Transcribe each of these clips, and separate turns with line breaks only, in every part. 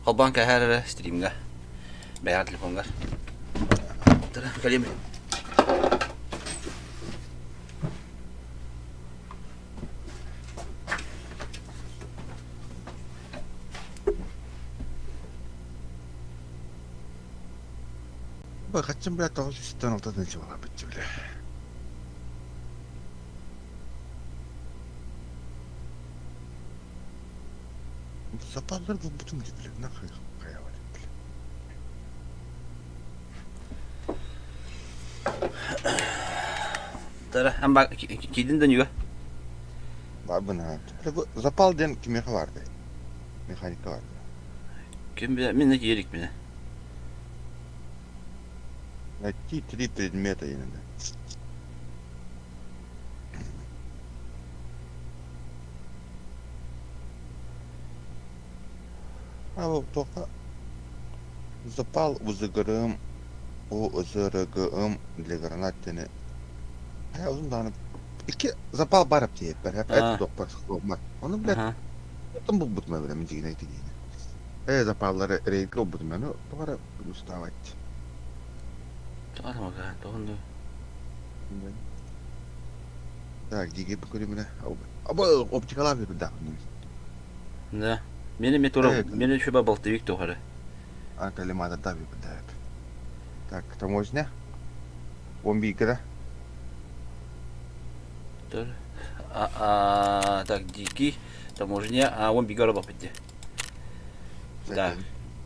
Холбоон кэһээр эрэ стримҥа. Бэйэҕэр телефоҥҥар. Кэлиим.
Бакаччым бля 986 тысяча была бля. Запаллар булбутум дии бля, нахуй хайавали бля.
Тара, амба киирдин да ньүгэ.
Бабын аа. Бля, запал диэн кимиэхэ барды? Механика барды.
Ким бile, мин киирик мине.
Найти три предмета именно. А вот только запал УЗГРМ, УЗРГМ для гранат диэни Хайа узун даҕаны икки запал бар диэппэр эт туохпар суохмар. Ону блядь оттон булбутум эбит мин дьигинэ итигиини. Э запаллары рейдгэ булбутум ну тоҕо эрэ уставать.
Тоҕо тоҕо
Так, диги көрүмүнэ. Аба оптикалаах бирдаах.
Да. Мени ме тура, мени шуба балтывик тухары.
А коллиматор бирдаах. Так, таможня. Он бигра.
А, так, дикий, таможня, а он бигара бапытте. Так,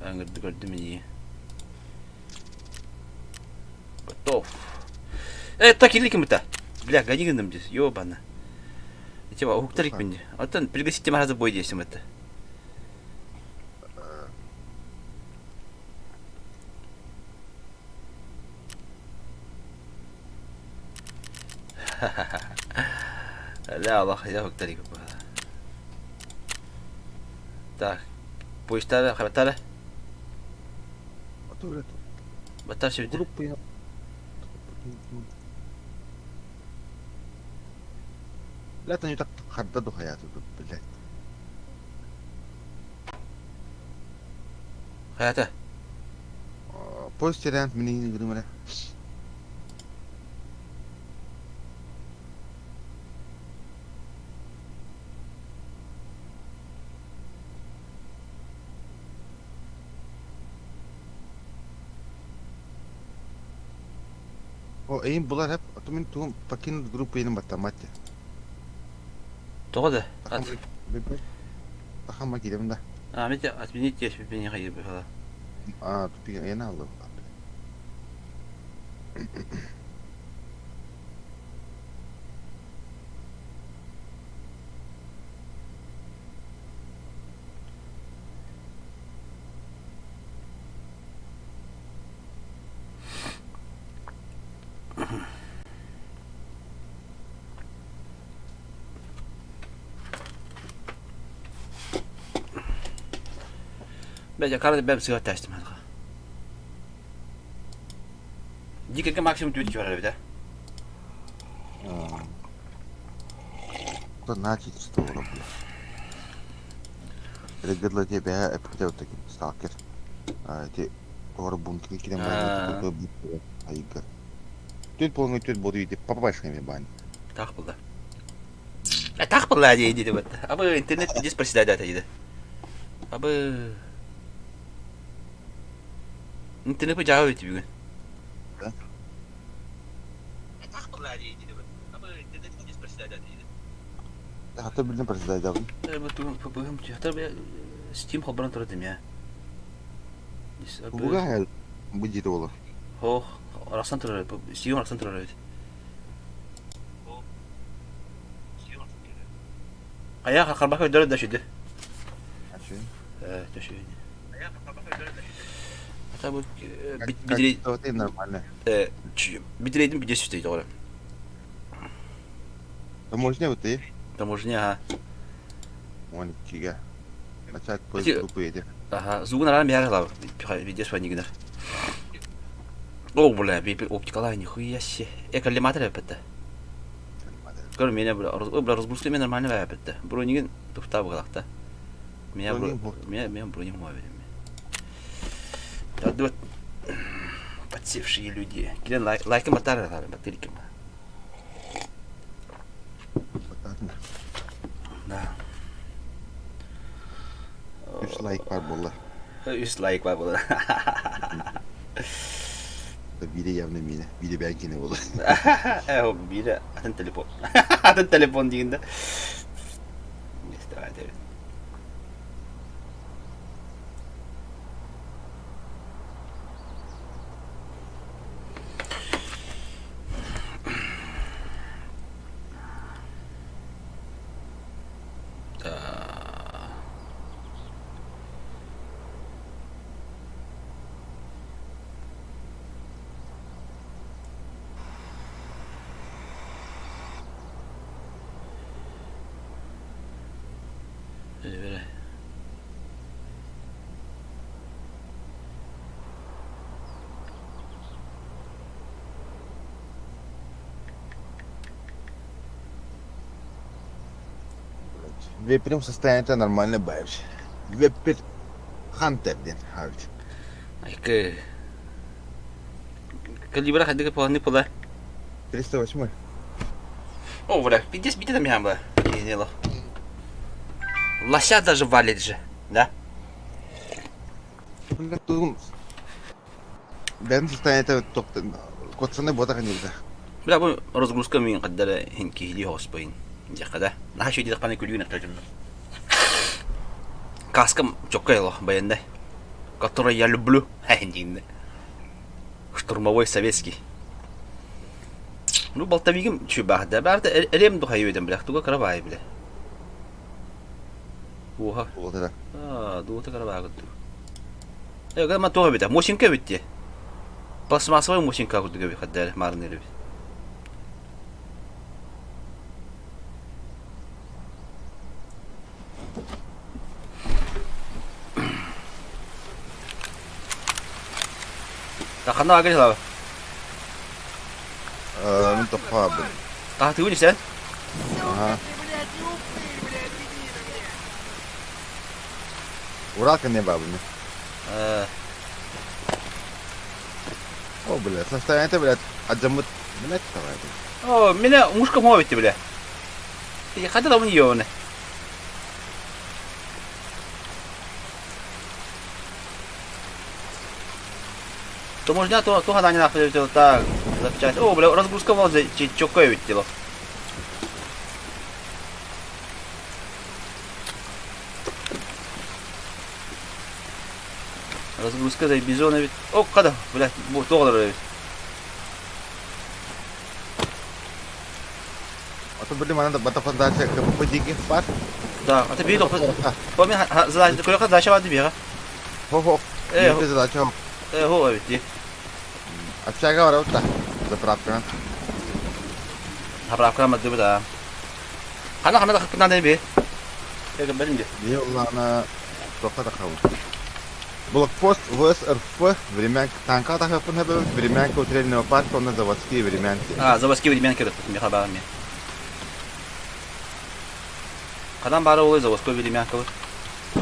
аңырды көрдүм ини. Готов. Э, так или ким-то? Бля, гони гыным здесь, ёбана. Типа, уктарик минди. Оттон пригласите мраза бой дейсим это. Ля, Аллах, я уктарик. Так, поезтары, хараттары. Баттар сүрдэ.
Группа لا تنجو تحددوا حياته بالله
Хайата.
Поезд терян минигин гырымара. О, эйин булар хеп, ото мин тугум покинуть группу иным баттамат.
Тоҕо да?
Тахама киирем да.
А, мен отменить мен хайыр быһала.
А, тупик ена алды.
Бәдә карады бәм сыга тәстим хатка. Дикерге максимум түт барар бит,
а? Значит, что бля. Регыдлы тебе эпите вот таким сталкер. Эти Ор бункер кирен баран айга. Түт полный түт буду идти попашными бань.
Так было. А так было дии диде бат. Абы интернет здесь проседает диде. Абы интернет жаба бит бүгүн.
Да?
Так было дии диде бат. Абы интернет здесь проседает диде.
Хата билдим проседает.
Бу тугун быһым хата Steam холборон турар я.
Буга бу диде олар.
Хох, арахсан турар. Steam арахсан турар эбит. Хайа харбака өйдөрө да шүдү. Э, төшү. Ата бу бидри
нормально.
Э, битрейдин бидес үстей тоҕо.
Таможня вот и.
Таможня, ага.
Он кига. Начать поезд группы едет.
Ага, звук на раме ярла, видишь, ванигнер. О, бля, оптикала, нихуя себе. Э, коллиматор эпетте. Көр меня, бля, бля, разгрузка мен нормально эпетте. Бронигин туфта бугалакта. Меня, меня, меня броним мовили. Вот подсевшие люди. Кирен лайкым батар батыриким. Да.
Үс лайк бар буолла.
Үс лайк бар буолла.
Биирэ явно миэнэ, биирэ бэйэҥ киэнэ буолла.
Ээ, биирэ атын телефон. Атын телефон диигин да.
Веприм состояние нормально баевич. Веппер Хантер диэн хаалбыт.
Айкы. Калибра хайдыгы поланы пола.
308.
О, бля, пиздец, бите там бля. Не Лося даже валит же, да?
Бля, тугум бэйэм состояниета куотсаны буотах иннибитэ.
Бля, бу разгрузка мин қаддара хин киһилии хооспойын диэххэ да. Наһаа үчүгэй диэтэххинэ күлүүн эттэ дьонно. Каскам чоккай олох баяндай. Который я люблю. Дииннэ. Штурмовой советский. Ну, болтовигим чубах да. Баарта эрем духай өйден бля. Туга карабай бля. Уха.
Уолата.
Аа, дуота карабай курдук. Э, ма туох эбитэ? Мосинка эбит дии. Пластмассовай мосинка курдук эбит хаддары маарыныр эбит. Ханна агыр слава.
Мин тоххообун.
Таһтыгын истэн?
Аха. Урал кэннэ баабын. О, блядь, состояние блядь, адьаммыт, блядь, давай.
О, меня мушка мовите, бля. Хата там не То можно то то хана не нахуй так запчасть. О, бля, разгрузка возле чокой ведь дело. Разгрузка за бизона ведь. О, когда, блядь, тоҕолор эбит.
А то били манна батафандация КПП диги бар.
Да, а ты били Помни, задача, көрөкө задача бар диби.
Хо-хо.
Э,
задача.
Э, хо эбит ди.
Общага барабыт да. Заправканан.
Заправканан бардыбыт а. Хана хана тахпытынан би. Эгем берин ди.
Би улаана тоқта тахабыт. Блокпост ВСРФ, времянка, танка тахапын хэбэбит, времянка утреннего парка, онно заводские времянки.
А, заводские времянки миха баарми. Хадан баара олой заводской времянка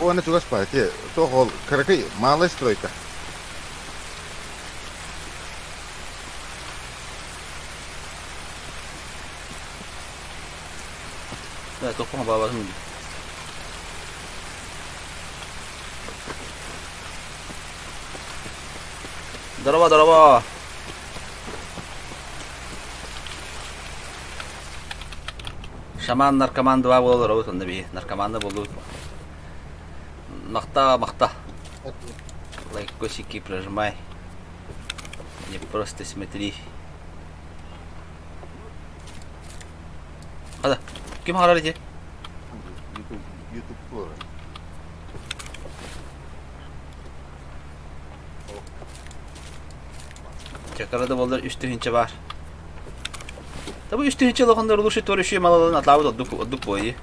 Оны чугас бар, те, тоқ ол, кыракый, малая стройка.
Да, тоқпаға бабасым. Здорово, здорово. Шаман наркоман два буолар обут онно би наркоманна буолбут. Махта, махта. Лайкосики прожимай. Не просто смотри. Хада, ким харар ити?
YouTube, YouTube буолар.
Чакара да буоллар үс тыһыынча баар. Та бу үс тыһыынча улаханнар лучше туор үчүгэй малаларын атлаабыт ордук ордук буойи.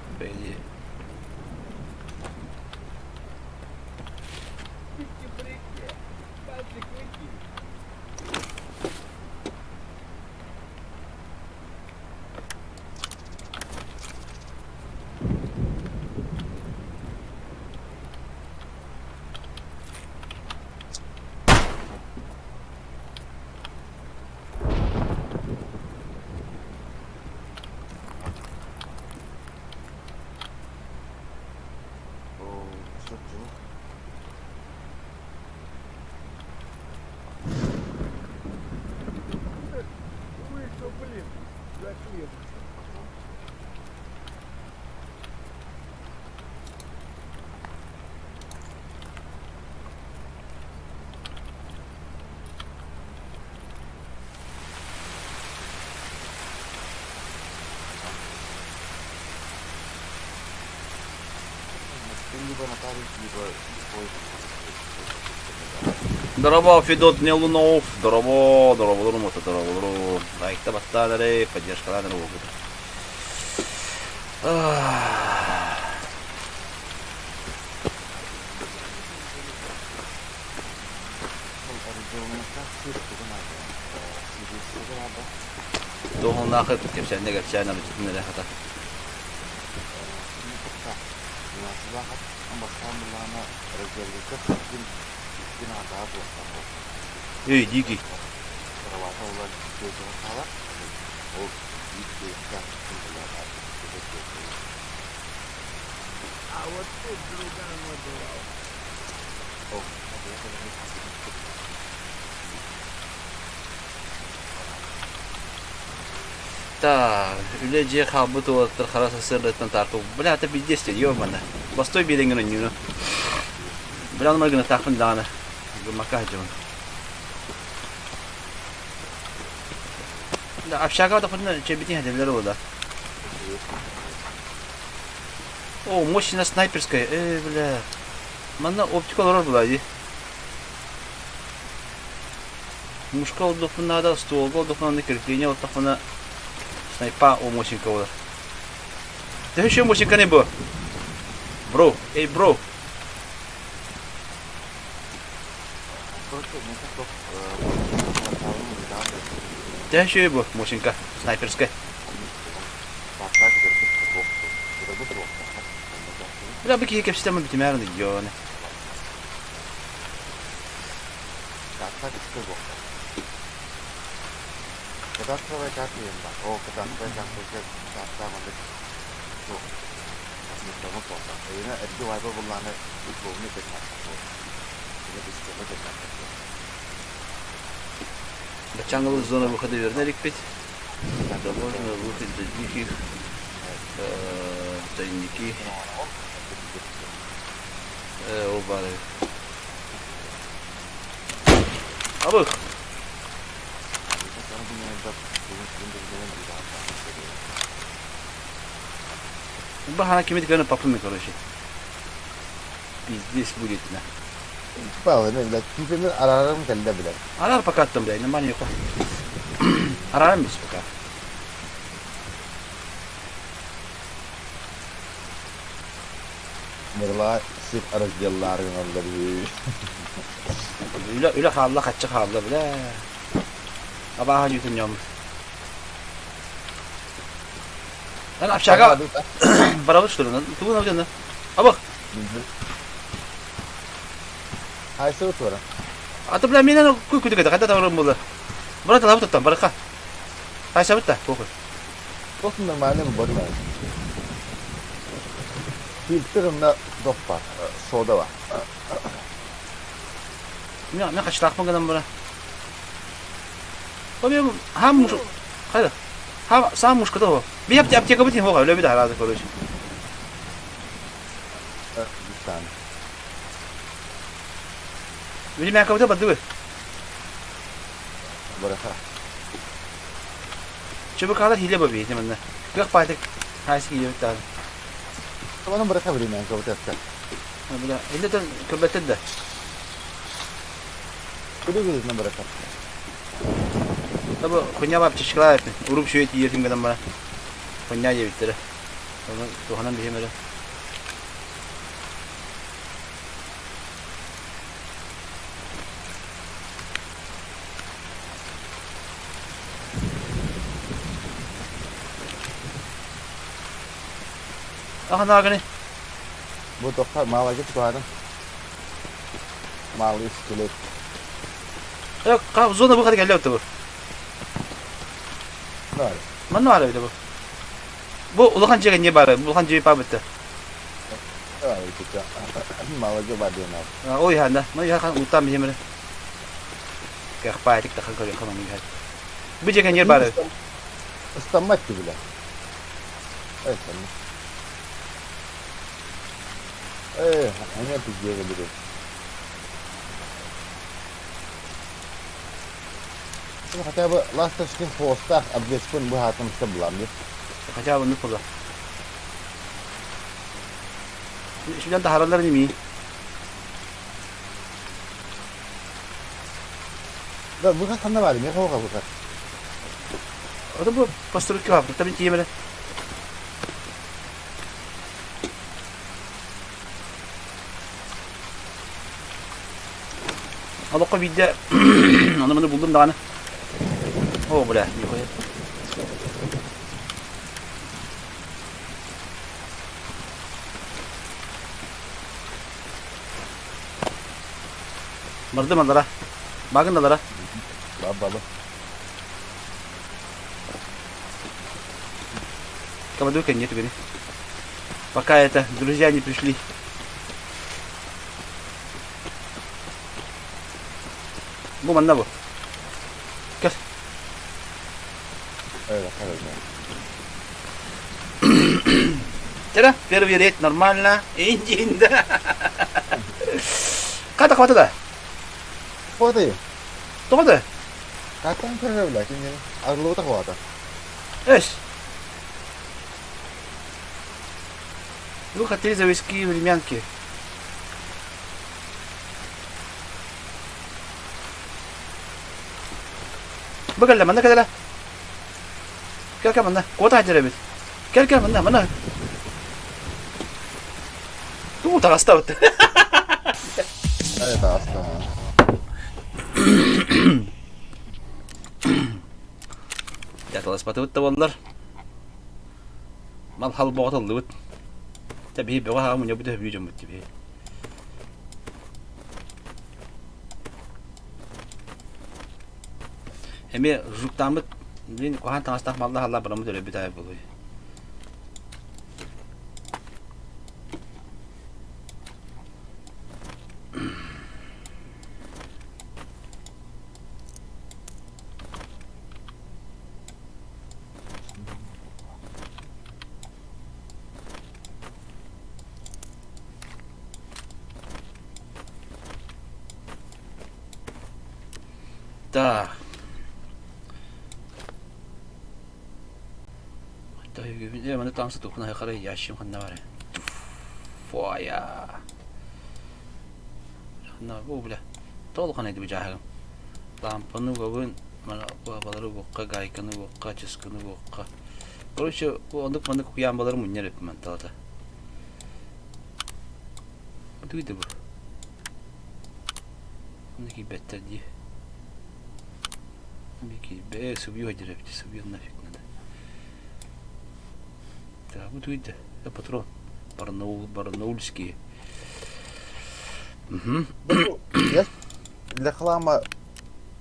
Здорово, Федот Нелунов. Здорово, здорово, здорово, здорово. Лайкта баттаалары, поддержкалаары буолбут. Туһуннаахы кэпсээннэ кэпсээн арычытын эрэ хата. Эй, дикий.
А вот тут друган бывал.
Так, үлэ дьиэ хаалбыт уолаттар хара сарсыардаттан тарту. Бля, это пиздец, ё-моё. Постой биэрэҥҥин онньууну. Бля, онно гынатаахпын даҕаны. Гыммакка сылдьабын. Да, общага тахпытына чэйбитин иһэтэллэр буолла. О, мощная снайперская. Э, бля. Манна оптика олорор була дии. Мушка олдохпун наада, стволга олдохпун аны крепление оттохпуна снайпа о мощенька болар. Төһө еще мощеньканы бу? Бро, эй, бро. Төһө еще бу мощенька снайперская? Бля, бу киһи кэпсэтэммин бүтүмээр идионы. Баччааҥҥы зона выхода вернэ иликпит. Таможня, выход для диких, тайники. Ол баар эбит. Абых! Бахана кимит гына папыми, короче. Пиздец будет, на.
Павел, блядь, кипени араарым кэллэ, блядь.
Араар пока там, блядь, нормально йоко. Араарым без пока.
Мырла сир разделлаары гыналлар үһү.
Үлэ, үлэ хаалла, хаччы хаалла, бля. Абааһы ньютун ньом. Lan общага барабыт что ли? Тугу надо? Абых!
Хайсы тура.
А то, бля, меня куй куй кайда кайда таврым было. Брат, лабыт там, барака. Хайса бытта, похуй.
Просто нормально бар. Фильтр на доппа, сода бар.
Мен качтаахпын гынан бара. О, хам муш... Хайда? Хам сам мушка того. Би аптека битин хоға, өлө бит аразы, короче.
Сан.
Били мен кабыта бадыбы.
Бараха.
ЧБКлар хиле бо бейти манна. Кых пайтык хайсы хиле бит
Табанын бараха время кабыта.
Бля, илетен көбөтен да.
Күлү на бараха.
Табы хуйня бап чичкалар уруп шөйт иертим гынан бара. Хуйня ебиттере. Оны туханан бихемере. Аха наганы.
Бу тоққа малагы туарын. Малы скелет.
Э, зона выхода келле бу.
Нар.
Манна бар бу. Бу улахан жеге не бар? Улахан жеге па битте.
Малагы бар дена.
Ой ханда, ма я хан утам бихемере. Ках пайтик тахан көрө хаман игат. Бу жеге не бар?
Истаммат бile. Эй, сен. Эй, они пиздец были. Ну, хотя бы ласточкин хвостах обвескун бы хатым саблам.
Хотя бы ну куда. Сюдан таһаараллар ини.
Да, выход ханна баар, миэхэ оҕа выход.
Ото бу постройка баар, табын тиийэмэрэ. Олоххо биирдэ ону-маны буллум даҕаны. О, бля, нихуя. Бардым аллара. Багын аллара.
Бабалы.
Командуй-ка нет, говори. Пока это, друзья не пришли. Бу манна бу. Кэл.
Öyle, öyle.
Тера, первый рейд нормально. Индинда. Ката хвата да.
Хватай.
Тоҕо да?
Каттан көрөбүлэ кинини. Арылыбыта хвата.
Эс. Вы хотели завести времянки. Бу кэллэ, манна кэллэ. Кэл кэл манна. Куота сылдьар эбит. Кэл кэл манна, манна. Туу таҕыстабыт.
Э, таҕыста.
Дьаталаспатыбыт да буоллар. Мал хал боҕотоллубут. Тэ биһи бөҕө хаҕа мунньабыт өһүбүү дьоммут тибиһи. Эмиэ жуктааммыт блин куһаҕан таҥастаах маллаах аллаа бараммыт өлөрбүт аайы буолуой. Так. Маны таамса тухна хара ящим ханна бар. Фуая. Ханна бу бля. Толхан эди бу жаһагым. Лампаны угабын, мана балары угукка, гайканы угукка, чыскыны угукка. Короче, оннук маннык куйаан балары мунньар эппин манталата. Туйда бу. Онно киирбэттэр дии. Киирбэ, субью сылдьар эбит, субью нафиг надо. Так, бу туйда. Патрон. Барнаул, барнаульские. Угу.
Я для хлама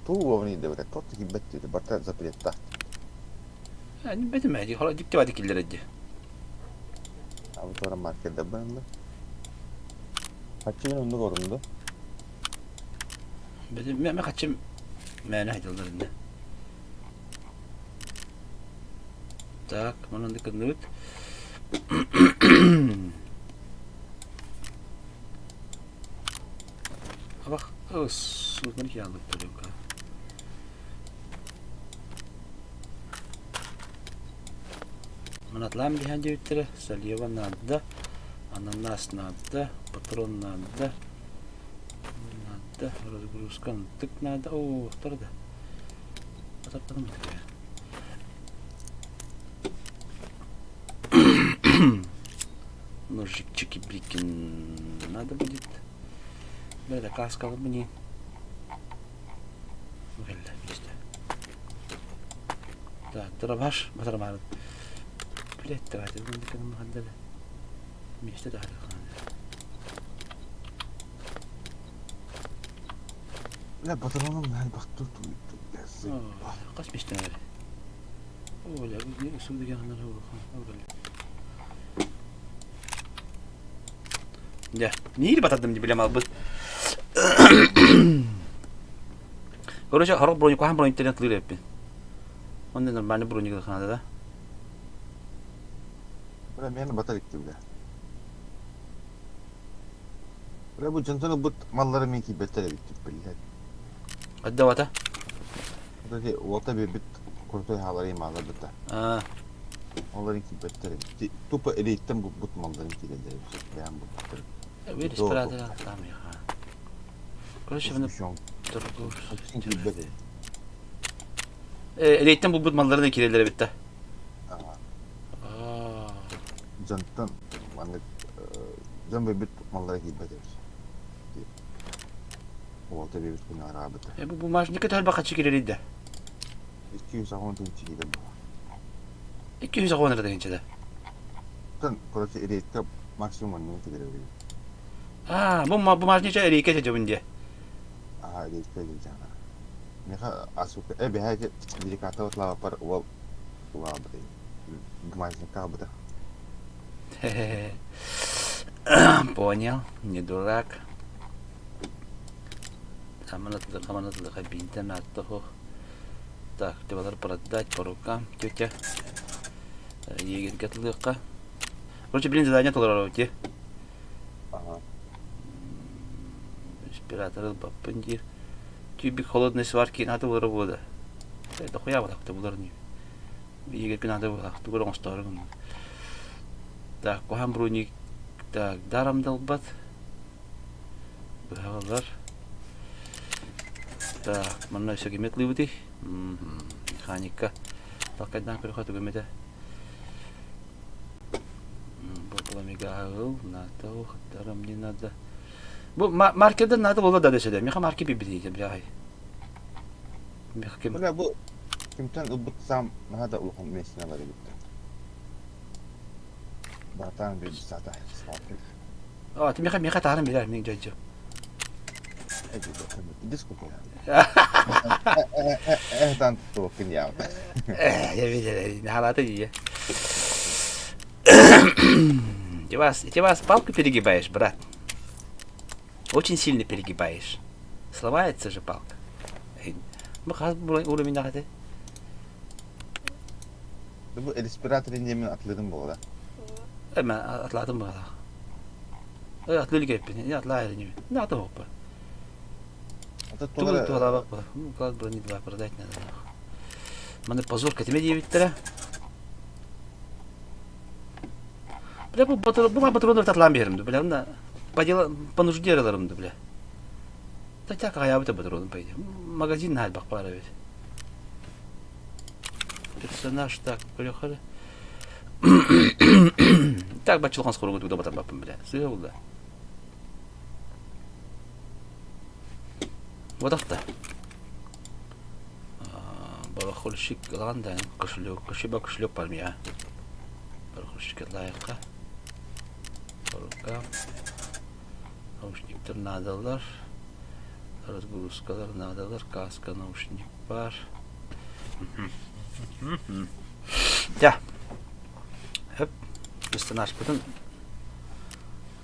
туу вовни тот киирбэт диэти барта запреттаах.
Бэтим эди, дикти бadi киллер эди.
Абы туора маркерда баанна. Хаччы оннук орунду.
Бэтим мэ хаччым мээнэ хайдаллар инне. Так, манан дыкынныбыт. Абах, суутман киаллык төлөкка. Манатлаан биһэн диэбиттэрэ, слива наада, ананас наада, патрон наада, наада, разгрузка ынтык наада, оо, да. Ататтаным Ножик чики-брикин надо будет. Бля, каска мне. Так, дробаш, батармар. Блять, давайте, Миэстэ
Бля, патроном элбэх
Хас миэстэ эрэ? О, бля, Дьэ, ниир батардым дии билем албыт. Короче, хорох броник, куһаҕан брониктэрин тылыыр эппин. Онно нормальный броник ханада да.
Бля, миэнэ батар икки бля. Бля, бу дьонтон ылбыт маллары мин киирбэттэр эбит блядь.
Отдавата.
Вот эти уолта биэрбит крутой хаалары маалар быта.
А.
Оларын киирбэттэр эбит. Тупо рейдтэн булбут малларын киирэллэр эбит. Бэйэм булбуттар.
Бир респиратор там яха. Короче, маны торгуй.
Киирбэт эбит.
Рейдтэн булбут малларын киирэллэр эбит да.
Дьонтон маннык дьон бэйбит маллара киирбэт эбит. Уолта биэбит күнү араабыта.
Бу бумажника төһө хаччы киирэрий да?
210 тыһыынча киирэр буолар.
210 эрэ тыһыынча да?
Тан, короче, рейдка максимум оннук киирэр эбит.
А, бу бумажнича рейка дьабын диэ.
Аа, рейдка дьаана. Миха асука э бэһэ деликата отлаапар уол улаабыт бумажникка албыта.
Понял, не дурак. Хаманатылыха бинтен аттоху. Так, тибалар продать по рукам, тетя. Егерге тылыахха. Короче, блин, задание толорор те.
Ага.
Респиратор ылбаппын диир. Тюбик холодной сварки надо было работа. Это хуя вот так булар не. Егерге надо было, тугар оҥостоору гынна. Так, куһаан бруник. Так, даром далбат. Быһаҕалар. Так, манна өссө ким ытлыыбытый? Механика. Талкайдаан көрөхө тугум этэ? Бу пламегаһыл, надо, даром не надо. Бу маркерден надо было да десе Меха маркер бибити бляхай. Меха ким?
Бля, бу кимтэн ылбыт сам наһаа да улахан миэстэни ылар эбиттэр. Братан биир саата
А, ты меха меха тааран билэр мин дьадьы.
Эһтан туоккун яам.
Я видел, халаты дии. Ты вас, ты вас палку перегибаешь, брат. Очень сильно перегибаешь. Сломается же палка. Бу хас уровень аты?
Бу респиратор иннемин атлыдым буола.
Эме атлаатым баҕалаах. Атлыы илик эппин. Атлаа эринибин. Наата боппа. Тугу туһалаабаппа. Класс брони два продать надо. Маны позор кэтимэ диэбиттэрэ. Бля, бу бу патронов татлаан биэрим бля, на по делу по нужде араларым бля. Татяк аҕайаабыта патронум по идее. Магазин наһаа баар эбит. Персонаж так, поехали. Так бачылхан скоро туда батарбаппын бля. Сыа булда. Вот Барахольщик ылан да кошелек, кошелек кошелек бар мия. Барахольщик лайыққа. Рука. Наушниктер наадалар. Разгрузкалар наадалар. Каска, наушник бар. Дьэ, хөп, персонажпытын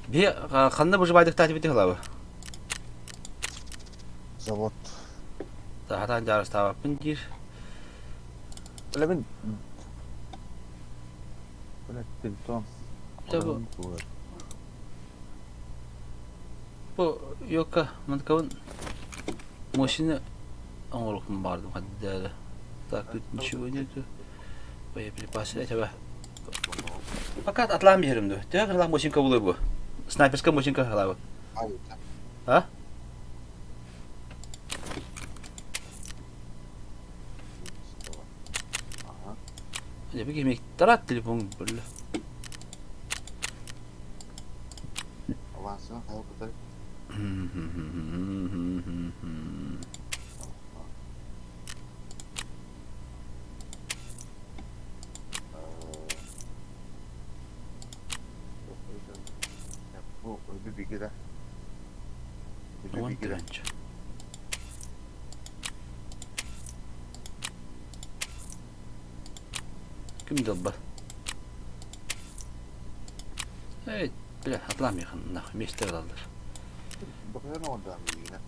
Биһи ханна выживайдыктаат эбит ылабы?
Завод.
Саатаан дьаарыстаабаппын диир.
Бля мин Бля телефон.
Бу Бу ёка манкабын машина оҥоруохпун баҕардым хаддаары. Так, тут ничего нету. Боеприпасы этого. Пока атлаан биэрим дуо? Төһө кыралаах мосинка булуй бу? Снайперская мосинка халабы. А? Дьэ, кими тарат телефон бөллө.
Авансынан хайа кутар. Бу өлбү бигирэ.
Уон тыһыынча. Ким дылба? Эй, бля, атламыйхан, нахуй, вместе ылаллар.
Бакыйан оҕордоон билигинэ.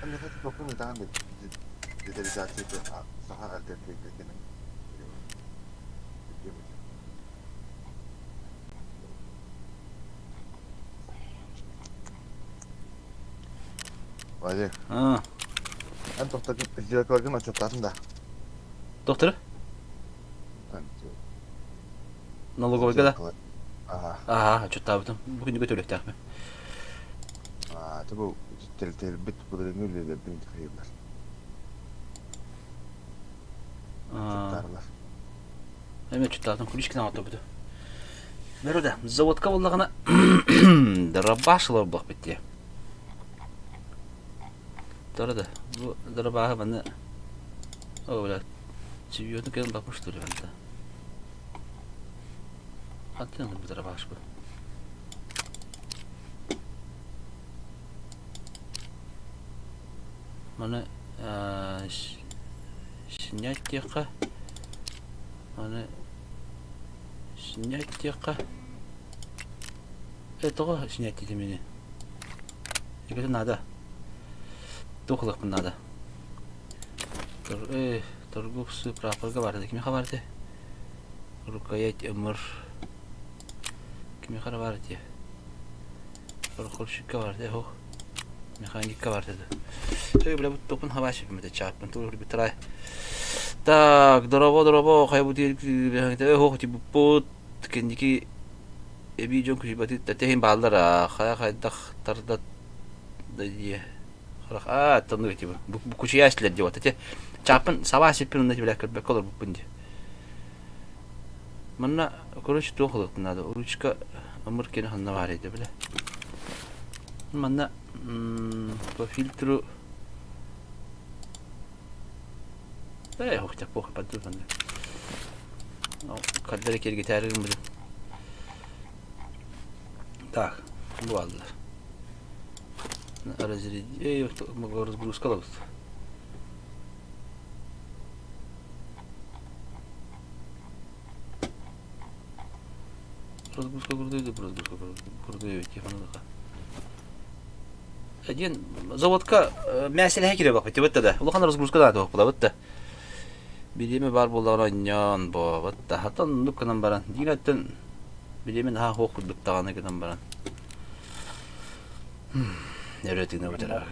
Эмиэхэ токун ытаан детализация саха альтернативтэрин Вадик.
А.
Эн тохтотун сделкаларгын отчуоттаатын да?
Доктор? Налоговойга да?
Ага.
Аха, отчуоттаабытым. Бу күнүгэ төлүөхтээхпин.
Аа, бу тэрилтэлэрбит былырыыҥҥы үлэлэрбин хайыыллар. Отчуоттаарылар.
Эми отчуоттаатым, куличкин оҥоттобутум. Бөрө заводка буоллаҕына дробаш олорбохпут дии. Торо да, бу дробаһы манна О, бля, чемпиону кэлэн баппыт что ли манта? Хантан ылбыт дробаш бу? Маны снять диэххэ Маны снять диэххэ Э, тоҕо снять диэтим ини? Эбэтэ наада. Туох ылыахпын наада. Э, торговцы прапорга бар этэ. Кимиэхэ бар этэ? Рукоять ымыр. Кимиэхэ бар этэ? Порохорщикка бар этэ. Ох. Механикка бар этэ. Эй, бля, бу топун хабаашиппын этэ чааппын тур битарай. Так, дорообо, дорообо, хайа бу диир ох, тибуппут кэнники эбии дьон күһүйбэтин тэһин бааллар хайа хайдах тарда дии харах аа тонну типа кучуйааччылар дии вот эти чааппын сабаа сиппин онно билэ көрбөккө олорбуппун дии манна короче туох ылыахпын наада ручка ымыр кини ханна баар этэ билэ манна по фильтру э хотя плохо подумай Каддары киргитээри гыммытым. Так, бу аллар. Разряди... Разгрузка алабыт. Разгрузка курдуйду, разгрузка курдуйду, тихонадаха. Диэн заводка мээсэлэһэ киирэ баппыт да. Улахан разгрузка да туохпулабыт да. Бириэмэ баар буоллаҕына оонньоон буолабыт да, хата оннук гынан баран, дьиҥ өттүн бириэмэ наһаа суох курдук даҕаны гынан баран өрө тыынабыт эрэ.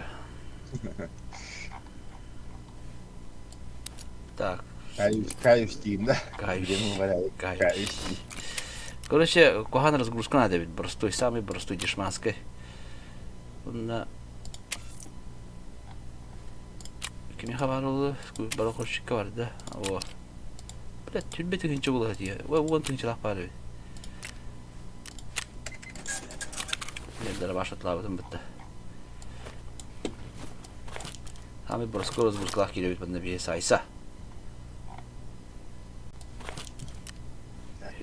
Так.
Каюсь, каюсь диим да.
Каюсь.
Бириэмэ
Каюсь.
Каюсь.
Короче, куһаҕан разгрузка надо эбит, простой, самый простой дешманский. Онно Кимиэхэ баар буолла? Барахольщикка барда. О. Блядь, түрбэ тыһыынча буолла дии. 10 тыһыынчалаах баар эбит. Дробаш атлаабытым бытта. Самый броскор разгрузкалаах киирэбит манна биһи сайса.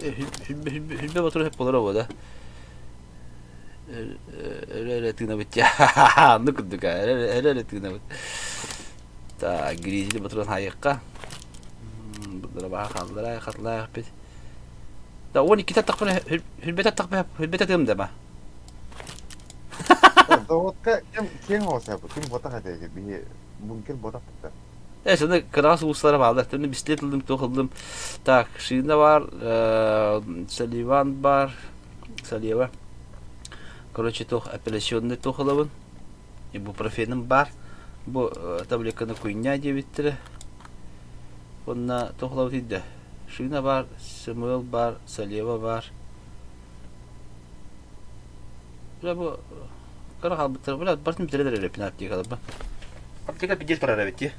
Хүлбэ батыр хөп болар оба да. Өрө эрэ тыынабыт дии. Оннук курдук ээ. Өрө эрэ тыынабыт. Так, гризли батыран хайыахха. Бырдара хааллара хатылаахпыт. Да 12 тахпына хүрбэтэ тахпына хүрбэтэ тыам да ба.
Заводка ким киэҥ оҕосаабыт, ким ботах этэ биһи бункер ботах да.
Э, саны кыраҕас уустара бааллар. Түннү бистиэт ылдым, туох ылдым. Так, шина бар, Салливан бар, Салева. Короче, туох апелляционный туох ылабын. Ибупрофеным баар. Бу таблетканы куйня диэбиттэрэ. Уонна туох ылабыт да. Шина баар, Самуэл баар, Салева баар. Бля бу кыра хаалбыттар. Бля барытын бүтэрэлэр эрэ аптекаларба. Аптека пиздец барар эбит дии.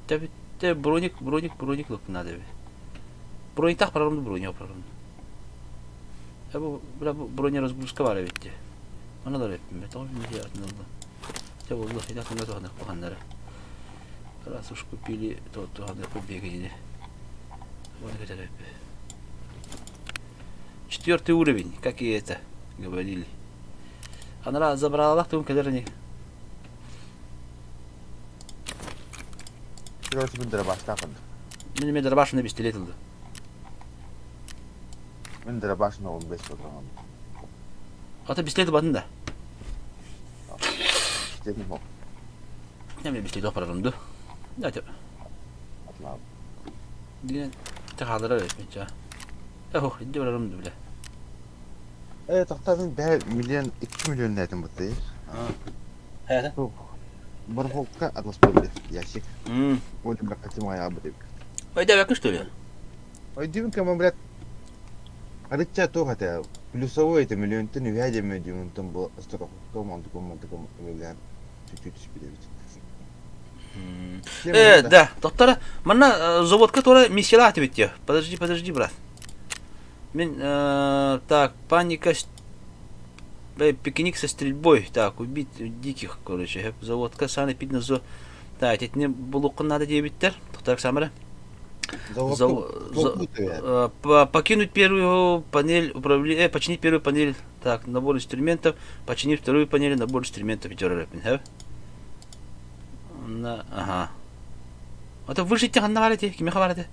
Тэбиттэ броник, броник, броник ылыппын наада эбит. Брониктаах барарым броня барарым. Э бу бля бу броня разгрузка бар эбит дии. Аны ылар эбиппин бе. Тоҕо билбит атын ыллым. Дьэ буолла, ити атынга туһаныах баханнара. Раз уж купили, то туһаныахпыт биэгинини. Оны көтөр эбиппит. Четвертый уровень, как и это говорили. Анара забралалах тугун кэлэр ини.
Короче, мин дробаштаахпын.
Мин эмиэ дробашны пистолет ылдым.
Мин дробашны 15 патроном.
Ата пистолет ылбатын да.
Пистолет мог.
Мен пистолет апарарым ду. Дайте.
Атлаабыт.
Диэн хаалларар эбиппин чаа. Ох, иди барарым да бile.
Э, тохтоо мин бэһэ миллион, 2 миллион этим бутты.
Хайата?
Барахолка атласпа ящик.
М.
Вот бля, моя бутылка.
Өйдөөбөккүн что ли?
Өйдүүбүн кэмэ, блядь, арычча туох этэ, плюсовой это миллионтан үһээ диэмэ дьүҥүнтэн бу страховка мантыкым мантыкым үлэлээн чуть-чуть түспүт эбит.
Э, да, доктора, манна заводка тура миссиялаах этибит дии. Подожди, подожди, брат. Мин, так, паника, пикник со стрельбой, так, убить диких, короче, заводка санэпиднадзор. Так, итини булуоххун наада диэбиттэр. Доктор Самара. Покинуть первую панель управления, починить первую панель, так, набор инструментов, починить вторую панель, набор инструментов, На, ага. Это выжить ханна бар эти, кимиэхэ бар эти?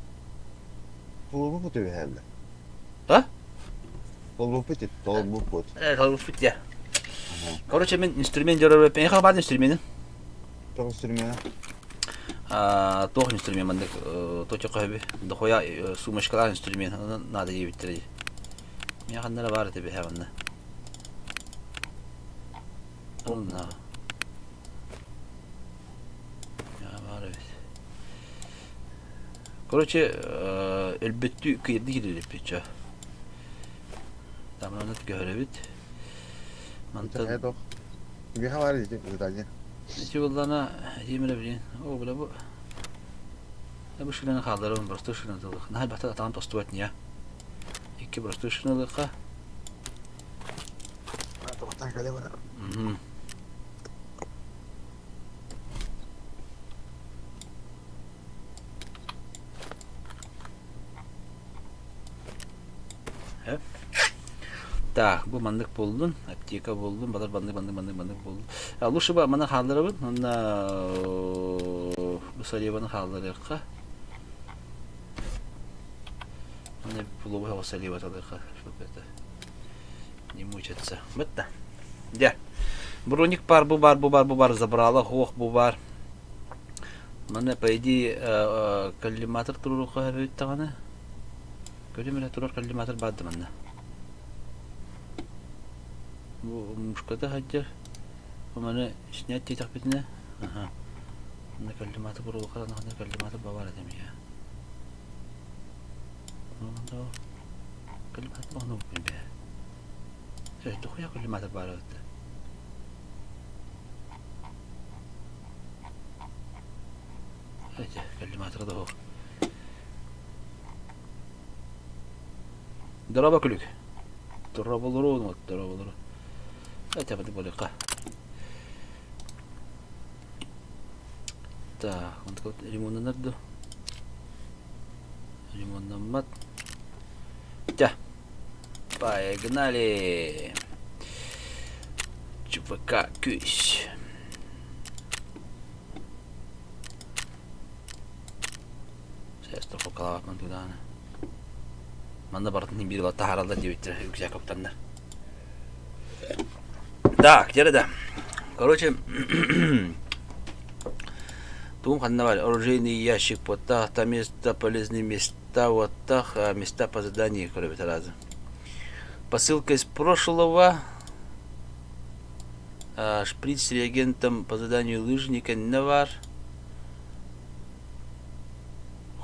Толбупут үһэллэр.
А?
Толбупут толбупут.
Толбупут я. Короче, мен инструмент дьоро эйха бар инструменин.
Тоҕо инструмена?
Туох инструмент маннык точоқо хөбү дохуя сумочкалаах инструмент надо диэбиттэр Миэхэ ханна баар этэ биһэ манна. Онна. Баар эбит. Короче, өлбөттүү кыйырды киирэриппит чо. Тамраны көһөрөбүт. Мантан
Миэхэ баар ити задание.
Ити буоллаана этиим эрэ билин. О, бля бу бу шиланы хаалларабын простой шина тылых. Наһай бахта атаҕын тостубат не. Икки простой шиналыхха.
Тоқтан кэлэ бара.
Так, бу маннык буоллун, аптека буоллун, балар маннык маннык маннык маннык буоллун. Лучше бы маны хаалларабын, уонна бу саливаны хаалларыахха. Манна пуловый салива талыахха, чтобы это не мучаться. Бытта. Дьэ. Броник бар, бу бар, бу бар, бу бар, забрала, хуох бу бар. Манна, по идее, коллиматор туруруха эбит даҕаны. Көрүм эрэ турар коллиматор баар да манна. Бу мушката сылдьар. Маны снять диэтэхпитинэ, аха. Манна коллиматор буруолуха даҕаны коллиматор баар этэ эмиэ. Коллиматор ону бээ. Дохуя коллиматор баар эбит. Эти коллиматора да суох. Дороба күлүк. Дорооболору дорооболору. Это болыка. Так, он ремонтанар ду. Ремонтнаммат. Тя. Погнали. ЧВК күүс. Страховкалаабат туудааны. Манна барытын биир таһаараллар диэбиттэр рюкзаковтаннар. Так, где да? Короче, тугум ханна бар? Оружейный ящик вот так, там место, полезные места, вот так, места по заданию, короче, разу. Посылка из прошлого. Шприц с реагентом по заданию лыжника не бар.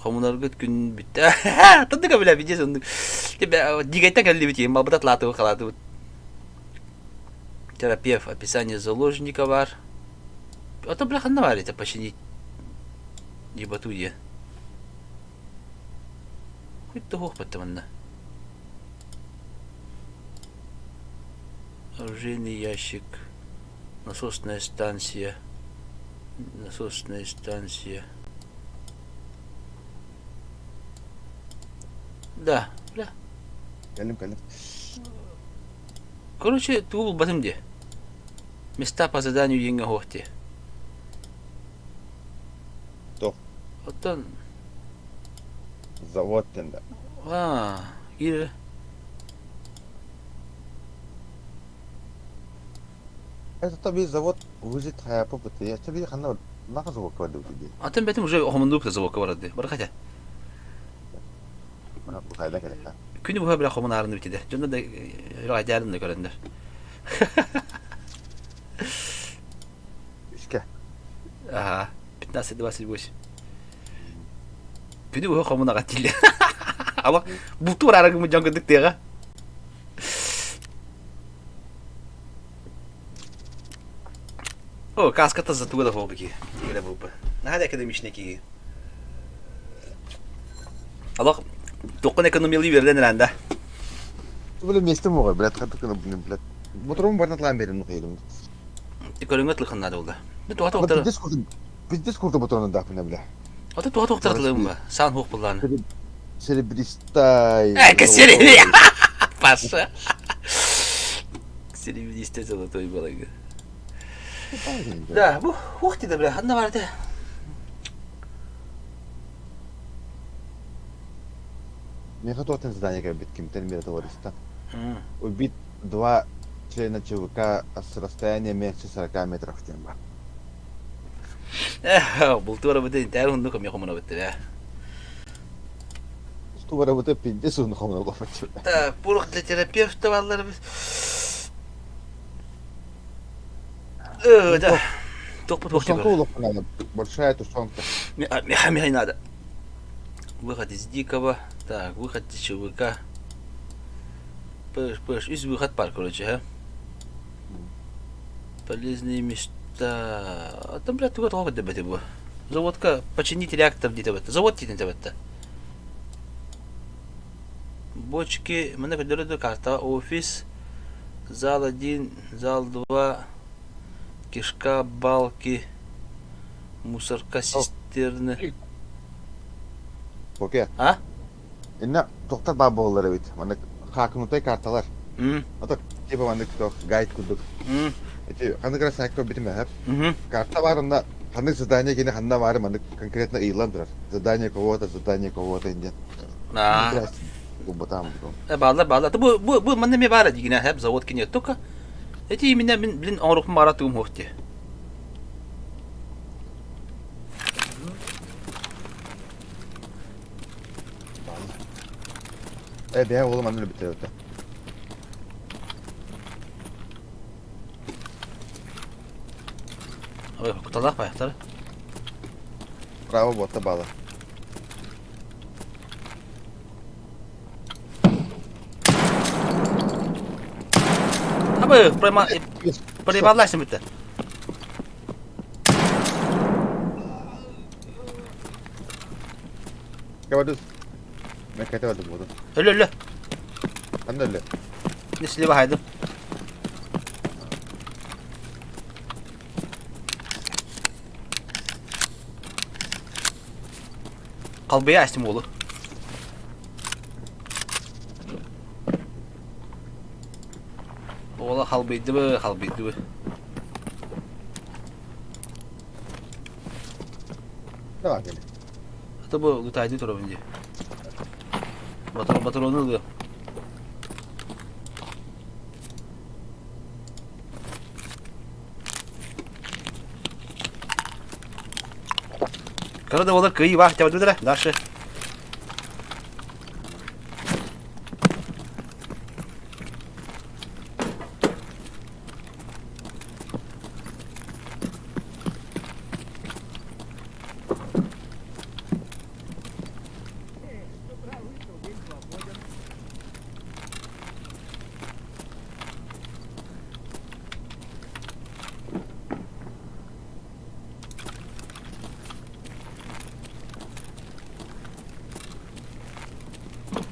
Хомунаргыт күн бүттэ. Тандыка бля, видишь, он дигайтан кэллибит, малбытат лаатыбыт халаатыбыт. Терапевт, описание заложника бар. А то, бля, ханна бар это починить. Ебату диэн. Хоть туох манна. Оружейный ящик. Насосная станция. Насосная станция. Да, бля.
Кэллим, кэллим.
Короче, тугу булбатым дии. Места по заданию диэҥҥэ суох дии.
Туох?
Оттон
Завод диэн
аа, киир
Это таби завод выжить хайапа быты. Таби ханна наха заводка барды быты.
Атын бэтим уже хомуннууп заводка барады. Бар хотя.
Мана бу хайда келекка.
Күнү быһа бile хомунаарыны битиде. Дьонно да айдаарын да көрөннөр.
Үскэ.
Ага. 15.28. Күнү быһа хомунаға тииле. Ала бултуур арагымы дьон кырдык тыаҕа. О, каската затуга да хообики. Тигеле булпа. Наһаа да академичный киһи. Алах тоққын экономиялыы үөрден эрэн да.
Били месте моҕой, блядь, хатык гына блядь. Моторум барнатлаан берин нухыйдым.
Көрүҥҥэ тылханнаа да Туха тоқтар.
Пиздец курдук. Пиздец курдук моторун даахпына бля.
Ата туха тоқтар тылым ба. Сан хуох буллааны.
Серебристай.
Э, серебристай. Паша. Серебристай золотой балыгы. Да, бу ух ты да бля, ханна бар да.
Меха туохтан задание кэлбит кимтэн миротворецтан. Убит два члена ЧВК с расстояния меньше 40 метров диэн бар.
Бултура быты интээр хунну кэмиэ хомуна быттыра.
Стура быты пиздец хунну хомуна болбаччы.
Так, порох для терапевта баллар Да. Тохпут
Тушенка улахана, большая тушенка.
Меха меха надо. Выход из дикого. Так, выход из ЧВК. Пыш, пыш. Из выход пар, короче, а? Полезные места. А там, блядь, туга тоҕо көрдөбөтө бу. Заводка починить реактор диэтэбэттэ. Завод диэтэбэттэ. Бочки, мына көрдөрөдө карта офис, зал 1, зал 2, кишка, балки, мусорка, цистерны.
Окей.
А?
Инна тохтар баа буоллар эбит. Маннык хаакынутай карталар. Ото типа маннык тох гайд курдук. Эти ханнык раз сайтка битим эһэп. Карта бар онно ханнык задание кини ханна баары маннык конкретно ыйыллан турар. Задание кого-то, задание кого-то инде. Губатам.
Баалар, баалар. Бу бу бу манна ме баара дигина хэп завод кини только эти именно мин блин оҥорукпун баара тугум хуох ти.
Э, бэйэ уолум анны өлбүттэр
Ой, куталаах байахтар.
Право буотта баала.
Абы, проебалась бүтэ.
Кабадус. Мен кайта бардым буду.
Өлө өлө.
Ханна өлө?
Слева хайдым. Халбыйа астым уолу. Ола халбыйдыбы, халбыйдыбы.
Давай кели.
Ата бу лутайды турабын дии. Батрону ылыа. Кыра да буолар кыайыы баах дьабадыбыт Дальше.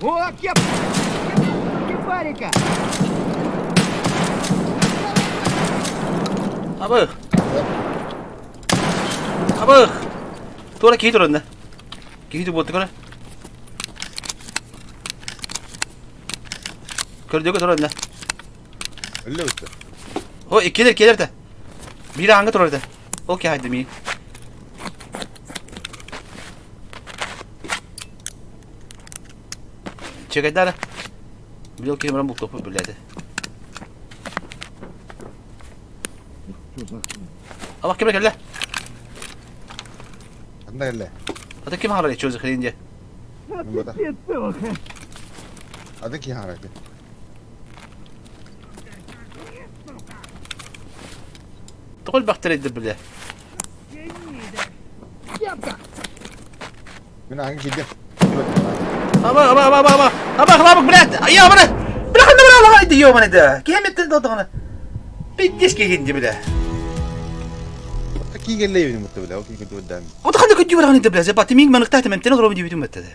О, кеп! Кепарика!
Абых! Абых! Туора киһи туран Киһи буолта көрө. Көрдөгө туран
Өллө үстэ.
О, иккилер келер да. Биир ааҥҥа турар да. Ол киһи миин. Чекайдара. Билел киһи баран бултуоппут билээти. Аллах ким кэллэ?
Ханна кэллэ?
Ата ким хаалар иччи хрен дьэ.
Атын киһи хаҥарайдын.
Тоҕо элбэхтэр эйдэр бile?
Кепка!
Мин ааҥҥа киирдим.
Аба, аба, аба, аба, аба, аба, хлабык, блядь, я, бля, бля, ханна бля, лагай, да ёбаный, да. Киһи меттен долдоҕына. Пиздец киһин бля.
Киигеллейбин мутта бля, ол киһи көрдүбүт
Ота ханна көрдүү бараҕын бля, зепа, ти миң маныктаата мемтен олоробун диэбитим баттады.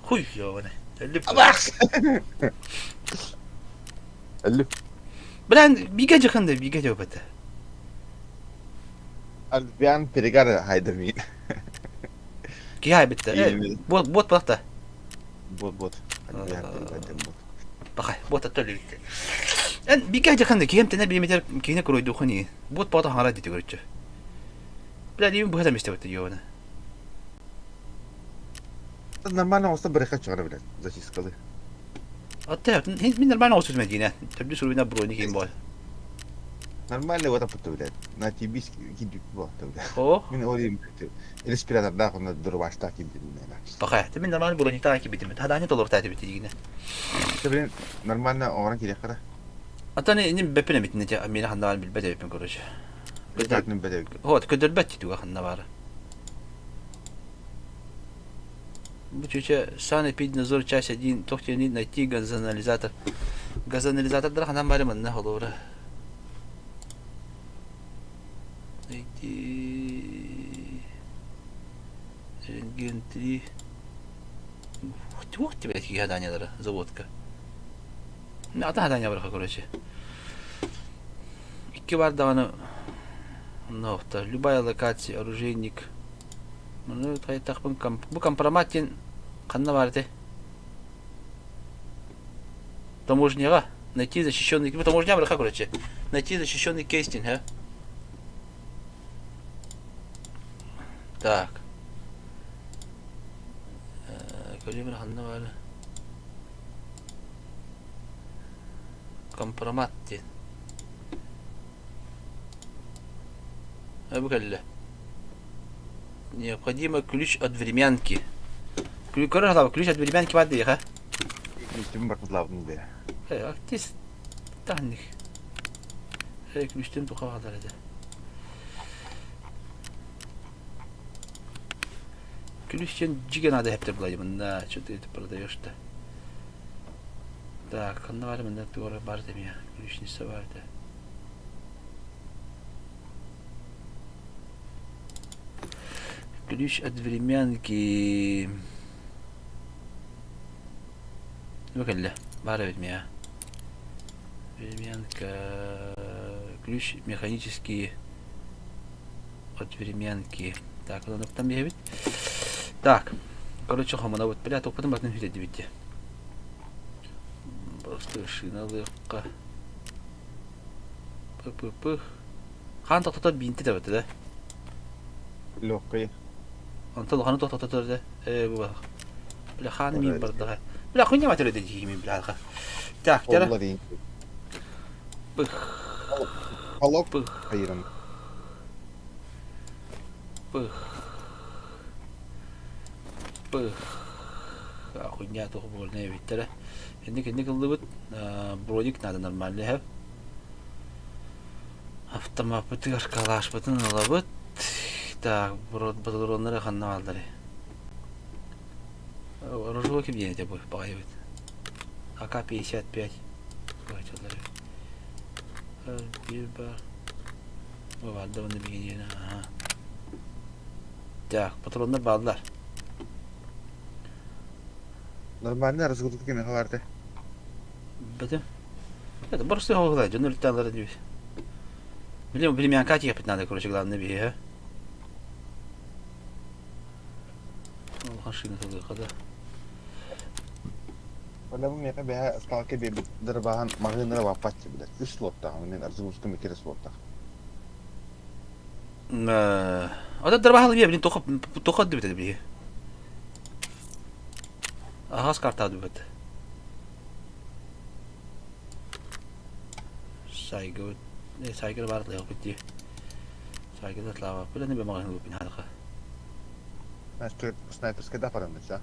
Хуй ёбаный. Өлүп.
Абах! Өлүп.
Бля, бигэ жакында, бигэ жабата.
Альбиан перегар хайдамин.
Киһи айбытта. Бот бот бата.
Бот бот. Альбиан перегар бот.
Бахай, бот аттар Эн бигэ жакында киһим тенә биметер киһине куройду хани. Бот бата хара дити көрүччү. Бля, дим быһа мисте бата ёбана.
Нормально оста бырыха чыгара билет. Зачисткалы.
Атта, мин нормально оҕустум диинэ. Төрдүс уруйна брони ким бол.
Нормально вот аппыта билет. На тибис кидүк буолта билет.
О,
Мин ол им респиратордаах онно дурбаштаах киирдим мена.
баха, мин нормально бронитаа кибитим. Хадани толорта бит диинэ.
Блин, нормально оҥорон кириэххэ
Атаны иним бэппин эмитин эти миэнэ ханна баар билбэт эбиппин короче.
да. бэдэ.
Вот, көдөрбөт туга ханна баара. Бу чүчэ санэпиднадзор часть 1 тохтени найти газоанализатор. Газоанализатордар ханан бары манна холобура. Найти рентген 3 Ух тебе такие гадания заводка. Ата гадания барха короче. Икки бар даҕаны онно любая локация оружейник Маны тахпын бу компромат диэн ханна баар этэй? Таможняҕа найти защищенный бу таможня барыха короче найти защищенный кейс диэн һэ так көрүмэр ханна баар компромат диэн бу кэллэ Необходимо ключ от времянки. Ключ, ключ от времянки бар диэхэ.
Ключтүн барытылаабытын бэйэ.
Э, актис тахник. Э, ключтүн туха хаалар этэ. Ключтен жиге надо хептер булай мында. Что ты это продаешь-то? Так, ханна бар мында туора бар демия. Ключница бар да. Ключ от времянки. Ну кэллэ. Баар эбит миэхэ. Времянка. Ключ механический от времянки. Так, там биэбит. Так, короче, хомунабыт. Бля, топпутун батын хүтэрдибит дии. Просто шиналыахха. Пы-пы-пых. Хаан тохтотор биинти да да?
Легкий.
Онтон улаханы тохтотор да? Э, бу бах. Бля, хаан миин бардаха. Бля, хуйня матер өдө дии бля. Так, тера. Пых.
Полок.
Пых.
Айрон.
Пых. Пых. Хуйня туох буолна эбиттэрэ. Инник инник ыллыбыт. Броник надо нормальный хэп. Автомаппытыгар калашпытын ылабыт. Так, батальоннары ханна баалларый? Ружье ким диэн этэ бу баҕайыбыт? АК-55. Биир бар. Баарды уонна бигиниэнэ. Так, патроннар бааллар.
Нормально разгрузка кимиэхэ баартай?
Бөтө. Это просто оҕолор дьон өлүттээллэр диибит. Блин, времянка тиэхпит надо, короче, главное биһиэхэ. Улахан шина тылыаха да.
Оля бу миэхэ бэһэ сталка биэрбит дырбаһан маҕыыныра баппат билэр. Үс слоттаах, мин разгрузка микире слоттаах.
Ота дырбаһалы биэ, блин, тоха тоха дибит биһи. Аһас карта дибит. Сайгы сайгы бар леопит дии. Сайгы да тлава. Бу не бемагын лупин хадаха.
Снайперская да парамыца.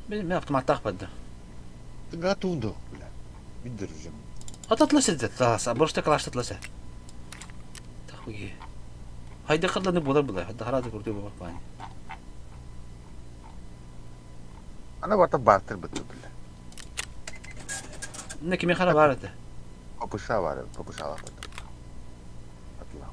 Мин автоматтаах бардым.
Тыга туунду, бля. Биддер уже.
Ататлас это, просто калаш атласа. Тахуги. Хайда кырланы болар була. Хадда харады курду бу бани.
Ана барта бартыр бытты, бля.
Не кими хара бар это.
ППШ бар, ППШ алап Атла.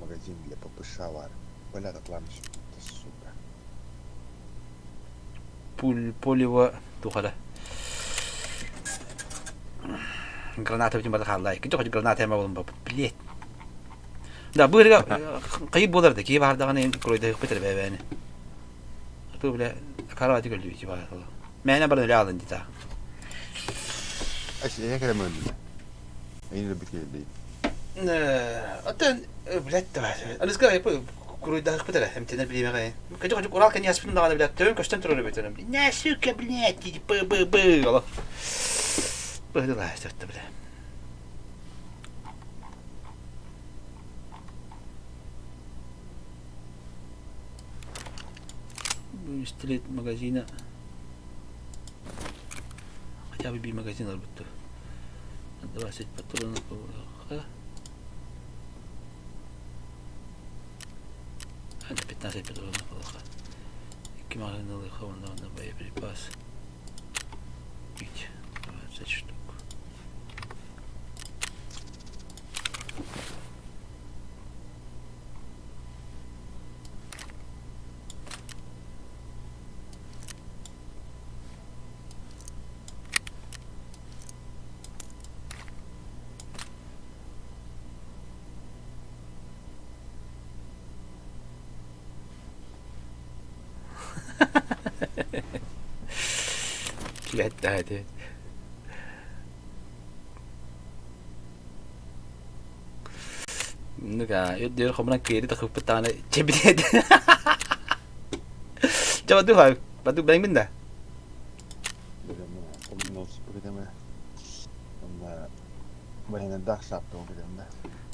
Магазин для ППШ бар. Бля, атламыш. Сука.
Пуль полево тухара. Граната бүтүн бары хаалла. Икки тоҕо граната эма болун бап. Блять. Да, быырга кайып болар да, кии баардаҕына куройда битер бэбэни. Ту бля, каравати көлдү баар. Мээнэ баран үлэ алын дита.
Аш эйэ кэлэ мөллүмэ. Эйин бит келди.
Оттон блять да. Аныска куройда битер эмтенер билимеге. Кыжы кыжы Урал кене яспын даҕаны блять төбөм көстөн турар бөтөнөм. Не сука, блять, б б б. Ала. Быдыла, сөттө бля. Пистолет магазина. Хотя бы би магазин албытты. 20 патронов. Это 15 патронов. Икки магазин ылыха, онда боеприпас. 20 штук. Блять, да, это... Ну-ка, өйдөр хомран киэри тахыппыттаҕына чэбиниэт. Чэ, баду баду бэймин да.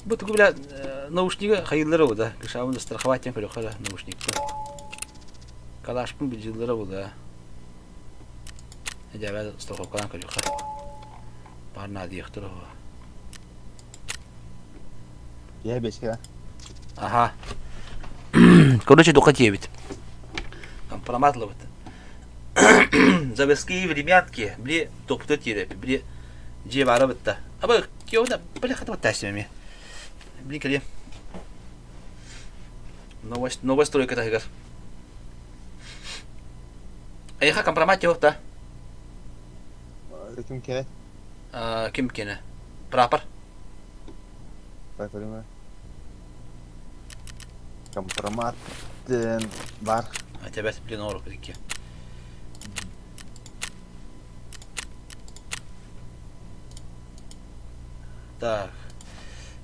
Бу тугу бля наушнига хайыллара бу да. Кышабын страховать тем көрөхөрө наушникта. Калашпын билдьиллара бу да. Эдьэбэ страховкалаан көрүөххэ. Баар наадыйыахтара оҕо.
Я беске.
Аха. Короче, духа тиэбит. Компромат лыбыт. Заводские времянки, били топта тиэрэ, били дьиэ баара бытта. Аба, киода, били хата баттаасым эмиэ. Били кэлиэм. Новая, новая стройка таһыгар. Эйиэхэ компромат тиһок да?
Ким кene?
Ким кene? Прапор.
Прапор Компромат бар.
А тебя блин орок икки. Так.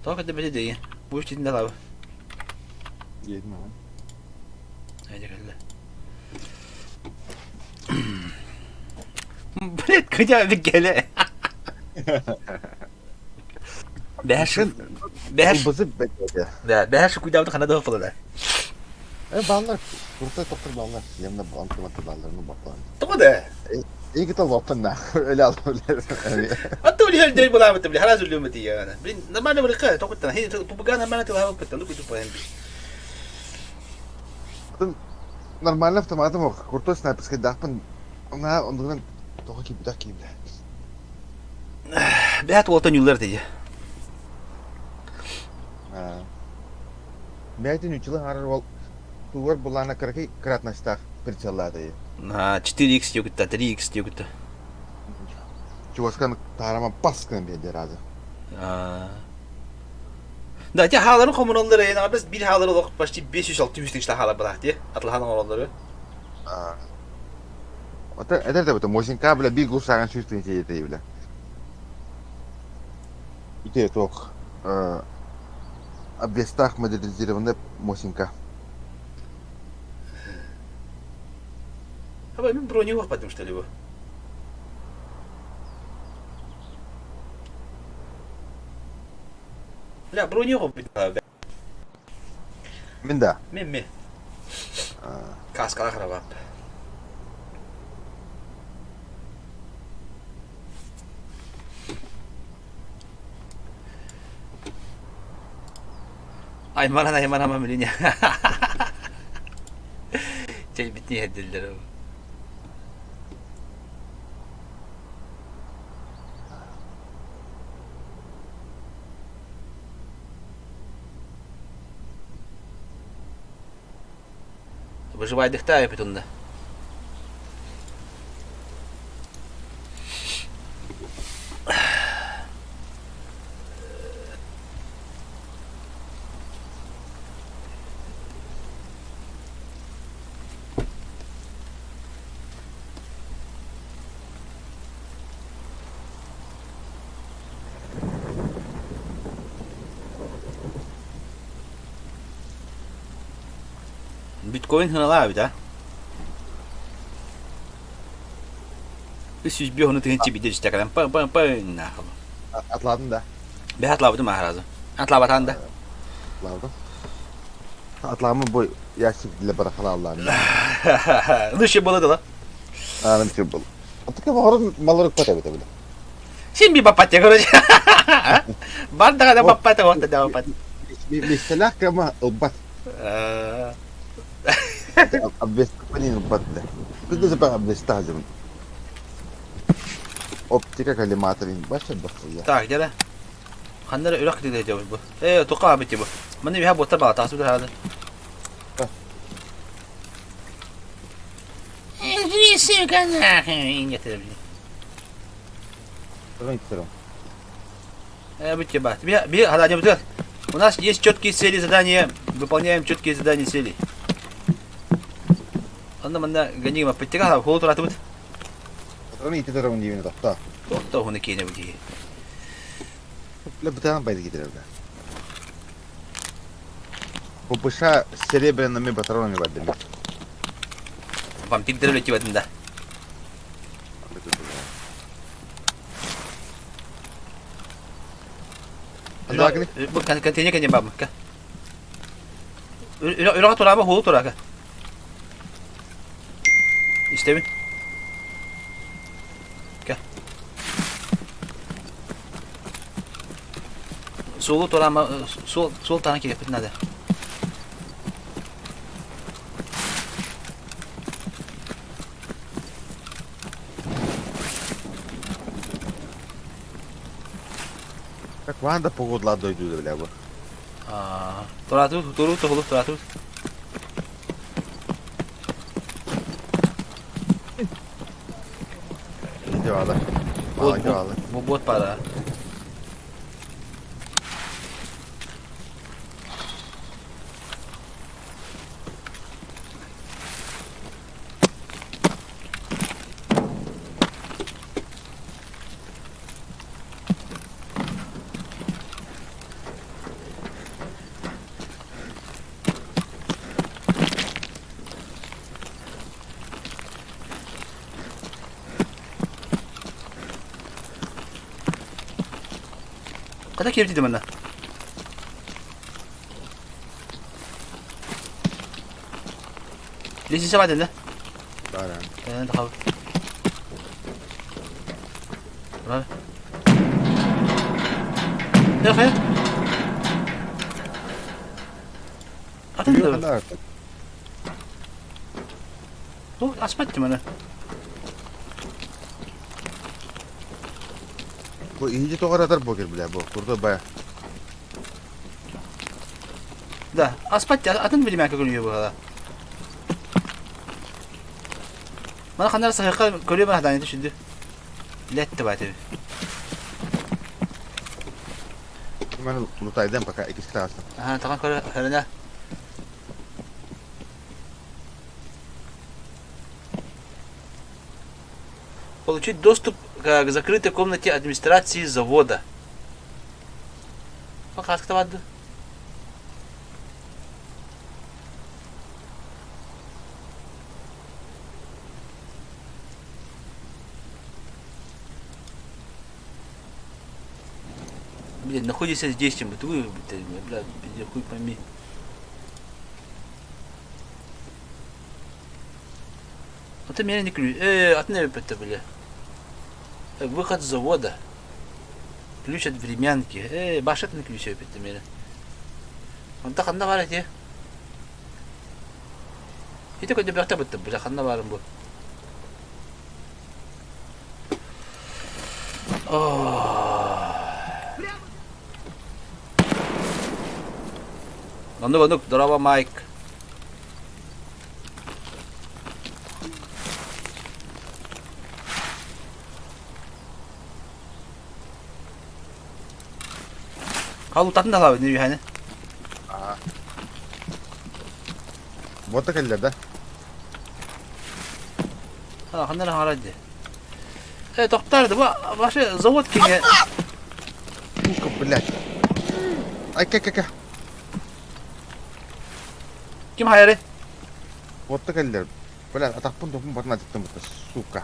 Только ты били Бу ичтин да лабы.
Диедим аҕа.
Айда кэллэ. Блядь, хотя бы кэлэ. Бэш. Бэш.
Ылбызы бэт
Да, бэш куйдаабыт хана да да.
Э баллар, курта тоқтыр баллар. Емне антыматы баллар, ну баклан.
Тоҕо да?
Эйги тал на. Өлө алып
Антон ли дей буламыт били харазу люмыт я. Блин, нормально били тоқуттан. Хей, пупуга нормально тылабы кыттан, ну куйду поем.
Нормально автоматом ох. Куртой снайперский дахпын. На, ондуган тоҕо кийбитах кийбилэ.
Бэт уолтан юллар диye.
Бәйтин үчілі харар ол тугар булана кыракый кратностах прицеллады.
На 4x диэкутта, 3x диэкутта.
Чуваскан тарама паскан беде разы.
Да, те хааларын хомуналлары, енді біз бір хаалары олық почти 500-600 тысяч хаалар балақ те, атылхан оңоллары.
Ота эдер да бу мосин кабля бир гусаган сүртүн тиете бля. Ите ток. Обвестах модернизированная Мосинка.
А мен броню потому что ли бу. Бля, броня бля.
Мин да.
Мен ми. Каскалах рабап. Аймаран аймарама билине. Чэй битни хеддиллер. Выживайдыхта эпитунда. Биткоин сыаналаабыт а? 305 ону тыһыынча биирдэ түстэ кэлэн пын пын пын нахуй.
Атладым да.
Бэһ атлаабытым аһаразы. Атлаабатаан да.
Атлаабытым. Атламы бу ящик для барахла аллаан.
Ну еще было дела.
Аным все было. А так оҕорон малырык пата бит бile.
Син би баппат короче. Бар даҕаны баппат оҕотто да баппат.
Миэстэлээх кама ылбат. Обвестапанин ылбат да. Кыгы запа обвестазым. Оптика коллиматорин баша бахуя.
Так, где Ханна эрэ үрэх кытыыта сылдьабыт бу. Ээ, туохха аабыт дии бу. Манна үөһэ буоттар баҕа тахсыбыт аһаады. У нас есть четкие цели задания, выполняем четкие задания цели. Онно манна гони пыттыга холу туратыбыт.
Патрон ити тарабын диибин тохтоо.
Тохтоо хуны киэнэ бу киһи.
Бытаан байды киирэр да. ППШ с серебряными патронами бардым.
Вампирдер үлэтибэтин да. Бу контейнер кэннин бааммыкка. Үрэҕэ тураама хуолу турака. Истэбин. Кэ. Суолу тураама суол суол таһан киириэхпит наада.
Так ваанда погодлаа дойду бля бу.
Тураатыбыт, туруу туһулу тураатыбыт. Бу бот пара. Хата киирдим манна. Лестница баар да?
Баар.
Тахабыт. Бар. Хайа? Атын да. Ну, аспатты мана.
Бу иһи тоҕор бу бля бу. Курда бая.
Да, аспатты атын билимәккә көрүө була. Мана ханнар сахыка көрүө бана хаданы түшүндү. Летте баты.
Мен лутайдан пока икки тағыстым.
Ага, таган көрө хөрөнө. Получить доступ к закрытой комнате администрации завода. Хаска барды. Блин, находишься здесь, чем ты, бля, хуй пойми. Это меня не ключ. Атын эбиппэтэ бile. Выход с завода. Ключ от времянки. Башатын ключ эбиппэтэ мені. Онта ханна бар эти? Ити көдөбөхтө бытты бile ханна барын бу. Оннук оннук, здорово, Майк. Халутатын да алабын үһәне.
Бота кэллэр да?
Ханна эрэ хаҥарар дии. Э, тохтоор, бу вообще завод киҥэ.
Сука, блядь. Ай, ка ка ка.
Ким хайары?
Уотта кэллэр. Блядь, атахпын топпун батын атыттым бытта, сука.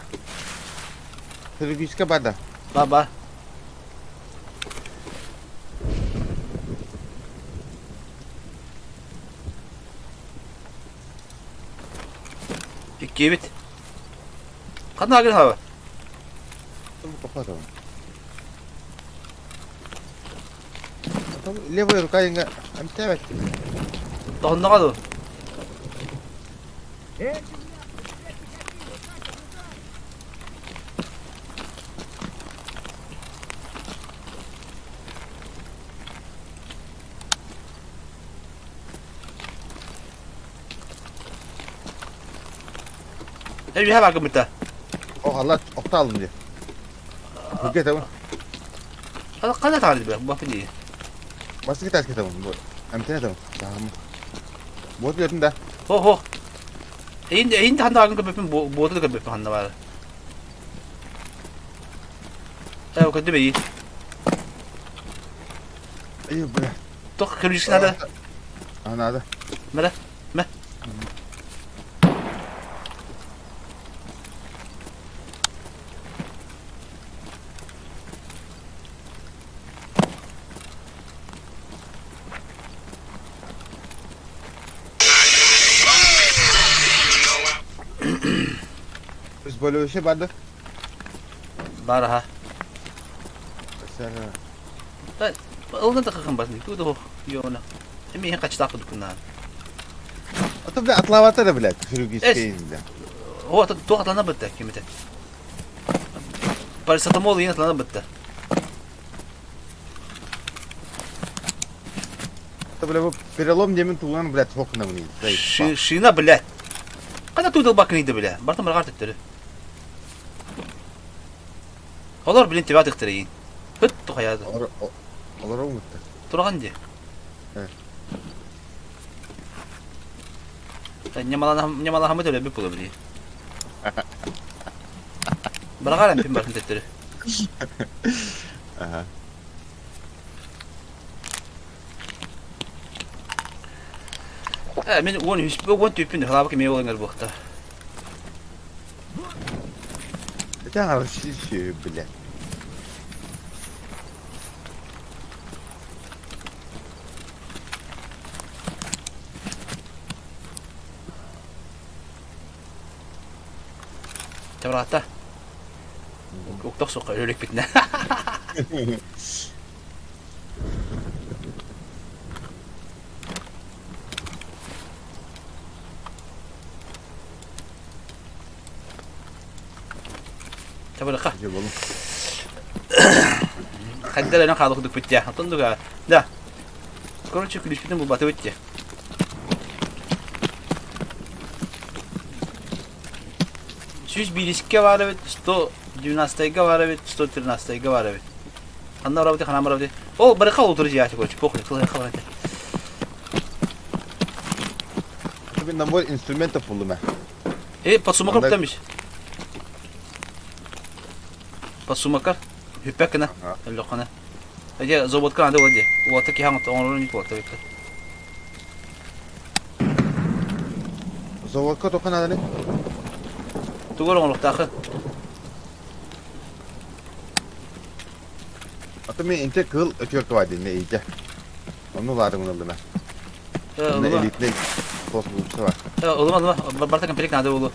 Сервиска бар да.
Ба-ба. Иккиэбит. Ханна агын хаба?
Потом левая рука инга эмтээбэт.
Тоһуннаҕа дуу? Үһэ бар гыммыта.
О, алла охта алым дии. Хүргэ табын.
Ханна таҕар дии бу дии.
Бастакы тааска табын. Бу эмтэнэ табын. Саһамы. Буот билэтин да.
Хо хо. Эйин эйин ханна бааргын көрбөппүн буоту да көрбөппүн ханна баары. Э, көрдүм эйин.
Эй, бля.
Тох ключ надо.
А, надо.
Мэ, мэ.
Болевище барды.
Бар аха. Ылына да кыкын басын. Туду йона. Эми качтак дукунан.
А то, бля, атлавата да, блядь, хирургический, бля.
О, туох атлана бытта, кимите. Парацетамол иин атлана бытта.
Это, бля, перелом демин туган, блядь, хокна мне.
Шина, блядь. Кана тудыл бакын иди, бля. Бартын баргар төттөрү. Олор, блин, тебя тыктырыйын. Ыт тухаяды.
Олор оңутта.
Тураган ди. Нямалахамы төлөбү була били. Барагаар эмпин барын төттөрү.
Ага.
Э, мен 13, 14 халабы кеме болыңар буақта.
Это аңар блядь.
Табырата. Уктох суққа өлөлік бітіне. Табырqa. Хайдара хаалых бүттэ. Атын дуга. Да. Короче, күлүспүтүн булбаты бүттэ. 101-ке бар эбит, 119-га бар эбит, 113-га бар эбит. Ханна барабыт, хана барабыт. Ол барыка олтур жиати, короче, похуй, кылай кылай.
Бин набор инструментов булдум ә.
Э, подсумакар бутамиш. Подсумакар. Хүппәккенә. Өллөххөнө. Эдэ заводка анда оди. Уота киһи оҥорон ит уота биппит.
Заводка тоха надо
Тугар оҥоруохтаахы.
Ата мен инте кыл өтүөр кыбайдын иитэ. Онну улаатымын ыллыма. Онно элитнэй космос бар.
Ылыма ылыма барта комплект надо было.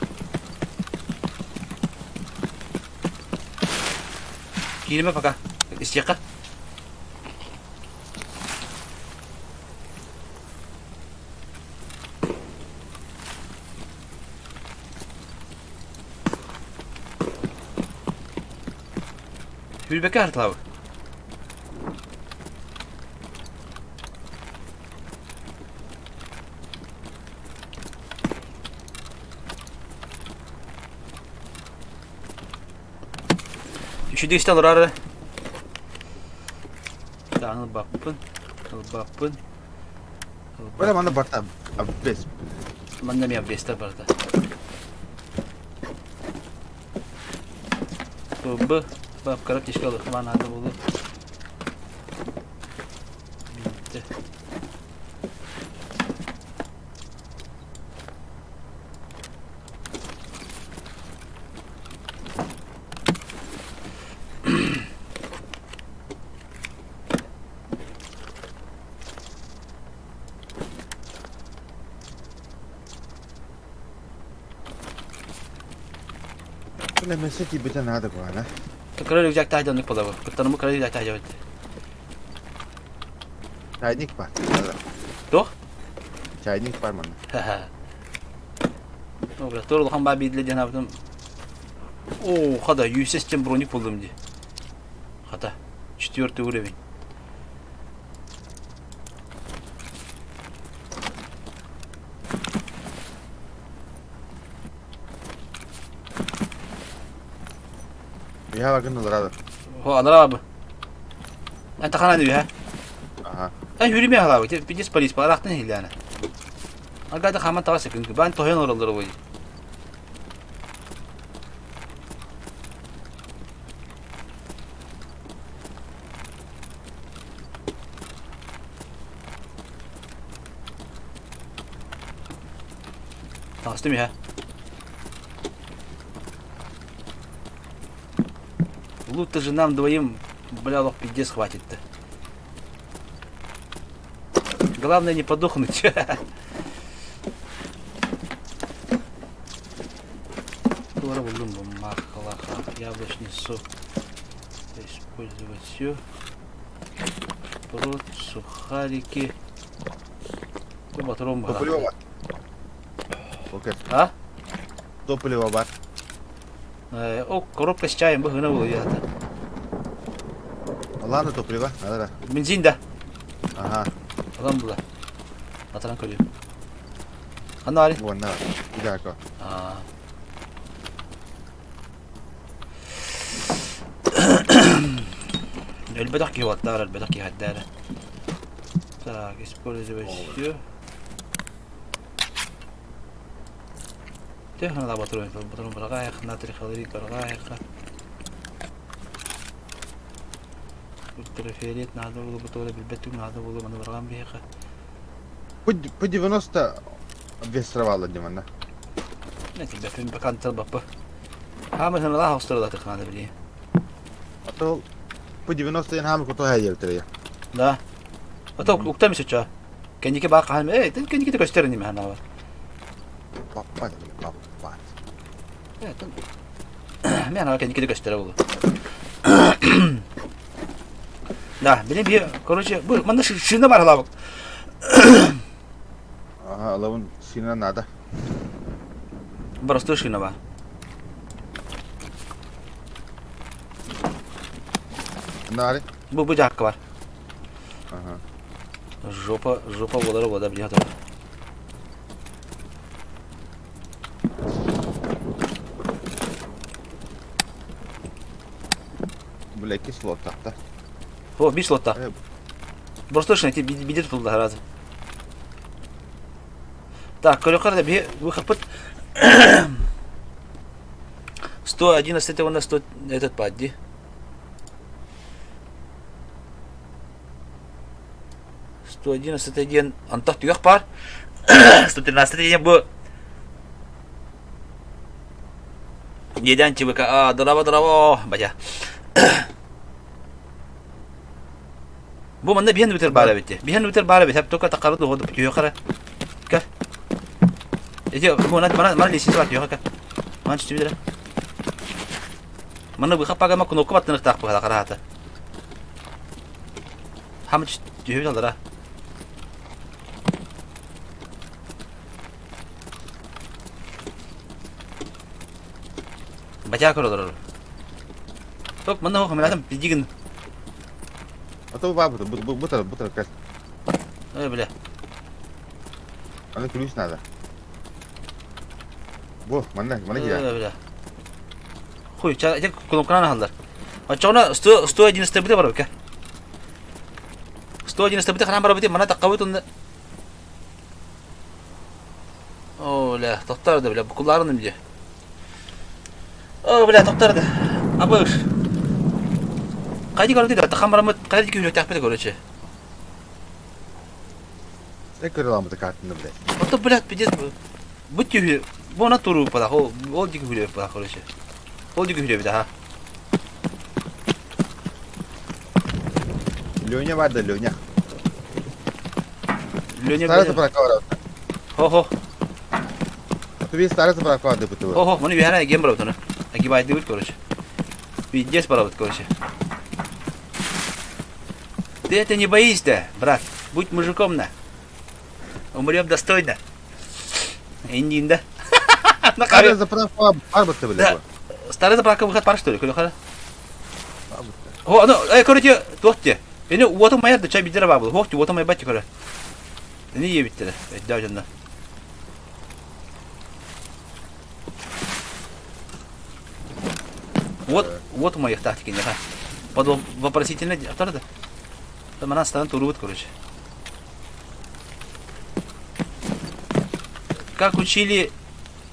Киирime пока. Истиэххэ. Сүүрбэккэ аһартылаабыт. Үчүгэй истэ олорор. Даҕаны ылбаппын, ылбаппын.
Бара манна барта обвес.
Манна эмиэ обвестар барда. Б, бабкара птичка ылыхма наада буолуо. Биирдэ.
Эмэсэ тиийбитэ наада куһаҕана.
Кыра рюкзак таһдьа оннук буолабы. Кыттанымы кыра рюкзак таһдьа
Чайник бар.
Туох?
Чайник бар манна.
Ну, бля, тур улахан баа биирдэ диэн абытым. Оо, хада, юсес чем броник булдум дии. Хата, четвертый уровень.
Биһа баргын ылырады.
О, анараа Эн тахана үһэ.
Аха.
Эн хүрүмэ халабы, пидес полис парахтын хилляна. Аргада хаман тава секүн, бан тойон ороллор бой. Таҕыстым үһэ. Лучше же нам двоим, бля, лох пиздец хватит-то. Главное не подохнуть. Туора булдум махалаха, яблочный сок. Использовать все. Шпрот, сухарики. Батром
Топливо бар. Окей.
А?
Топливо бар.
О, коробка с чаем быһына буолуйата.
Ладно, топливо. Надо да.
Бензин да.
Ага.
Алан була. Атаран көрүм. Ханна бары?
Уонна. Идако.
Аа. Өлбөтөх киһи уоттаар, өлбөтөх киһи хайдаа Так, использовать все. Төһө батырын батырын бараҕаайах, натрий хлорид бараҕаайахха. Ультрафиолет наада буолуо, бу билбэт түк наада буолуо, маны бараҕан биһиэхэ.
По 90 вес сорвало димана.
Этилбэппин бакантал баппа. Хаамы сыналаах остуолатых наада билии.
А то по 90 ен хаамы кото хайелтере.
Да. А то уктам исуча. Кэнники баа хаһан э кэнники көстөр ини ханаабар.
Паппа паппа.
Э мен ана кэнники көстөрө болу. Да, билин би короче, бу манна шина бар халабык.
Ага, алабын шина надо.
Простой шина бар.
Нари?
Бу бу жакка бар.
Ага.
Жопа, жопа болары вода биле хатар.
Бля, кислот тахта.
О, бир слотта. Просто шина ти бидер тулда разы. Так, көрөкөр да би выхопыт 111 у нас 100 этот падди. 111 диэн антах түгэх баар. 113 диэн бу Еден ЧВК. А, драво, драво. Бадя. Бу манна биһэн бүтэр баар эбит. Биһэн бүтэр баар эбит. Хап только таққары дуһу түһө қара. Көр. Эти мана мана мана лестница бар түһө көр. Мана түстү билер. Мана быха пагама кнопка баттыныктаах быха қараата. Хам түһө алара. Бачаа көрөлөр. Ток манна хох хамилатым пидигин.
А то бабы, бу бу бу бу кэл.
Ой, бля.
Аны ключ надо. Бу, манна, манна киирэ.
Ой, бля. Хуй, ча, эти кнопканы аллар. Оччоҕуна 111 бите барабыт 111 бите ханан барабыт мана таққабыт онно О, бля, тохтар да, бля, букулларын дии. О, бля, тохтар да. Абыш. Хайди көрдү да, тахам барамыт, хайди күнү короче.
Не көрө картины, блядь.
Вот блядь, пиздец. Бу түһү, бу она туру пала, ол ол дики хүле пала, короче. Ол дики хүле бит, ха.
Леня бар да, Леня.
Леня
Старый заправка бар.
Хо-хо.
Ты старый заправка бар деп
Хо-хо, маны бихана ген барабыт оны. Агибайды бит, короче. Пиздец барабыт, короче. Ты это не боишься, брат. Будь мужиком на. Умрем достойно. Индин, да?
Старая заправка бар бытты, блядь.
Старая заправка выход пар, что ли? Көлі О, ну, э, короче, туохте. Эни уоту майар да чай бидер бабыл. Хохти уоту май бати көрө. Эни ебиттер. Эдда жанна. Вот, вот у моих тактики не Под вопросительно второй Там она станет урвут, короче. Как учили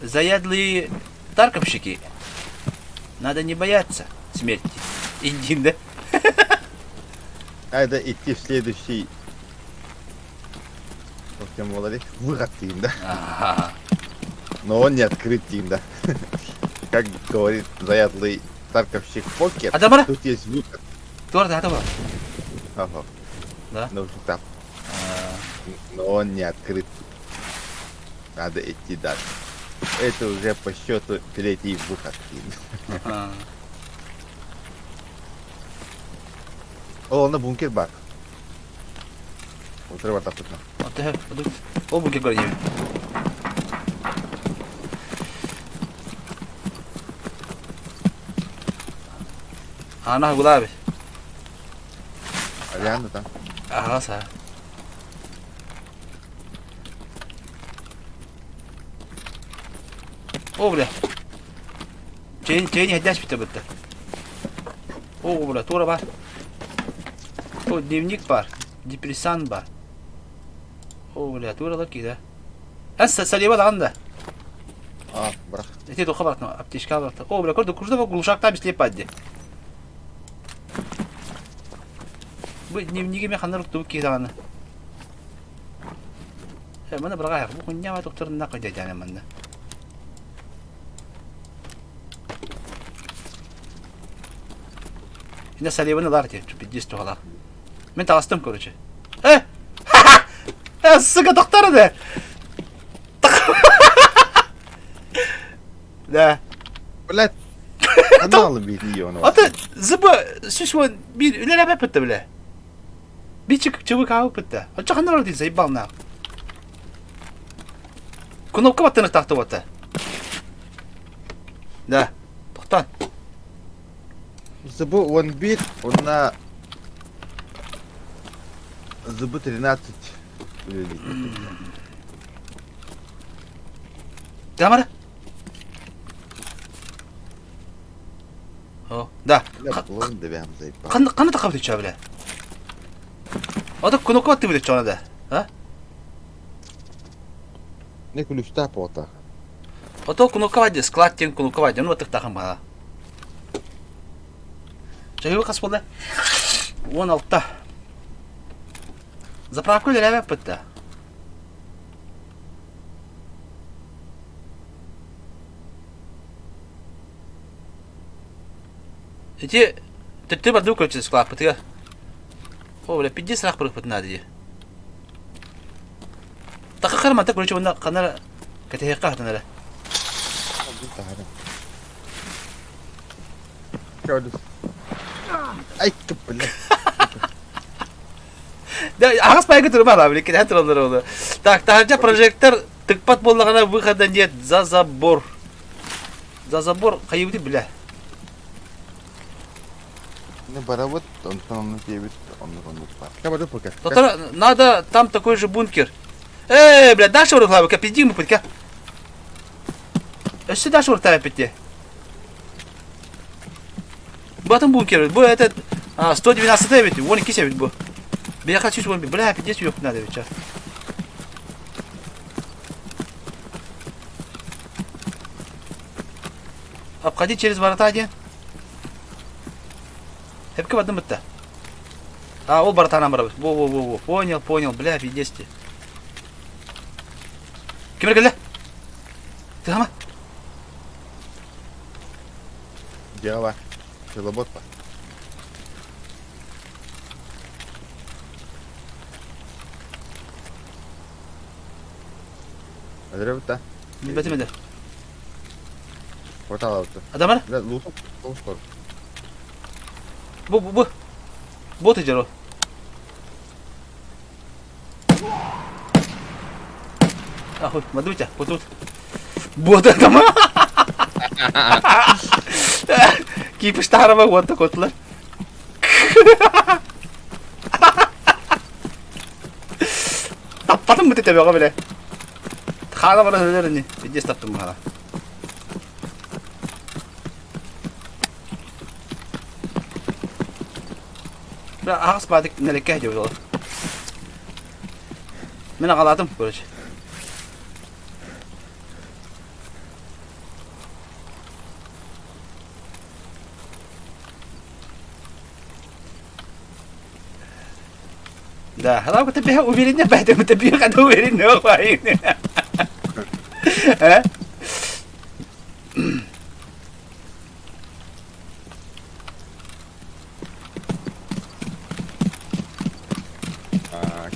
заядлые тарковщики, надо не бояться смерти. Индин, да?
Надо идти в следующий... Тем более, выход им, да?
Ага.
Но он не открыт им, да? Как говорит заядлый тарковщик покер,
А там
тут есть выход.
Туар, да,
Ага.
Да?
Ну, там. Но он не открыт. Надо идти дальше. Это уже по счету третий выход.
Ага.
О, на бункер бар. Утро бар тапытна.
Ол бункер бар Ана гулаби.
Ариана там.
Ага, са. О, бля. Чейн, чейн хадяш битэ бытта. О, бля, тура бар. О, дневник бар. Депрессан бар. О, бля, тура лаки, да. Ас, салеба даҕаны да.
А, бырах.
Эти тоха баратна, аптечка баратна. О, бля, көрдө, курда глушакта бислеп падди. Бу дневниги мен ханнар уктубут киһи даҕаны. Э, маны быраҕаайах, бу хунньаама тохторунна кыдьадьаана манна. Инде салебаны ылар ти, пиздец туһалаах. Мин таҕыстым, короче. Э! Э, сука, тохтор да! Да.
Блядь. Анал бити оны.
Ата зыбы сүс bir үлеләбә бітті біле. Бичик чыбык алып бітті. Ача хандар бар дейін заебал на. Кнопка баттыны тақты батты. Да. Тоқтан.
Зыбы 11, онна Зыбы 13.
Камера? О, да. Қаны тақап өтчө біле. Ата кнопка батты біле чона да. А?
Не ключта пота.
Ото кнопка бады, склад тен кнопка бады, ну тық тақым бала. Жайы қас болды. 16. Заправка үлеләбә бітті. Эти төттө барды короче склад бытыга. О, бля, пиздец ыраах барыахпытын наада дии. Така кармата, короче, уонна ханна кэтэһиэххэ хатан эрэ.
Ай, бля.
Да, аҕыс пайга турма ла, блин, кэтэһэн тураллар ол. Так, таһырдьа прожектор тыкпат буоллаҕына выхода нет, за забор. За забор хайыбыты бля.
Не барабыт, онтон онно тиэбит, оннук оннук бар. Кабады пока.
Татара, надо там такой же бункер. Эй, бля, дальше вырухлабыка, пиздим мы Өссө дальше вырухтаа эппитти. Бу атын бункер, бу этот 112 эбит, 12 эбит бу. Бияха 111, бля, пиздец yok надо ведь. Обходи через ворота один. Хепке бардым бытта. А, ол братана барабыт. Во-во-во-во. Понял, понял, бля, пиздец ти. Ким кэллэ? Тыһама.
Дьиэҕэ Филобот бар. Өлөрөбүт да?
Билбэтим эдэ.
Оталабыт.
Адамар?
Бля, луту кор.
Бу бу бу. Бот иджаро. Ахуй, мадуйте, вот тут. Бот адама. Кипиш таарама уонта котлар. Таппатым быты төбөҕө биле. Хаана бара өлөр ини. Пиздец таптым баһара. Бля, аҕыс баадык нэлэккэ диэбит ол. Мин аҕалаатым, короче. Да, она тебе уверена, поэтому тебе когда уверена, Э?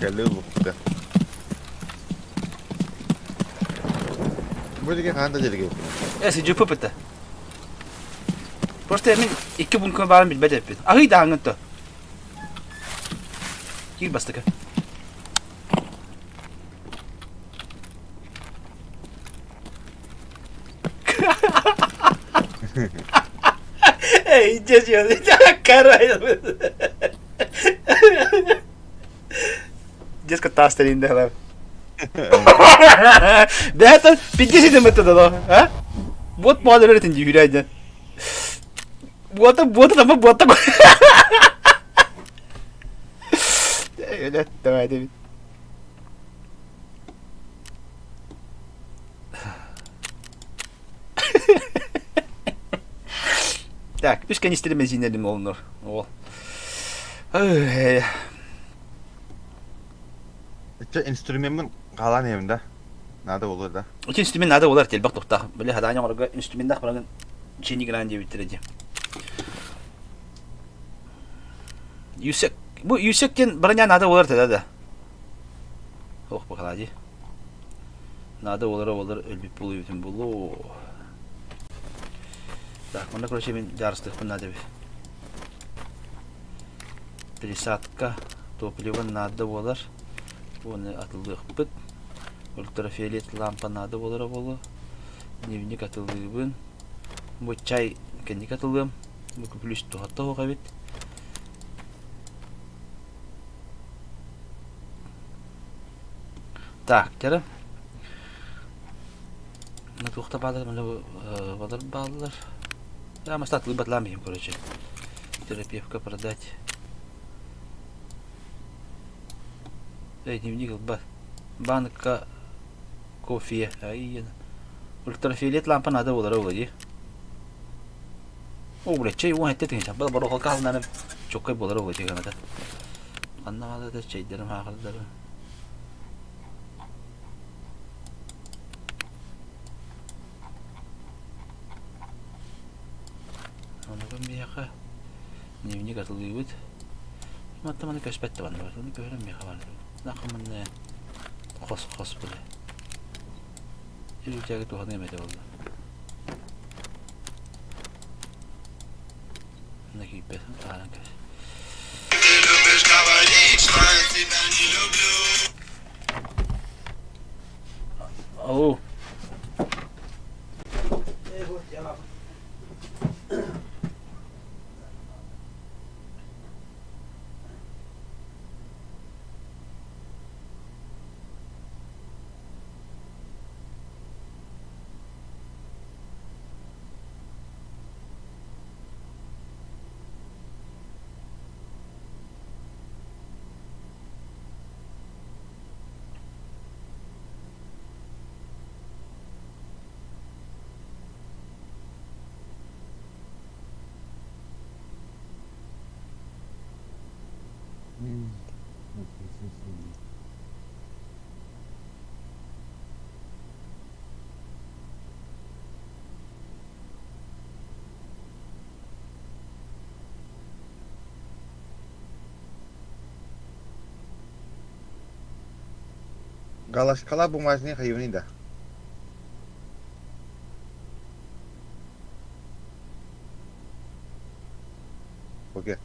Кэлли ылбыппыта. Бу диги хаан да дьэргэ
Э, сидьуппут бытта. Просто мин икки бункер баарын билбэт эппит. Аһый даһаҥҥын то. Киир бастакы. Эй, иди сюда, Детка таас тэрийдэ Да это 50 метр да, а? Вот модуль это не юрядя. Вот вот там вот там. Давай, Давид. Так, үс кэнистери мезинелим олунur. Ол.
Иччэ инструмеммин хаалаан иһэбин да. Наада буолуо да.
Ити инструмент наада буолар телбэх тухтаах. Били хадаanya оҥорго инструменнаах баран чини гынан диэбиттэрэ дии. Юсек. Бу Юсек диэн броня наада буолар да да. Ох, бакалаа дии. Наада буолара буолар өлбүт буолуо буолуо. Так, манна короче мин дьаарыстыахпын наада эбит. Пересадка топливо наада буолар. Уонна атыллыахпыт. Ультрафиолет лампа наада буолара буолуо. Дневник атыллыыбын. Бу чай кэнники атыллыам. Бу плюс туһатта суох эбит. Так, дьэ Туохта баалар, балар бааллар. Да, маста атылыбатлаам иһим, короче. Терапевка продать. Эй, дневник ылба. Банка кофе. Ай, ультрафиолет лампа надо буолара буолуо дии. О, блядь, чэй уон этте тыһыынча. Бал барокалка алынарым чоккай буолара буолуо дии Ханна хаалыта чэйдэрим хаахырдарым. Ону миэхэ дневник атылыыбыт. Мантан маны көспөт да манна Оны көһөрөн миэхэ бар. Нахамынны хос хос бile. Үрүчээги туһаныам этэ буолла. Мына киирбэт таһааран кэс. Ау.
Галашкала бумажный хайвани да. Окей.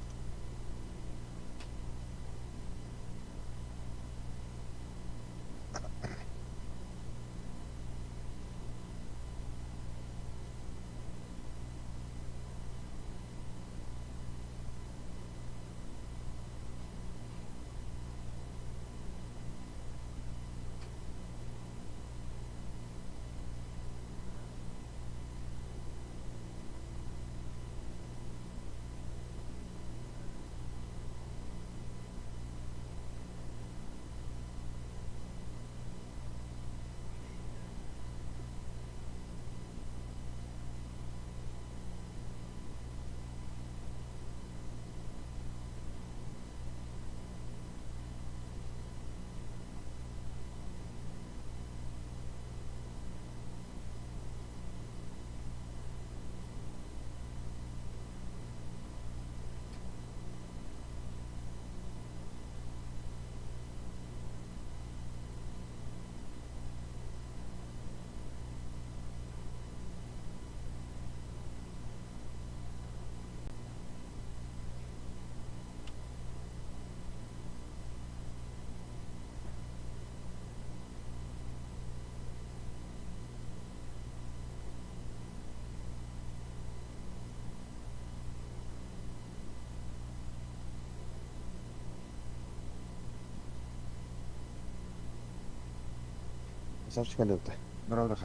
Красавчик Алёта. Здорово,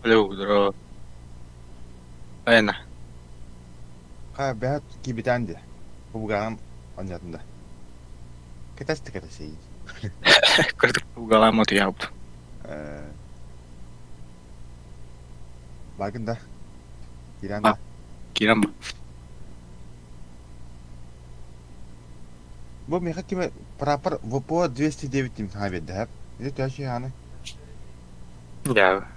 Алло, здорово. Айна.
Ха, бэһэт киибитэн дии. Кубугаҕым онньотунда. Кэтэсти кэтэсий.
Кырдык кубугалаам утуйаабыт.
Бакын да. Киирэн да.
Киирэн ба.
Бу миэхэ кими прапор ВПО 209 дим хаһа биэрдэ һэп. Или төһө хааны?
Да.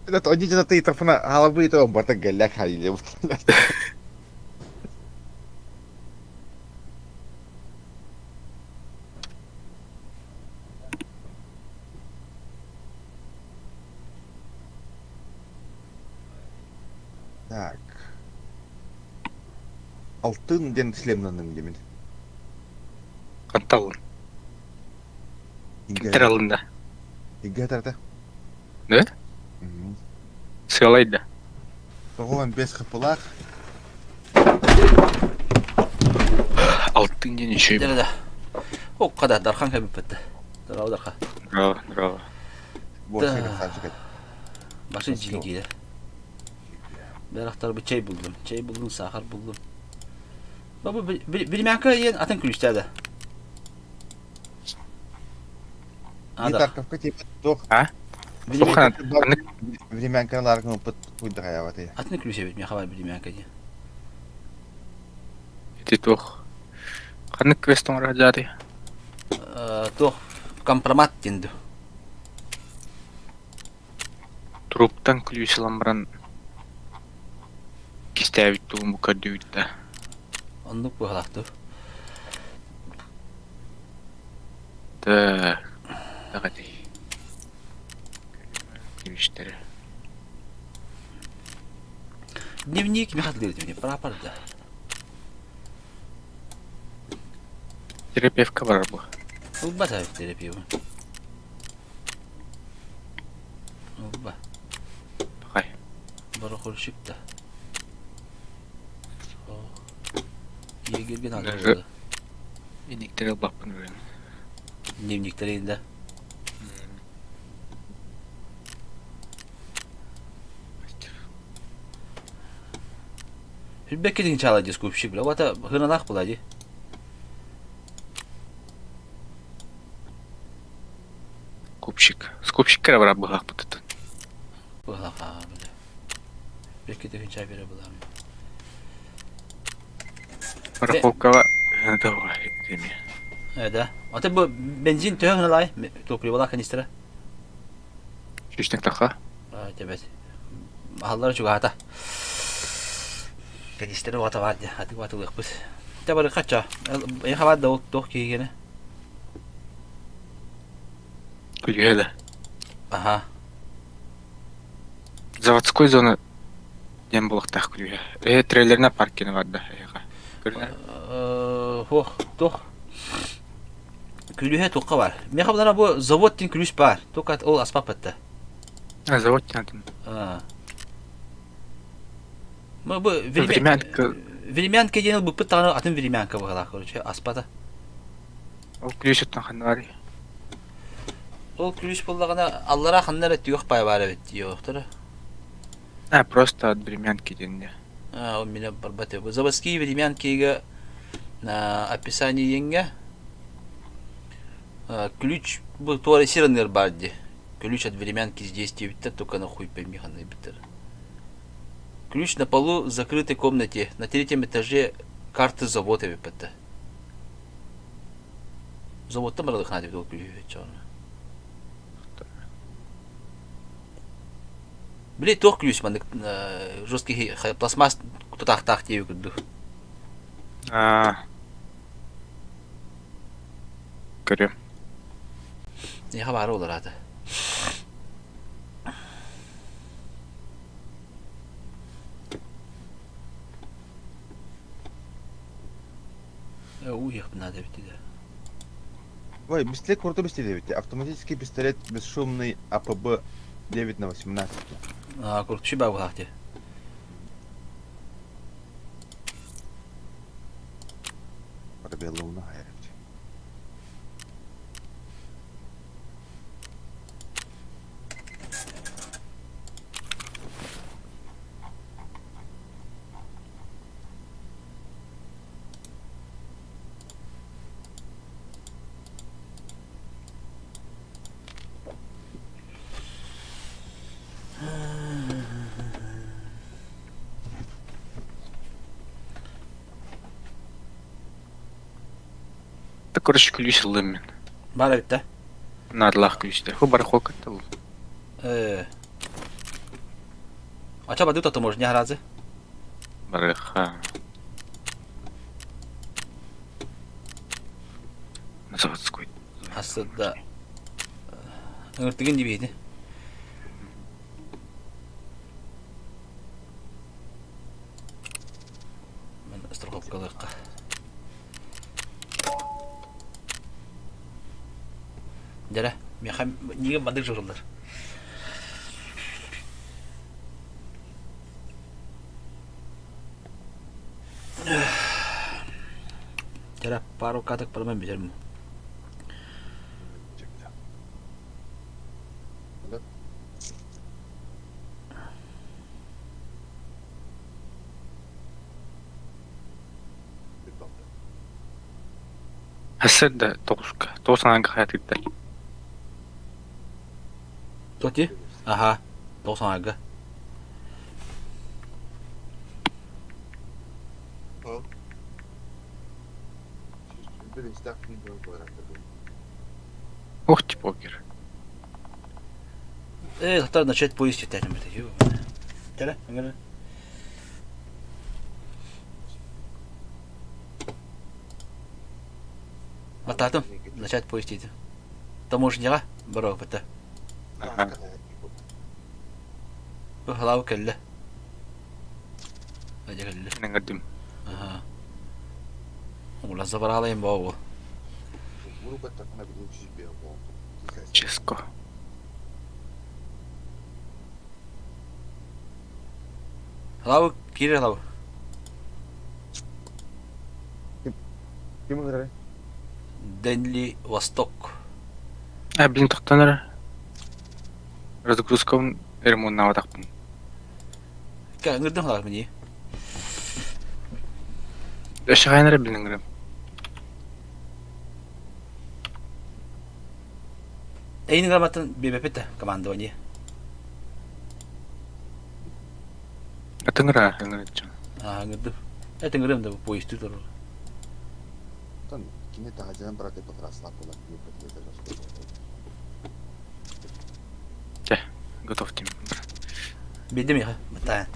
Это одни же ты тафна халабы то барта гэллек хайли. Так. Алтын диэн шлемнаным диэмин.
Хантан алын? Кимтэн алынна?
Иггэ тарта.
Да? Сыалай да.
95 хапылаах.
Алтын диэн үчүгэй.
Да, да. О, Дархан кэбиппэтте. Здорово, Дархан.
Здорово, здорово.
Больше красавчик.
Башы дьиги Бэрахтар бу чэй булдум. Чэй булдум, сахар булдум. Бу биримээккэ диэн атын күлүстээ да.
Не Тарковка типа туох.
А?
Времянка ларгын опыт хуйдахаябаты.
Атын күлүсэбит миэхэ бар биримээккэ диэн.
Ити туох. Ханнык квест оҥоро дьааты?
Туох компромат диэн дуу.
Труптан күлүүс ылан баран Кистээбит тугун бу көрдүүбүт да.
Оннук быһалаах дуу.
Так, даҕатай. Күлүстэрэ.
Дневник Михаил Дмитриевич, прапор да.
Терапевка барар бу.
Ылбат эбит терапевы. Ылба.
Пахай.
Барахольщик да. Егерге надо было.
Дневниктери ылбаппын үөрэн.
Дневниктери да. Билбэккэ дин чаала дии скупщик бля. Вата хыналаах була дии.
Скупщик. Скупщик кere барар быһаахпытыттан.
Быһаахаа бля. Бэккэ дин чай бере булам.
Парковкаҕа давай эми.
Э да. Ата бу бензин төһө хыналай? Топливолаах канистра.
Сүүстэн таха.
Тэбэт. Аһаллара чугаһата. Канистра уата баар дии. Аты уатылыахпыт. Тэ бары хачча. Эйиэхэ баар да ол туох киһигэнэ?
Күлүһэ да.
Аха.
Заводской зона диэн буолуохтаах күлүһэ. Э трейлерна паркина барда эйиэхэ. Көрүнэр.
Хуох, туох Күлүһэ туохха баар? Миэхэ булара бу завод диэн күлүүс баар. Только ол аспаппатта.
А, завод диэн атын.
Бу
Времянка.
Времянка диэн ылбыппыт даҕаны атын времянка быһалаах, короче, аспата.
Ол күлүүс оттон ханна барый?
Ол күлүүс буоллаҕына аллараа ханна эрэ түгэх паай баар эбит диэхтэрэ.
А, просто от времянки диэн
А, ол минэ барбат эбит. Заводские времянкига описание диэҥҥэ ключ бу туора сир аныыр баар дии. Ключ от времянки здесь диэбиттэр, только на хуй пойми ханныйбыттар. Ключ на полу в закрытой комнате на третьем этаже карты завода эбиппэтэ. Заводтан баралыхна диэбит ол ключ Били туох ключ маннык жесткий пластмасс тутаахтаах диэби курдук.
Аа. Көрүөм.
Эйиэхэ баара буолар аата. Уу иһиэхпин наада эбит да.
Ой, пистолет крутой пистолет эбит. Автоматический пистолет бесшумный АПБ 9 на 18.
Аа, куртуши баа дии.
Пробеловна хайрать.
Да, короче, ключ ыллым мин.
Баар эбит да?
Наадалаах ключтэр. Ху барахолка был.
Э. А ча бадыта то можно разы?
Барыха. На заводской.
Хасыда. Ыҥыртыгын дибиһини. Мен страховкалыахха. Дьэрэ, миэхэ миигин маннык дьуһуруллар. Дьэрэ, пару каток барыман бүтэрим.
Сарсыарда тоҕуска, тоҕус аҥаарга хайатыыттан
Тоти? Аха, тоҕус аҥаарга.
Ух ты, покер.
Э, начать поезд читать. Теле, Батаатым. Начать поезд диэтим. Таможняҕа барабыта. Бу халаабы кэллэ. Дьэ кэллэ.
Ыҥырдым.
Аха. Ула забрала им боо.
Ческо.
Халаабы киирэр халаабы.
Ким ыҥырар?
Дэнли Восток.
А, блин, тохтон эрэ. Разгрузкабын ремоннаабатахпын.
Ыҥырдым халаабы мини.
Өссө хайан эрэ блин ыҥырым.
Эйин грамотын биэбэппит да командование.
Атыҥыра ыҥырыччы.
Аа, ыҥырдым. Это ыҥырым да поезды турар.
Оттон кини таһырдьанан барар деп трассалаах буолар
Чэ, готов тим.
Билдим яха, баттаан.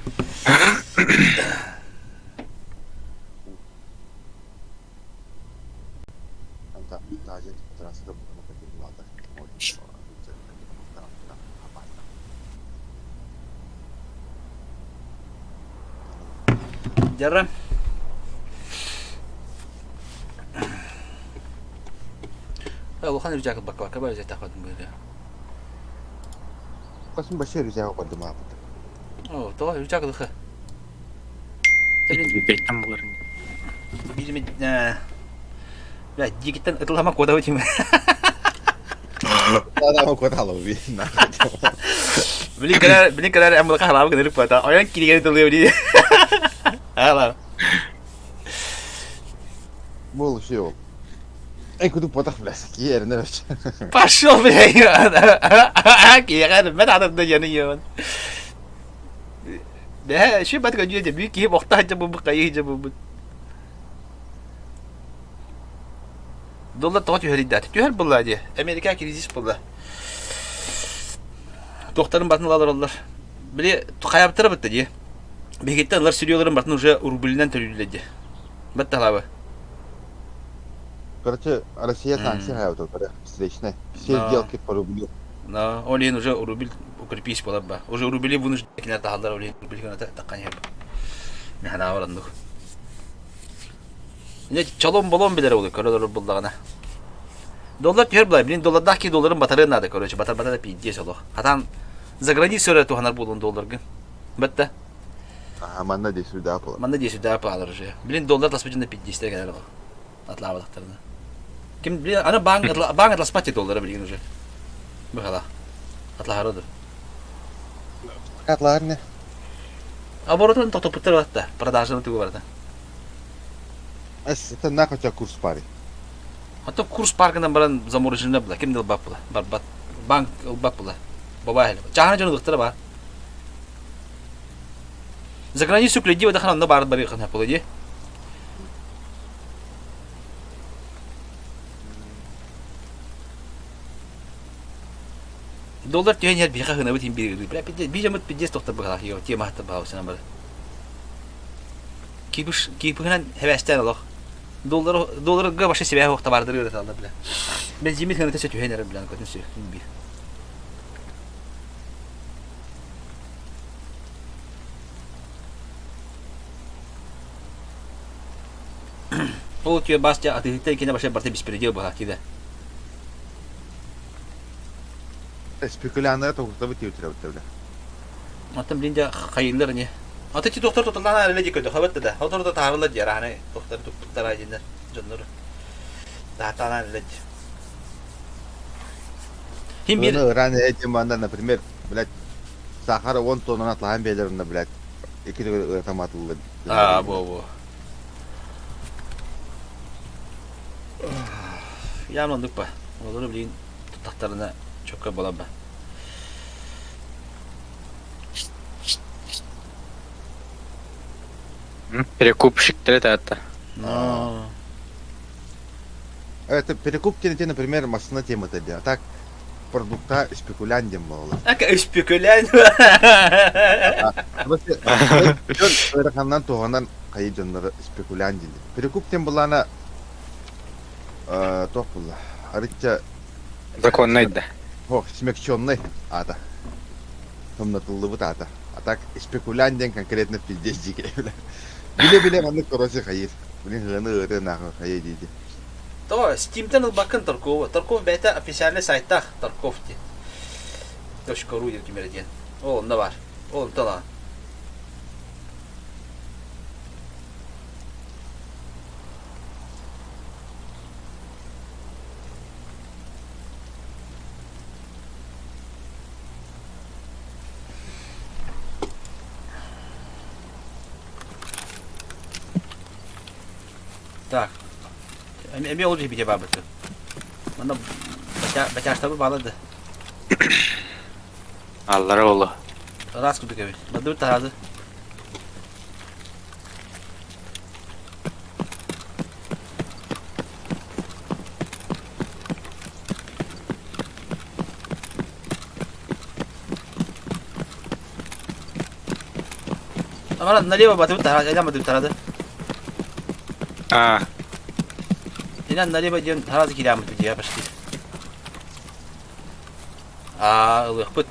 Дьара. Улахан рюкзак бакка баар тахпатын быһыыта.
Косун большой рюкзак көрдүм аапыт.
О, тоҕо рюкзак ылыха.
Бэттэн буларын.
Биир Бля, дикиттен ытылама кодабы тим.
Адам кодало би.
Блин, когда, блин, когда амылка халабы гынырык бата. Оян киригер тылы били. Ала.
Бол все. Эй, куду потах, блядь, киерне вообще.
Пошел, блядь. Киерне, мен адамды яны йон. Бә, ши бат гөдү де бүй киһи бохта ханча бу кайы ханча бу. Доллар тоҕо түһэрийдээтэ? Түһэр буолла дии. Америка кризис буолла. Туохтарын батын ылалар Били хайаптара бытта дии. Биһигиттэн ылар сүрүөлэрин батын уже рублинэн төлүүллэр дии. Батталабы.
Короче, Россия санкции хайабыта встречная. Все сделки по рублю.
Да, ол иһин уже рубль укрепись буолар ба. Уже рубли вынуждены кинилэр таһаллар ол иһин рубль гына таххан иһэр. Механавар оннук. Дьэ, чолом-болом билэр ол көрөлөр буллаҕына. Доллар түһэр булай, блин, доллардаах киһи долларын батарыан наада, короче, батар-батар да пиздец олох. Хатан за границу эрэ туһанар буолуон долларгын. Бэтте.
Ага, манна десүдаа буолар.
Манна десүдаа буолар уже. Блин, доллар таспытын да пиздец кэлэр ол. Атлаабатахтарына. Ким, блин, аны баан баан атласпат доллара билигин уже. Быхала. Атлаһары ду.
Атлаар не?
Оборотун тохтоппуттар батта. Продажаны тугу барда.
Это нахуй тебя курс пари.
А то курс паркынан баран замороженный была. Ким ылбат була? Барбат. Банк ылбат була. Баба Чаһана дьону ылыктара бар. За границу гляди, выдохна, онно баар барыахын була дии. Доллар түһэн иһэр биһиэхэ хынабыт иһин биир биир дьоммут пиздец тохтор быһалаах тема хатта баһаусынан бары. Кипыш кипыһынан хэбээстээн олох. Доллар долларга вообще себя суох табаардары ыраталлар бля. Бензиммит хыныта сөтүһэн түһэн эрэр бля көтүн сү биир. Ол түө бас дьэ атыыһыттан кини вообще барыта беспредел быһа кида.
Спекуляннары тоҕуртабыт диэбиттэрэ бля.
Оттон блин дьэ хайыыллар ини. Ата ти доктор тутуллаан эрэлэ дии көрдө хабат да. Хотор да таарылар дии арааны доктор туппуттара диэннэр дьоннору. Таатаанан эрэлэ дии. Хим бир
Ну, ранее этим манда, например, блядь, сахара 10 тоннаны атлаһан биэлэр блядь, икки төгүл ытаматыллы.
Аа, бу бу. Явно оннук ба. Олору билигин туттахтарына чокка буолар ба.
Перекупщиктары таатта.
Но.
Это перекуп те, например, машина тема тебе. А так продукта спекулянт диэн буолла.
Ака спекулянт.
Ыараханнан туһанан хайы дьоннору спекулянт дииллэр. Перекуп диэн былаана Туох булла? Арычча
Законнай да.
Ох, смягченный аата. Тумнатыллыбыт аата. А так спекулянт диэн конкретно пиздец дии Биле-биле маннык короче хайыр. Блин, ыаны ыары нахуй хайы дии.
Тоҕо Steamтэн ылбаккын Таркову. Тарков бэйэтэ официальный сайтаах Тарков диэн. .ру диэн ким эрэ диэн. Ол онно баар. Ол онтон ылаҕын. Так. Эмиэ ол дьиэбитэ баабыты. Манна бачаштабы баала да.
Аллара олу.
Ыраас курдук эбит. Бардыбыт таһаады. Амара налево батыбыт таһаады, элэн батыбыт таһаады.
А.
Инан налево диэн таһаады киирэммит дии почти. Аа, ылыахпыт.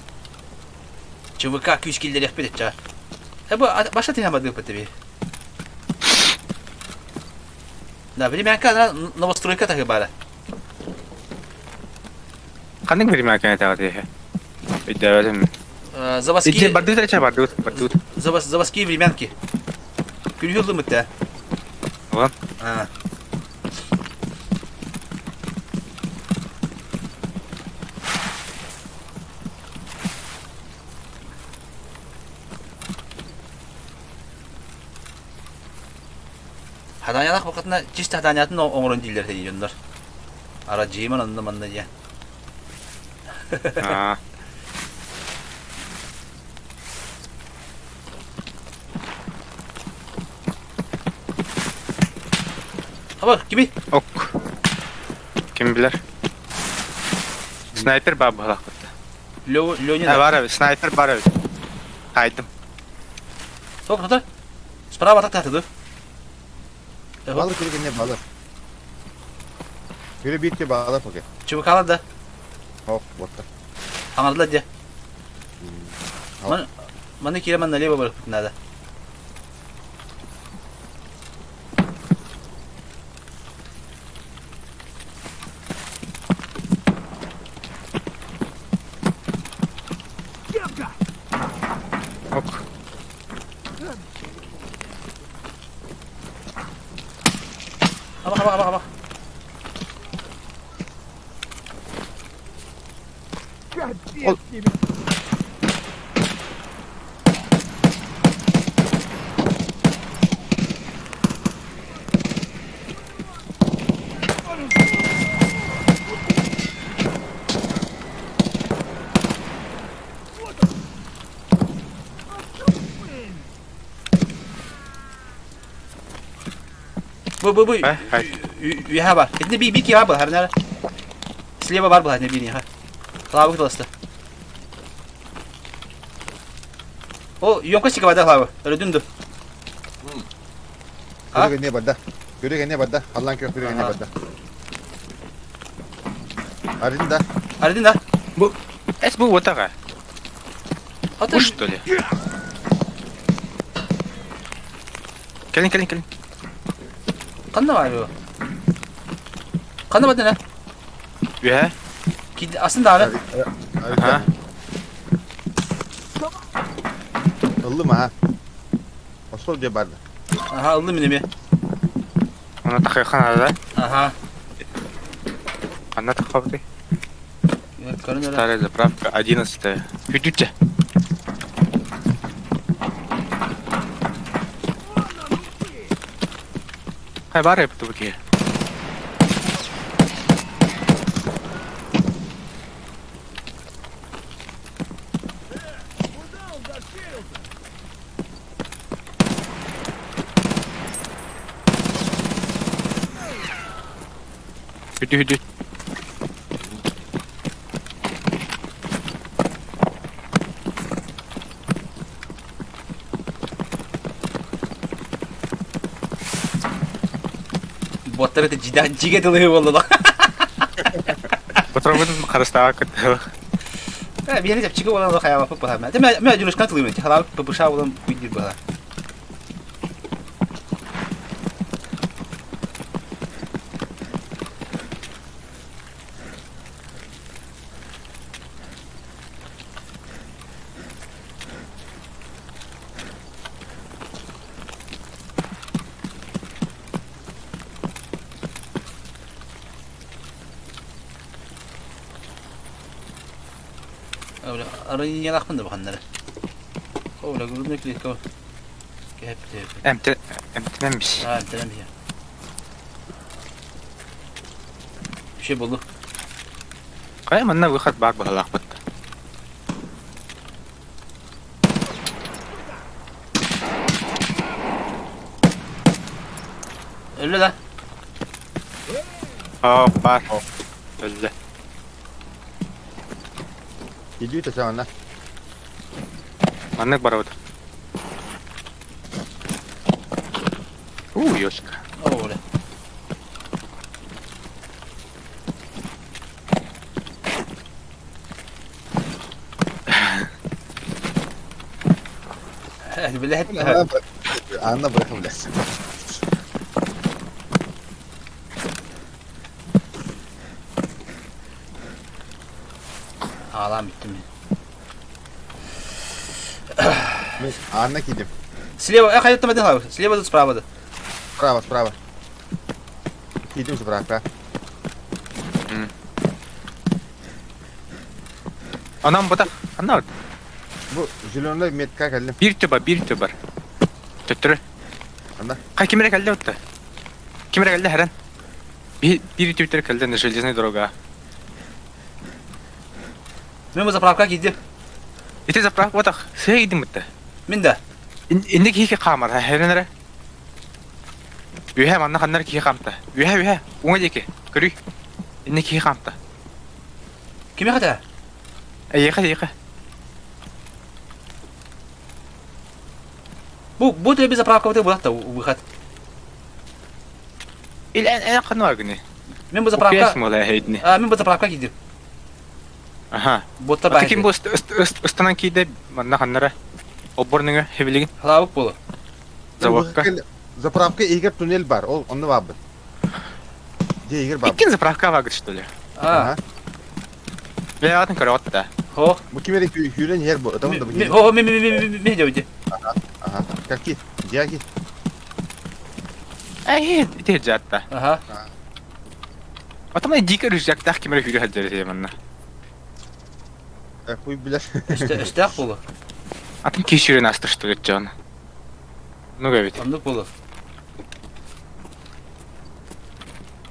ЧВК күүс киллэриэхпит ычча. Э, бу баша тиһэн бардыыппыт диби. Да, времянка новостройка таһы баара.
Ханнык времянка этаҕа тиһэ? Өйдөөбөтүм.
Заводские...
Бардыыт эрэ бардыыт, бардыыт.
Заводские времянки. Күнүһү ыллымыт да.
Уон.
А. Хадаанньалаах букатына чисто хадаанньатын оҥорон дииллэр этэ дьоннор. Арадьыйыман онно манна диэн.
Аа.
Аба, кими?
Ок. Ким билэр? Снайпер баар быһалаахпыт.
Леня.
Бар эбит, снайпер бар эбит. Хайдым.
Ток, тотор. Справа так тахты
Балыр күрү кэннэ балыр. Күрү биир балыр пока.
Чубукалар да.
Ох, вот так.
Аңардылар дьэ. Маны киирэ налево барыппыт надо.
Ок.
Аба, аба, аба, аба.
Капец тебе!
Бу бу бу үөһэ бар. Итини би би киһи бар хәрнәр. Слева бар была не бини ха. Клавы кытылысты. О, ёмкость бада клавы. Өрөдүн ду.
Көрүгэ не барда. Көрүгэ не барда. Халлан көх көрүгэ не барда. Арин да.
Арин да.
Бу эс бу вот ага.
А
что ли? Кэлин, кэлин, кэлин.
Ханна баар бу? Ханна бардын э?
Үһэ.
Асын даҕаны.
Аха.
Ыллым аха. Остуол дьэ барды.
Аха, ыллым мин эмиэ.
Оны тахыахан ада.
Аха.
Ханна тахабыты?
Көрөн эрэ.
Старая заправка 11 Күтүччэ. Хай бар эбит бу киһи. Хүдү хүдү.
Боттар это дьигэ тылы буолла.
Патронын харыстаға кытты.
Биһиги чэпчэки буолан хайаабаппыт баһаама. Мэ мэ дьулушка тылыбын. Халаабыт ППШ буолан күйдүүр баһа. Арыйалаахпын да баханнары. Ола грудная клетка. Кэпте.
Эмте эмтенемиш.
А, эмтенемиш. Şey buldu.
Кая манна выход бар баһалаахпыт.
Өллө да.
Оо, бар. Өллө.
Иди это сама.
Маннык барабыт. У, ёшка.
Оля. Билэһит.
Анна бырахым лес.
Аалаан бүттүм мин.
Мен Анна кидим.
Слева, э, хайдах тымадын Слева да справа да.
Справа, справа. Кидим справа.
Анам бата. Анна
Бу зеленый метка кэллим.
биир төбө, биир төбө бар. Төттөрү.
Анда.
Хай кимире кэллэ отта. Кимире кэллэ хэрэн. Биир төбүтэр кэллэ на железной дорога.
Мен бу заправка киирдим.
Ити заправка батах. Сыа идим бытта.
Мин да.
Инник киһи хаамар, хэрэн эрэ. Үһэ манна ханнар киһи хаамта. Үһэ үһэ, уҥа диэки. Көрүй. Инник киһи хаамта.
Кимиэхэ этэ?
Эйиэхэ, эйиэхэ.
Бу бу тебе заправка бу выход.
Ил эн эн ханна гыны.
Мен бу заправка.
Упес мола хейдни.
А, мен бу заправка киирдим.
Аха.
Боттар
Ата ким
баар.
бу ыстанан киирдэ манна ханнара. Оборныҥа хебилигин
Халаабык буолу.
заводка.
Заправка игер туннель бар. Ол онно баабыт. Де игер баабыт.
Иккин заправка вагыт что ли?
А,
Бэйатын көрөҕүт да.
хо.
Бу кимери хүрен ер бу. Там да бу.
О, ми ми ми ми ми дьоди.
Ага. Какие? Дяги.
Эй, ити жатта.
Ага.
Атамай дике рюкзактаах кимери хүрэ сылдьар манна.
Хуй билэр.
Өстөөх буолу.
Атын киһи сүүрэн ааста что ли дьон. Ну эбит.
Оннук буолу.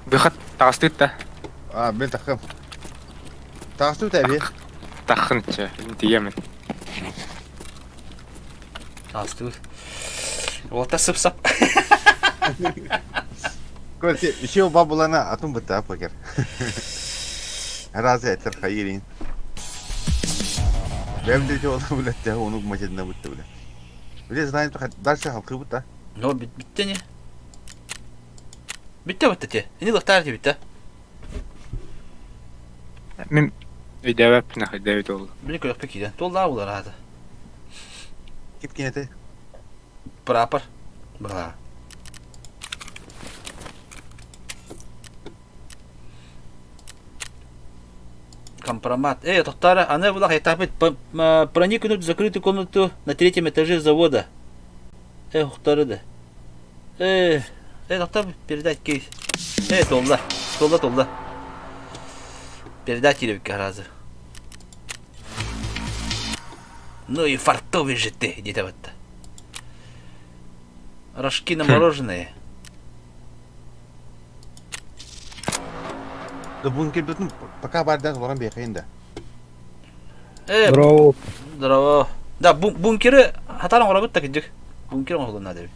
Выход таҕыстыыт да.
А, мен тахым. Тахсу таби.
Таххынча, тиийэмин.
Таҕыстыбыт. Уолта сып-сап.
Короче, еще бабулана атын быта покер. Разы этер хайырин. Бэм де жолы блядь, оны мачедна бутты бля. Бля, знаем, дальше халкы бутта.
Но бүттэ не. Бүттэ бутта те. Ини лыхтаар те бүттэ.
Мин өйдөөбөппүн өйдөөбүт ол.
Били көрөхпө киирэн. Туоллаа булар аата.
Кип кинете.
Прапор. Бра. Компромат. Эй, Тохтара, она была этапит проникнуть в закрытую комнату на третьем этаже завода. Эй, Тохтара да. Эй, эй, Тохтар, передать кейс. Эй, толла. Толла, толла. Передать или раза. Ну и фартовый же ты, где-то вот. Рожки на мороженое.
Да бункер бүтүн пока бардан олорон бэйхейн да.
Э,
Здорово.
здорово. Да, бункеры хатан оҥоробут да кырдьык. Бункер оҥоһулунна диэбит.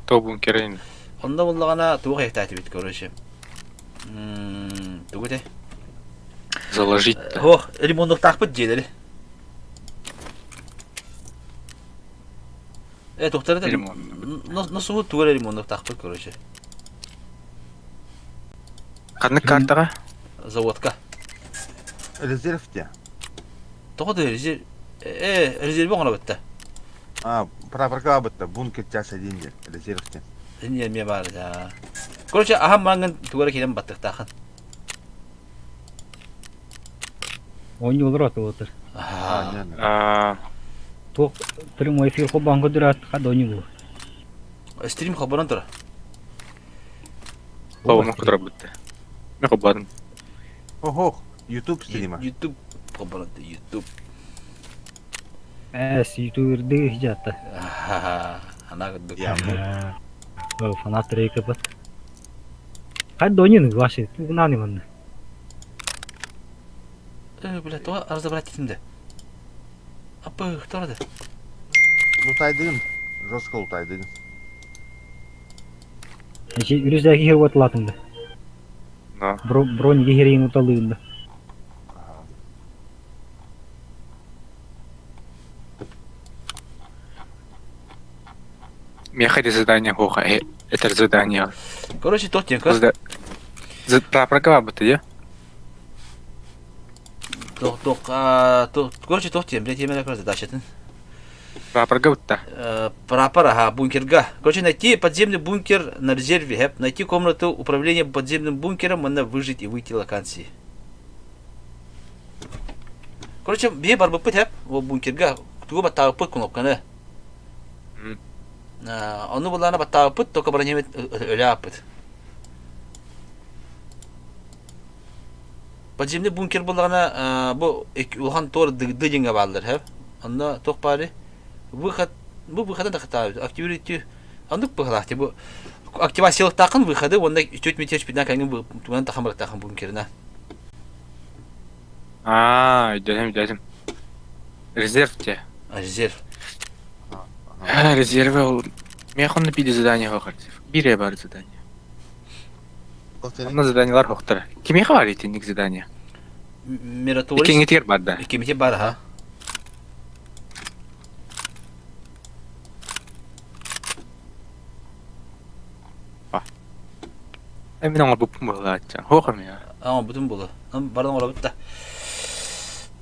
То бункерин.
Онно буллаҕына туох эйтээтибит короче. Тугу этэй?
Заложить.
Ох, ремонтуохтаахпыт дьиэлэри. Э, туохтара да
Ремонт.
Носуһу тугу эрэ ремонтуохтаахпыт короче.
Ханнык картаҕа?
Заводка.
Резерв те.
Тоҕо да резерв... Э, резервэ оҥоробут да.
А, прапорка бункер час один диэн резерв диэн.
Инне эмиэ баар да. Короче, аһам маҥан тугара киирэн баттыктаахын.
Оонньуулар атылытыр.
Аа.
Туох прямой эфир холбоон көрдөрөөт хада оонньуулур.
Стрим холбонон тура.
Холбонон көрдөрбүттэ. Мен холбоодум.
Охох, YouTube стрима.
YouTube холбонон YouTube.
Эс, ютуберды хижатта.
Ана курдук.
Фанат рейкапат. Хайда оонньууну вообще тугунааны манна.
Э, бля, тоҕо разобрать этим да. Апы, кто да?
Лутайдыгын, жестко лутайдыгын.
Эчи үрүсдәки хер уотлатыңды.
Но.
Бронь гехерин уталыында.
Меха задание хоха, это задание.
Короче, тот тенка.
За прапорка бабы ты,
Тох, тох, а, тох, короче, тох тем, блядь, я как задача.
Прапорга бутта.
Прапор, ага, бункерга. Короче, найти подземный бункер на резерве, хэп, найти комнату управления подземным бункером, она выжить и выйти локации. Короче, бие барбыппыт хэп, ол бункерга, тугу баттаабыппыт кнопканы. Ону буллаана баттаабыппыт, только бронемет өлө ааппыт. Подземный бункер буллаҕына бу улахан туор дыдьыҥҥа бааллар хэп. Онно туох баары выход бу выхода да хатаабыт активируйте оннук быһалаах бу активациялыктаахын выходы уонна чуть метеж пидна кэлин туган тахан барыктаахын бункерына.
Аа, өйдөтүм, өйдөтүм. Резерв те.
Резерв.
Резерве ол Мех онно биир задание хоҕор. Биир бар задание. Онно заданиелар хохтор. Кимиэхэ бар итинник задание?
Миротворец.
Иккиҥитигэр бар да.
Иккимитигэр бар аха.
Мин оҥорбуппун быһылаачча. Хоох эмиэ.
Оҥорбутум буолуо. Баран оҥоробут да.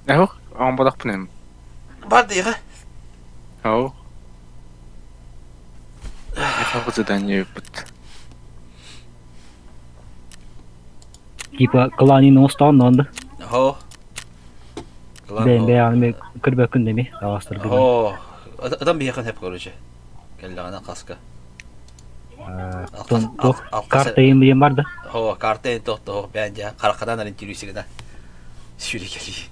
Эһох, оҥорботохпун эм.
Бар диэхэ.
Оо. Михаил задание ыппыт.
Типа кланин оҥостоон да.
Оо.
Бэйэм бэйэҕин көрбөккүн деми таҕастыргын.
Оо. Адам биһиэхэ сөп короче. Кэллэҕинэ хаска.
Туох карта им бар да?
Оо, карта ин тох тох бээн дьэ харахадан ориентируйсыгына. Сүүрэ кэлии.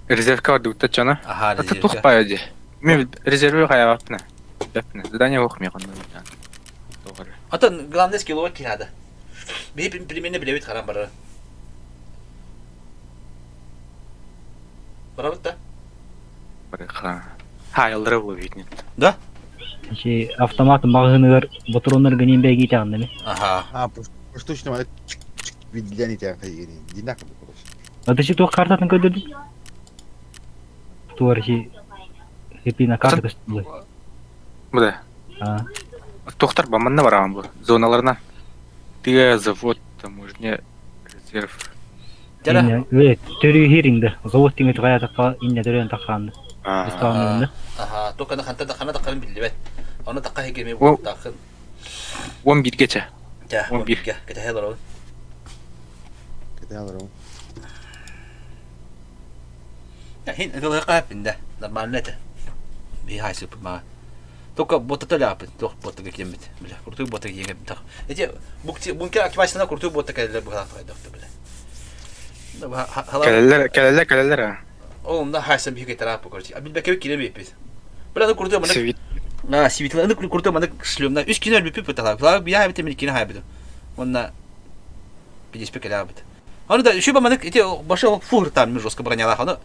Резервка бардыбыт чана.
Аха,
Это
резервка.
тух пая дии. Мен резервы хайаабаппына. Бэппинэ. Задание ох миэхэ онно Тоҕор.
Атын главное скилловать киһи Биһи примерно билэбит харан барар. Барабыт да?
Барыха. Хаайаллара буолуо нет.
Да?
Ичи автомат маҕаһыыныгар ботуруоннар гынин бэйгиитэҕин деми.
Аха.
А, поштучно видляни Динак короче.
Атычы туох картатын көрдөрдүн? Туар ичи хипина карта көстүлү.
Бу да. Тохтар ба манна бараҕын бу зоналарына. Тыа, завод, таможня, резерв.
Төрүү хириңде. Завод тиңе тугая инне төрөөн тахаанды. Ресторан
Аха, только ханта да хана да карын биллибет. Оны такка хегеме буттахын.
11-гече.
Жа,
11.
11-ге. Кете олорон.
Кете олорон.
Хин ылыга бинде. Нормально это. Би хайсы ма. Только ботата ляпы, тох ботага кемит. Бля, куртуй ботага егеп тах. Эти бункер активацияна куртуй ботага келер бу хата доктор бля.
Кэлэллэр, кэлэллэр, кэлэллэр.
Ол онда хайсан биһиги тарапы короче. А билбекке кире биппит. Бля, куртуй мана.
Свит.
А, сивитла, аны куртуй мана шлемна. Үс кине өлбүппүт бутала. Кла бия бит мин кине хайбыт. Онна пидеспе келе бит. Аны да шуба мана эти башы фур там мен жестко броняла. Аны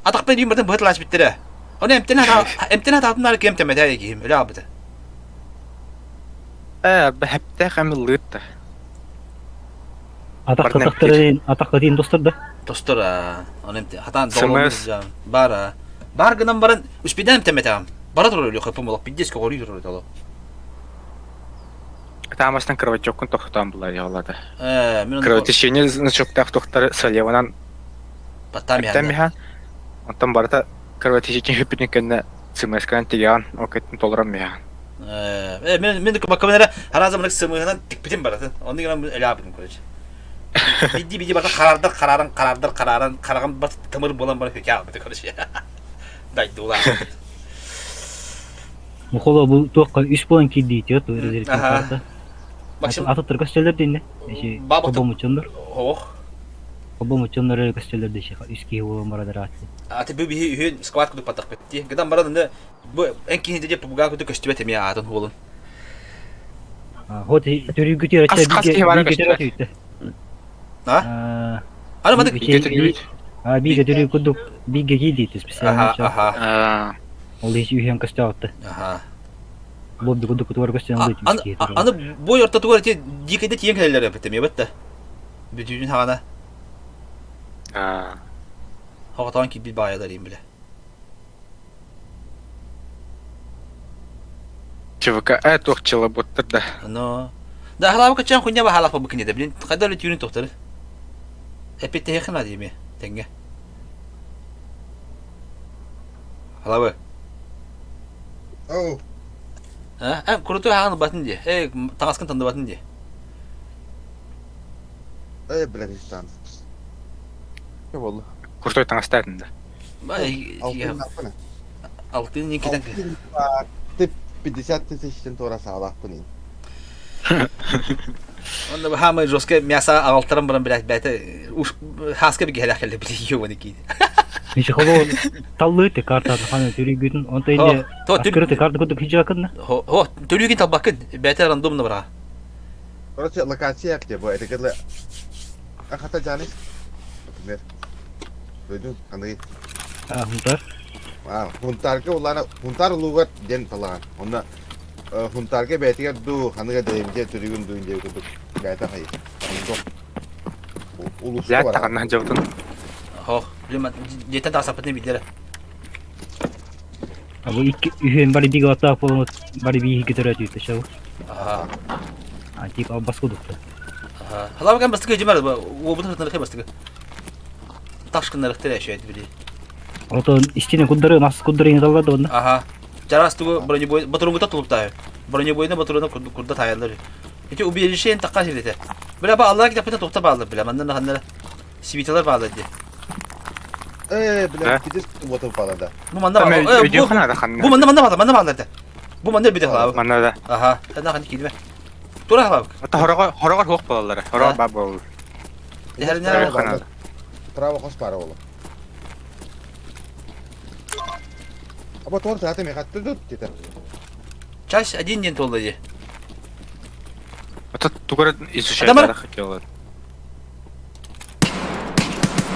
атакпен юмырдан бытлаш биттере. Аны эмтен эмтен ататынар кем темете ким өлө абыты.
Э, бэхэптээх эми лыытта.
Атак татактарын, атак татын достор да.
Достор, аны эмте хатан
СМС.
Бар. Бар гынан баран успедан темете. Бара турар өлө хапым болок пиддес кори турар толо.
Таамастан кровотеккун тохтоон булар яллата.
Э, мин
Кровотечение значоктаах тохтары слеванан
Баттаам
эттэн миһан, онтон барыта кровотечение хүппүтүн кэннэ ЦМС-кынан тигэҕин, ол кэттин толорон миһан.
Э, мен мен бакка хараза мынык сымыһынан тикпитим баратын. Онну гынан элаабытым короче. Бидди бидди барта харардар хараран харардар хараран хараҕым бас тымыр буолан бара хүкэ албыты короче. Дайдула.
Мухоло бу туохха үс буолан киирдиити ту резервтин карта.
Максим
Атыттар көстөллөр динне. Эши хобомуччоннор.
Ох.
Хобомуччоннор эрэ көстөллөр деши үс киһи буолан барадар аатты.
Аты бу биһи үһүн сквад кудук паттахпытти. Гыдан баран аны бу эн киһи дедеп буга кудук көстүбэт эмиэ аатын хуолун.
Хот төрүгүтү
Хас хас киһи бара көстүбэт.
А? Аны мадык
Биге төрү кудук биге киирдиити специально.
Аха.
Аха.
Ол ис үһүөн көстөөҕүттэ.
Аха.
Бу кудук кутугар көстөн
Аны бой ортотугар ити дикэйде тиийэн кэлэллэр эбит эмиэ бэтте. Бүтүүнүн хаҕана.
Аа.
Хоҕотоон киирбит баайалар им билэ.
ЧВК э туох чылабыттар да.
Но да халаабы качан хуйня бахалаах бу киниде блин хайда эле түүнүн тохтары. Эппиттеһиэххин наада эмиэ тэҥҥэ. Халабы.
Оу.
А, э, куруту хаҕан батын дии. Э, таҥаскын тандыбатын дии.
Э, блядь, стан.
Не болду. Куртой таҥастаатын да.
Алтын никитен.
Ты 50 тысячтен туора саалаахпын.
Онно хаамай жестко мясо аҕалтаран баран блядь бэйэтэ хааска бигэһэлээх кэллэ били ёбаны киин.
Миша холоо таллыыты картатын хана түрүйгүтүн онто инде открытый карта кудук хижакын.
Хо түрүйгүн талбаккын бэйэтэ рандомно бара.
Короче, локация где бу это кыдлы Ахата Жанис. Например. Дойдун ханыы.
А, Хунтар.
А, Хунтарга улаана Хунтар улуугар диэн талаҕан. Онно Хунтарга бэйэтигэр дуу, ханыга дэйимдьэ түрүгүн дуу диэбит курдук бэйэтэ хайы. Улууска
Блядь,
барар.
таҕаннаһан дьабытын.
Хо, дьиэттэн тахсаппытын билдэрэ.
А бу икки үһүөн бары бигэ оттоох буолумут бары бииһиги төрөөтүүтэ шау.
Аха.
А тип албас кудукта.
Аха. Халабы кем бастыгы жимар, уобутун хытнарыхы бастыгы. Таш кыннарыхтыр әшәйт били.
Отон истине куддары нас куддары инаталлар да онна.
Аха. Жарас тугу бронебой батырунгута тулуптаы. Бронебойны батыруна курда тайалар. Ити убежище таққа сирдете. Бля ба Аллах китапта тохта баалар бля. Манна ханнара сибиталар баалар ди.
Э, бля, кидис вот упала да.
Бу манна баалар.
Өйдүөххэ наада ханна.
Бу манна манна баалар, манна баалар да. Бу манна бите халабы.
Манна да.
Аха. Тана ханна кидиме. Тура халабы.
Ата хорого хорогор хуох буолаллара. Хорогор баа буолар.
Дехерне
Право хос пара ола. Аба тор сааты мехатты тут дете.
Час один день толды ди.
Ата тугара изучать хотела.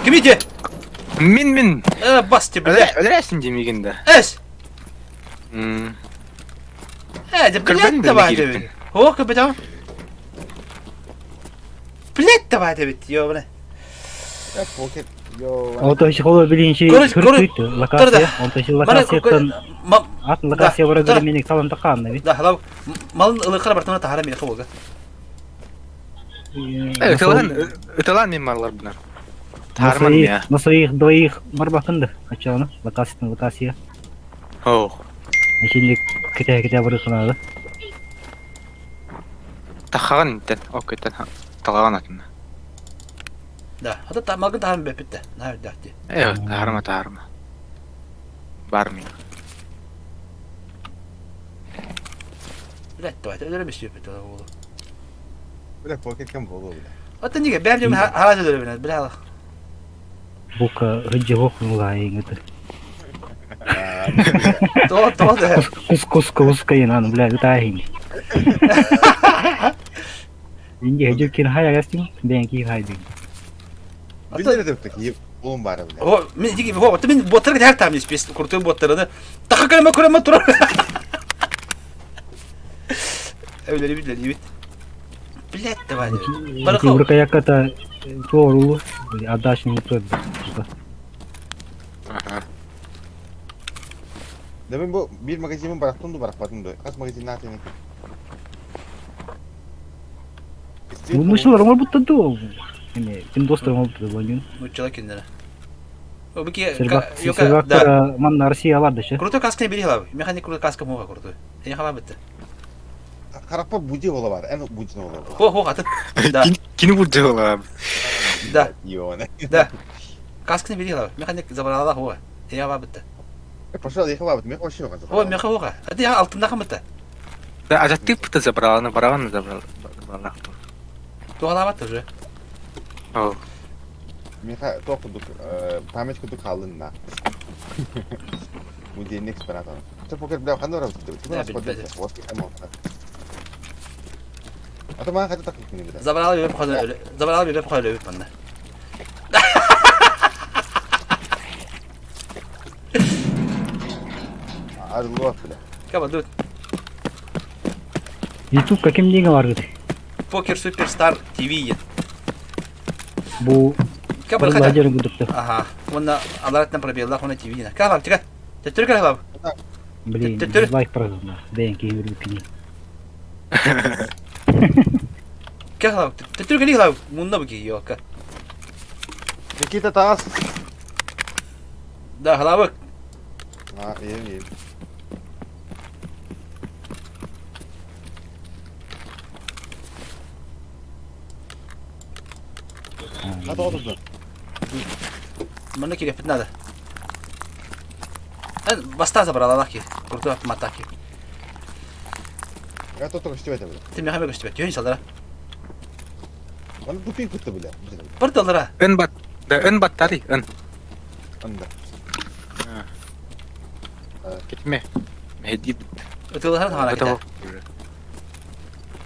Ким ити?
Мин мин.
Э, бас тебе, бля.
Өлөрөсүн демеген да.
Эс. Э, да блядь давай дебит. О, капитан. Блядь давай дебит, ёбана.
Э, покет. Йо.
Ото холо билинчи кыркыйт локация. Онто ши локацияттан атын локация бара көрө меник талан такаан би.
Да, халав малын ылыкара бартына тахара мени хоболга.
Ытылан ытылан мен маллар буна. Тарман я.
На своих двоих барбакында ачана локацияттан локация.
Ох.
Şimdi кете кете барысына
Тахаган тен, окей тен. Талаган атын.
Да, ата та малгын тахарым бепитте. На дәхти.
Э, тахарма тахарма. Бар мин.
Блядь, давай, өлөрөм истеп бит ол.
Бля, покет кем болду бля.
Ата неге бәрдем хараж өлөрөм бля.
Бука хыджы хохнула иңыты.
То то да.
Кус кус кус кайын бля ытаахин. Инге хыджы кин хая гастин, бен ки хайдин.
Билер деп ки улум бары бля.
О, мен диги хо, мен боттар хәр там испес куртын боттарны. Таха көлөмө көлөмө турар. Öyle bir бит. Блядь, давай.
Барахо. Уркаяката тору, адашын тор.
Ага.
Да мен бу бир магазинин барактын ду баракпатын ду. Кас магазин натын.
Нуччалар оҥорбуттар дуо? Эми пиндостар оҥорбуттар буоллун.
Нуччалар кинилэр. Бу
Сервактар манна Россиялар да
Крутой каска бери хлаб. Механик крутой каска муха крутой. Я хала битте.
Хараппа буди ола бар. Эн буди ола.
Хо хо атын. Да.
Кини буди ола.
Да. Да. Касканы бери хлаб. Механик забрала хо. Я хала битте.
Пошел, я хала бит. Меха вообще
О, меха хоха. А ты алтында хамытта.
Да, а ты пыта забрала, на барабан забрала.
Туһалаабат уже.
О.
Миха туох курдук память курдук хаалынна. Музейный экспонат. Ты покер бля ханна барабыз А то маа хата так кини бля.
Забрала бебе хода забрала бебе хода өлөбүт манна.
Арылуа бля.
Каба тут.
Ютуб каким деньги баргыт?
Покер Суперстар ТВ.
Бу Ладерин кудукта.
Ага. Уонна алараттан пробеллах уонна ТВ. Калап, тика. Төттөрү калап.
Блин, лайк программа. Бэйэн киһи үрбүккүнүй.
Калап, төттөрү кали халап. Мунна бу киһи йокка.
Никита таас.
Да, халабык.
А, ем, ем. Хата отурду.
Манна кириэхпит надо. Баста забрала ки. Крутой автомат ки.
Я тут только көстүбэт бля.
Ты меха көстүбэт. Түйін салдара.
Оны тупик кутты бля.
Бір доллара.
Ын бат. Да ын баттари, ын.
Ында.
Кетме. Мехди.
Ытылар хана кете.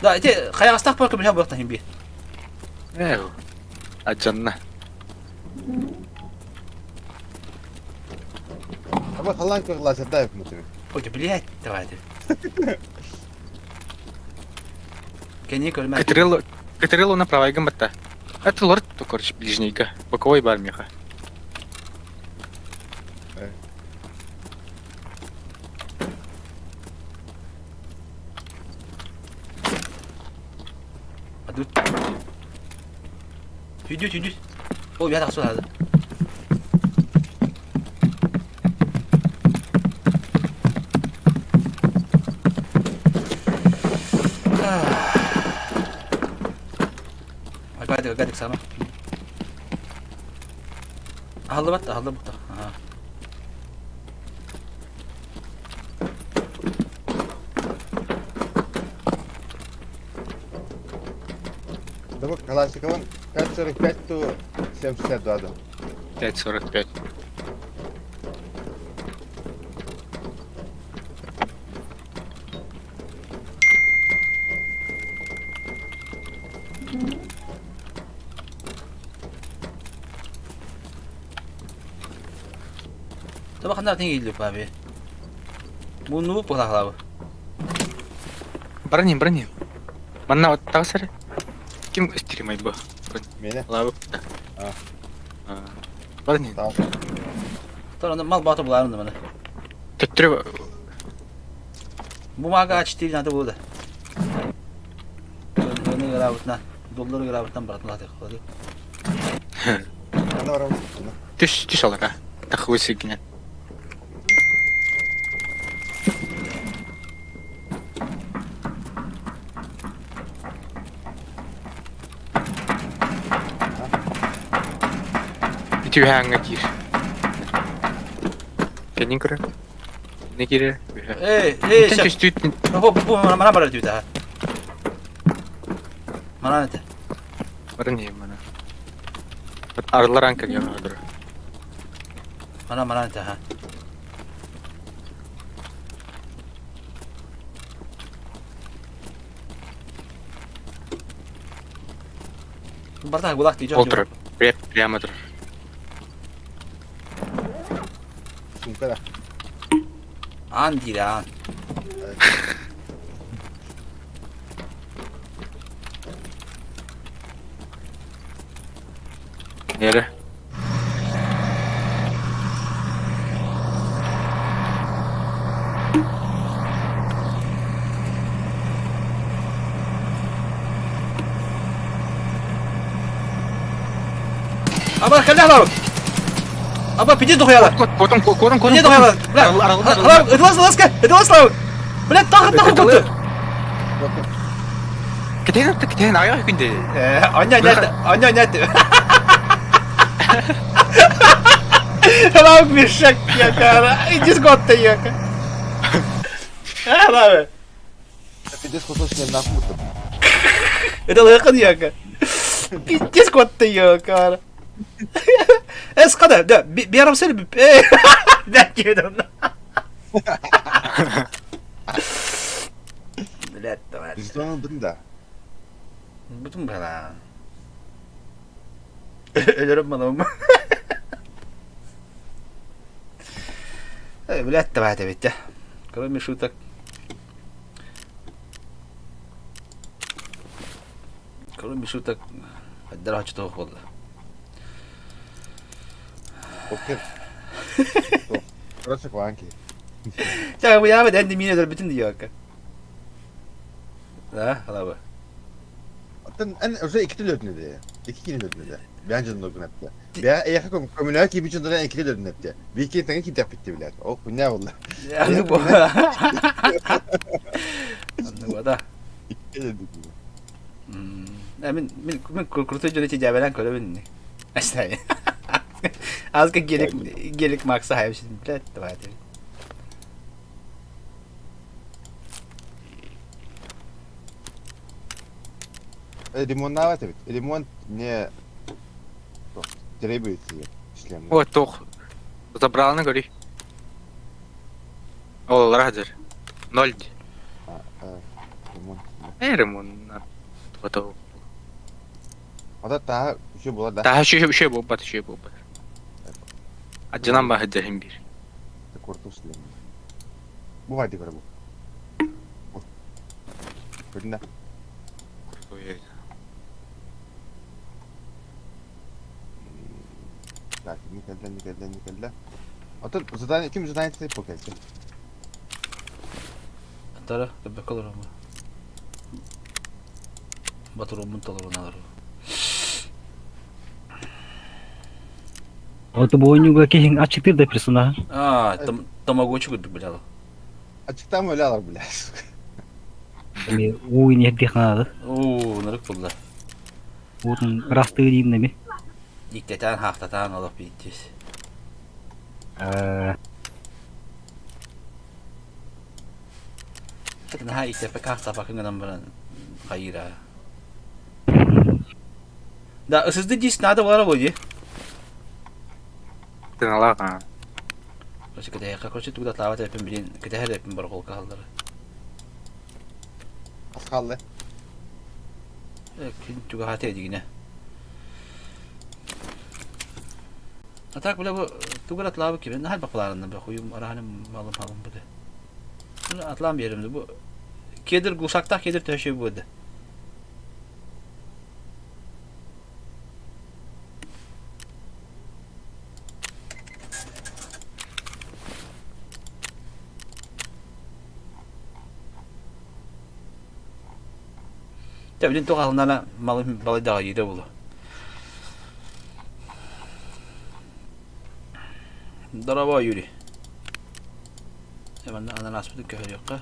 Да, ити хайагастах бар көмүлһэ буохтан химби.
Э, Аджанна.
Аба халан көр лазердаев мутуми.
Ой, блядь, давай ты. Кени көрмә.
Катерило, Катерило на правой гамбатта. Это лорд, то, короче, ближнейка. Боковой бар меха.
Адут. Идите, идите. О, я так сюда. Гадик, гадик сама. Аһыллыбат, аһыллыбыт. Аха.
Давай Калашниковын 5.45 ту 7.62 да.
5.45.
Таба ханна тиң илдүк баби. Мунну бу
Броним, броним. Манна вот тагысары. Ким стримай бу?
Мени.
Лабы.
А.
Броним.
Tamam.
Тора мал баты буларын мына.
Төттүрү
Бумага А4 надо было. Оны грабытна, доллар грабытнан баратын латы кылды.
Ана барам.
түш түш алара. Тахы сигинен. Ити үһээҥҥэ киир. Кэннин көрөр. Не киирэр? Үһэ.
Эй, эй,
Бүтэн
шеф.
түстүүт
Бу бу мана барар дүйдэ. Мана это.
баран иһин мана. Арылар аан кэлиэҕэ ыдыр.
Мана мана это ха. Барта булак дии
Ол турар. Прямо турар.
Сумка да.
Аан диир аан.
Нere?
Аба кэллэ Славик. Аба пиди дохуяла.
Котом, котом, котом.
Пиди дохуяла. Бля, Славик, ытылас, ытылас, ытылас, Славик. Бля, тахы, тахы кутtu.
Кэтэн кэтэн аяқ күнде.
Аня, аня, аня, аня. Славик мешок, яка. Иди с год ты, яка. Славик.
Пиздец кусочный нахуй.
Это лыхын яка. Пиздец куотты яка. Эс када, да, биарам сел. Да, кидом. Блядь, давай.
Жетон бутун да.
Бутун бала. Өлөрөм маном. Блядь, давай, давай. Кроме шуток. Кроме шуток, хайдах очтоох буолла.
Окей. Короче, кванки.
Ча, бу яма дэнди мине өлбүтүн диэкка. Да, алабы.
Оттон эн уже икки төлөтүнэ де. Икки кини төлөтүнэ де. Бэйэн дьонно гынапты. Бэйэ эйэхэ көмүнэ киби дьоннорун икки төлөтүнэпти. Биир кини тэҥэ киирдэхпит билэр. Ол хуйня буолла.
Аннык бу. Аннык бу да.
Икки төлөтүнэ.
Мин мин мин крутой дьону тидээбэлээн көрөбүн. Астай. Азка гелик гелик Макса хайбышын блядь, давай.
Ремонтнаабат эбит. Ремонт не требуется шлем.
Ой, туох. Забралны көрүй. Ол лазер. Ноль.
Ремонт.
Э, ремонт. Готово.
Ата таа үчү була да.
Таа үшө үшө буолбат, үшө буолбат. Адьынан баһыдьаһын биир.
Курту шлем. Бу хайды көрө бу. Көрүнэ. Так, не кэллэ, не кэллэ, не кэллэ. Оттон задание, ким задание тип кэлсэ?
Тара, көбөккө олороммун. Батурууммун толоруналар.
Вот бу оонньууга киһиҥ аччыктыыр да персонаһа.
Аа, тамагочи курдук биляло.
Аччыктаан өлө алар бля.
Эми уу иниэрдиэх наада.
Уу, ынырык булла.
Уутун ырастыы диим эми.
Диктэтään хаахтатаан олох бииттис.
Э,
Это наһаа иктеппэ хаахтапакын гынан баран хайыра. Да, ССД диск надо было вроде.
Тыналаах аа.
Короче, кэтэһиэххэ, короче, тугу да атлаабат эппин билин, кэтэһэр эппин барахолка хааллара.
Ас хаалла.
Күн чугаһаата дигинэ. А так, бля, бу тугу да атлаабыт киһи, наһаа бакылаарынна бе, хуйум араһаным малым халым бу Атлаан биэрим бу кедр гусактаах кедр төһө буолда. Дьэ, билин туох аһылынана малым балайдаҕа иирэ буолуо. Здорово, Юрий. Манна ананаспытын көһөрүөххэ.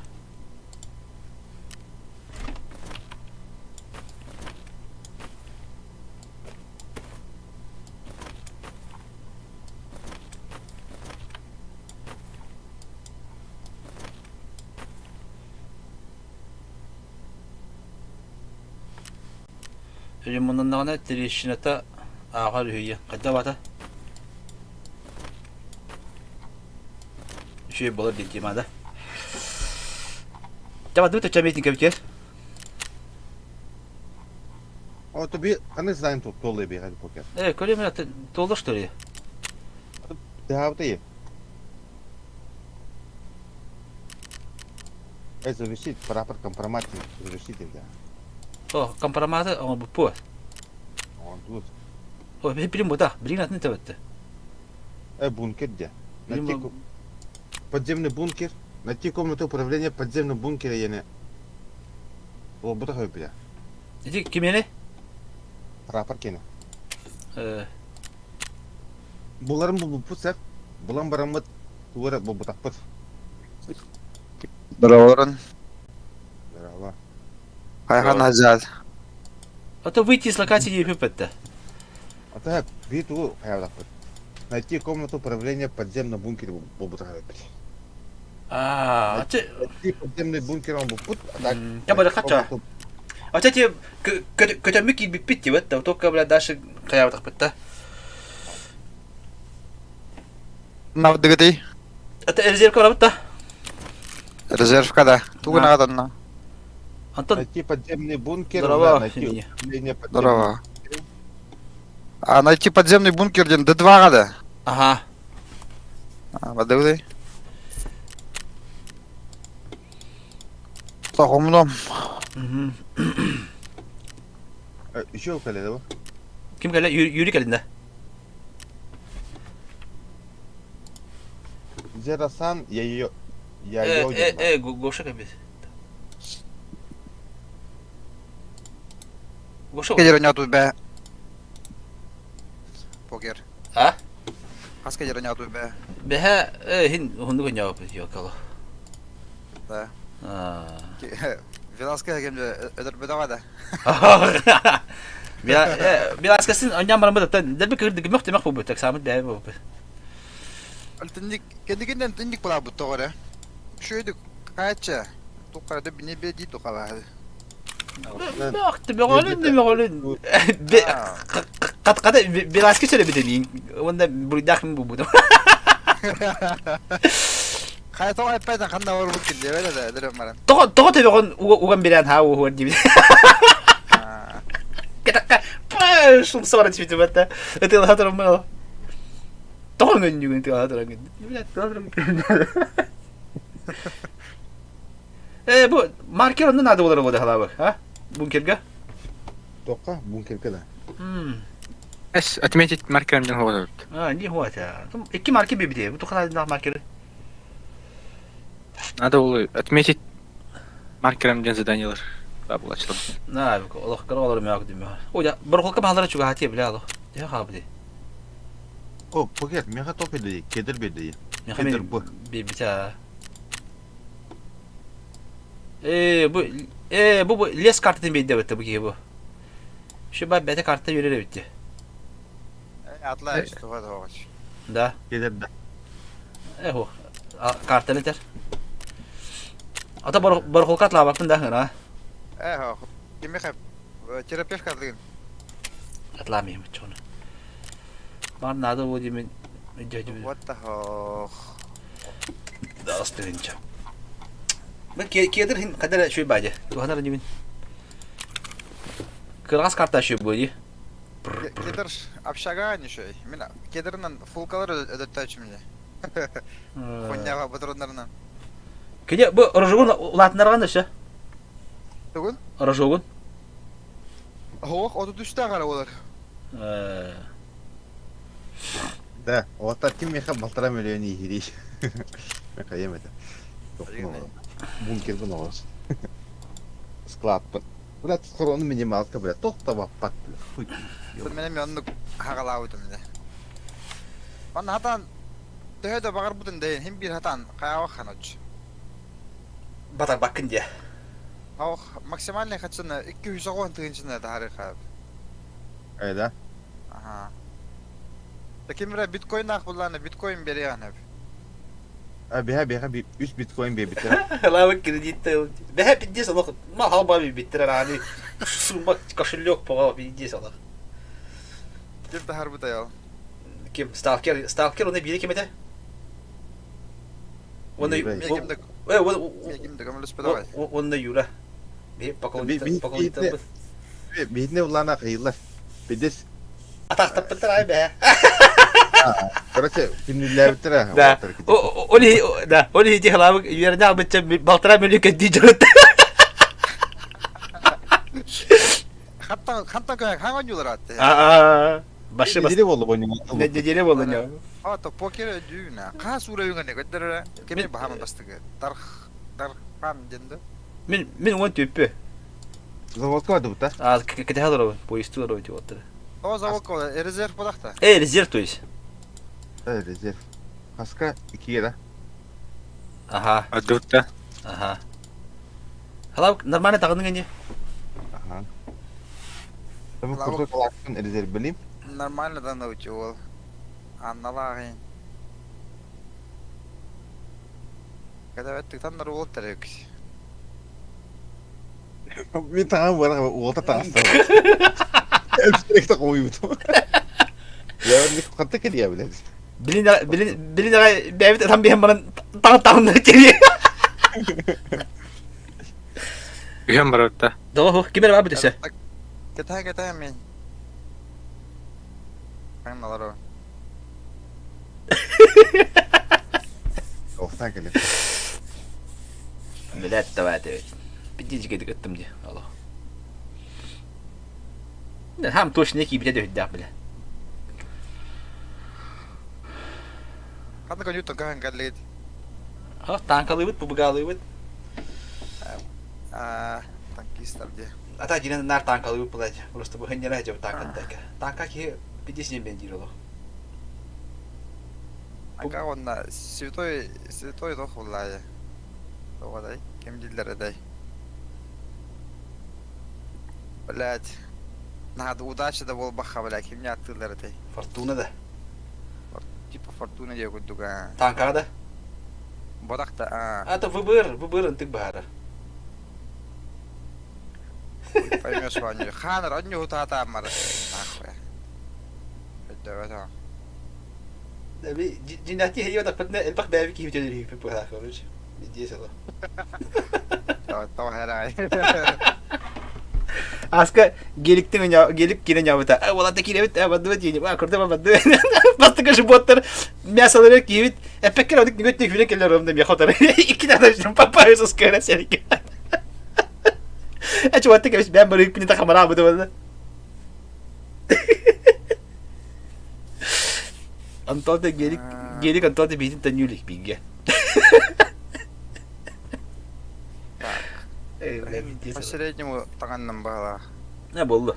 Ремоннаннаҕына трещината ааҕар үһүйэ. Хайдах баата? Үчүгэй буолар диэн тема да. Дьэ, бардыбыт өччө миитин кэбитиэр.
О, то би ханнык задание тут туолла биэҕэ покер.
Э, көрүм это туолла что ли?
Тыһаабыта Э, завершить прапор компромат завершить да.
О, компроматы оҥорбуппуот.
Оҥордубут.
О, билим бутах, билигин атын тэбэтте.
Э, бункер где?
Билим
Найти подземный бункер. Найти комнату управления подземным бункере яне. Ол бутах өпүлэ.
Ити кимиэни?
Прапор кene.
Э.
Буларын булбуппут сөп. Булан бараммыт тугу эрэ булбутахпыт.
Здорово.
Здорово.
Хайхан Азат.
А то выйти из локации не это.
А так, би тугу хайалаппыт. Найти комнату управления подземным бункере булбутахпыт.
А, а
Найти подземный бункер он булбут. А так,
Я бы хочу. А те көтөммү киирбиппит диэбэт да, только бля дальше хайаабатахпыт да.
Навдыгытый.
Это резервка барабыт да.
Резервка да. Тугун аҕатанна.
Антон.
Найти подземный бункер.
Здорово,
Да, найти управление подземным
Здорово. А найти подземный бункер диэн Д2-ҕа да?
Ага.
Бадыгытый. Тоҕумном.
Еще кэлэ да?
Ким кэлэ? Юрий кэлин да.
Зерасан я ее я
Э,
ее
э, э, Гоша кэлбит. Гоша.
Кедер няту бэ. Покер.
А?
Хас кедер няту бэ.
Бэһэ, э, хин хунду гыньяапыт ёкало.
Да.
А.
Веласка кемде өтөр да.
Беласкасын оньян бараммыт оттон дэлби кырдык мөх темэх буолбут эксаамыт бэйэ буолбут.
Алтынник кэннигинэн тинник булаабыт тоҕо эрэ. Үчүгэйдик хаачча туққарада бини бэдии тухалаһы.
Мөх төмөҕөлүн төмөҕөлүн хата Беласки сөйлөбүтэ миин уонна буруйдаах мин буолбутум.
Хайа тоҕо эппэтэн ханна барбыт киллиэбэт да эдэрим баран.
Тоҕо тоҕо төбөҕүн уган бирээн хаа уһуар диибит. Кэтакка шумса баран түспүтүм Ытыалаһа туран Тоҕо өҥөннүгүн ытыалаһа туран Э, бу маркер онно наада буолар буолда халаабы, а? Бункерга?
Тоққа бункерге да.
Эс, отметить маркером ден хоҕотот.
А, не хуата. Икки маркер бибите. Бу тухана маркеры.
Надо было отметить маркером ден заданиелар. Да, булачылым.
На, олох кара олор мөк дим. Ой, бір холка баһалара чугаһати бля алох. Дэ хаабы.
О, пакет, меха топ беди, кедр беди. Кедр бу.
Бибите. Э, бу э бу бу лес картатын бейде битте бу киһи бу. Şu ба бәте карта yürür битте.
Атлай что тоҕоч.
Да.
Кедр да.
Э хо. Картаны тер. Ата бар бархолка атлаабаппын да хына.
Э хо. Кимиха терапевт кадыгын.
Атламыйм чону. Бар надо бу димен.
What the hell?
Астырынча. Мен кедр хин кадара шуй баje. Туханар димен. Кыргаз карта шуй бу ди.
Кедр общага не шуй. Мен кедрынан фулкалар өдөттөчүм же. Хонняга патроннарынан.
Кеде бу рожогун улатынарган дашы.
Тугун?
Рожогун.
Хоох, оту түстэ кара болар.
Да, ота ким меха балтара миллион иһири. Меха емете. Бункер бу оҕос. Склад. Блядь, хорону минималка, блядь, тоқта баппат, блядь. Хуй.
Мен эми оннук хагалаабытым да. Манна хатан төһө да баҕарбытын да хим бир хатан хайаҕа ханоч.
Батар баккын дия.
Ох, максимальный хачына 210 тыгынчына тахары хап.
Айда.
Аха. Таким биткоин ах булланы биткоин бериянып.
А биха биха би 3 биткоин бебитер.
Лавы кредит. Бэхэ пиздец алох. Ма халба биттер ани. Сумма кошелек погал пиздец алох.
Ким тахар бутаял?
Ким сталкер сталкер оны бири ким эте? Оны
Кимде
э
кимде көмөлөс бедавай.
Оны Юра. Би поклонник поклонник.
Битне улана кыйлар. Пиздец.
Атахтаппыттар ай бэ.
Короче, күнүллээбиттер
Да. Оли да, оли ити халабы юерне албытча балтара мөлүкө дижөрөт.
Хаттан хаттан көк ханган юлар атты.
Аа. Башы бас.
Неделе болду бойнуң.
Неделе болду не.
А то покер дүйнә. Ка сура юган көтөр. Кеме бахамын бастыгы. Тарх тархан денде.
Мен мен он төппө.
Заводка барды бута.
А кете халар поезд туар өтүп оттыр.
О заводка резерв булакта.
Э резерв то есть.
Резерв. Хаска иккигэ да?
Аха.
Аддыбытта.
Аха. Халап нормально таҕыныҥ ини.
Аха. Табы курдук алаакпын резервэлиим.
Нормально да научил. Анналааҕын. Кэтэбэттиктан уол тэрик.
Мин таҥам буолар уолта таҥаста. Элбэхтик хомуйбутум. Я хатта кэлиэ билэбит.
Билин билин билин аҕай бэйэбит ытан биһэн баран таҥ таҥна кэлиэ.
Үһэн барарта.
Доо ким эрэ бар бүтүсэ.
Кэтэһэ кэтэһэ мин. Таҥналар
Охтан кэлин.
Билээт давай этэбит. Пиздец ыттым дии. Алло. Хам точно киибитэ дөһүддээх билэ.
Ханна коньюттан көһөн кэллигит?
Ах, танкалыыбыт, бубугаалыыбыт.
Аа, танкистар дии.
Ата дьинэн наар танкалыыбыт булач. Просто бу хынньара дьэ танкаттайка. Танка киһи пиздец диэн диир олох.
Ага уонна святой святой дух буллаайы. Тоҕодай, ким дииллэр этэй? Блять. Надо удача да буолбахха, блядь, кимне аттыыллар этэй?
Фортуна да.
Типа фортуна диye курдук аа.
Танкаҕа да.
Бодах да аа.
А, это выбор, выбор ынтык баара.
Поймешь, Ваня. Ханар, онньу хутаатааммар. Нахуй. Өйдөбөт
Дьиннээхтии хэйиэ отаппытына элбэх бэйэбит киһибит өлөрүүппүт быһалаах короче. Дии сылы.
Тоҕо хэрай.
Аска геликтин гелик киирэн ньаабыта. Уолатта киирэбит, баддыбыт диини. Ба, курда баддыбыт. Бастакы животтар мясолары киирбит. Эппеккер одик нүгөт нүгүнэ келер ромда меха отар. Икки тахта папа сускара серик. Эчуатты кебис бэм барык пини тахамара быды. Антон да гелик гелик Антон да биитин төннүүлүк бииргэ.
Так. По среднему таҥанным баһылаах.
Не буолла.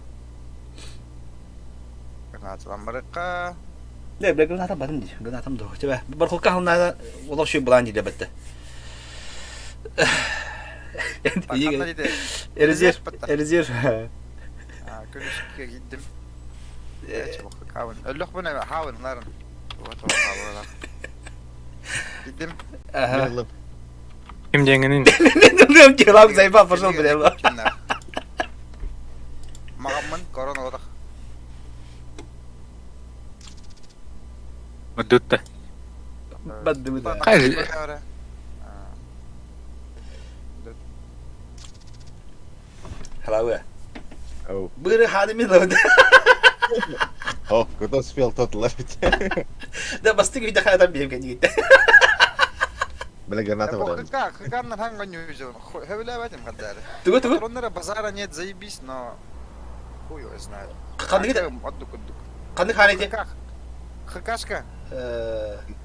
Гранаталан барыкка.
Не, бля, гранатам батын дии. Гранатам доо. Тебе бархолка халнаада олох шүй булаан дии бэтте. Резерв, резерв.
Күнүскэ киирдим. Өллөхпүнэ хаабын ларын. Киирдим.
Ага.
Ким диэҥҥиний?
Делам зайба пошел, бля.
Маҕаммын корон олох.
Баддытта.
Баддыбыта.
Хайа
Халавы.
Оу.
Быры хадами лавды.
О, куда успел тот ловить?
Да бастык видя хадам бием кэнигит.
Бля, граната вроде.
Как? Как на ханга не увидел? Хэвлявать им хаддары.
Тугу тугу.
Патроннера базара нет, заебись, но хуй его знает.
Ханнык
Одну кудук.
ханнык ханите.
ХК. ХКшка.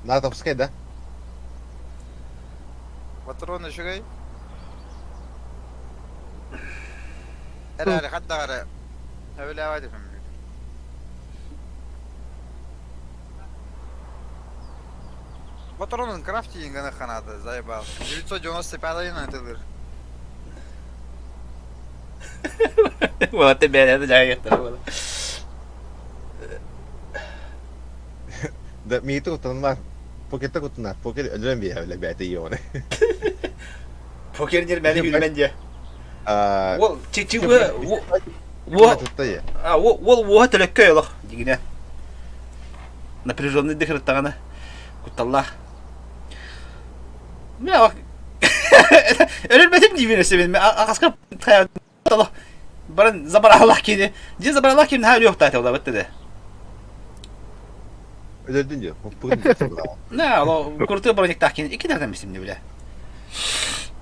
Натовская, да?
Патроны үчүгэй. Эрээри хаддаҕары сөбүлээбэт этим. Патронун крафтинг гына ханаата, заебал. 995 айтылыр.
Вот ты бэйэ дьайыктар буола.
Да, миитэ куттанар. Покетта куттанар. Покер өлөрөн биэһэ бэйэтэ ионы.
Покер диэн мэли үүнмэн диэ.
Аа,
Уол чичи уо а уол уоһа төлөккөй олох дигинэ. Напряженный дыхырыттаҕына кутталлаах. Мин өлөрбөтүм диибин өссө мин аҕаска баран забаралаах кини дьиэ забаралаах кини наһаа өлүөхтаата улабыт да
Өлөрдүн диэ. Хоппугун диэ.
На, оло курту брониктаах кини икки да мисим не билэ.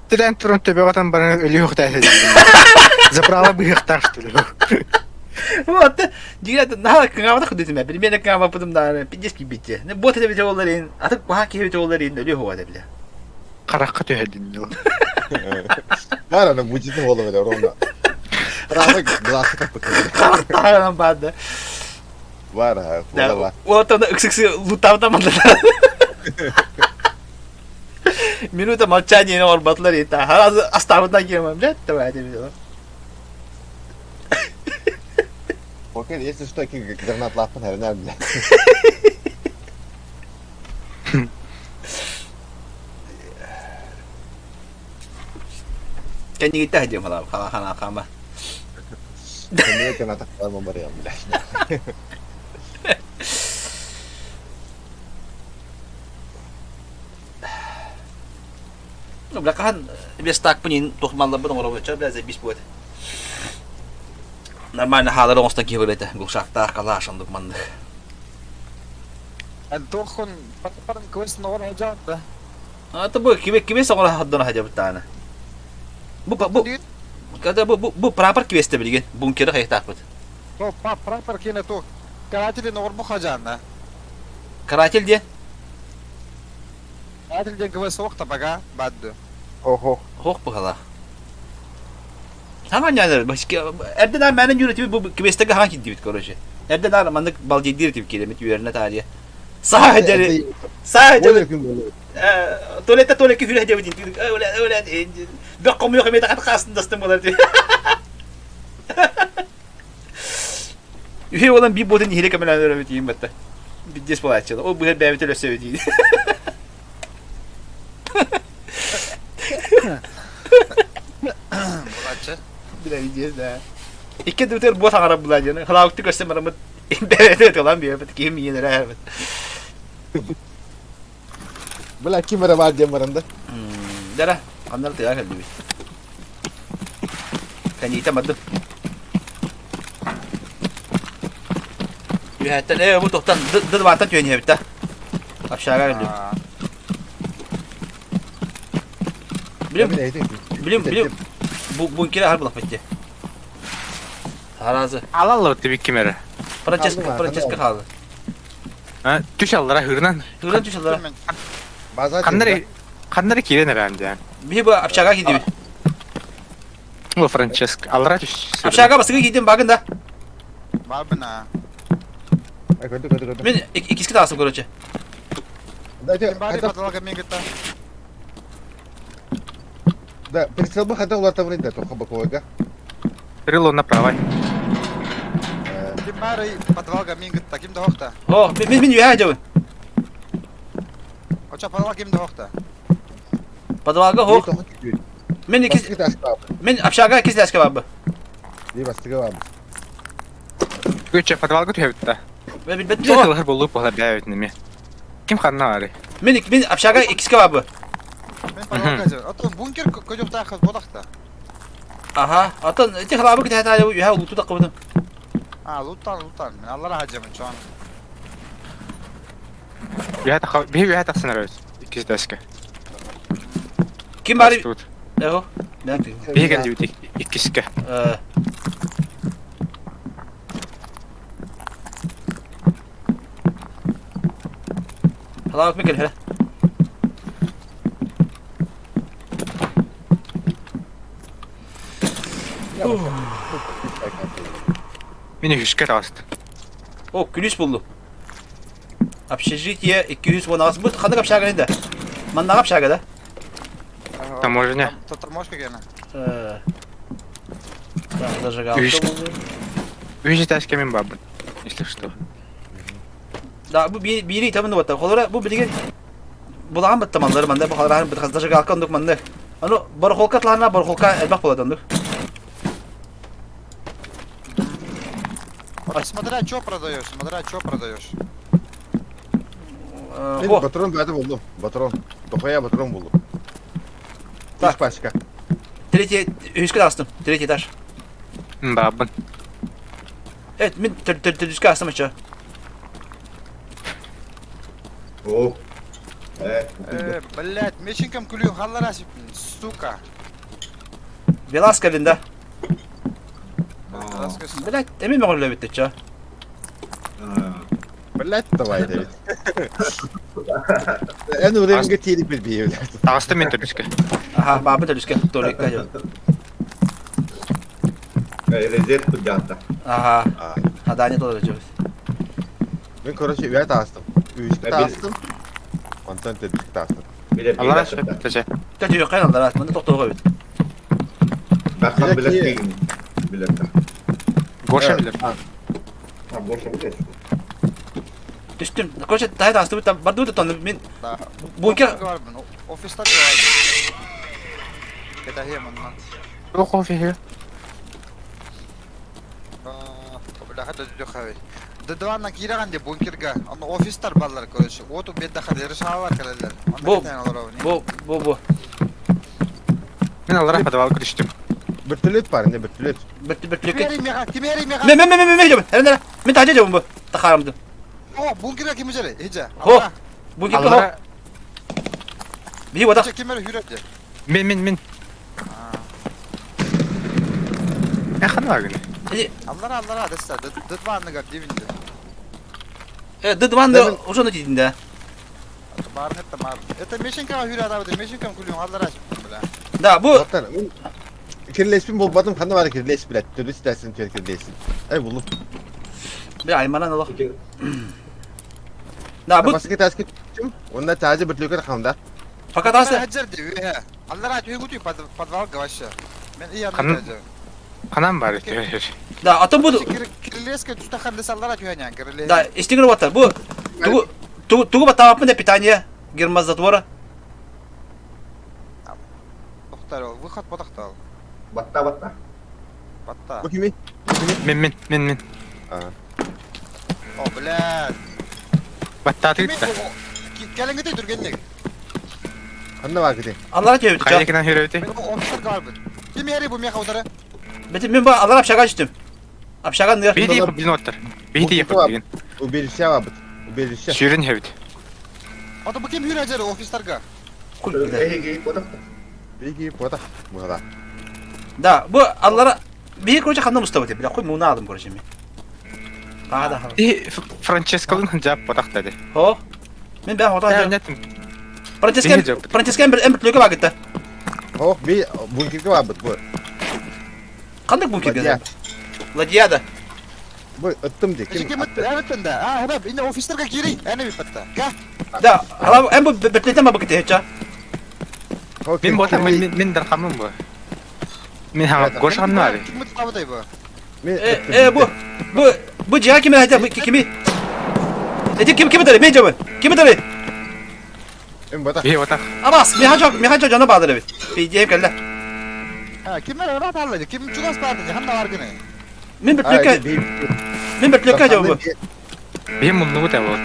Тирэн туран төбөҕөтөн баран өлүөхтээх Заправа быһыахтаах что ли?
Вот, дигэр наһаа кыҥаабатах күдүтүмэ, билмиэнэ кыҥаабаппытым даҕаны пиздец киирбитчэ. Бот эбитэ буоллар атын куһаҕан киһи эбитэ буоллар өлүө хуа бile.
Харахха түһэрдин дыл.
Баар аны бучитин буола билэ ровно. Право глазка каппыт.
Харахтааҕынан баада.
Бар,
Да, вот она ыксы лутаабыта манна. Минута молчания орбатлар ета. Харазы астабытан киэмэн, блядь, давай тебе.
Окей, если что, гранат лаппын хэрнэр, блядь.
Кэннигиттэ диэн халаа хала хана хама.
Кэннигэ граната халаама барыам, блядь.
Ну, бля, хаһан верстакпын туох малларбын оҥоробун, бля, забись будет. Нормально хаалар оҥостон киһи билэтэ. Глушактаах калаш оннук маннык.
Туоххун патпарын квест оҕор сылдьаҕыт да?
А то бу кибе кибе соҕор хаддана хадьабыттаана. Бу бу когда бу бу бу прапор квесте билигин бункеры хайытаахпыт.
То прапор киэнэ туох каратель оҕор бу хадьаанна.
Каратель диэн?
Каратель диэн квест суох та пока баадды.
Охо.
Хох быһалаах. Саҥа ньанар, эрдэ наар мээнэ ньүүр этибит бу квестэгэ хаҥа киирдибит короче. Эрдэ наар маннык балдьыйдыыр этибит киирэммит үөрэнэ таарыйа. Саа дьэри саа дьэри туалетта туалекка хүрэ дьэбит бөх хомуйуох эмиэ тахат хаастын дастын буолар Үһү буолан биир буотун иһирэ көмөлөөн өрөбүт иин батта. Биддес буолааччы. Ол быһар бэйэбит өлөссөбүт иин.
Буолааччы.
Бля, видишь, да. Икки дүтер буот аҥара була диэн. Халаабыкты көрсөн бараммыт бэйэтэ тылан биэрбит киһи миин эрэ эбит.
Бля, ким эрэ баар диэн баран да.
Дара, ханнар тыа кэлдибит. Кэнниитэ бардым. Үһэттэн, ээ, бу туохтан, дылбааттан түһэн иһэбит да. Общага кэлдибит. Билим, билим, билим, бу бункере хар булах битти. Харазы.
Алалла бит ким эрэ.
Франческо, Франческо хаалы.
А, түс аллара хырынан.
Хырынан түс аллара.
Ханнары ханнары киирэн эрээн диэн.
Биһи бу общага киирдибит.
Бу Франческо аллара түс.
Общага басыгы киирдим багын да.
Барбына.
Көрдү көрдү көрдү.
Мен иккиске тағасым короче.
Бары подвалга мен кытта.
Да, прицел бы хотел уларта да, только боковойга.
Крыло направо.
Ким бары подвалга мен кытта, ким да
О, мен мен үйә жабын.
Оча подвал ким да
Подвалга хох. Мен икис мен общага икис ләскә бабы.
Дей бастыгы бабы.
Күчө подвалга түһәбит
Мен билбет
то. Тылар болуп була бәбит неме. Ким ханна бары?
Мен мен общага икискә бабы.
Мен подвалга жабын. Ато бункер көжөктә бодакта.
Аха, атын эти хлабы китә та юһә луту да кыбыдым.
А, луттан, луттан. Мен аллара хаҗамын чоң.
Юһә та би юһә тахсан өрөс. Иккис дэске.
Ким бары? Эго. Мен
Би келди иккиске.
Э. Хлабы кем кел
Мин үһүскэ таҕыст.
О, күлүс булду. Общежитие 216. Бу ханнык общага инде? Маннаҕа общага да?
Таможня.
Таможка гена.
Так, зажигалка булду.
Үһүс этээскэ мин бабын. Если что.
Да, бу бири тамын батта. Холора бу билген булаган батта манлары манда бу халара бу зажигалка ондук манны. Аны барахолка тларына барахолка элбэх болады ондук.
Смотря что продаешь, смотря что продаешь.
Мен патрон бәді болдум. Патрон. Дохуя патрон болдум.
Так.
Үч пачка.
Третий, үскә астым. Третий этаж.
Бабын.
Evet, мен үскә астым ача.
О.
Э, блядь, меченкам күлү халлар сука.
Веласка да. Блядь, эмин мөгөрлө битти ча.
Блядь, давай, Давид. Эн уровеньге тири билбей, блядь.
Таҕыста мен төрүскэ.
Аха, бабы төрүскэ, туалекка жо.
Резерв кудята.
Аха. Хадани тоже жо.
Мин короче үһэ таастым. Үһүскэ таастым. Онтон төрдүскэ таастым.
Аллара сөп тэже.
Тэжи кайын аллара. Мында тохтоого эбит.
Дархан билэр киһигин билэр да.
Гоша билэр.
А, Гоша билэр.
Түстүм. Короче, таһы таастыбыт там бардыбыт тонну мин бункер
Офиста барбын. Кэтэһиэм онно.
Туох офиһы?
Бляха да Дыдванна киирэҕин дии бункерга. Онно офистар баллар, короче. Уоту биэрдэххэ решалар кэлэллэр. Онно
Бу
кэтээн олоробун.
бу бу бу.
Мин аллара подвалга түстүм.
Бөртөлөт бар, не бөртөлөт.
Бөртөлөккө.
Кимери меха, кимери меха.
Мен мен мен мен мен жобун. Мен тажа жобун бу. Тахарамды.
О, бункерга ким жере? Хиджа.
Хо. Бункерга хо. Би вода.
Кимери хүрөдө.
Мен мен мен. Эхана агын.
Аллара аллара десте. Дыдванныга дивинде.
Э, дыдванны уже на дидинде.
Барын это мар. Это мешенка хүрөдө абы, мешенка күлүн аллара бля.
Да, бу
Кирлеспин болбадым, ханна бар кирлес билет. Төрүс дәсин төр кирлесин. Эй, булып.
Бир айманан олох. Да, бу
Баскы таски түм. Онда тажы бөртөлөккө хамда.
Пока тасы.
Аллара түйгүтүй подвал вообще. Мен и
Канам бар.
Да, атын бу
Кирлеске түстахан десе аллара түйәнян кирле.
Да, истигер вата. Бу тугу тугу тугу батапмын да питание гермозатвора.
Тоқтар, выход потақтал.
Батта батта.
Батта.
Бу кими?
Мен мен мен мен.
О, блядь.
Батта тыытта.
Кэлэҥҥитий түргэнник.
Ханна бар кити.
Аллара түйөбүт.
Хайыкынан хүрөбүтүй?
Мен офицер барбын. Ким эри бу меха удары?
Бетим мен бу аллара общага түштүм. Общага ныр.
Бейти ехып билин оттар. Бейти ехып деген.
Убежище бабыт. Убежище.
Сүрүн хэбит.
Ата бу ким хүрөжөр офистарга?
Эһиги потахта.
Биги потах. Буга.
Да, бу аллара бии короче ханна мустабыт. Бля, кой муна алдым короче мен. Да, да.
И Франческолун жап потахта де.
Хо. Мен бә хота.
Нетим.
Франческен Франческен бир эмбит лөкө багытта.
О, би бункерге бабыт бу.
Кандай бункерге? Ладьяда.
Бу ыттым де.
Ким ким ыттым да? А, хабаб, инде офистарга кирей. Әне би патта. Ка?
Да, ала эм бу бетлетем бабыкты хеча.
Мен бота мен мен дархамын бу. Мен хага гошан бар.
Ким ыттабыдай бу?
Э, э, бу бу бу жига кими айта кими? Эти ким ким дери? Мен жабы. Ким дери?
Мен бота.
Би бота.
Абас, мен хача мен хача жана баадыр бит. Би жеп келди.
Ha, ким рат аллайды? Ким чугас барды? Ханна бар гыны.
Мен бетлөккө мен бетлөккө жабы бу.
Би муннугу да болот.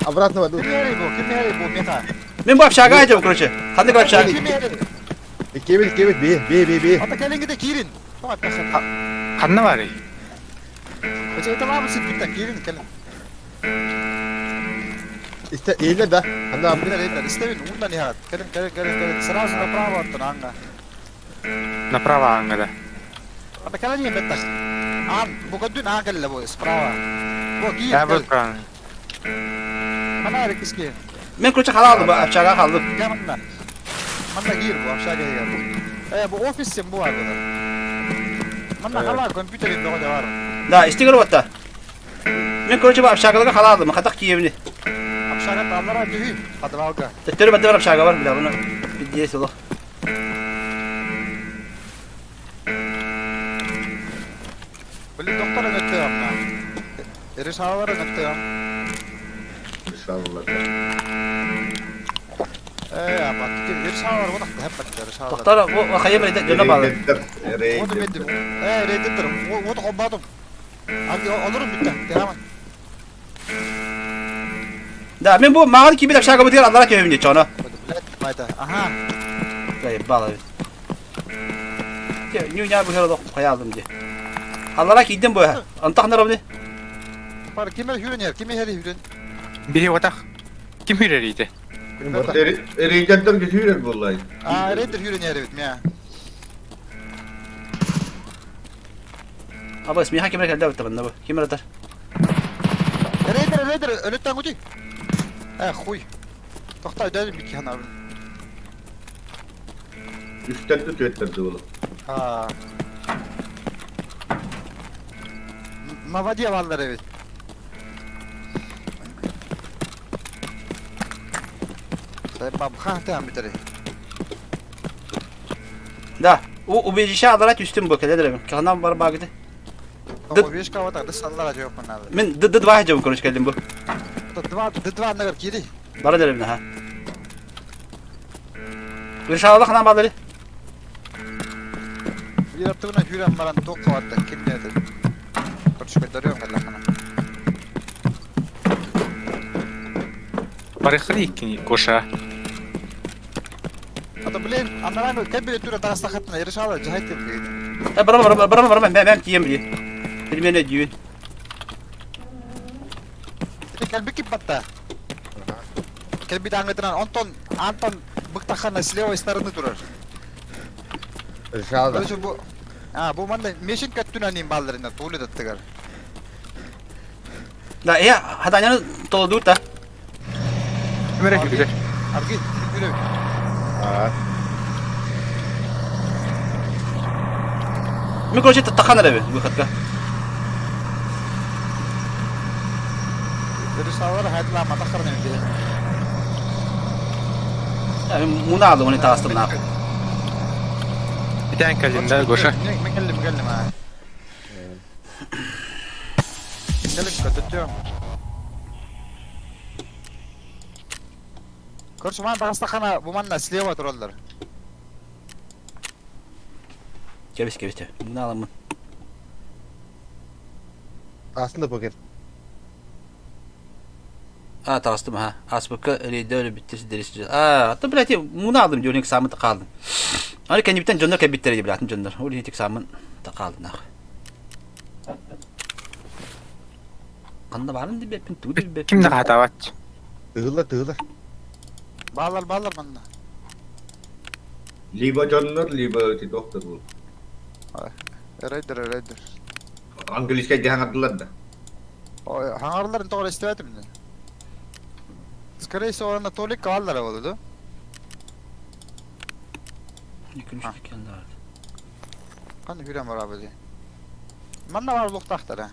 Обратно воду.
Ким эри бу? Ким эри бу меха?
Мен бу общага жабы, короче. Кандай общага?
Ким эри?
Кебит кебит би би би би.
Ата келиңгиде кирин. Тоға тахат.
Ханна бар.
Эче это мамы сит битта кирин келин.
İşte eyle да. Ханна
Билер элер. Истебин ундан яхат. Келин келин келин келин. Сразу направо аттын аңга.
Направо аңга да.
Ата келин беттах. Ан, бу көдүн аң келе бу справа. Бу кийин.
Да бу правильно.
Мана эрик иски.
Мен короче халалдым бу общага халдым.
Гамна. Манда кийир бу общага кийир. Э, бу офис сен бу бар бу. Манда хала компьютер инде бар.
Да, истигер батта. Мен короче бу общагаларга халалдым. Хатак киебини.
Общага таллара дүйү подвалга.
Төттөрү батта бар общага бар, бля, буну бидиес олох.
Блин, доктор өттө амна. Решалар өттө.
Иншалла.
Э, абат. Решалар вот так хеп решалар.
Доктор, бу хайым эле жана баалы.
Вот меддим. Э, рейдер. Вот хоббатым. Али олорум битте. Тамам.
Да, мен бу мага кийбит общага бу аллара төбүм чоно.
Блядь, байда. Аха.
Да, бала. Те, ню ня бу херодо каялдым ди. Аллара кийдим бу. Антах наробни.
Бар кимер хүрен кимер хери хүрен.
Би отах. Ким хүрерийди?
Рейдердер götürür vallahi.
А, рейдер хүрен яри бит мя.
Абас, миха кимер келди бит бу. Кимер атар.
Рейдер, рейдер, өлөттөн күтүй. Э, хуй. Тохтой, дәл бит хана.
Üstten tüetlerdi oğlum.
А. На воде валлар бит. Бабха бүтери.
Да, у убежище алара түстүм бу кэлэ дэрем. Каханан бар багыты.
Убежка вот так, саллара жок надо.
Мен д два жабы короче келдим бу.
Два д2 нагар кири.
Бара дэрем ха. Решала ханан бадары.
Бир аттыгына хүрен баран тоқ кабатта ким деди. Короче, көтөрүм каллахана.
Барыхри иккини Гоша.
Ата блин, анаран кем биле түрө тагастахатына решала жайт деп.
Э барама барама барама барама мен мен тием били. Билмене дүйүн.
Кэлбит кип батта. Кэлбит аңытынан Антон Антон быктахана с левой стороны турар.
Решала да.
Короче, бу А, бу манда мешин каттүнанин балларына тууле даттыгар.
Да, я хаданяны толдур та.
Кимере кирдилер?
Арги, жүрө.
Аа.
Мен короче тахан эрэби выходка.
Решалар хайдла матахарны инде.
Муна алды оны таастым нахуй.
Итән кэллим да Гоша.
Мен келдим, келдим а. Келин көтөтү. Короче, мана тагастахана бу манна слева тураллар.
Кебис кебис. Муна аламын.
Aslında paket.
А, таастым ха. Аспыкка рейдер биттesi derisi. А, ата блядь, муна алдым диyor экзамен та калдым. Аны кенибитен жоннор кебиттер дип блядь жоннор. Ол экзамен та калды нах. Канда барын дип беппин тугу дип беппин.
Ким да хатават.
Тыгылар тыгылар.
Баллар, баллар манна.
Либо дьоннор, либо эти доктор был.
Рейдер, рейдер.
Английский дьаһаҥардылар да.
Ой, хаңарларын тоҕо истибэтим да. Скорее всего, Анатолий Каллара болду, да?
Күлүш экен да.
Каны хүрен бар абы. Манна бар луктахтара.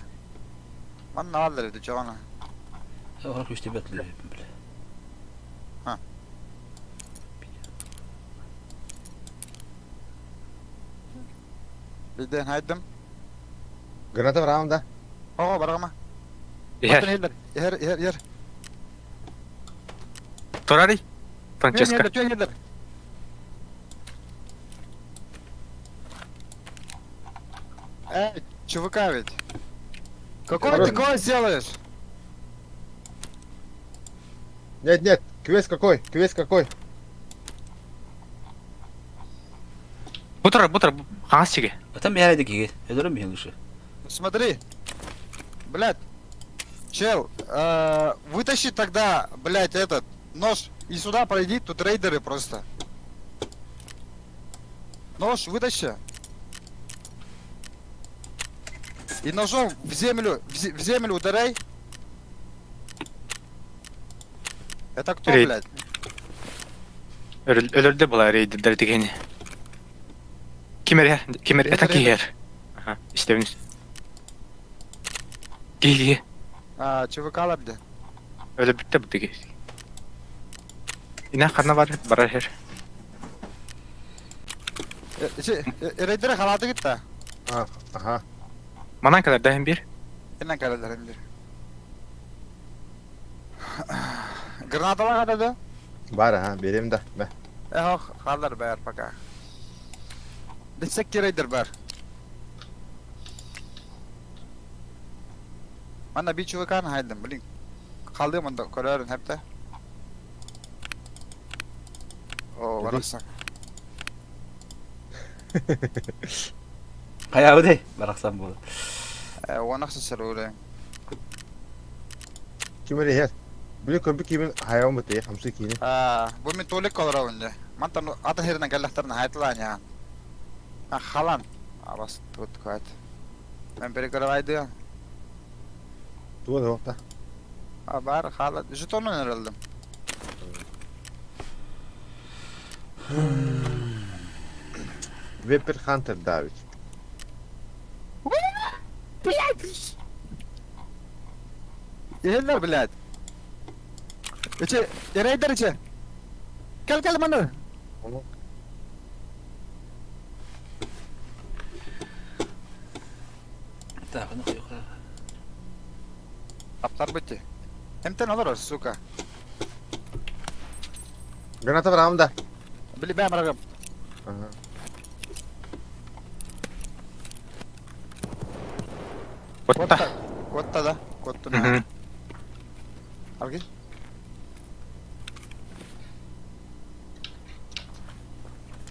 Манна аллар эди жогона.
Ора күчтө бетле бля.
А. Биден хайдым.
Граната барам да.
Ого баргама.
Иһэр.
Хер, хер, хер, хер.
Турари. Франческа.
Хер, Эй, ЧВК ведь. Какой ты голос делаешь?
Нет, нет. Квест какой? Квест какой?
Бутара, бутара, хаҥас сигэ.
Атам бэһэрэ киги. Эдерем бэһэлүшү.
Смотри. Блядь. Чел, вытащи тогда, блядь, этот нож и сюда пройди, тут рейдеры просто. Нож вытащи. И ножом в землю, в землю ударяй. Это кто,
Рейд.
блядь?
Өлөрдө була рейдердер дегени. Кимер, кимер, это
Рейдер,
киһэр. Аха, истебин. Киһи.
А, ЧВК лабде.
Өлө бүтте бу диги. Ина ханна бар, барар хер.
Рейдеры халаты гитта.
А, ага.
Манан калар даһын бир.
Иннан калалар бир. Гранаталар да?
Бар ага, берем да. Бә.
Эх, халар бэр пока. Десек рейдер бар. Мана би ЧВК хайдым, блин. Қалдым онда көрөрүн хепте. О, бараксан.
Каябы дей. Бараксан болот.
Уанаксы сөрүле.
Ким эле хер? Били көбү кимин хайван бите, хамсы кини.
А, бу мен толик колора үнде. Мантан ата херинен келлехтерин хайтылан я. А халан. А бас тут кайт. Мен перекрывайды.
Туа да вакта.
А бар халат. Жетонун эрелдим.
Вепер Хантер Давид.
Еллер блядь. Иче, рейдер иче. Кэл кэл маны.
Так, ну хуй.
Таптарбыт дии. Эмтэн олорор, сука.
Граната быраҕам да.
Били бэйэм арагым.
Куотта.
Куотта да. Куоттун. Аргы.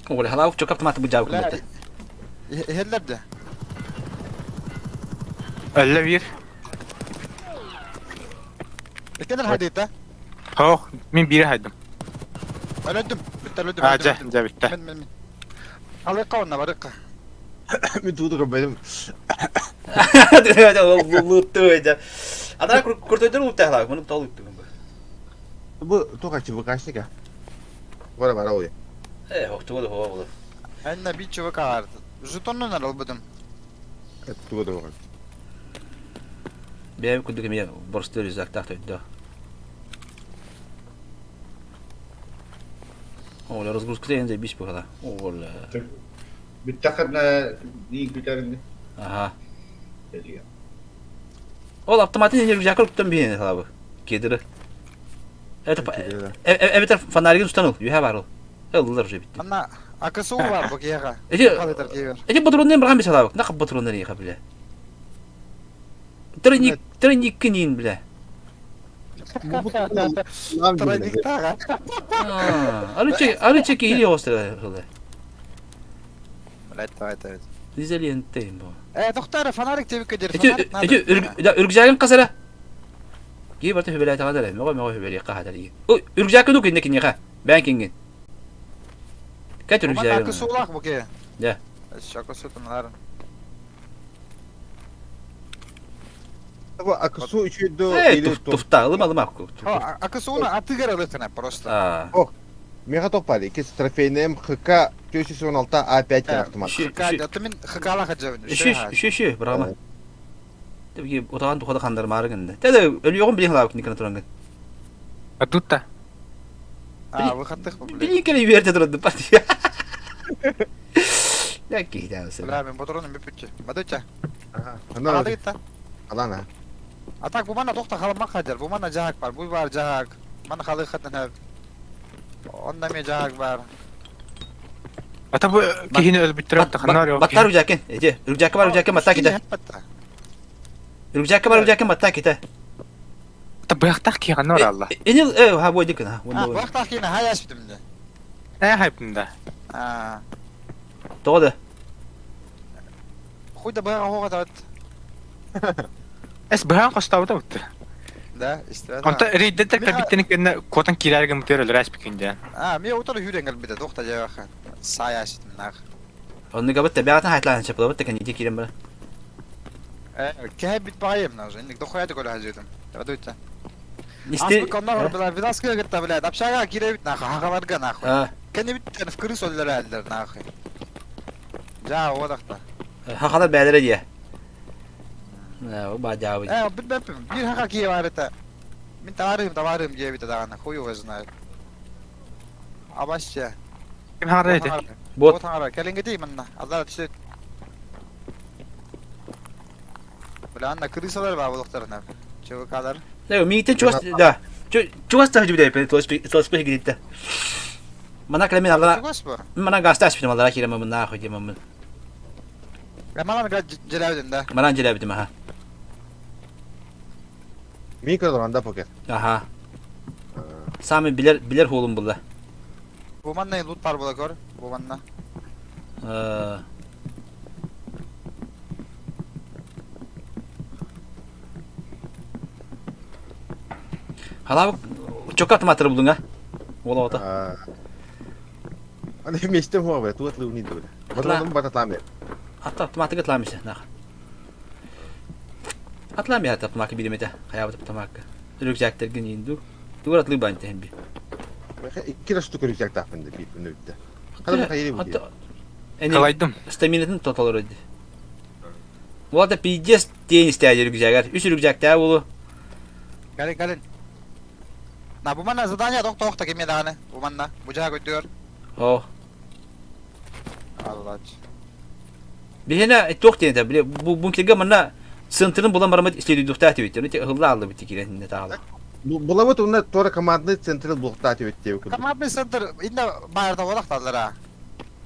Оля, халау, чөк автоматы бу жабык
Бля, иһэллэр да.
Өллө биир.
Иккенер хайдыта.
Хоох, мин биири хайдым.
Өлөдүм. Бүттэ өлөдүм.
А, дьэ, дьэ бүттэ.
Мен, мен, мен. Алыкка онна барыкка.
Мин тууду көрбөтүм.
Лутту Ана куртойдор луттахлаа, муну толутту.
Бу туох ЧВКшник а? Бара бара ой.
Э, охтуга да хоо болу.
Энна бит ЧВК арды. Жетоннан албыдым.
Туга да бар.
Бэйэм курдук эмиэ боростуой рюкзактаах тойдо. Оля, разгрузка деген заебись буһала. Оля.
Бүттэххинэ диин күтэрин
Аха. Ол автоматын не рюкзакка уктан биһиэн салабы. Кедры. Это эбэтэр фонаригын устан ыл, үһэ бар ол. Ыллар уже битти.
Анна АКСУ бар бу киһиэхэ.
Эти
Халытар киһи
эти патроннарын бырхан бисалабык. Нах патроннары иха биле. Тройник, тройник кинин биле.
Тройниктаға.
Арычы, арычы киһи оостыра хылы.
Блять, давай, давай.
Изолентейм бу.
Э, доктор, фонарик тебе кедер.
Эти эти үргүзәгин касара. Кии барта хүбэлээтэ дара. Мөҕө мөҕө хүбэлиэххэ хатар ии. Үргүзәккэ ду кинне киниэхэ. Бээн кингин. Кэт үргүзәгин.
Акысуулаах бу ке.
Дьэ.
Шакосутун
Бу акысу үчүйдө
Э, туфта, ылыма ылыма.
Акысууна атыгар ылыкына просто.
Меха топали, кис трофейным ХК 416 А5 автомат.
ХК, это мин ХК-ла хаджабын.
Үшү, үшү, үшү, бырама. Тэбги утаан тухада хандар маарыгын. Тэдэ өлүөҕүн билин халаабык никана турангын.
А тут-то?
А, выходных, блядь.
Билин кэлэ үөрдэ турады партия. Я киһитэ
Бля, мен патроным бүпүтчү. Бадыча.
Ага.
Ана
Алана.
А так бу мана тохта халамак хадер, бу мана жаак бар, бу бар жаак. Мана халы хатан Онда ме жаак бар.
Ата бу киһини өлбүттэрэ таханар
Баттар үржәкен. Эти, үржәкке бар үржәкен батта ките. Үржәкке бар үржәкен батта ките.
Ата быяктах киһи алла.
Энил э ха бой дикин ха.
А, быяктах киһи ха яшпитим де.
Э хайпын да.
А.
Тоҕо да.
Хуй да быяга хога табат.
Эс быһаан хостаабыта бутты.
Да, истибет.
Онто рейддер кабиттени кэннэ куотан киирэргэ мутер өлөрөөс бикин
А, ми утары хүрен кэлбите, тохта жагаха. Сая ашитим нах.
Оннуга бытта бэҕэтин хайтлаан чапыла бытта кэнники киирэн бара.
Э, кэһэ бит баайым нажы. Инник дохуя көрө хажытым. Давайте.
Исти.
Аспы коннор была видаска гытта, блядь. Общага кииребит нахуй, хахаларга нахуй. Кэнни биттен в крыс өллөр нахуй. Жа, одахта.
Хахалар бээлere дие. Э, ба жаабы.
Э, бит беппим. Бир хаха кие бар это. Мин товарым, товарым диэбит даҕаны, хуй его знает. Абасча.
Ким хаҥара эти?
Бот.
Бот хаҥара. Кэлиҥҥэ дии манна. Аллар түсет. Бля, анна крысалар бар булуктарына. ЧВКлар.
Э, миитен чугас да. Чугас та хажыбыда эпен, толспе гидитте. Мана кэлэмин аллара.
Чугас бу.
Мана гаста аспитим аллара киирем мына нахуй диэмин.
Манан дьэлээбитин да.
Манан дьэлээбитим аха.
Микро покер.
Аха. Сами билер билер хуолум булла.
Бу манна лут бар була көр. Бу манна.
Э. Халабык чокка автоматтары булдуҥ а? Уола ота.
Аны вместе хуа бля, туат лыу не бля. Баталым бататлам.
Ата автоматы атлам ise нах. Атлам я автоматы билемете. Хаябыт автоматы. Рюкзактерген инду. Тугар атлы бан техби.
Икки штука рюкзак тахпын бит нүттэ. Хада хайри бу.
Калайдым.
Стаминатын тоталар өдү. Уолата пиздец тень истээди рюкзагар. Үс рюкзактаа болу.
Кэлин, кэлин. На, бу манна задание тохтоох кимиэ даҕаны. Бу манна. Бу дьаһа көйдүгэр.
О.
Аллач.
Биһиэнэ туох диэн этэ, били бу бункерга манна центрын булан бараммыт исследуйдуохтаах этибит. Ити ыһылла ааллыбыт киирэн иннэ таала.
Булабыт уонна туора командный центры булуохтаах этибит диэбит курдук.
Командный центр иннэ баарда олохталлара.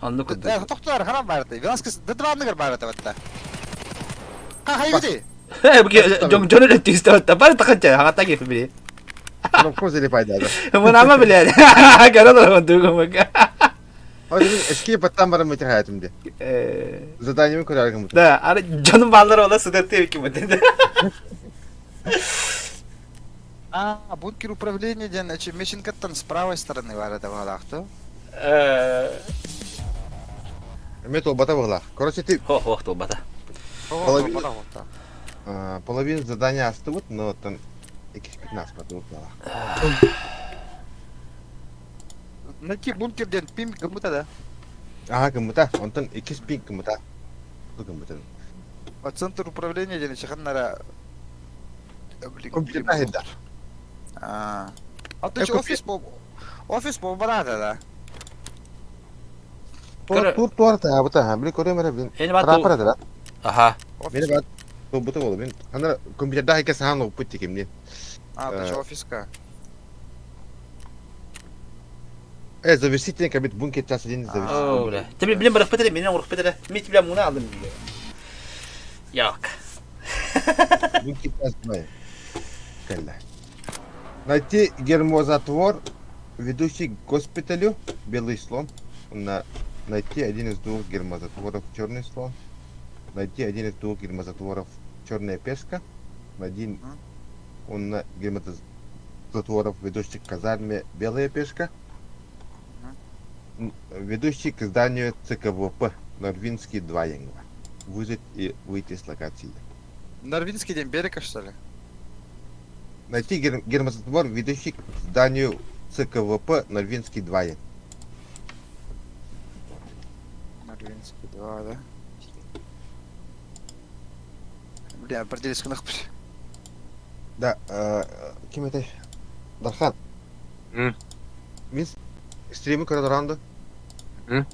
Оннук курдук.
Тохтолор ханан баарда. Веласкес дыдыбаанныгар баарда батта. Хахайгыти.
Дьон дьон үлэттиистэ бары таханча хаҥата киһи били.
Кнопку залипай да.
Мунама билэр. Көрө дугумуга.
Эски баттан баран мытыхаятым де. Заданием көрәргім.
Да, ары дьонум баалар ола сыдырты эбикки бу.
А, бункер управления диэн Мещенкаттан с правой стороны баар этэ баҕалаахты.
Эмиэ туолбата быһылаах. Короче, ты...
Хо-хо, туолбата.
Половина... Половину задания астыбыт, но там 2.15 потом
Найти бункер диэн пим гыммыта да?
Аха гыммыта. Онтон иккис пинг гыммыта. Гыммыта.
Центр управления диэн чиханнара
Компьютер да.
А. А ты офис по офис по барата да.
Тур туар та быта били көрөм эрэ блин. Рапора да.
Аха.
Мени бат бу болу мен ана компьютерда хайка сахан опыт тикимни.
А, ты офиска.
Э, завершить кабит бункер час один завершить.
О, бля. Ты блин барах петре, меня урах петре. Ми тебя муна алдым. Як.
Бункер час два. Кэллэ. Найти гермозатвор, ведущий к госпиталю, белый слон. На... Найти один из двух гермозатворов, черный слон. Найти один из двух гермозатворов, черная пешка. Один он на гермозатворов, ведущий к казарме, белая пешка. Ведущий к зданию ЦКВП, Норвинский 2 Янгва. Выжить и выйти с локации.
Норвинский день берега, что ли?
Найти гер- гермозатвор, ведущий к зданию ЦКВП Норвинский 2.
Норвинский 2, да? Бля, определись кынах
Да, э, ким это? Дархан.
М.
Мин стримы көрө туранды.
М.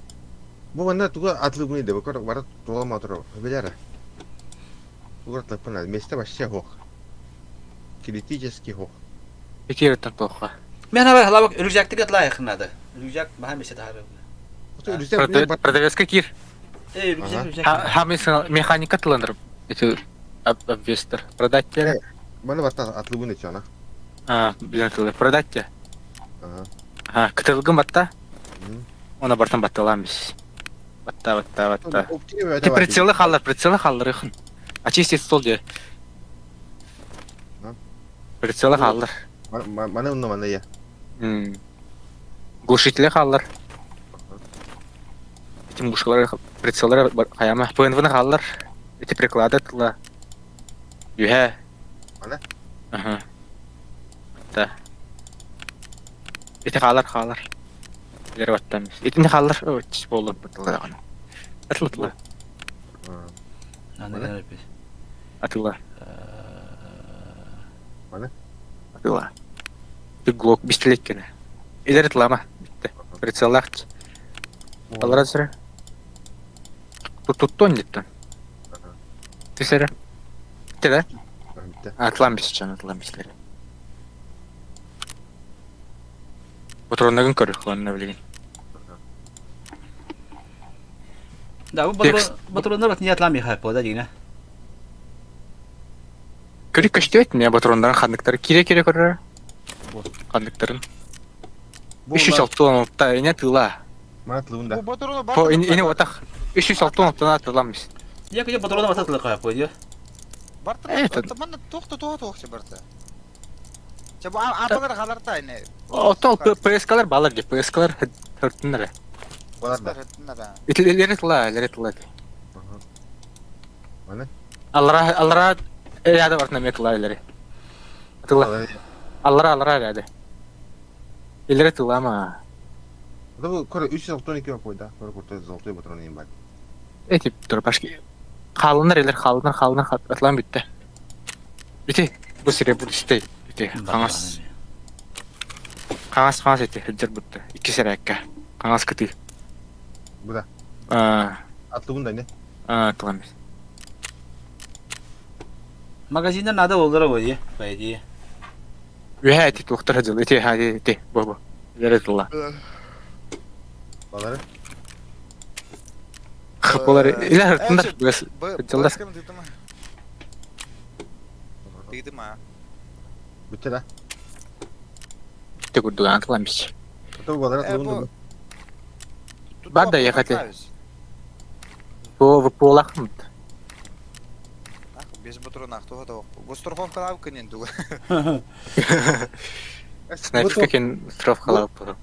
Бу манна туга атлыбыны деп көр бара тула турар. Билер. Туга атлыппын месте вообще хох. Критический хох.
Итиэртэн туохха.
Мен хабар халабак рюкзактыга атлайык надо. Рюкзак баха месе тахары.
Продавецка кир.
Эй, рюкзак, рюкзак.
Хамис механика тыландыр. Эти обвестер. Продать тебе?
Маны барта атлыбын ичана.
А, блин, тылы. Продать тебе?
Ага.
А, кытылгын батта? Она бартан батталамис. Батта, батта, батта. Ты прицелы халлар, прицелы халлар ихын. Очистить стол де. Прицелы халлар.
Маны онно маны я.
Глушители халлар. Этим глушилар прицеллар хаяма. ПНВ-ны халлар. Эти приклады тыла. Юхэ.
Маны?
Ага. Да. Эти халлар халлар. Илер баттамыз. Итини халлар. О, тис болду бытылы. Атыла тыла.
Аны
Атыла.
Маны?
Атыла. Ты глок бистелек кене. Илер тылама. Битте. Прицеллах. Аллара сыра. Туттон диттен. Тисере. Битте да? Атлам бисчан, атлам бислери. Патроннагын көрү, ладно билигин.
Да, бу патроннар не атлам яхай пода дигне.
Көрү көстүбөт мен патроннарын ханныктары кире-кире көрөр. Ханныктарын. 306 та ине тыла.
Мана тылын да.
По ине отах. 306 тана тыламыз.
Я кое патроны бата тылы кая пойдё.
Барта, манна тохта тохта тохта барта. Ча бу апалар халарта ине.
Отол ПСКлар балар деп, ПСКлар хөртүннәре.
Балар да.
Итлери тыла, илери тыла.
Мана?
Аллара, аллара ряда бартына ме тыла илери. Тыла. Аллара, аллара ряда. Илери тыла ма.
Да бу көр 392 койда. Көр курта золотой патрон им бар.
Эти тур башки. Халынар илер, халынар, халынар атлан битте. Бити, бу сире бу истей. Бити, аңас. Хаҥас хаҥас ити сылдьар бутта. Иккис эрээккэ. Хаҥас кытыы.
Бу да.
Аа,
Атлыбын да не.
аа, тылам.
Магазиндар надо болдура бу дии, по идее.
Үһэ ити туохтар сылдьал. Ити ха ити ити бу бу. Илэрэ тылла.
Балары.
Хапылар илэ хыртындар. Сылдьаллар.
Тыытыма.
Бүттэ да.
Ити курдук аан тылам бис.
Ото балары атлыбын да.
Бар да ехати. Бу буолахмыт.
Без патронах туха того. Гостраховкалаабы кынен туга.
Снайперка кин страховкалаабы.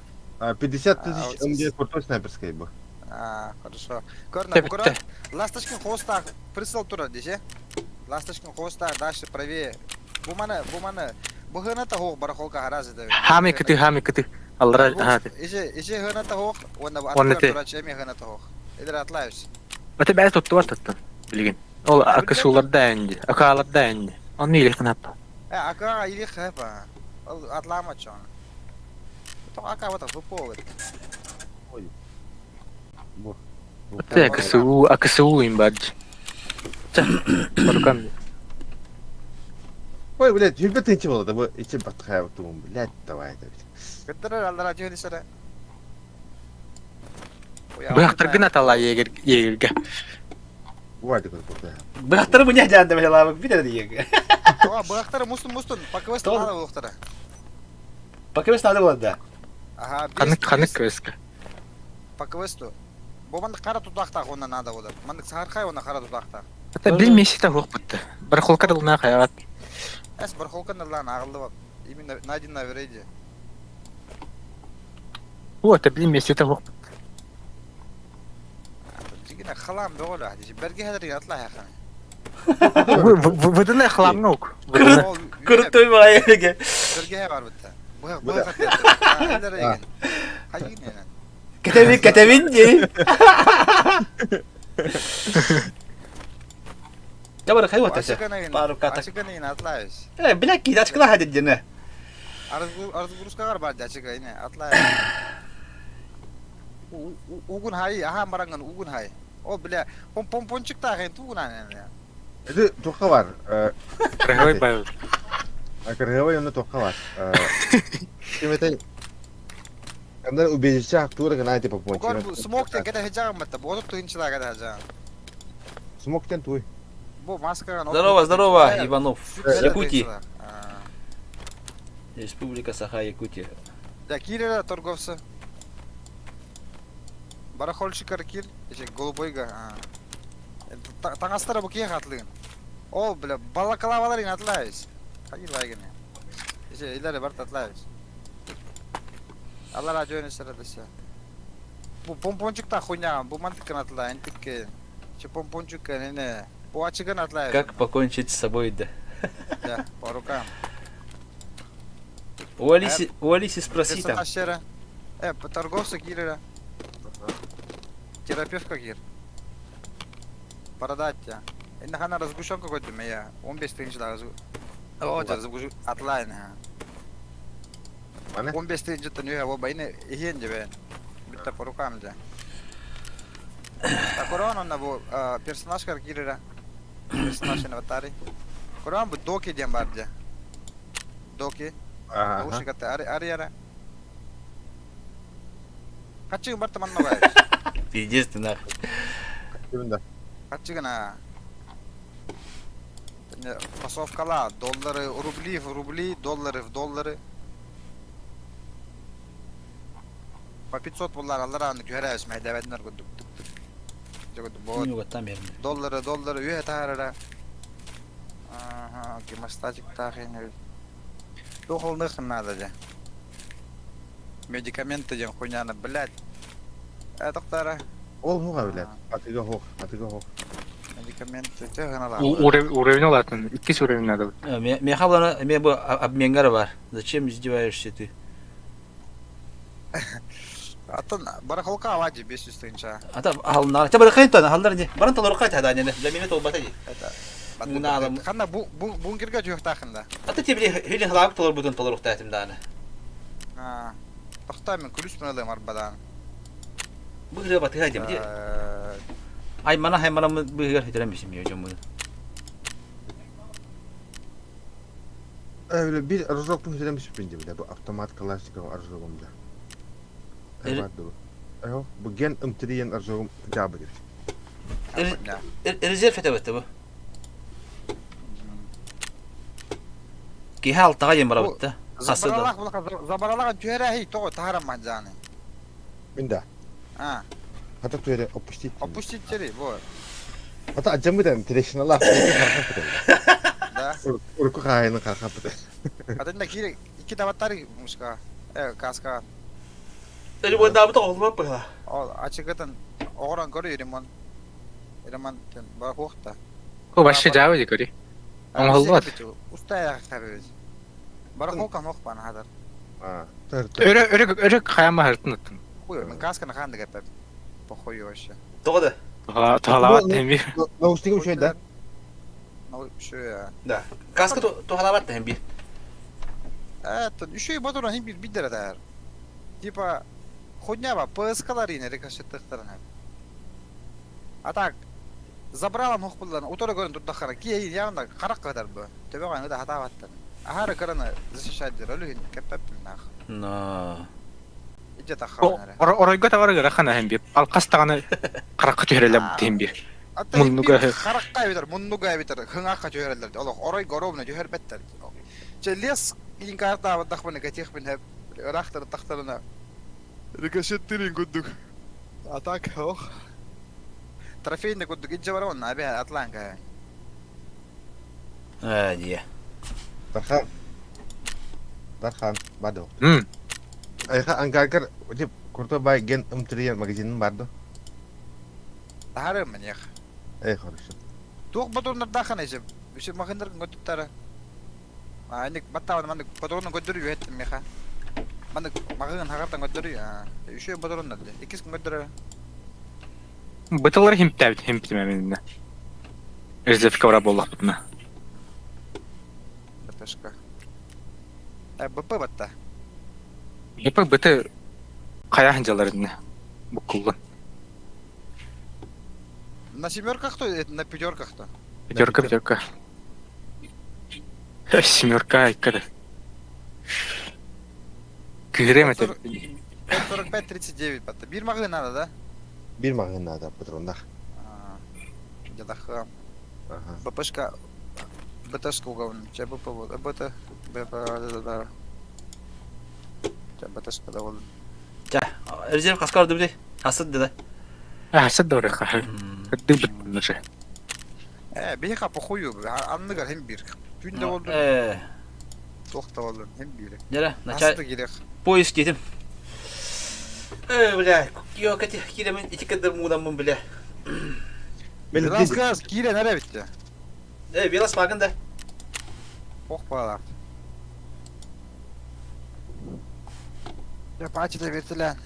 50 тысяч МД крутой снайперская бы.
А, хорошо. Көрна, бугура Ласточкин хвостах прицел тура десе. Ласточкин хвостах дальше правее. Бу маны, бу маны. Бу хына та хоох барахолка харазы да.
Хами кыты, хами кыты. Аллара, ага.
Иже, иже хына та хоох, уонна аттыгар турач эми хына та хоох. Эдер атлаевс.
Ата бәс тоттуар тоттун. Билигин. Ол акысууларда энди, акааларда энди. Онну илих хынаппа.
Э, акаага илих хапа. Ол атлаама чон. Тоқ ака вот выпол.
Ой. Бу.
Ата акысуу, акысуу им бадж. Барукам.
Ой, блядь, жүрбе тынчы болады, бу ичи батхая тугум, блядь, давай это.
Кыттырар аллара жөнүсөрө.
Быһахтаргын атала егерге.
Бывает такой куртай.
Быһахтары бу не жаанда бахалаабык бит эрэ диэки.
Быһахтары мустун мустун, пока надо быһахтары.
По квесту надо было да.
Ага,
Ханнык ханнык квестка.
По квесту. Бу маннык хара тутаахтаах уонна наада буолар. Маннык саһархай уонна хара тутаахтаах.
Это бил месяца хуох бутта. Барахолка дылына хайаҕат.
Эс барахолка ныллаан ааҕыллыбат. Именно найден на рейде.
О, это бил месяца хуох.
Дигине халам бөҕөлөөх дии. Бэргэһэлэригэр атлаһыаххын.
Выдана хламҥа ук.
Крутой баайыга.
Бэргэһэ бар бытта. Быһах
Быда.
быһах хайыгын
Кэтэбин кэтэбин дии. Добре, хай вот это. Пару каток.
Ачыкан атлаешь.
Э, бля, кидачкала хадит дена.
Разгрузкагар бар дячыга ине атлаешь. Угун хай, аха маранган угун хай. О, бля, пом помпончик тахын тугун ане.
Это тоққа бар.
Крыговой байыл.
Крыговой онно тоққа бар. Ким это? Анда убежище актура гына типа
Бугар смоктен кете хежаган батта. Бодуп тыгынчыла кете хежаган.
Смоктен туй.
Бу маскаган.
Здорово, здорово, Иванов. Якутии. Республика Саха, Якутия.
Да, кирера торговцы. Барахольщикар кир, эче голубойга. Таҥастара бу киһи хатлыгын. Ол, бля, балакалавалар ин атлайбыз. Хайыр байгыны. Эче, илери барт атлайбыз. Алар ажойны сарадыса. Бу помпончик та хуйня, бу мантыкын атла, энтикке. Че помпончик не. Бу ачыгын атлайбыз.
Как покончить с собой, да?
Да, по рукам.
У Алисы, у Алисы спроси там.
Персонаж Э, торговца кирера. Терапевтка кир. Продать тебя. Инна хана разгущенка көдүм я. 15 тыгынчы да разгу. О, разгущ атлайн.
Мане?
15 тыгынчы төнү о байны ихен жебен. Бүтта по рукам же. А Коран онна бу персонаж кар кирера. Персонаж аватари. Коран бу доки дем бар же. Доки.
Ага.
Наушниката ари арияра. Хачыгын барта манна бай.
Пиздец ты нахуй.
Кимде?
Хачыгына. Фасовкала, доллары, рубли в рубли, доллары в доллары. По 500 буллар алар аны күрәбез мәйдәбәднәр күдүк түк түк. Жогот бо
Ну вот там верно.
доллары доллары үе таарара. Ага, гемостатик тахин. Дохолных надо же. Медикаменты ден хуйняны, блядь. Э, доктора.
Ол хуга блядь. Атыга хох, атыга хох.
Медикаменты тегана
Уровень олатын. Иккис уровень надо.
Меха булана, ме бу обменгар бар. Зачем издеваешься ты?
Атын барахолка авади 500 тысяча.
Ата халнар. Та бар кайын халдар не. Баран талор кайт хада не. Для меня толбата ди.
Это
Муна
Ханна бу бункерге жуктахында.
Ата тебе хилин халап толор бутун толор уктатым даны.
А. Тохтоо мен күлүс мен ылыам арбадаан.
Бу ырыа батыһа дем ди. Аймана хаймана быһыгар хитэрэн бисим дьоммун.
Бир рожок хитэрэн бисиппин дебиле бу автомат Калашников аржогум да. Бу ген ымтириен аржогум жабы деп.
Резерв этебетте бу. Киһи алтаҕа диэн барабытта.
Забаралаах забаралаах түһэрэ тоҕо таһарам жааны.
Мин да.
А.
Хата түһэрэ опустить.
Опустить тери, вот.
Хата адьаммыт трещиналаах
Да.
Урукку хаайыны хархаппыт.
Хата кире икки табаттары мушка. Э, каска.
Ремонтаабыт оҕолума быһа.
Ол ачыгытын оҕорон көрү ремонт. Ремонт бар хуохта.
Ко вообще жаабы ди көри. Оҥоһуллубат.
Устая хабыбыз. Бар холкан ох бан хадar.
Өрө өрө өрө хайама хартын аттын.
Хуй, мен касканы ханды кепеп. Похуй вообще.
Тоҕо да?
Туһалаабат тэмби.
Наушнигым үчүгэй да?
Үчүгэй.
Да. Каска туһалаабат тэмби.
Э, үчүгэй ботуран хим бир биддер атаар. Типа хуйня ПСК-лар ине рикошеттыктарын. А так, забралам хух буллан, утары көрөн турдахара, ки явно харак кадар бу. Төбө ганы да хатабаттан. Ахара кыраны защищать дер, өлүгүн кеппеппин нах.
На.
Ije тахара.
Оройго тавар гыра хана хем бир. Алкас таганы каракка түһэрэлэр тем бир. Муннуга
харакка битер, муннуга битер, хыңакка түһэрэлэр. Олох орой горовна түһэрбеттер. Че лес инкарта бадахманы катихбин хеп. Рахтар тахтарына. Рикошеттирин куддук. А так, ох. Трофейный куддук иджи бар онна, абе атланка.
Э, дие.
Дархан. Дархан, бадо.
М.
Айха ангаргар, тип, курто бай ген ымтриен магазинин барды.
Тахары маньях.
Эй, хорошо.
Туох патроннар дахан эже. Үше махындар көттүттары. Аник баттаван мандык патронун көттөрү үһеттим меха. Мандык магын хагартан көттөрү. Үше патроннар. Икис көттөрү.
Бытылар химптәбит химптиме минне. Резервка бара боллах бутна.
БТшка. Э, БП батта.
БП быты кая ханжаларынна. Букуллан.
На семерках то, на пятерках то.
Пятерка, пятерка. Семерка, айкада. Күйрем это.
45-39 батта. Бир магы надо, да?
Бир магы надо, патронах.
Дядахам.
Ага.
БПшка. БТшка уговн. Че БП вот. БТ. БП. Да. Че БТшка да вот.
Ча, резерв каскар дубли. Хасыт да.
Хасыт да ха. Дыбыт наше.
Э, бейха похую. Анныгар хем бир. Түндө болду.
Э.
Тохта болду. Хем бир.
Жара, начал. Поиск детим. Э, бля, кио кати киремен ити кадыр мудаммын, бля.
Велас кире нере битти?
Э, велас магын да.
Ох балар. Я пачы да бертилен.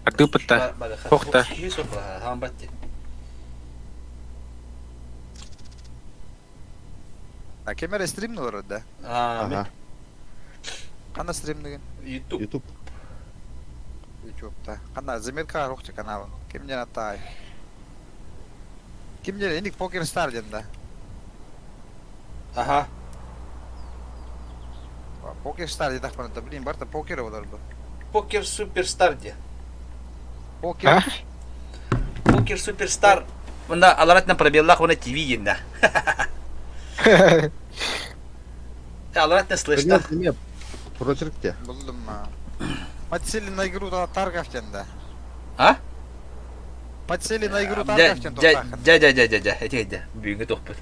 Ардыпытта. Тохта.
А кемер стримни олорор да?
Ага.
Кана стримниген?
YouTube.
YouTube.
YouTube'да. Кана Замирка рухча каналы. Кимден атай? Кимден эник Покер Стар ден да?
Ага.
Покер Стар дедах паната. Блин, барта покер олар бу.
Покер Суперстар де.
Покер.
Покер Суперстар. Мында аларатна пробеллах оны ТВ ден да. Аларатна слышно.
Прочерк те.
Булдум. Подсели на игру Тарков ден да.
А?
Подсели на игру Тарков ден
Дя, дя, дя, дя, дя, эти дя. Бүгүнгө тохпут.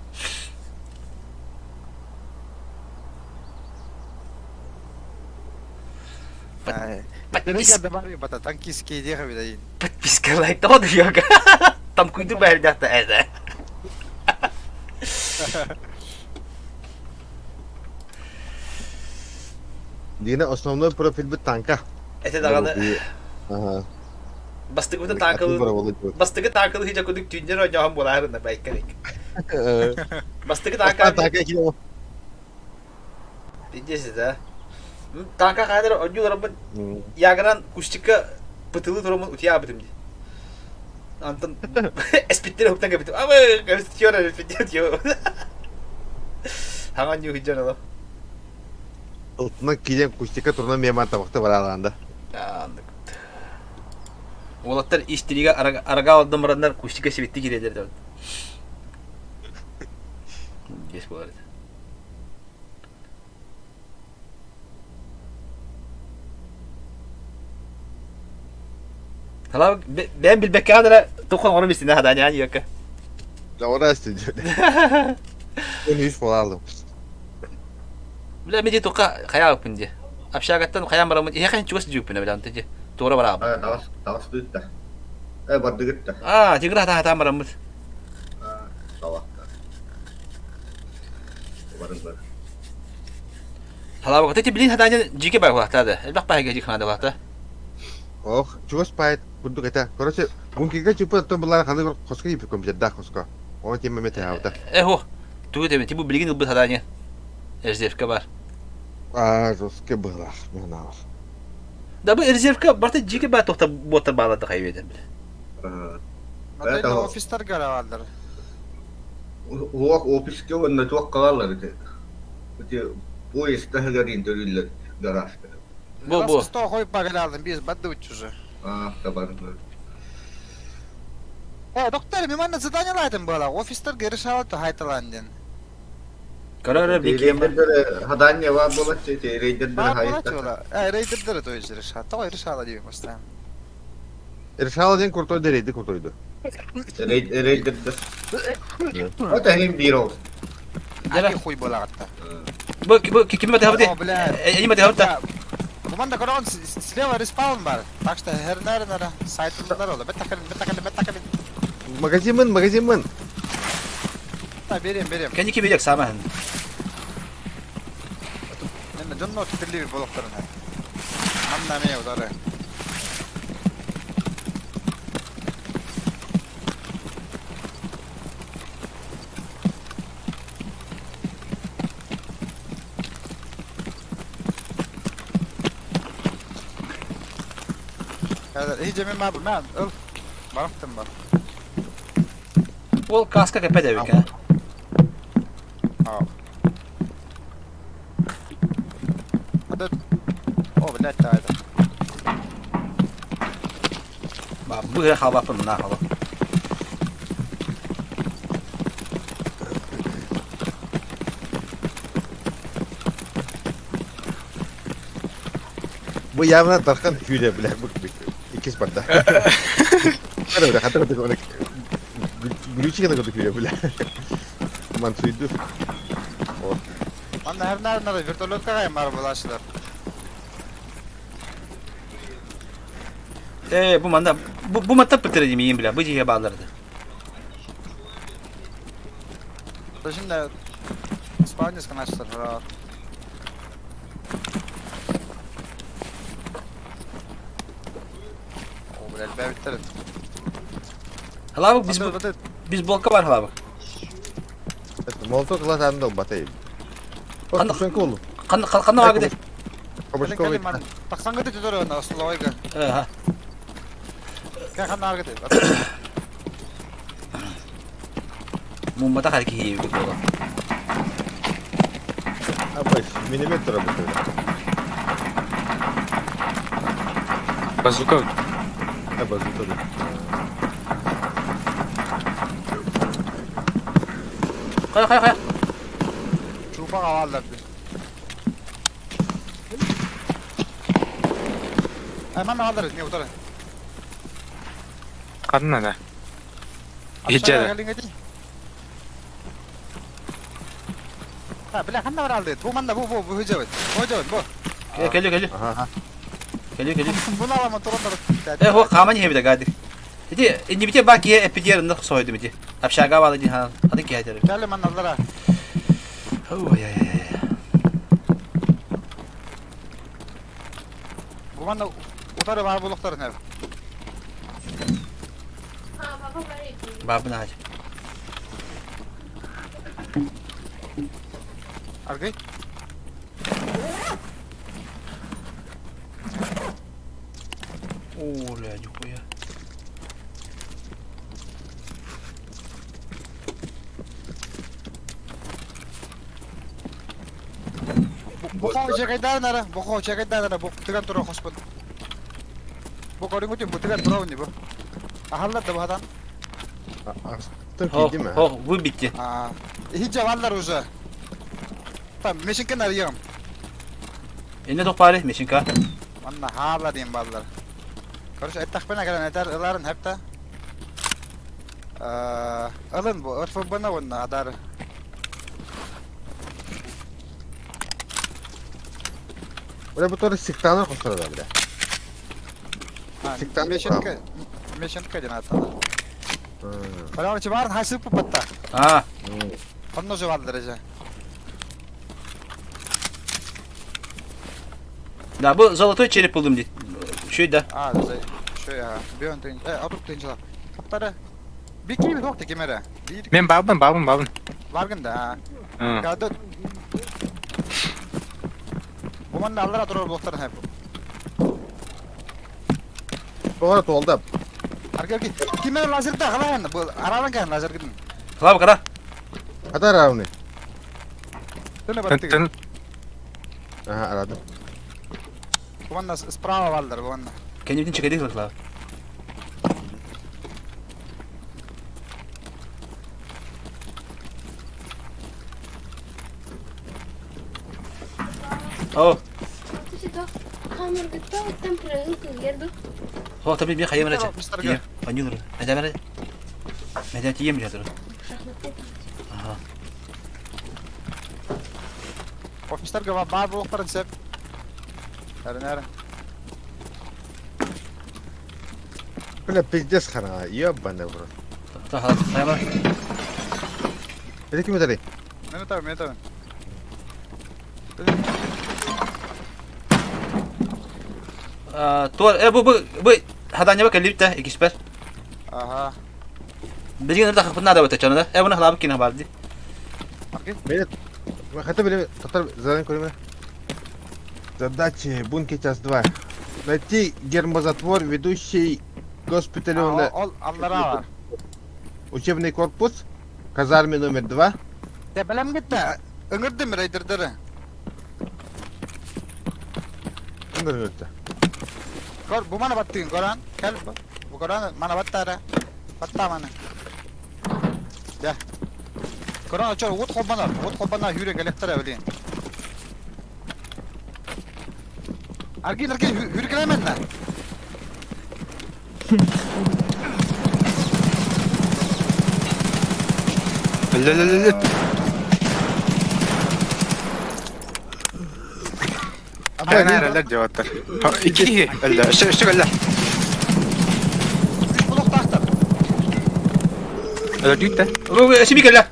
Танкистские дехави
Подписка лайк тоҕо йога. Там куйду бэрдахта эдэ.
Дина основной профиль бит танка.
Это даганы.
Ага.
Бастыгы танкалы. Бастыгы танкалы хижа кудук түннер оñоһон булаарына байкарик. Бастыгы танка.
Танка кило.
Пиздец да. Танка хаадыр одьууларбын ягынан кустикка пытылы турамын утуйаабытым дии. Антон эспиттери хуктан кэбитим. Абы, кэбистиор эспиттер Хаҥан ньуһуйдьан олох.
Ылтынан киирэн кустика турунан миэман табахта бараалаан да.
Уолаттар истиригэ арага алдан бараннар кустика сибитти киирэллэр да. Здесь буолар этэ. Халаа бэйэм билбэккэ эрэ тухон оҥорон истинэ хадааньаан иэкэ.
Даура истин. Мен үс буолалым.
Бля мен тука хайааппын ди. Общагаттан хайаан бараммын иһэ чугас дьүүппүнэ бля онто ди. Туора бараабын.
Таҕыс таҕыс дыытта. Э бардыгытта.
Аа, тигр хата хатаан бараммыт.
Салахта. Барын бар.
Халаабаката ти билин хатааньан дьике байҕалахтаа да. Элбэх баайга дьик ханаадалаата.
Ох, чугас паайт курдук этэ. Короче, бункерга чуппут оттон булаан ханы хоско ииппит компьютердаах хоско. Оны тиэмэ эмэ тэһаабыта.
Эхо, тугу тэбин, ти бу билигин ылбыт хатааньа. Резервка бар.
Аа, жестко быһылаах, мыһынаалар.
Да бу резервка барта дьике баа тохта буоттар бааларда хайбеден биле.
Отельный офистарга бааллар.
Уох офиска уонна туох хааллар ити. Ити поезд таһыгар интервьюллар гаражка.
Бу бу.
Сто хой пагалялдым без баддыбыт уже.
А, табар.
Э, доктор, мен манна задание лайтым была. Офистар решала хайталан ден.
Көрөр
Рейдердер задание бар болот рейдердер
хайта. Э, рейдердер то есть решала. То решала дейм постоянно.
Решала ден крутой да рейди крутойду.
Рейдердер. Вот они биир ол.
Аки хуй буолаҕатта.
Бу бу кими батыһабыт?
О, бля.
Эни батыһабыт
Команда корон слева респаун бар. Так что хернер нара сайтындар оло. Бет такалин, бет такалин, бет такалин.
Магазинмын, магазинмын.
Та берем, берем.
Кенни кими дек самаһын.
Мен дьонно титирли болохторун. Манна ме удары. Иже мен мабы мен ыл барахтым бар.
Ол каска кепе дебик, а?
А. О, блядь, да это.
Бу халбапын мына хала.
Бу явно Дархан күүрэ, бля, бу иккис барда. Хата бля, хата хата Глючи хата күүрэ, бля. Мансуйду.
Манна хернер нара вертолетка каймар булашылар.
Э, бу манда бу бу матта битирди миин бля, бу жиге бааларды.
Şimdi Spawnis açtılar. О, блядь, бә биттерет.
Халабык биз биз блокка бар халабык.
Молоток латанды батай.
Кандай
Кандай болду?
Кандай кандай багыды?
Кабачковый.
Таксан гыды түдөрө ана столовойга.
Ага.
Кахан аргыды.
Мумбата харки хийбит боло.
Абай, минимет работает.
Базука.
А, базука, да.
Кая кая кая.
Чупа алалар. Айман алдар не утары.
Ханна да. Иджеде.
Ha, бля, ханна бар алды. Бу манда бу бу бу хөжөбөт. Хөжөбөт бу.
Келе келе.
Ага.
Келе келе.
Буну аламан турандар.
Э, хо каман хийбит гади. Ити иннибите ба кие эпидер нах сойдум ити. Общага балы ди хан. Ады кие хәтер.
Келе ман аллара.
Ой ой ой.
Бу манда утары бар булуктар не.
Бабына хәт.
Аргы.
О, бля, нихуя.
Бу чекайдаан ара, бу чекайдаан ара, бу тыган тура хоспут. Бу көрүҥүтүн бу тыган тура бу. Ахаллар да бу хатан.
Астын киирдим
О, о, выбитти.
Иһи баллар уже. Там мешинкен арыйым.
Инне тохпаары, мешинка.
Манна хаалар диэн баллар. Короче, эттэхпинэ кэлэн этэр ыларын хэпта. Ылын бу, РФБ-на уонна адары.
Бля, бу тоже сектанар хостора да, бля. Сектант
Мешенка, Мешенка диэн ааттанар. Короче, баарын хайсыппы батта.
А.
Онно же бааллар эже.
Да, бу золотой череп булдум дейт. Шөй да.
А, шөй, а. Бүйөн тыйын, э, отуп тыйынчылар. Таптары. Бикки бит окты кемере.
Мен бабын, бабын, бабын.
Баргын да. Кады. Бу манна аллара турар блоктарын хеп.
Тоғра толды.
Арга ки. Кимер лазерда халаyan бу аралан кан лазер гидин.
Клава кара.
Хата равны.
Төне баттык.
Ага, арадым.
Бу манна справа балдар бу манна.
Кенебитин чекедик Клава. О. О, таби би хайым рача. Панюр. Мәдәмәр. Мәдә тием жатыр. Ага.
Офистарга бар булуктарын сеп. Әрін әрін.
Бля, пиздец хана, ебаный в рот.
Та хайма.
Это ким это?
Мен табым, мен табым.
Туар, э бу бу бу хаданья кэллибит да икиспер.
Ага.
Билигин ырда хапын надо бата чаны да. Э буны хлабы кине барды.
Мен хотя бы татар задание көрөмүн. Задачи бункер час 2. Найти гермозатвор, ведущий к госпиталю на
Ол аллара бар.
учебный корпус, казарме номер 2.
Де белем гитте. Ыңырдым рейдердери.
Ыңырды.
Кор, бу мана баттыгын көрөн. Кел бу. Бу көрөн мана баттара. Батта мана. Де. Көрөн очор ут холбанар. Ут холбанар хүрек электр билин. Аргин аргин хүргелемен на.
Ле-ле-ле-ле. Айнар жаваттар. Ики өллө, өссө өссө өллө.
Үч булуктаахтар.
Өлө дүйттэ.
Сими кэллэ.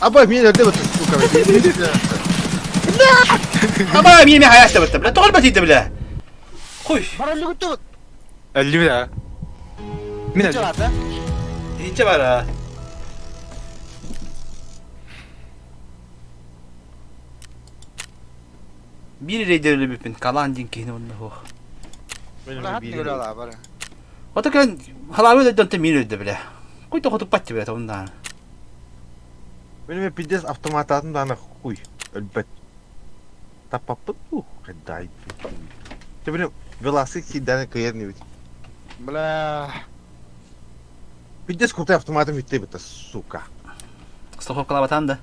Аба, мен өрдө бат, сука.
Аба, мин мен хаяста батта, бля. Тоғал батыйды, бля. Хуй.
Бар өллү күттү.
Өллү да. Мин өллү.
Чалат, э?
Иче бара. Биир рейдер өлүбүппүн, калаан диэн киһини онно суох.
Бля, өлө ала бары.
Ото кэлэн халаабы өлөдө онтон мин өлдө бля. Куй тохотуппат бля тоннаан.
Мен мен пиздец автомататын даны хуй. Өлбөт. Таппаппыт бу. Кайдай. Ты блин, веласы сиданы кыйырны бит.
Бля.
Пиздец крутой автоматом битте бит, сука.
Страховкалаабатаан да.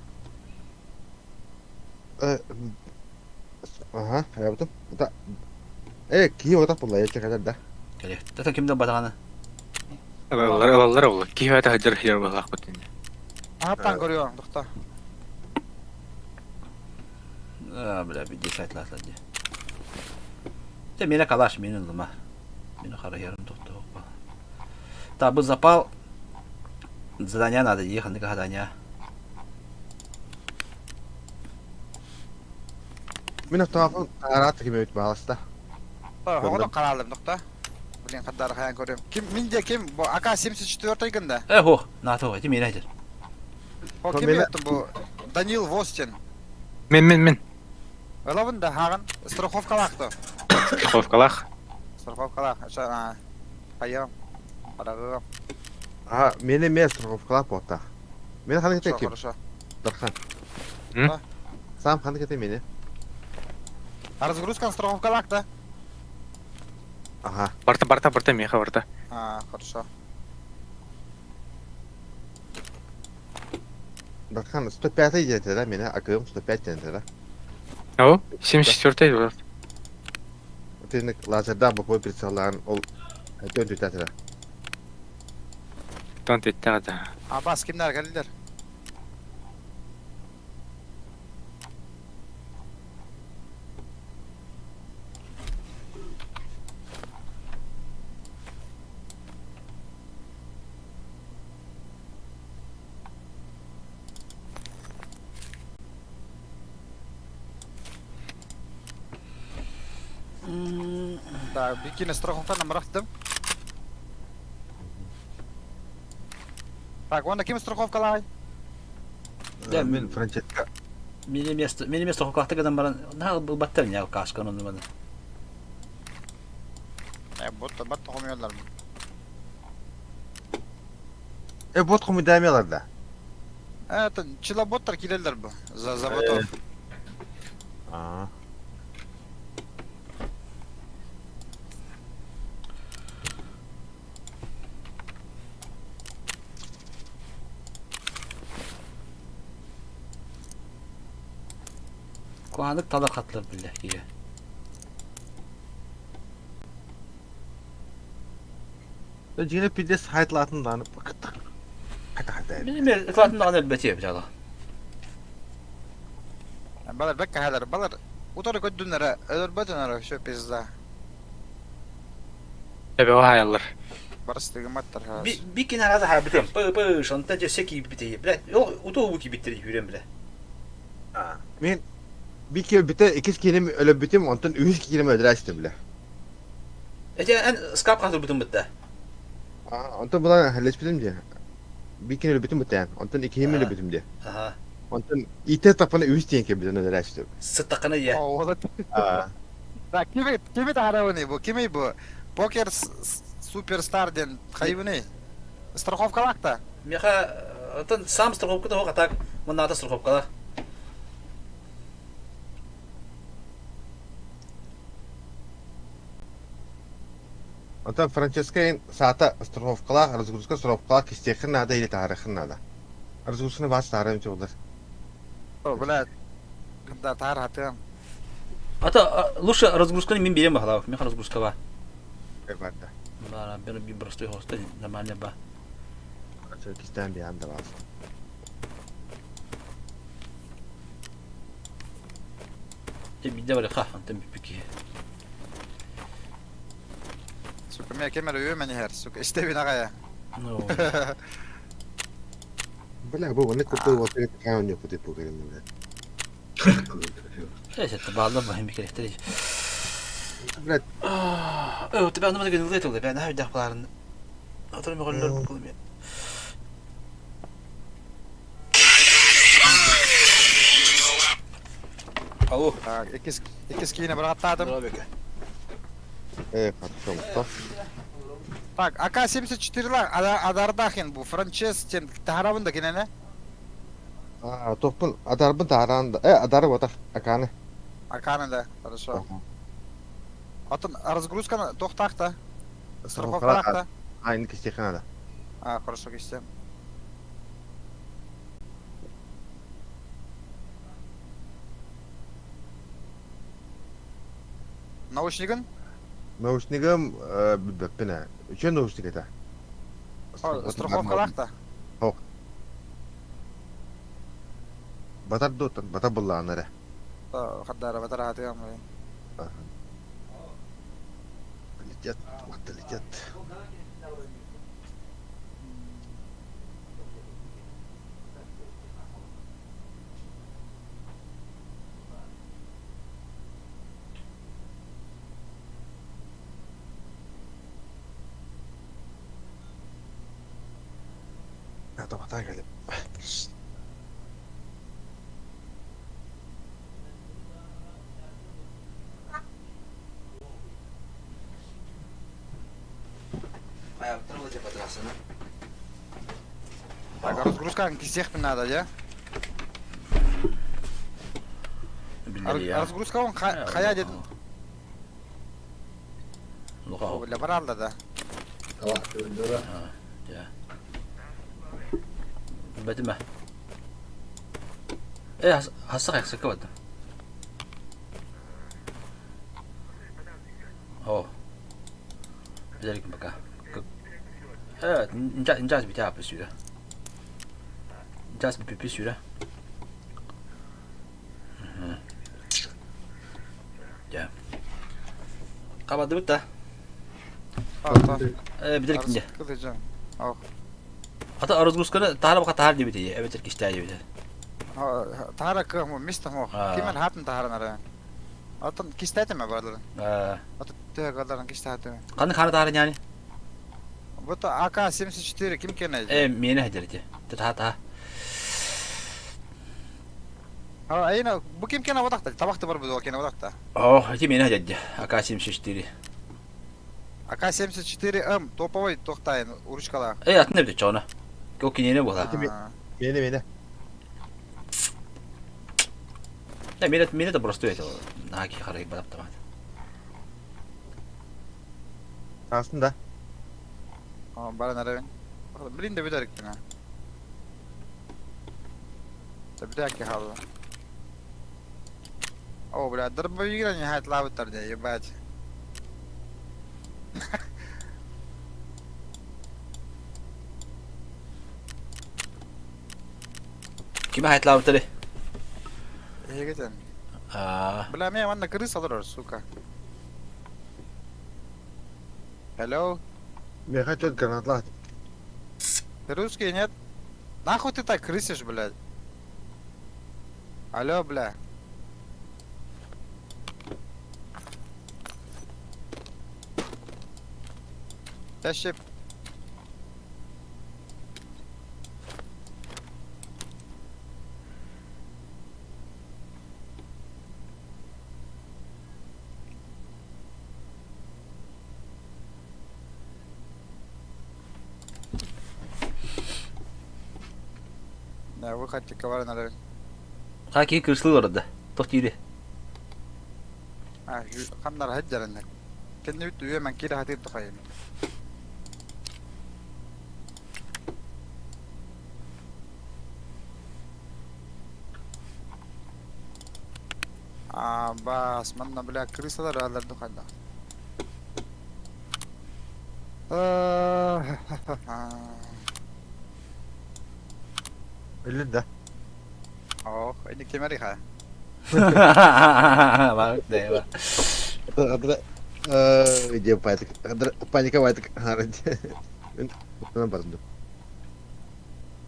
Ага, хайабытым. Да. Э, кии отак булла, ече кадar да.
Кэлиэх. Тата кимден батаҕаны.
Ылаллар, ылаллар ол. Киһи бата хадыр хир булах бутин.
Аптан көрüyorum, тохта.
А, бля, биди сайтлатлар ди. Те мене калаш мени ылыма. Мени харайарым тохто. Та бу запал задание надо ехать на задание.
Мин автоматын арат кеме бит баласта.
Оҕото караалым, тохта. Блин, каддар хаян көрөм. Ким минде ким бу АК-74 гында?
Э, хо, на то, эти мене айтыр.
О, ким яттым бу? Данил Востин.
Мен мен мен.
Ылабын да хагын страховкалақты.
Страховкалах.
Страховкалаах. Хайыам. Хараҕыам.
Ага, мені мен страховкалаах буолтаах. Мені ханнык
Хорошо,
ким?
хорошо.
Дархан.
М?
Сам ханнык это мені?
А разгрузка страховкалаах да?
Ага.
Барта, барта, барта, меха барта.
А, хорошо.
Дархан 105 диэтэ да мені акыым 105 диэтэ да.
О, 74-й вот.
Тинник лазердаах боковой прицеллаан ол өтөн түтэтэ да.
Тон теттэ да.
Абас кимнер келдилер? Так, бикини страховканы бырахтым. Так, онда ким страховкалай?
Да,
Мин Франческо.
Мини место, мини место хоккахта гынан баран, на баттар не каскан оны маны.
Э, бот бот хомуялар.
Э, бот хомуйдаамелар да.
Это чила боттар килелер бу. За за ботов.
Аа.
Куанык талар хатлар билле кие.
Дьиҥэ пиздец хайтлаатын даҕаны кыттык. Хата хата.
Мин ытлатын даҕаны элбэтиэ бжала.
Балар бэккэ халар, балар утары көддүннэрэ, өлөрбөтүнэрэ все пизда.
Эбэ хаяллар.
Барыстыгыматтар хаас.
Бикин араза хабытым. Пы пы шонта же секи бите. Бля, уту буки биттери хүрен бля.
Мин bir kere бите иккис кииним өлөрбүтүм, онтон үһүс кииним өлөрөөчтүм бile.
Эти эн скап хатырбытым битте.
Онтон булан халлеспитим дии. Bir киин өлөрбүтүм битэ. Онтон иккиһим өлөрбүтүм дии.
Аха.
Онтон итэ таппана үһүс диэн кэлбитин өлөрөөчтүм.
Сыттакына я.
О, Так, кими кими таһарабыный бу? Кими бу? Покер суперстар диэн хайыбыный? Страховкалаах да?
Меха оттон сам страховка того так, муната страховкалах.
Онтон Франческо саата страховкалаах, разгрузка страховкалаах кистиэххин наада или таһаарыаххын наада. Разгрузканы баас таһаарыам чуоллар.
О, блядь. Да, таһаар хатыам.
А то лучше разгрузканы мин берем бахалав, меха разгрузка ба.
Барда.
Бара, бер би простой хоста, нормально ба.
Кистээн биһан да баас.
Те бидде бар ха, антен бипики.
Сука, мен кемер өйөмөн иһэр, сука, истебин аҕайа.
Ну.
Бля, бу оны купил вот это кайон не купил пугарин, бля.
Это балда ба хим керектер.
Блядь.
Э, тебя аны мына гынылды тулды. Мен хавдах баларын. Отырым голлор кылым. Алло.
Так, иккис иккис киинэ бырахаттаатым.
Э, хорошо, что?
Так, АК-74 Адардахин бу, Франчес тен таһарабын да кинене?
А, топпун адарбын таһараан да. Э, адары батах, аканы.
Аканы да, хорошо. Атын разгрузканы тохтаах да. Страховкалаах да.
А, инки кистиэххэ наада.
А, хорошо, кистиэм. Наушнигын?
Наушнигым билбэппин ээ. Үчүгэй наушник этэ.
Страховкалаах да.
Батар дуоттан, батар буллаҕына эрэ.
Хардара батар аатыгам.
Летят, вот летят. Тоқтаа кэлип.
Так, разгрузканы кисиэхпин наада дьэ.
Биллэриэ.
Разгрузка он хайа дедин.
Луха.
Бля, баралла да.
Бэтимэ. Э, хасса хайсакка бардым. О. Билэргин пока. Э, нчас битэ апы сүүрэ. Нчас бипи сүүрэ. Дьэ. Хабадыбыт да. Э, билэр кинде. Ата разгрузканы таһара баха таһар диэбит эбэтэр кистээ диэбит.
Таһара кыах мис таһо. Кимен хатын таһаранара. Атын кистэтиме бардылар. Аты төһө калларын кистэтиме.
Ханны хара таһара няни?
Вот АК-74 ким кеней?
Э, миэнэ хадерити. Таһа таһа.
Айна, бу ким кена бодахта? Табахты бар бу кена бодахта.
О, эти миэнэ хадерди. АК-74.
АК-74М топовой тохтайын ручкалаах.
Э, атын эбит чоҕуна. Кок киниэнэ буола.
Миэнэ миэнэ.
Да, миэнэ миэнэ да простой это. Наки харай бадаптамат.
Аасын да.
Баран эрэбин. Блин да бүтэрикпин а. Да бүтээкки хаалла. О, бля, дробовигра не хайтлаабыттар дии, ебать.
Кими хайтлаабыттары?
Эһигитин.
Аа.
Бля, мен манна крыса олорор, сука. Hello?
Миэхэ төрт гранатлаах.
Ты русский, нет? Нахуй ты так крысишь, блядь? Алло, бля. Тащи. Да, выход ковар надо.
Ха киһи кырслыы олордо. Тох диири.
А, ханнар хajjarannak. Кэннибит үйэ киирэ хатыыр тухайын. А, бас, манна, бля, крысалар алар духайда.
Өллүн да.
Ох, инник кемери ха.
Бар, да,
Адра где паник паниковать бардым.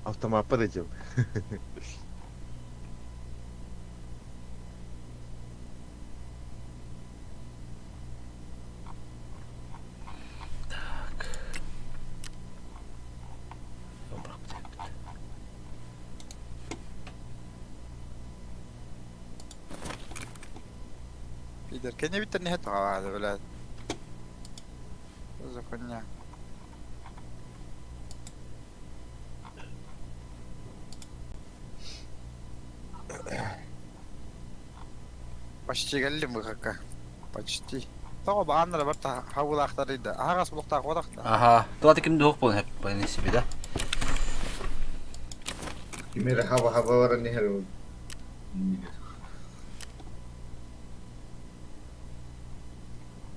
Автомат подойдем.
Так.
Пидор, кene bitter не это, блядь. Что за хуйня? Почти галли мы кака. Почти. Тоҕо бааннара барта хабылаахтарыйда. Аһаҕас булуктаах буолахта.
Аха. Туата ким дуох буолан хэп себе да.
Кимere хаба хаба баран иһэр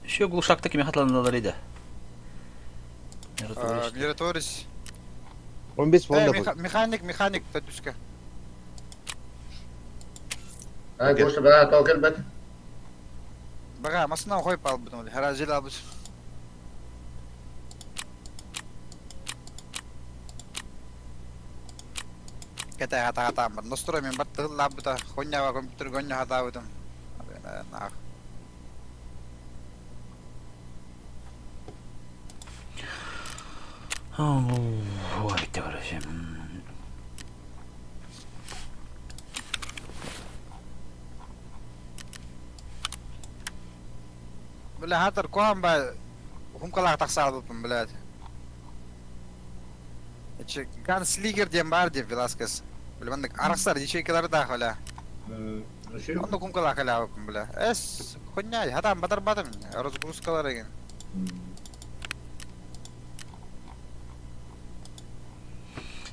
Еще глушакта кими хатланалар иде.
Миротворец.
15 болда бу.
Механик, механик төтүскэ.
Ай, Гоша, бара тоо кэлбэт.
Бага, масына хойп албытым. Харажил албыт. Кэтэй хата хатаан бар. Ностура мен бар тыһыллаабыта. Хоннява компьютер гоння хатаабытым. Нах.
Ой, битте короче.
Бля, хатар куһан ба хумкалаах тахсаалбыппын, блядь. Эчи Ганслигер диэн баар диэн Веласкес. Бля, маннык арахсар ячейкалардаах бля. Онно кумкалаах кэлээбиппин бля. Эс, хуйня, хатаан батарбатым. Разгрузкалар эгин.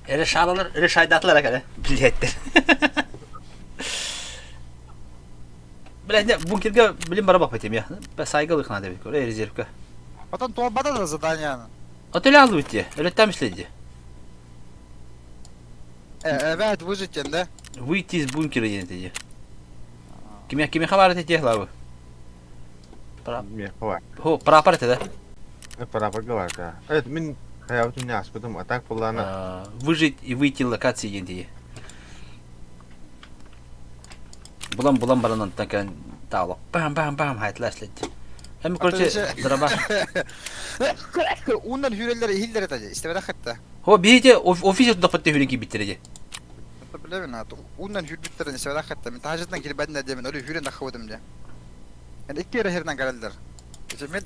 Эрэ шаалалар, эрэ шайдаатылар акара. Билиэттэр. Бля, бункерга билим бара баппытым я. Сайга лыхна дебит көр, резервка.
Потом туолбата да заданияны.
Отель алды битти. Өлөттәм ишледи.
Эбээт выжить да?
Выйти из бункера диэн этиди. Кимиэ кимиэхэ баар этэ лабы?
Миэхэ баар.
Хо, прапор этэ да?
Прапорга баар да. Эт мин хаябытым не аспытым, а так буллаана.
Выжить и выйти локации диэн тиги. Булан булан баран онтон кэлэн таалок бам бам бам хайтлас летти. Эми короче драба.
Ууннан хүрэллэр иһиллэр этэ истэбэтэх хатта.
Хо биһите офис отдохпатты хүрэн киирбиттэрэ дии.
Билэбин аата ууннан хүрбүттэрин истэбэтэх хатта. Мин таһажытынан кирбэтин диэмин өрүү хүрэн таххыбытым дии. Эн икки эрэ херинэн кэлэллэр. Ити мен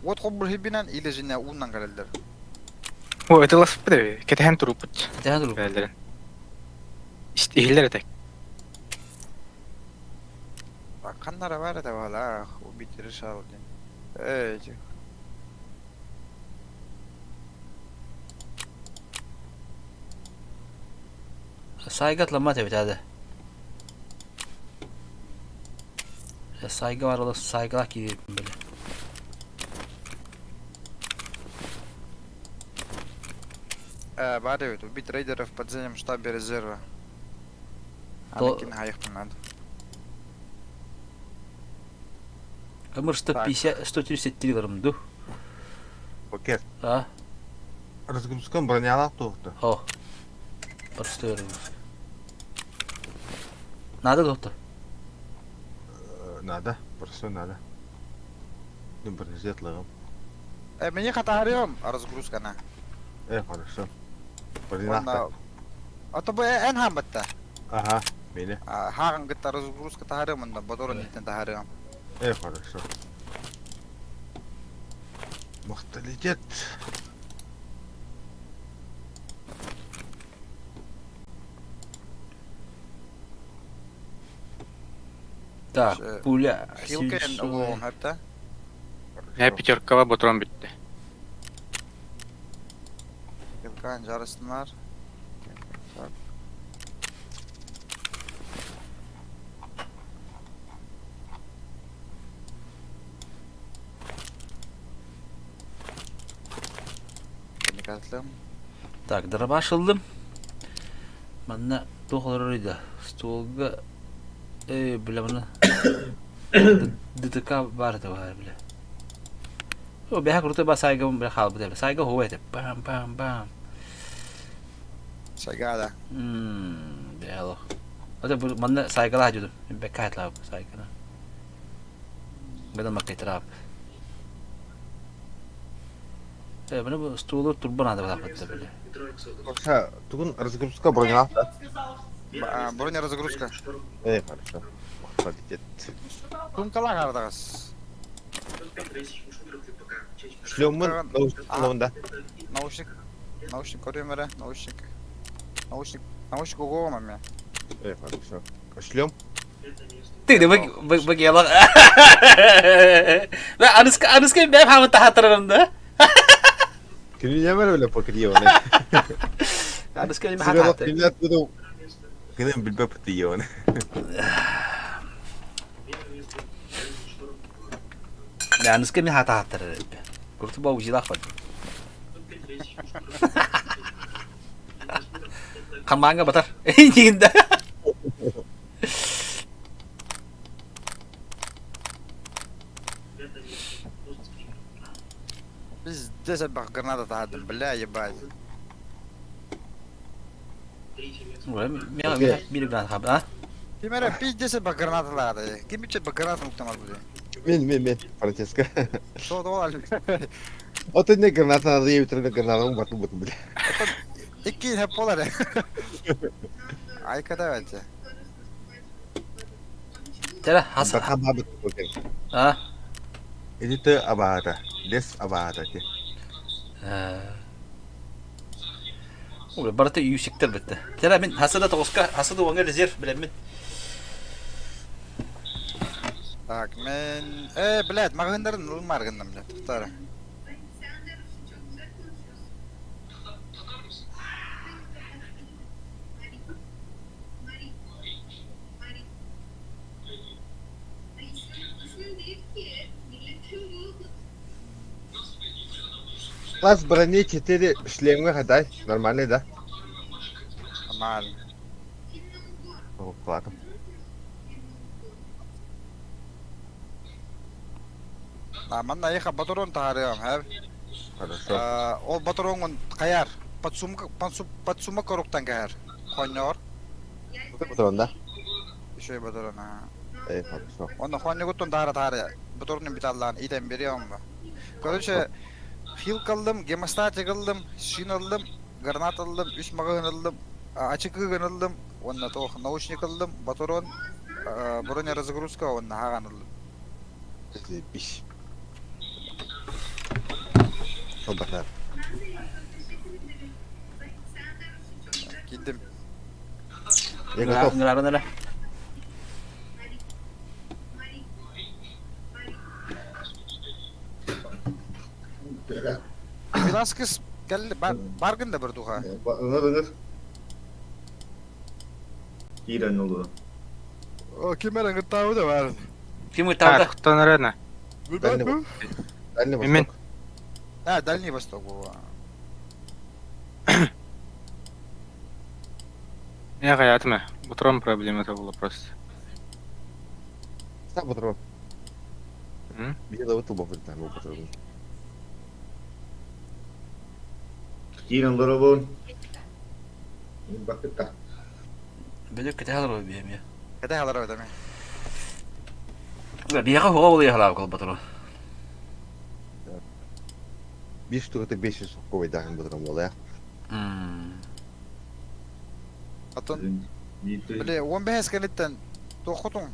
от холбур хибинэн или жине ууннан кэлэллэр.
О, это ласпыт кэтэһэн туруппут.
Кэтэһэн туруппут.
Бээлэрин. Иһиллэр этэ.
Ханнара бар этэ баалаах, убить решал диэн. Эй,
Сайга атламмат эбит ады. Сайга бар олус сайгалаах киирбин били.
Бар эбит, убить рейдеров в подземном штабе резерва. Анакин хайыхпын надо.
Ымыр 150, 133 ларым ду.
Покер.
А?
Разгрузкам бронялаах туохта.
О. Простой разгрузка. Надо доктор?
Надо, просто надо. Ну, бронежилет лыгым.
Мені хатаарыам разгрузкана.
Хорошо. Бронялаах.
А то бу эн хаамматта.
Ага, мені.
Хаагын кытта разгрузка таһаарыам онно, бодорун иттен таһаарыам.
Хорошо. Морталитет.
Так, пуля.
Хилкен оҕоҕун хатта.
Я пятеркаға ботрон бүтті.
Хилкан жарыстынар. Так.
Так, дробаш ыллым. Манна туох олорор да столга э бля мана ДТК баар этэ баар бля. О, бэһэ крутой ба сайга бля хаалбыт эбит. Сайга хуа этэ. Бам бам бам.
Сайга да.
Мм, бля Ото бу манна сайгалаах дьудум. Бэкка хатлаабы сайгана. Бэдэн маккайтараап. Э, маны бу стуулу турба надо бааппатта бile.
Тугун разгрузка броня.
Броня разгрузка.
Хорошо. Морталитет.
Тумкалаах ардагас.
Шлеммын наушник
Наушник. Наушник көрүөм эрэ, наушник. Наушник. Наушник угуом эмиэ.
Хорошо. Шлем?
Ты вы вы гела. Аныска аныска бэм хамы тахатырым да.
Кинилэмэр биле покриёны.
Аныска эми хатааты.
Кинилэр буду Кинем билбе пытыёны.
Аныска эми хатааттыр. Курту бау жилах бад. Хамаанга батар. Дигинде.
Пиздец, элбэх граната таһардым, бля, ебать.
Мире граната хаб, а?
Ким эрэ пиздец элбэх гранаталаады. Ким үчүт граната уктамар бу
Мен, мен, мен, Франческо.
Что то
Вот не граната надо ей утренне граната бату бату бля.
Икки хеп болар. Айка давайте.
Тера хас. А?
Идите абаата, лес абаата ти.
Ой, барыта үүсүктэр битте. Тера мин хасы да тоҕуска, хасы да уоҥа резерв билэммин.
Так, мен... Э, блядь, маҕаһыыннарын ылымаар гынным, блядь, тохторо.
Класс брони 4 шлемҥэ хадай, нормальный да?
Нормально.
Платом.
А, манна эйиэхэ ботурон таһаарыам, һэ?
Хорошо.
Ол ботуруоҥҥун хайаар, подсумка, подсумок коруктан кэһэр. Хонньоор.
Ботурон да?
Үчүгэй ботурон, аа.
Эй, хорошо.
Онно хонньугуттан таһаара таһаара ботуруонун бүталлаан итэн бириэм ба. Короче, хилка ыллым, гемостатик ыллым, шин ыллым, гранат ыллым, үс маҕаһыын ыллым, ачыкыгын ыллым, уонна туох наушник ыллым, ботурон, бронеразгрузка уонна хаҕан ыллым.
Заебись. Солдаттар.
Киирдим.
Я готов.
Ыҥырарын эрэ.
Веласкес кэлли баргын да бырдуха.
Ыҥыр ыҥыр. Киирэн олорон.
Ким эрэ ыҥыртаабы да баар.
Ким ыҥыртаабыта?
Тохтон эрэ
Дальний Дальний
Мен.
Восток.
А, Дальний Восток буолла.
Я хаятыма. Утром проблема это было просто.
Сам утром.
М?
Белого туба вылетаем утром.
Киирэн олоробун. Бакыта.
Бөлөк кэтэһэ олорор биһэмиэ.
Кэтэһэ олорор эми.
Биһиэхэ хуга улуйахалаабы колботору.
Биир штука 500 сокковайдаахын бутурам буолая.
Атын били 15 кэнниттэн туоххутун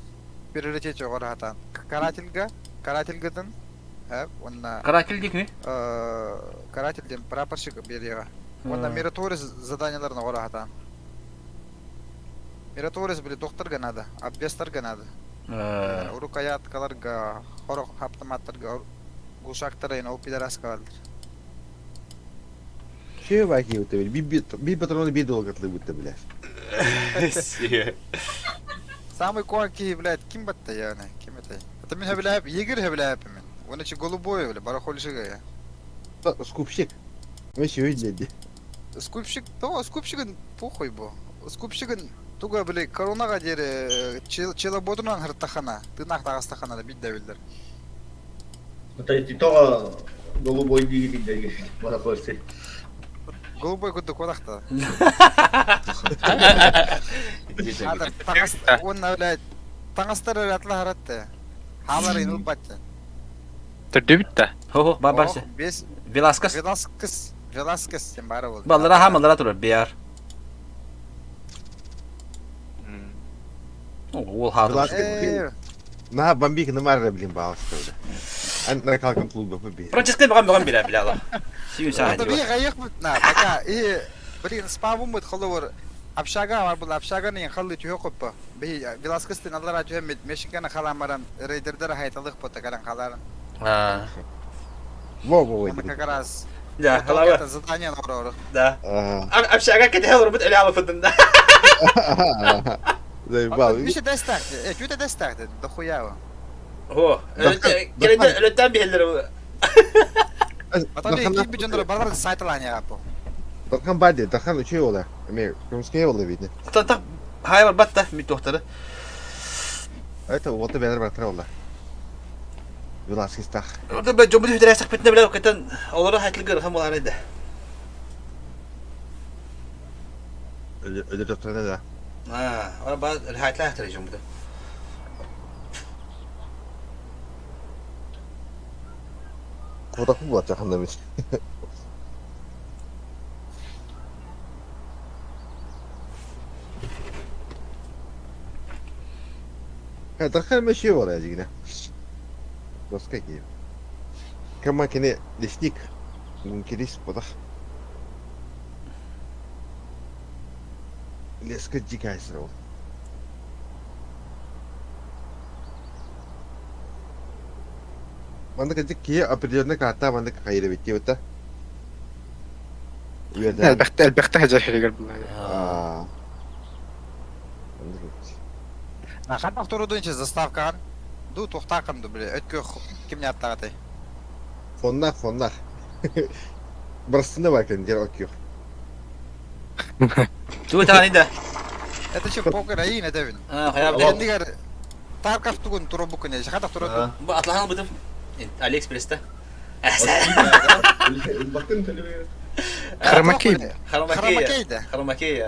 приоритете оҕораатаан карательга карательгытын уонна
Каратель дикми?
каратель диэн прапорщик биэриэҕэ уонна миротворец заданиеларын оҕораатаан миротворец били докторга надо обвестарга надо рукояткаларга хорох автоматтарга глушактары ол пидораскалар
Че баки би патроны би долго будто блядь.
Самый куаки, блядь, ким батта я, ким это? Это мен хөбүлээп, егер хөбүлээп мен. Оны чи голубой, бля, барахольщик я.
Скупщик. Вообще видели.
Скупщик, то, скупщигын похуй бу. Скупщигын туга, били, коронага диэри челоботунан хыртахана, тыынах тагастахана да бит да билдер.
Это тоҕо голубой диигит барахольщик.
Голубой курдук куорахта. Таҥас уонна блядь, таҥастар эрэ атлаһаратты. Хаалар ылбатты.
Төрдүбүт да.
Хо-хо, бар бар.
Бес
Веласкес.
Веласкес. Веласкес диэн баара буолла.
Баллара хаамалара турар биар. Уол хаалар.
На бомбик на марра блин баалыста. Ан наркалкан клуба бі.
Франческо баған баған биле биле ала. Сүйін саған.
Би гайык на пока и блин спавумут холовор общага бар бул общаганы халлы түйө коппа. Би Веласкестен аллара түһэммит Мешиканы халаан баран рейдердер хайталых бота кэлэн халаарын.
А.
Во во во.
Как раз.
Да, халава.
Задание норор.
Да. Общага кете олорбут эле алыфыдын да.
Заебал.
Үсэ дэстах. Э, түтэ дэстах дохуя.
О, келенде өлөттөн биһеллер.
Батали ким бижондор барар сайталаня апо.
Дархан бади, Дархан үчүй ола. Эме, Крымская ола видно.
Та хайвар батта ми тохтары.
Это вот бәлер бартыр ола. Веласкес тах.
Орда бе жобу хүдәрә сак битне белә кытан олары хәтле хам олар иде.
Өдө доктор да.
А, ора ба хәтле хәтле жобу.
Куда була жакында эмес. Дархан мәши бар әжигіне. Доска киев. Кама кене лесник. Мункерис бодах. Леска дикайсыр ол. Маннык кырдьык киһи определенный карта маннык хайыр эбит диэбит Үөдэн.
Элбэхтэ элбэхтэ сылдьар сиригэр буллаҕа.
Аа. Маннык эбит.
Ханна турудун че заставкаҕын ду туохтааххын ду били өткөх кимне аттаҕатай?
Фоннах, фоннах. Бырастына бар кэлин диэр оккиох.
Тугу таҕаный да?
Это че покер айын этэбин.
А, хайа
Кэннигэр Тарков тугун туробуккун эши хата туротун.
Бу атлахан бытым. Алиэкспресста.
Ылбаккын төлөбү.
Хромакей.
Хромакей да.
Хромакей.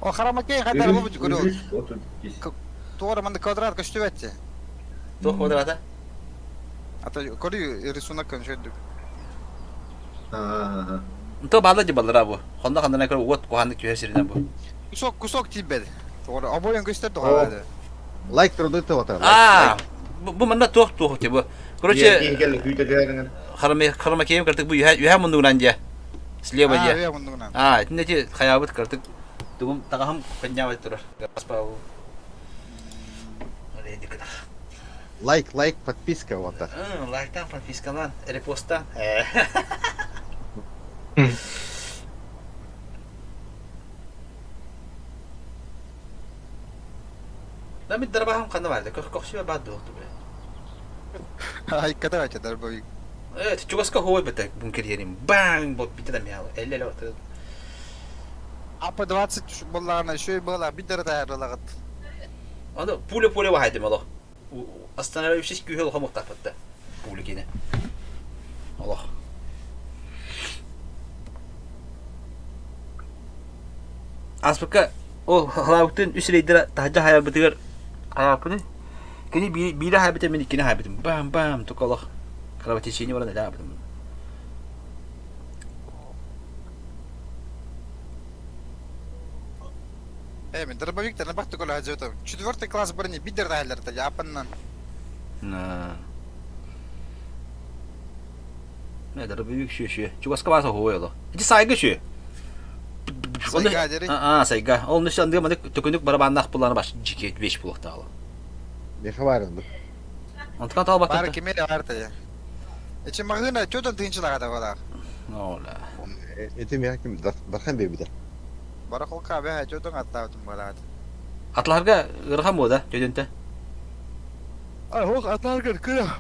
О хромакей хата бу көрө. Туора манды квадрат көстүбэтти.
Туох квадрата?
А то көрү рисунок көншөдүк.
То баалла ди баллара бу. Хонно ханна көр уот куханнык түһэр сиринэн бу.
Кусок кусок тиийбэт. Тоҕо обоен көстөр тоҕо.
Лайк турду тоҕо.
Аа, бу манна туох туох ти бу. Короче, хромакеем картык бу үһэ үһэ муннугунан дьэ. Слева дьэ. Аа, итиннэ ти хайаабыт картык тугум таҕаһым поднявать турар. Гаспау.
Лайк, лайк, подписка вот так.
Лайктан, подпискалан, репосттан. Да мин дарбаһым ханна баар да көхсүбэ баар дуо
Ай, катавача дарбовик.
Э, чугаска хуой бата бункерьерим. Бang, вот бите да мяла. Элле эле отыр.
АП-20 боллаҕына үчүгэй быһалаах биир да таһаарылагыт.
Аны пуля-пуля баһайдым олох. Останавливающийся күүһэ улахан муктааппытта. Пуля киинэ. Олох. Ааспыкка ол халаабыттын үс рейдера таһырдьа хаайарбытыгар хаайарбыны кини биирэ хаайбыта мин иккини хаайбытым. Бам-бам тука олох кровотечение баран элэ аабытым.
Э, мен дробовиктарны бахты көлө хажытым. Четвертый класс брони бидер даһалларда япаннан.
На. Не, дробовик шү шү. Чугаска бааса хуой оло. Ити сайга шү.
Сайга дери.
Аа, сайга. Ол нүс андыга маны төкүнүк барабаннаах булланы баш жики беш булуктаалы.
Меха бар онду.
Онтукан талбакка.
Бар кимере бар та. Эчи магына чөтөн тыынчылага да балар.
Ола.
Эти меха ким дархан бебидер.
Барахолка бэһэ чөтөн аттаабытым балаат.
Атларга ырахан буода төдөнтө.
Ай, хох атларга кыра.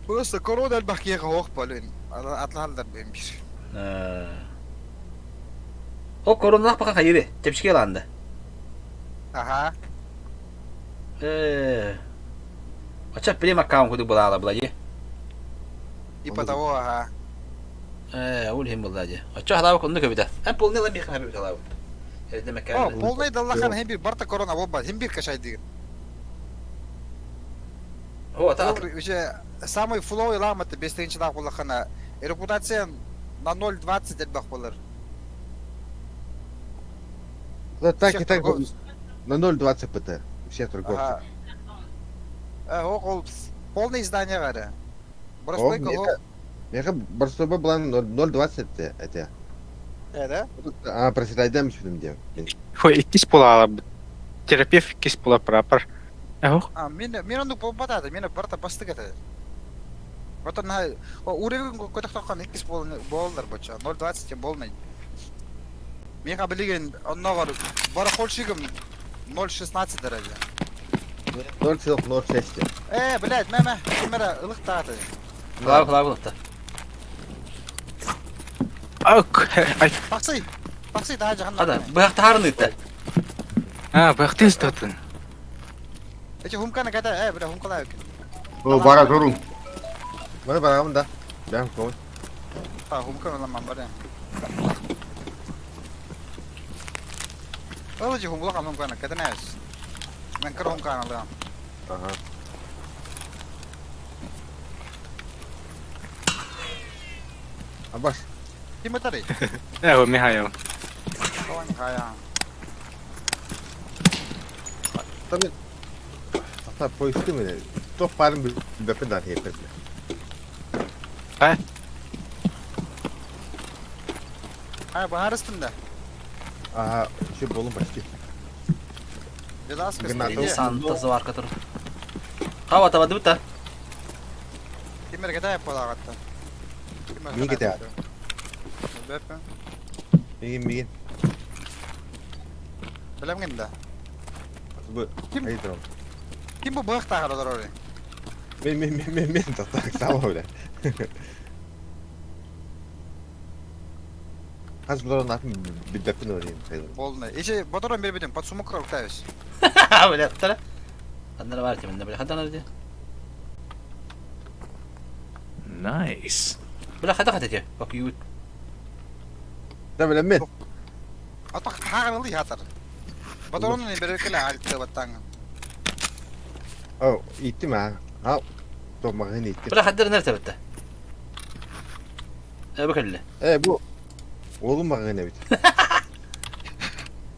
Просто корона элбэх киһиэхэ хох болин. Атлаһаллар бэйм бир.
Ол коронах бака хайыры, чэпчэки ылаанда.
Аха.
Э. Ача прем аккаунт кудук булаала була дии.
Типа того, ага.
Э, ол иһин буолла дии. Оччо халаабык оннук эбитэ. Эн полный ылан биэххэ эбит халаабыт. Эрдэ
О, полный даллахан хем бир барта корона буолбат, хем бир кашайдыгын.
О, та
Уже самый фуловый ламаты бестігінші буллахана репутация на 0.20 элбэх болар.
Да, так и так на 0.20 ПТ. У всех торговцев.
Ага. Ол полное издание гары. Простой кого?
Меха барсоба была 0.20 это.
Да?
А, просирайдам сүдүм деп.
Хой, иккис була терапевт иккис була прапор.
А, мен мен онду болбатады, мен барта бастык это. Вот на уровень көтөхтөккөн иккис болдор боча 0.20 болмай. Меха билеген онногор барахольщигим 0.16 дәрәҗә.
0,06.
Э, блядь, мә, мә, кемера ылык тааты.
Халаабык халаабык ылыкта.
Ак, ай.
Таксы, таксы да жахан.
Ада, быһахтаһарын ыытта.
А, быһахтын статын.
Эчи хумканы ката, э, бля, хумкалай.
О, бара турун.
Маны барамын да. Бәм ком.
А, хумканы ламан бар. Ылыжы хумлахан хумканы, катанайс. Мен кыр хумканы алам.
Ага. Абаш.
Ким этари?
Э, Михаил.
Ой, Михаил.
Там Hatta poistim mi? Top parım бепен дар хепер.
А?
А, баарыстын да.
Ага, еще болум почти.
Веласка
Граната.
стрелье.
Санта заварка тур. Хава табады та.
Кимер кетай полагатта.
Мин кетай.
Бәппен.
Мигин, мигин.
Билемген да.
Бу.
Ким?
Айдырым.
Ким бу бык тагыр олор ори?
Мен, мен, мен, мен, мен, так, сама, бля. Хас бұлар атын билбеппин орайым сайылым.
Болду. Эче боторон бербедим, под сумок руктайбыз.
Бля, тара. Ханнара бар тем, бля, ханнара бар.
Nice.
Бля, хата хата те. Бак ют.
Да, бля, мен.
Атак хагырылды хатар. Боторон берекеле алты баттаңын.
О, иттим а. А, томағын иттим.
Бля, хаддар нәрсе бітті. Э, бөкелле.
Э, бу Oğlum мағын бит.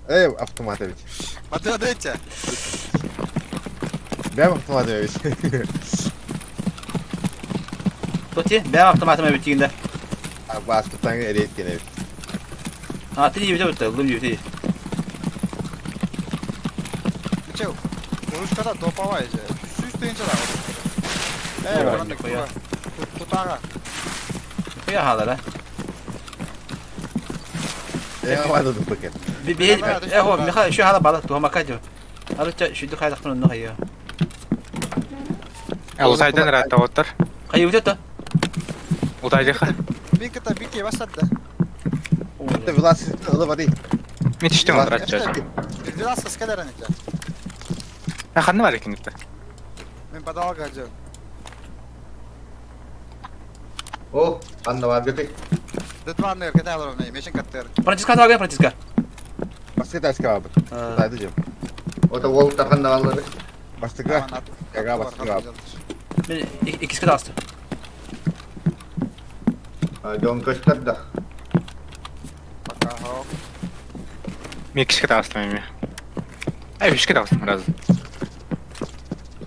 Э, автомат бит.
Батырады эче.
Бәм автомат бит.
Тоти, бәм автоматыма бит дегенде.
А, баскыттан эрейт кене бит.
А, ти бит бітті, лым бит.
Эче урушкада допава эже. Сүз тыйынча да. Э,
Ой,
барандык
нихуя.
тутага.
Хуя халара.
Э, вады бөкен.
Би би э хо Михаил şu hala бала туха макадю. Арыча шүдү хайдактан онну хайя.
Ултайдан ратта оттар.
Хайы үтөтө.
Ултайдыха.
Бикета бики басады.
Это велосипед ылы бары.
Мен түштім отырат жа.
Веласка скалеран эче.
Ханны бар екен депті.
Мен подалга жо.
О, анна бар гытык.
Дытванны кете алыр мешин каттыр.
Франциска тага Франциска.
Баскы тачка бар. Тайды жем.
Ота ол тархан да аллары.
Бастыга. Яга бастыга.
Мен икиске дасты.
Дон көстөр да.
Пока хоп.
Мен кішкі тағыстым эми. Ай, үшке тағыстым раз.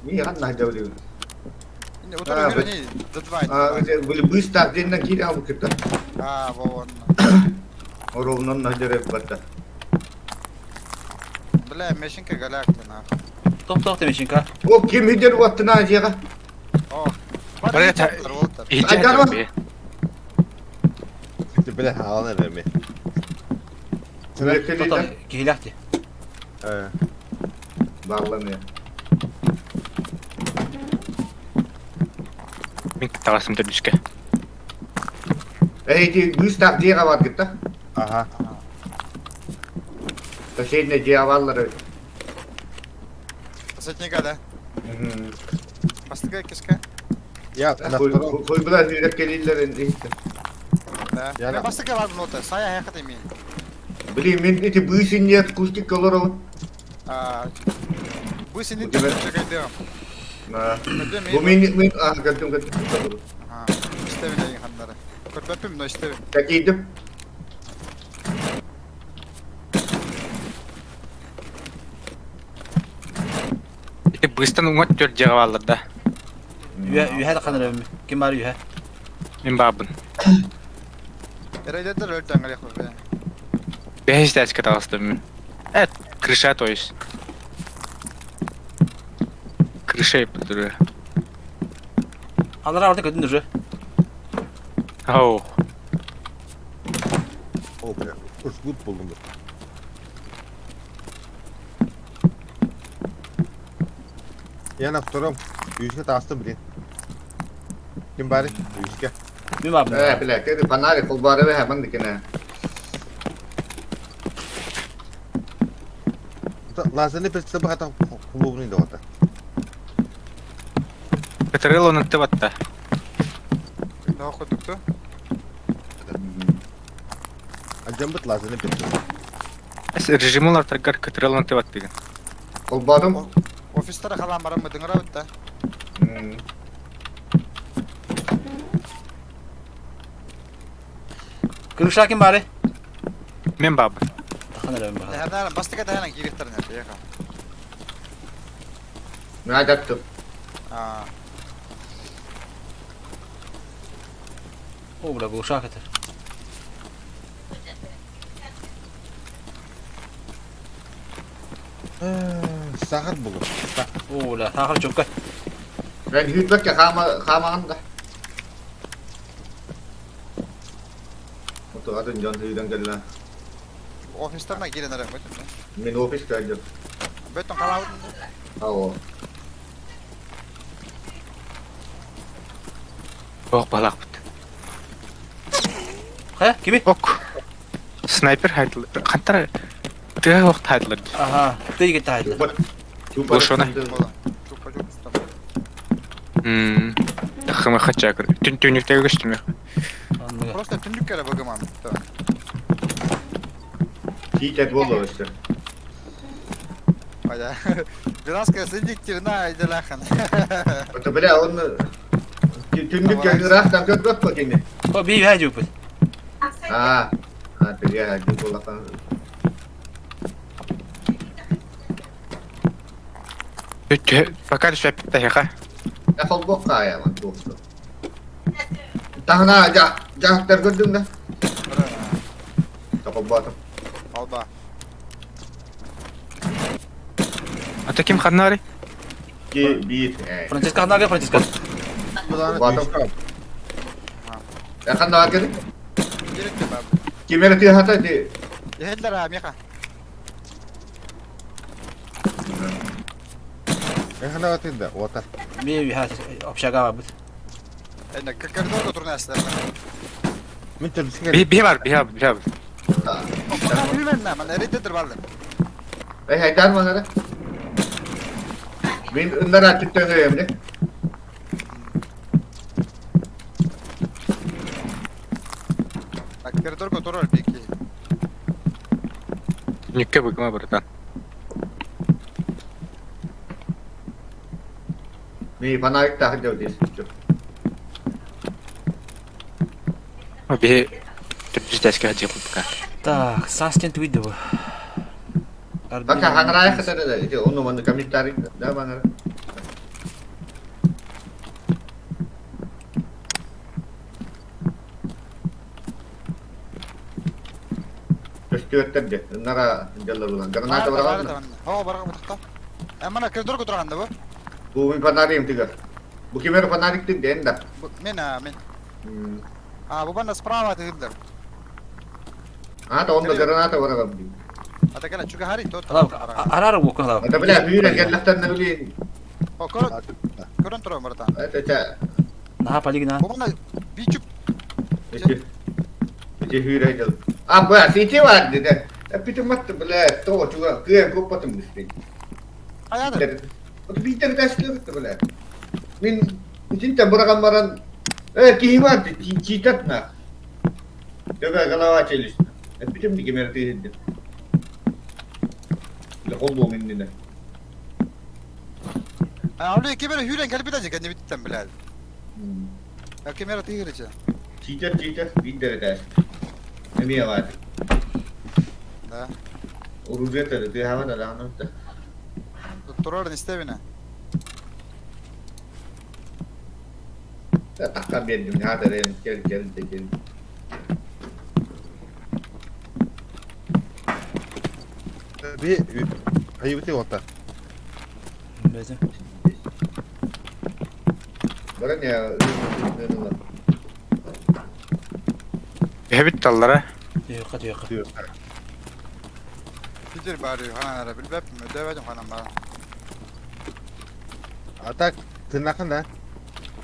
Не ханна жабылы.
Не утура не дытван.
А, были быстро денна кире алып кетти.
А, вон.
Ровно на жереп батта.
Бля, мешинка галякты нахуй.
Топ топ демешинка.
О, ким хидер ваттына жега.
О.
Бля,
Айдарма.
Бля, алан эме.
Топ кихилякти.
Э,
Багламы.
Мен тағыстым төрт үшке.
Эй, ти быстро жега бар кетти.
ага.
Соседний жега барлары.
Соседника, да? Бастыга кишка?
Я на втором.
Хуй бла жүрөк келилер энди.
Да.
Я
Мен бастыга бардым ота. Сая хакат эми.
Блин, мен эти бысынне кустик колоров.
А. Бу сени
У тебя-
чекайдым.
Бу мен мен а каттым каттым.
А, иштебин деген хандары. Көрбөппүм, но иштебин.
Такидим.
Ити быстан уңат төрт жаға баллар да.
Üye üye kanır Kim var üye?
Мен бабын.
Рейдер өлтөн галек бе.
Бәш тәчке тағыстым мен. Э, крыша то есть. Крыша епті
Алара orada kötü уже.
Ау.
О, бля. Уж гуд болдум. Я на втором. Юшка тастым, блин. Ким бары? Юшка.
Мен var
Э, бля, кеди фонарик кол бары бе хаман дикене.
Лазерный прицел хата клубный да ота.
Катрыл оны батта.
Да окудукту.
А жамбыт лазерный прицел.
Режим олар таргар катрыл оны батта деген.
Кол барым.
Офистер халам барам дыңыра бит да.
Kırışlar kim bari?
Мен бабын.
Kanır ben bakalım.
Хандар бастыга таханан кирихтер нерде яка.
Мен айтаттым.
А,
О, бля, глушак это.
Сахар булу.
Оо, сахар чөккө.
Ben hüytbek хаама хаамаҕын да. Ото атын дьон сүүрэн кэллэ.
Офистарына киирэн эрэ бөтүн.
Мин офис кэлдим.
Бөтүн халаабыт.
Ао.
Ох балаахпыт.
Хайа, кими?
Ок. Снайпер хайдылар. Хантара тыа ох хайдылар.
Аха, тыйга тайдылар.
Глушена. Мм. Тахыма хачакыр. Түн түнүктегі көстүмө.
Просто түндүк кere быгымам.
Тиитет болду өссө.
Бая. Веласка синдиктирна айдалахан.
Это бля, он түндүк ыраахтан көрбөт по кини.
О, би хай жупут.
А, а, тыга хай болахан.
Пока түспэппит тэһиэхэ.
Я холбок хаайаман туохту. Таһына жа жахтар көрдүм да. Токобатым.
Алба.
А ким ханнары?
Ки биир.
Франциска ханнага Франциска.
Батым. Я ханнага кели.
Директор баб.
Кимер ти хата ти.
Ехедлер а меха.
Эхна тинда, ота.
Би би общага бабыт.
Эне коридорда турнасыздар.
Мен төрүскө.
Би би бар, би бар, би бар.
Билмен мен эреддер барды.
Эй, хайдар манара. Мен ындара түттөңөйөм де.
Так, коридорга турар беки.
Нүкке быкма братан.
Ми фонарик тахы деп дейсің.
Би төрдүс хадья пока.
Так, Састин твидде бу.
Бака ханрай хатары да, ити оны маны комментарий да манара. Көстүөттер де, нара жалла булан. Граната барган.
Хо барга бутакта. Э мана коридорга турган да бу.
Бу мин фонарим тигер. Бу кимер фонарик тиг ден да.
Мен а мен. А бу банда справа тигилдер.
А, то онда граната барган.
Ата кела чуга хари то.
Арар бу кала.
Ата бля, хүйрен келлехтен билин.
О, көрөн көрөн турам братан.
Это ча.
Наха палигна.
Бу банда бичүп
Ити. Ити хүйрен жал. А, бля, сити бар деде. Питем мат, бля, то чуга кыя көппатым дистин.
Аяды.
От битер тәшле бля. Мин итинтен бураган баран э кихи бар читат на. Төбә голова челюсть. Питем диге мерти иде. Ле холбо минне.
А, алы кемер хүйрен келип битен экен биттен биле. Кемер тигирче.
Читер читер битер тәш. Эми бар.
Да.
Оружие тә хава да аны.
Турар истебине.
Таққан бердим, хатыр кел кел кел.
Би хайбыты ота.
Бәзем.
Бара не
Эбит таллара.
Юкка юкка.
Питер бары ханан билбеп, дөбөдүм ханан бар.
А так тынакын да.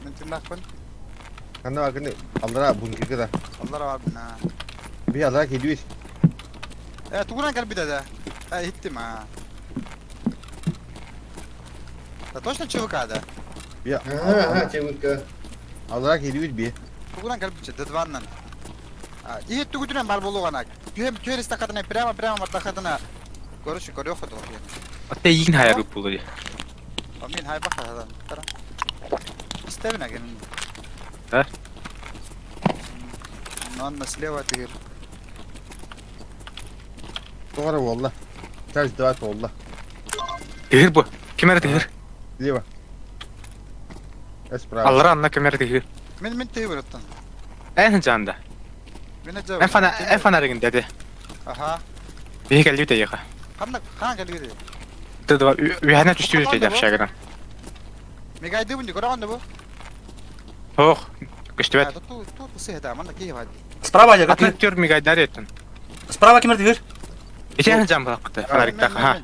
Мен тынакпын.
Ханна бакын аллара бункерге да.
Аллара бар бина.
Би аллара келбейт.
Э, тугуран келбит да. Э, иттим а. Да точно ЧВК да?
Би
Ага, ЧВК.
Аллара келбейт би.
Тугуран келбит дедваннан. А, и тугутунан бар болугана. Түһем түһер стакатына прямо прямо маттахатына. Короче, көрөк хоту.
Атта ийин хайар булды.
Мен хайба хадан. Тара. Истебин аген.
Да?
Нанна слева тигир.
Doğru valla. Ters duvat valla.
Тигир бу. Кемер тигир.
Лево. Справа.
Аллара анна кемер тигир.
Мен мен тигир оттан.
Эн жанда.
Мен жа.
Эн фана эн фанаригин деди.
Аха.
Биһи кэлли тэйэха.
Ханна хан кэлли.
Т2 үһэнэ түстүү түтэ общагынан.
Мегайдыбын ди көрөҕөн да бу?
Ох, көстүбэт.
Ту ту сыһыта манна киһи бар.
Справа я
Атын төр мигайдар еттин.
Справа кимер дигер?
Ити жам балакты. Фонарикта. Ха.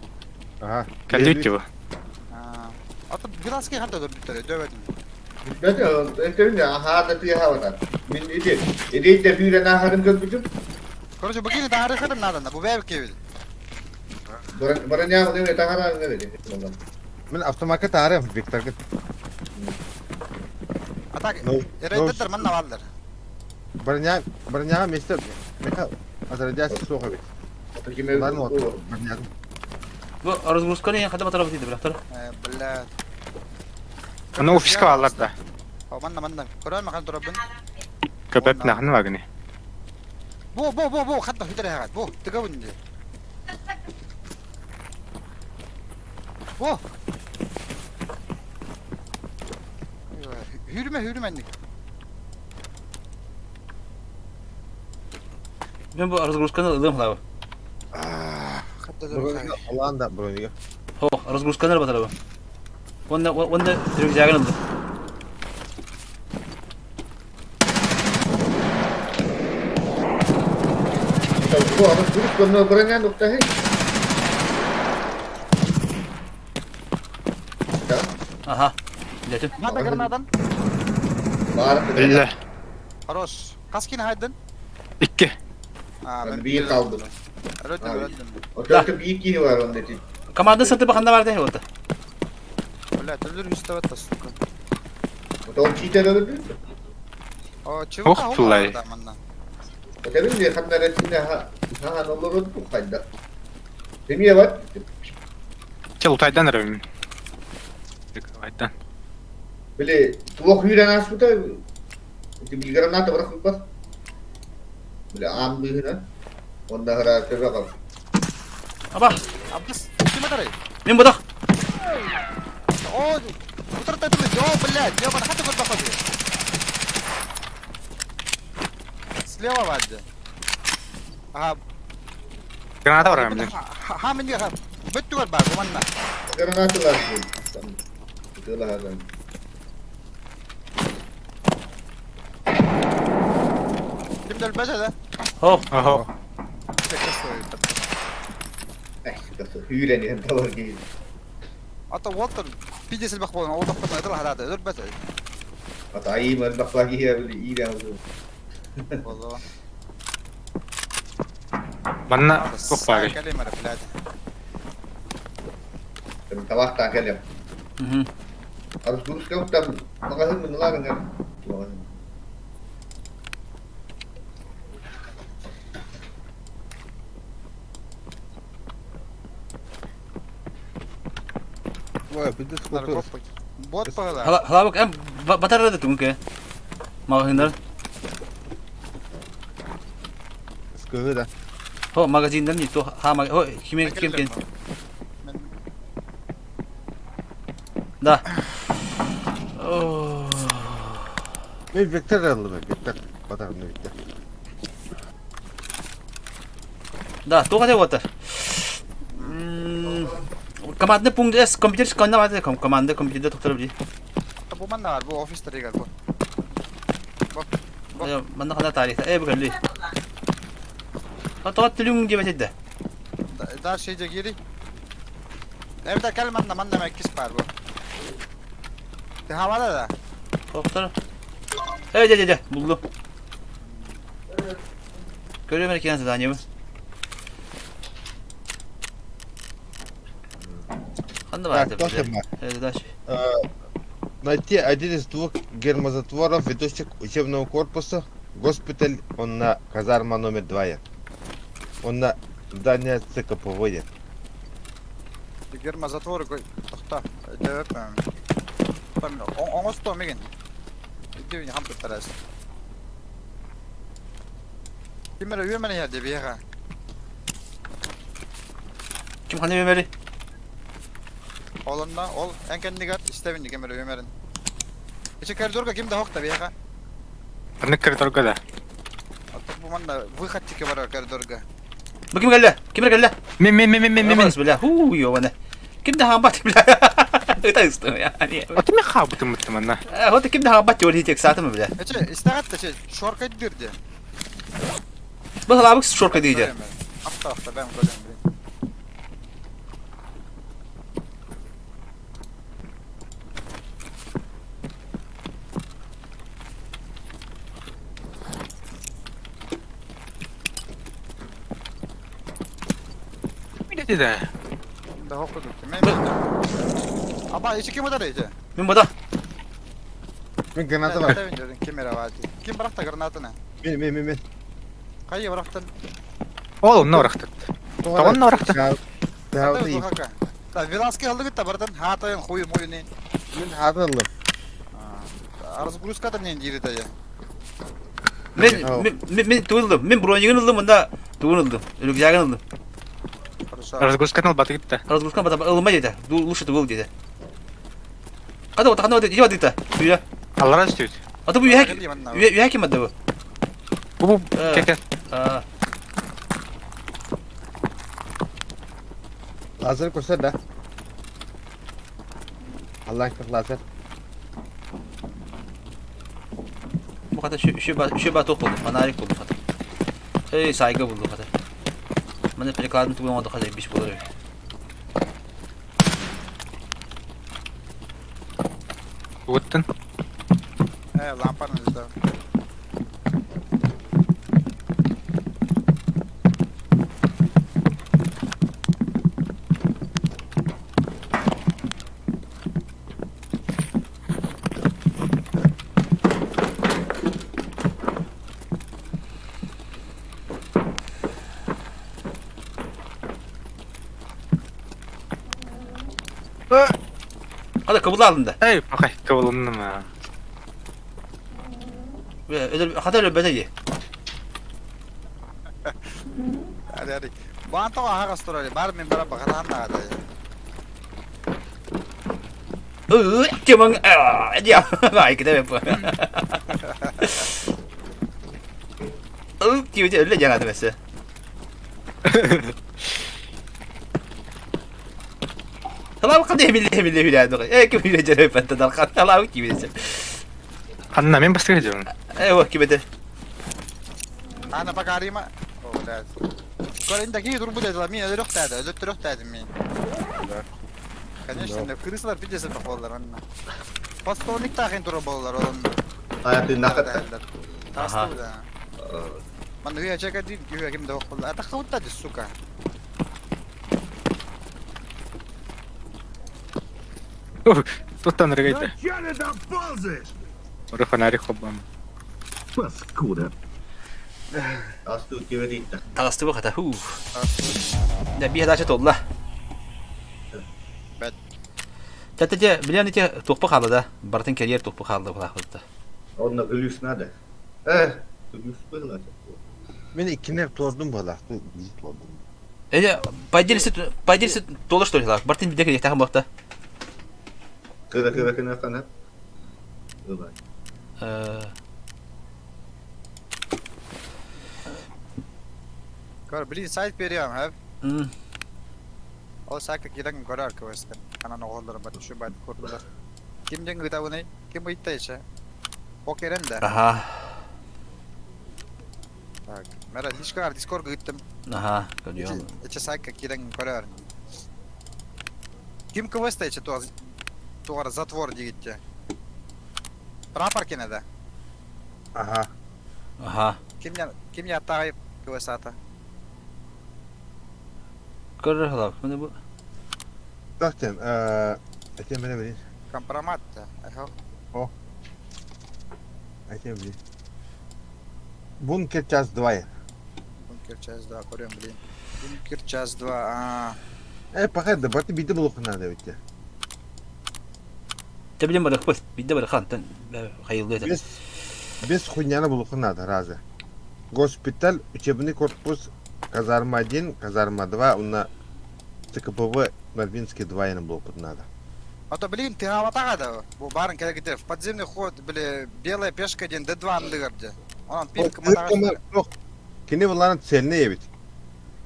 Ага.
Кэлдүүт бу.
Ата Биласки ханта дөрбүттэр дөбөтүм.
Билбэт, этэрин аһаа да тыаһа батар. Мин ити эдейдер сүүрэн ааһарын көрбүтүм.
Короче, бу кини таарыхытым надо, бу бэйб кебил.
Броня нөҥө таһара ҥэ
Мин автомакка таарым Викторга.
А так, рейдердер манна бааллар.
Броня, броняга месте, меха отродясь суох эбит. Ладно, вот, броня.
Бу разгрузканы я хата батарабыт диде билахтар.
Бля.
Аны офиска бааллар да.
Манна манна. Көрөр махан турабын.
Көпөп нахны вагыны.
Бу бу бу бу хатта хүтер хагат. Бу тыгабын ди. Бу. Hürme hürme endik.
Мен бу разгрузканы ылым хлабы.
Алан да бронига.
Хо, разгрузканы батарабы. Онда онда рюкзагын ылды.
Бу разгрузканы броня нукта хей.
Аха. Билетим.
Мата гранадан.
Билле.
Хорош. Хас кини хайдын?
Икки.
Биир қалды.
Өрөдүм, өрөдүм.
Отелте биир киһи бар онда ти.
Команда сырты баханда бар дей вот.
Бля, төлөр үстәбәт та, сука.
Отол читер өлөрдү.
О, чего?
Ох, тулай.
Отелин де ханна ретинне ха ха нолору бу хайда. Демие бар.
Чел утайдан ырым. Айдан.
Били туох үүрэн ааспыта ити били граната бырахпыппат. Били аан быыһынан уонна ыһыра төбө хал.
Аба,
Абыс, ким атарай?
мен будах.
О, утарта түбүт. О, блядь, я бана хата көрбөх ходи. Слева вадды. Ага.
Граната бар блин.
Ха мен ха. Бүттүгөр бар, бу манна.
Гранаталар Ытыалаһаран.
Ким дөлбөсө да?
Хо.
Охо.
Үүрэн иһэн талар киһи.
Ата Уолтер пиздец элбэх буолан ол тохтон ытыл хараата өлөрбөт.
Ата айым элбэх киһи били иирэн
Боло.
Манна туох баарый?
Кэлим эрэ, блядь.
Табахтаан кэлиэм. Разгрузка там маҕаһыын муннулаарыҥар.
Ой, пиздец, сколько.
Бот пагала.
Халабык эм батарда да түнке. Магазиндар.
Скажи, да.
Хо, магазиндар не то ха маг. Хо, ким ким ким. Да.
Мен Виктор аллым, Виктор. Батарымны Виктор.
Да, туга деп отыр. Командный пункт С, компьютер сканна бар команда компьютерде тоқтырып дей.
Бу манна бар, бу офис тарыгар бу. Бу.
Манна қана тарихта. Э, бүгін Тоғат тілің деп айтады.
Да, шейде кири. Эбите кел манна, манна мәккис бар бу. Ты хавада да?
Тоқтыр. Э, де, де, де, булду. Көрөм эркен задание бу. Ханна бар
Так, тоже бар.
Э, дальше.
Найти один из двух гермозатворов, ведущих к учебному корпусу. Госпиталь, он на казарма номер 2. Он на здание ЦКПВ.
Гермозатвор тохта. Дөп. Оңосто меген. Дивин хам туттарас. Кимер үймәне я деп яга.
Ким ханы өмәри?
Олонна ол әнкәннигәр истәбин кимер үймәрен. Иче коридорга ким да хокта бияга.
Аны коридорга да.
Бу манда выход тике бар коридорга.
Бу ким келді? Ким келді?
Мен мен мен мен мен мен.
Бля, ху, ёбана. Ким да хаамбат бля. Ыта ыстым я.
Аты мен хаабытым мыттым манна.
Вот ким да хаамбат теория тек саатым бля.
Эче, истэҕит да, че, шоркайдыр де.
Бу халабык шорка дейді.
Авто, авто, бэм, көрөм, блин.
Билети да.
Да хокку Мен Аба, ичи ким удар ичи?
Мен бада.
Мен граната бар.
Кемера бар. Ким бырахта гранатаны?
Мен мен мен мен.
Кайы бырахтын?
Ол онно ырахтыт. Тоҕонно ырахтын.
Да, Виланский алды гытта бардан хатайын хуй муйны.
Мен хаты аллым.
Разгрузкада не дири да я.
Мен мен мен туылдым. Мен бронигин ылдым, мында тугун ылдым. Рюкзагын ылдым.
Хорошо.
Разгрузкатын албаты гытта.
Разгрузкан бата ылма дейді. Лучше тугул дейді. Қада ота қанда ота дейді. Үйе.
Аллара үстүт.
Ата bu үйе үйе ким ады bu?
Бу бу кеке.
Лазер көрсөр да. Аллах лазер.
Bu kadar şu şu şu баток булду, фонарик булду хата. Эй, сайга булду хата. Міне прикладын туган ода хата биш болар.
Уттын.
Э, лампаны да.
Hadi kabul alın da.
Эй, пакай кыбылынным а.
Хата өлбөтө дии.
Hadi hadi. Баан тоҕо аһаҕас турар, бар мин бара баҕатаан наада.
Кимың Айкыда беп. Кибите өлө жанады бәсе. Талап қандай милли милли биләді. Э, ким биле жарай пәтті дарқан. Талап кибите.
Ханна мен бастыга жабын.
Э, о, кибите.
Ана пока Рима. О, блядь. Көрінде ки турбу дедилар, мин өлөрөх дәді, өлөттөрөх дәдим мин. Конечно, крысалар пидесе болалар анна. Постовник тахин тура болалар олон.
Hayatı nakат.
Тасты да. Ман үйе чека дин, үйе ким да окулар. Ата каутта ди, сука.
Туттан ыргайда.
Че ты там ползаешь?
Оры фонарик хоббам.
Паскуда.
Асты кеверитті.
Тағысты бұл қата. Ху. Да, бия дача толла.
Бәт.
Тәтте те, билен те тоқпы қалды да. Бартын карьер тоқпы қалды бұл ақылды.
Онна глюс надо. Э, глюс было.
Мен иккини тордум была. Бир тордум.
Эне, поделися, поделися толы что ли, лак. Бартын бидек тахын бақта.
Кыра кыра кына кана. Ылай.
Көр, блин, сайт берем, хәп. Ол сакка кирен көрөр квестен. Анан оғоллар бар, şu бат көрдүлөр. Кимден гыта буны? Ким ыйтта иче? Покерен да.
Аха.
Так, мера личка Дискорд гыттым.
Аха, көрüyorum.
Иче сакка кирен көрөр. Ким квест иче туа туар затвор дигитте. Прапор кенеде.
Аха.
Аха.
Кимден ким яттагы квест ата?
Көрөр халап. Міне bu.
Тахтен, этем мене билин.
Компромат. Аха.
Этем билин. Бункер час 2.
Бункер час 2 көрөм, блин. Бункер час 2. А.
Э, пока да барты биде булухна да битте.
Те билен барық быз. Бидде барық хан. Хайылды это.
Без без хуйняны булухна да разы. Госпиталь, учебный корпус, казарма 1, казарма 2, уна ЦКПВ Марвинский 2 yana булып надо.
А то, блин, ты аватага да. Бу барын керек где в подземный ход, били, белая пешка ден Д2 андыгар де. Онан пинка матага.
Кини буларын целіне ебит.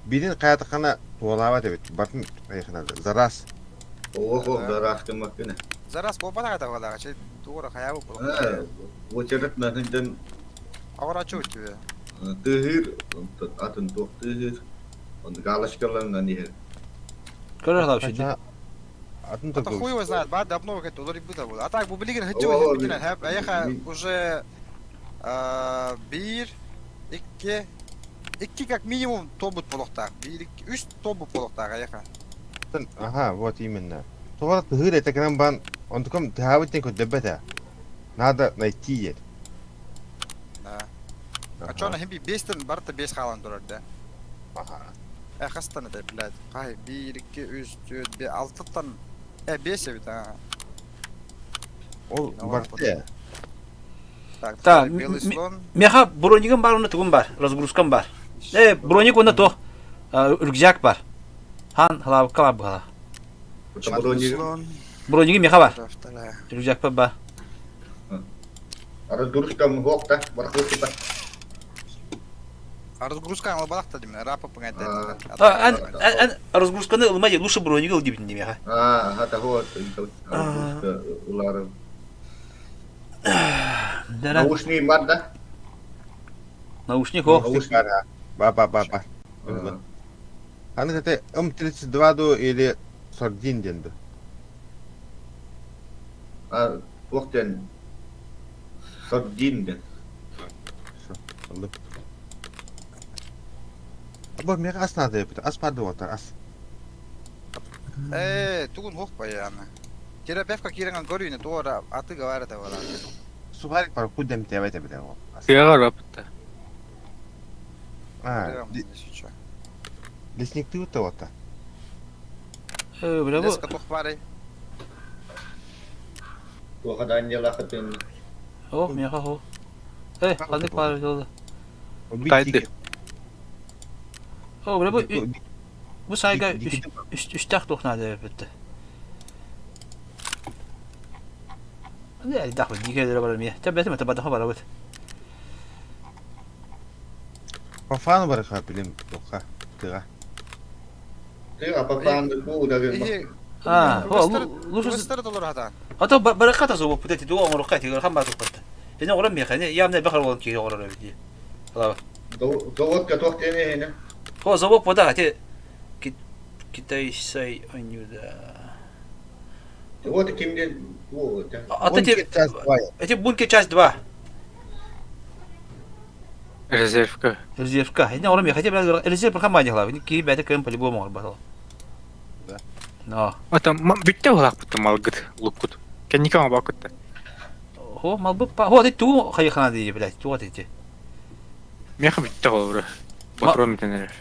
Бирин каятыкана туалабат эбит. Бартын кайханады. Зарас.
Ого, гараж кыммаккын.
Зараз буолбатах этэ буоллаҕа, чэ туора хайаабыт буолуох.
Э, очерет наһыддан
Оҕорочу үтүө.
тыһыыр, атын туох тыһыыр. Он галочкаларынан иһэр.
Көрөр вообще ди.
Атын
Это хуй его знает, ба, давно какая-то уларыйбыта буолла. А так, бу билигин
О,
хаччы
мин-
бүтүнэн хэп, эйэхэ уже биир, икки, икки как минимум тобут буолуохтаах. Биир, икки, үс тобут буолуохтаах эйэхэ.
Ага, вот именно. Туора тыһыыр этэ гынан бан, онтукам тыһаабыт диэн көрдөрбөт ээ. Надо найти диэн.
Да. А чё, на химби бестен барыта бес хаалан турар да.
Ага.
Э, хастан это, блядь. Хай, биир, икки, үс, түөрт, бе, алтыттан... Э, бес эбит, а.
Ол барта ээ.
Так,
Так,
белый слон.
Меха бронигым бар, уонна тугум бар, разгрузкам бар. Э, броник уонна туох, рюкзак бар. Хан, халаабыкка бар быһала.
Черный слон.
Бронигы меха бар. Рюкзак бар.
Разгрузка муһуох да, барахлык да.
А разгрузка албалах та деймин, рапа пыңайда.
Ан, ан, разгрузканы ылма лучше брониги ыл дибин демеха.
А, ха того, разгрузка улары. Наушник бар да?
Наушник о.
Наушник. Ба ба ба ба. Аны это М32 ду или Сардин денді.
А, туох диэн Сардин диэн.
Бу миэхэ ас наада эбит. Ас баар дуота, ас.
Ээ, тугун хуох баяны. Терапевка киирэн көрүүнү туора атыга бар этэ буолан.
Сухарик бар кудем тебет эбит ол.
Тыаҕар баппыта.
А, лесник ты вот
Э, бля бу.
Леска туох баарый?
Туоха да анньалаахытын.
О, миэхэ хо. Э, ханнык баар буолла.
Тайды.
О, бля бу бу сайга үстээх туох наада эбит. Не, дах, дикелere бар эмиэ. Чэ, бэтим это бадаха барабыт.
Пафану барыха билим туха тыга.
Тыга папаанды бу удагын.
А, о, лучше
Туристар толор хата.
А то бараката зубу путати дуа оҥоруохха этигэр хан баатыппат. Ини оҕорон миэхэ, ини явно бэхэр буолан киһи оҕорор эбит дии. Алаба.
Заводка туох диэн иһинэ?
О, завод пода, ати китайсай анюда.
Вот ким диэн бу
А ты эти бункер часть 2.
Резервка.
Резервка. Ини оҕорон миэхэ, ити резерв бархан баадьа халаа. Ини киһи бэйэтэ кыайан по-любому оҥорбат ол.
Да.
Но.
Ата бүттэ булаахпыт малгыт, луккут. Кэнники оҥобоккут да.
Хо, малбыт па. Хо, ати тугу хайыхана дии, блядь, тугу ати.
Миэхэ бүттэ холобура. Патрон бүтэн эрэр.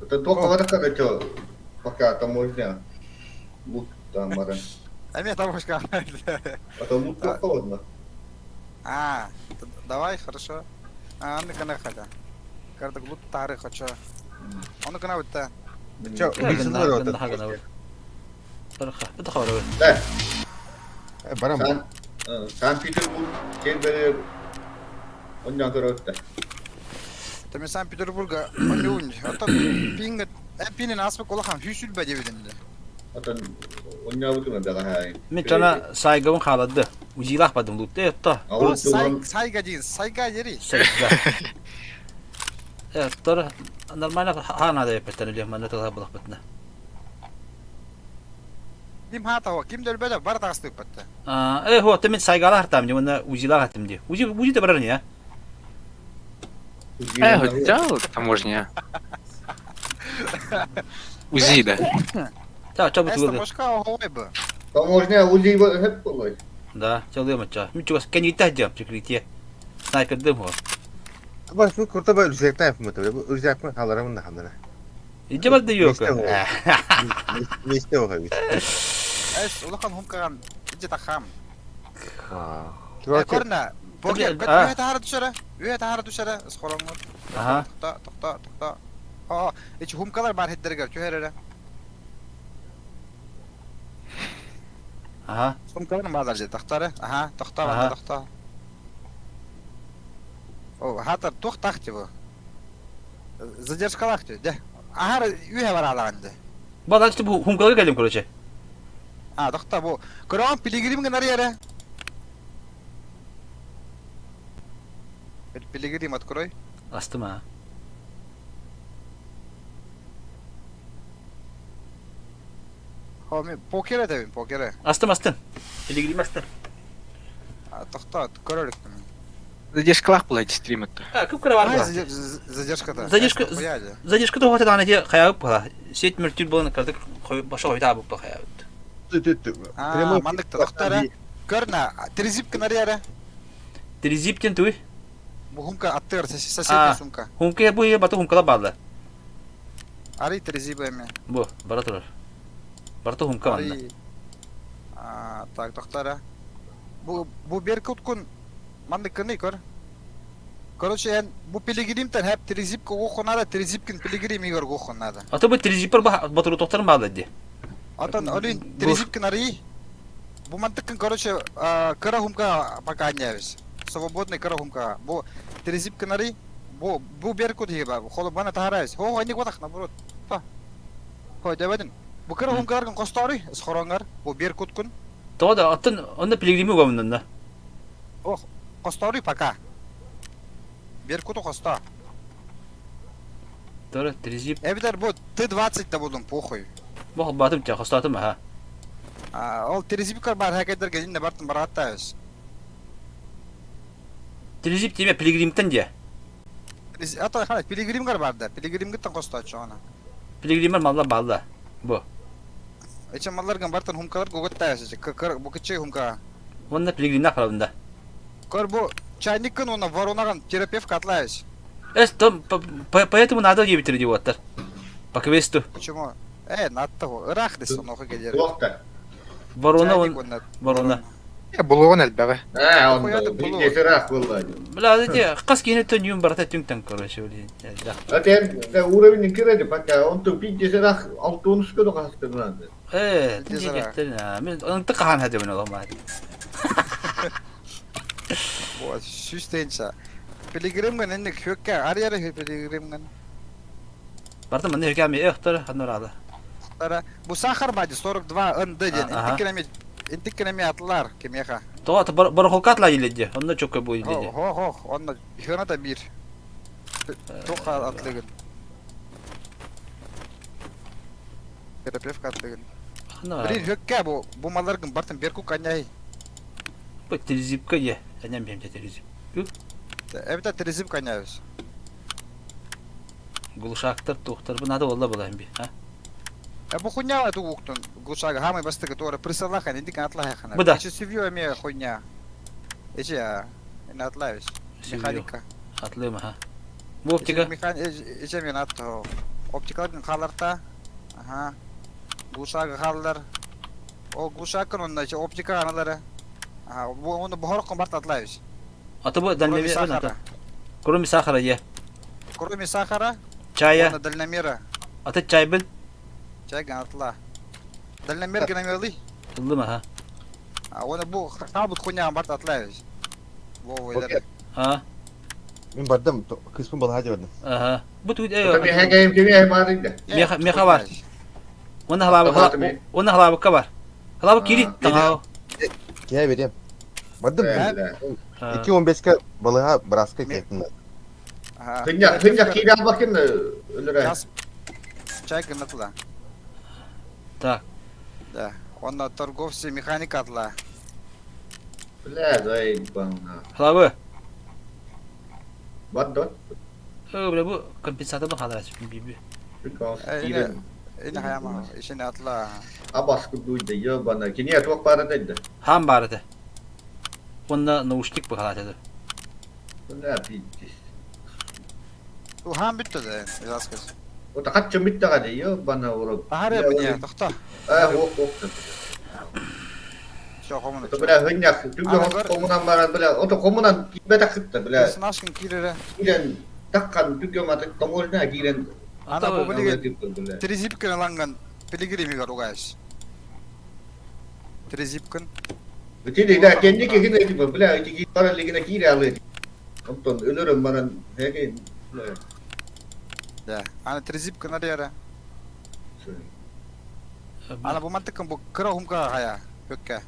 Это туох барака да пока таможня. Лук там баран.
Эмиэ таможка.
А то лук холодно.
А, давай, хорошо. А, аны гына хотя. Карда лут тары хочу. Оны гына бүтте.
Чё, убийцалар вот.
Да.
Барам.
Санкт-Петербург кэлбэрэр онньоон көрөттө.
Тэмэ Санкт-Петербурга онньуун. Оттон пинга пинин аспык улахан хүсүлбэ диэбитин дэ.
Оттон онньообутум эбэҕэһээ.
Мин чана сайгабын хаалады. Узилаах бадым лутте отто.
Сайга диин, сайга дери.
Сайга. Э, тор нормально хаана эппеттен үле манна тылаа булахпытна.
Ким хаата ким дөлбөдө бар тагыстыппатта.
А, э, хо, мен сайгала хартам, уонна узилаах аттым ди. Узи, узи да барар не, а?
Э, хотел таможня. УЗИ да.
Та, ча бу
Эс
тугу.
таможка оҕой бу.
Таможня УЗИ хэп болой.
Да, чалыма ча. Мен чугас кенитә дям прикрытие. Снайпердым хо.
Бас бу курта ба рюкзактан yapmadı. Bu рюкзак mı kalırım da hamdana.
Иджи бар да yok.
Месте оға бит.
Эс улахан хумкаган ижи тахам.
Короче,
Көрнө. Богер, үө тахара түшәрэ. Үө тахара түшәрэ. Скороңор.
Аха.
Тохто, тохто, тохто. О, ичи хумкалар бар хеддергер түһәрэ.
Аха.
Хумкалар баалар же тахтары. Аха, тохто, бар тохто. О, хатар тух тахти бу. Задержкалах ти. Де. Ахар үө бар алаганды.
Бадан işte bu хумкалар келдим короче.
А, тохта бу. Көрөҕүн пилигрим гынар эрэ. Пилигрим открой.
Астым а.
Хо, мен покер этэбин, покеры.
Астым, астым. Пилигрим астым.
А, тохтоо, көрөр иликтим.
Задержкалаах буолай стрим это.
А, кып-кыра бар
Ай,
була.
задержката.
Задержка задержка тоҕо даҕаны ити хайаабыт була. Сеть мөлтүүр буолан кыратык баша хойутаабыт була хайаабыт.
Аа, маннык тохтоо Көр на, трезип гынар эрэ.
Трезип диэн тугуй?
Бу хумка аттыгар соседняя сумка.
Хумка бу баты хумкала баалла.
Арый трезип эми.
Бу, бара турар. Барыта хумка манна.
Аа, так, тохтоо эрэ. Бу бу Беркуткун маннык кыный көр. Короче, эн бу пилигримтен хэп трезипка уохун надо, трезипкин пилигрим игор уохун надо.
А то бу трезиппер батыру тохторун баалла дии.
Отон олин трезипкин арый. Бу мантыккын, короче, кыра хумка пока анньабыз. Свободный кыра хумка. Бу трезипкин арый. Бу бу Беркут иһи холобана таһарайс. Хо, они кватах наоборот. Та. Хо, дебедин. Бу кыра хумкаларгын хосторуй, ысхоронгар. Бу Беркуткун.
Тоҕо да, оттон онно пилигрими угабыннанна.
Ох, хосторуй пока. Беркуту хосто.
Тора, трезип.
Эбитер бу Т-20 да булдум, похуй.
Бу холбаатым ча, хостоотум аха.
Ол трезипкар бар хакайдарга инне бартын бараттайбыз.
Трезип тиме пилигримтен дие.
Ата хана пилигримгар бар да, пилигримгиттен хостоочу ана.
Пилигример малла балла. Бу.
Эче малларган бартын хумкалар гоготтайбыз. Бу кичи хумка.
Онна пилигримнах барабында.
Көр бу чайниккын уонна воронагын терапевт атлайбыз.
Эс, то, поэтому надо диэбиттэр идиоттар. По квесту.
Почему? Э, надо ыраах дес онуоха кэлиэр.
Туохта.
Ворона он, ворона.
Булуон элбэҕи.
Аа, он биир ыраах буолла.
Бля, эти хас киһини түн барата түҥтэн короче, блин.
А тен уровень кирэди пока он ту пиздец ыраах алтуунус көдө хастырнады.
Э, мен ынтык хаан хадыбын оломаа.
Вот, сүүстэнча. Пилигримгэн инник хөккэ арыяра пилигримгэн.
Барда манна хөккэ өхтөр ханурада.
Тара бу сахар бади 42 НД ден. Интиккенеми интиккенеми атлар кемеха.
Тоҕо барахолка атла иледде. Онно чокко бу иледде.
Хо хо, онно хына бир. Тоха атлыгын. Терапевт атлыгын. Блин, хөккэ бу бу маларгын бартын берку каняй.
Бу телезипка е. Әнәм бемте телезип.
Эбитэ телезип канябыз.
Глушактар тухтар бу надо болла була би, а?
Э бу хуйня эту уктун глушага хамай бастыгы туора присалахан инди атлахахана.
Бу да.
Эчи сивью эме хуйня. Эчи а ин атлайбыз. Механика.
Атлыма ха. Бу оптика.
Механ эчи мен атты. Оптикалардын халарта. Аха. Глушага халлар. О глушакын онда эчи оптика аналары. Аха, бу оны бохороккон барт атлайбыз.
Аты бу
Кроме
дальномер
сахара.
Кроме сахара е.
Кроме сахара,
Чая.
Оны дальномера.
Аты чайбын.
Чайган атла. Дальномер геномерли.
Ыллым аха.
А оны бу хабыт хуйнян барт атлайбыз. Во ойлар.
А.
Мин бардым, кыспын балаһа дебедим.
Аха. Бу тугу
Меха кайым кемеhe бар инде.
Меха меха бар. Оны халабы оны халабыкка бар. Халабы кири таңау.
Кие берем. Бардым. 2.15-ке балыга браска кеттим.
Хыння хыння кире албакын өлөрө.
Чай гынатла.
Так.
Да. Онна торговцы механика атла.
Бля, заебал.
Халабы.
Бар да.
Э, бля, бу компенсатор бу халас биби.
Ine hayama işini atla.
Абаскы дуйды, ебана. Кине туох бары деді.
Хам бар еді. Онна наушник бу халат еді.
Бля, пиздец.
Бу хам бүтті да, жазкыз.
Ота катчы бүтті гады, ебана урок.
Бахары мне, тохта.
А, ок, ок.
Все, хомуна.
Бля, хынняк, түгө комунан баран, бля, ото комунан кибе такытты, бля.
Персонажкин кирере.
Кирен таккан түгө маты тоңолна кирен.
Ана бу билеген Трезипкин аланган пилигримига ругаюсь. Трезипкин.
Битиди да кенди кегин типа, бля, ити бара лигина кире алы. Онтон өлөрөм баран, хеге.
Да. Ана трезипкин арыяра. Ана бу мантыккын бу кыра уһумка хайа көккэ.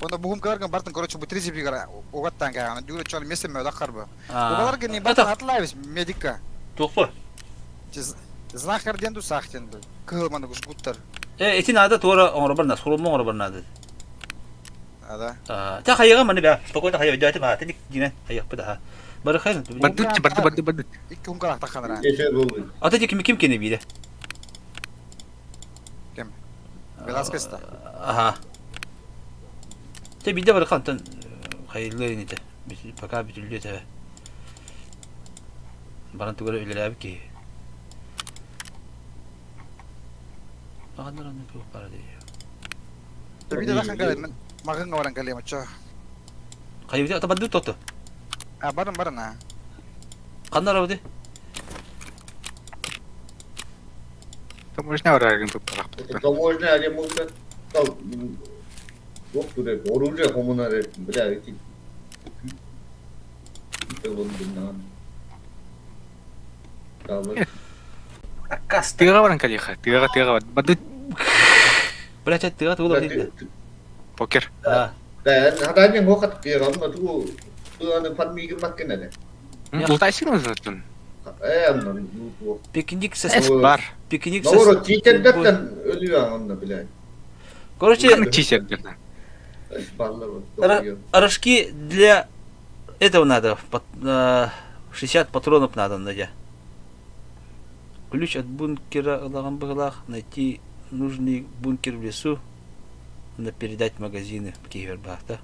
Онно бу уһумкаларгын бартын короче бу тризипигара угаттан кэҕана дүүрэ чон месте мөдак харбы. Угаларгын не бартын атлайбыз медикка.
Туохпу?
Знахар диэн ду саах диэн ду. Кыһыл маны жгуттар.
Э, ити наада туора оҥоробор на, сурумма оҥоробор наада.
Ада.
Та хайыга маны бә, спокойно хайа өйдөөтүм аа, тиник динен хайыахпыт аха. Бары хайын.
Бардыт, барды, барды, барды.
Икки умкалах таханара.
Ата ким ким кини бире?
Ким? Веласкес-та?
Аха. Те биде бар хантан хайыллы ините. Пока бүтүллү этэ. Баран тугара үлэлээбит киһи. Аганнар анны туох бара дии.
Биде лахан кэлэн маҕыҥҥа баран кэлиэм оччо.
Хайыбыты ата бардыт тоту.
А барын барын а.
Ханна арабыты?
Таможня бараргын туттарахпыт.
Таможня ремонта туох турар оружие хомунар бля эти
Тыаҕа баран кэлиэхэ, тыаҕа, тыаҕа бар. Барды
Бля, тыаҕа тугу да
Покер.
Хатаанньаҥ уохат тыаҕа тугу тыаны фармигын маккын
Ултайсың ызытын.
Пикник со
бар.
Пикник со
Наоборот, читердертен өлүөҥ онно, блядь.
Короче,
читердертен.
Рожки для этого надо. 60 патронов надо, Надя. Ключ от бункера ылаган быһылаах найти нужный бункер в лесу, на передать магазины киһибэр баахта.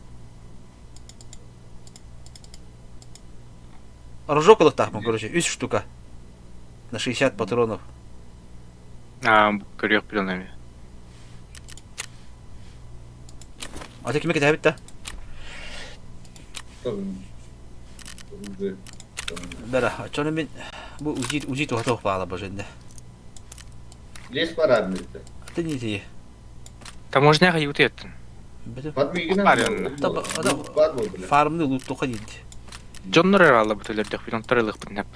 Рожок ылыктаахпын, короче, үс штука. На 60 патронов.
А, көрүөх билэн
А ты кими кэтэһэбит да? Бара, оччону мин бу УЗИ УЗИ туһата баала боженде.
Лес парадный-то.
Ты не ти.
Таможняға юты еттин.
Фармны луттуха дейди.
Дьоннор эрэ алла бутулердэх бүтэн ылыхпын нэп.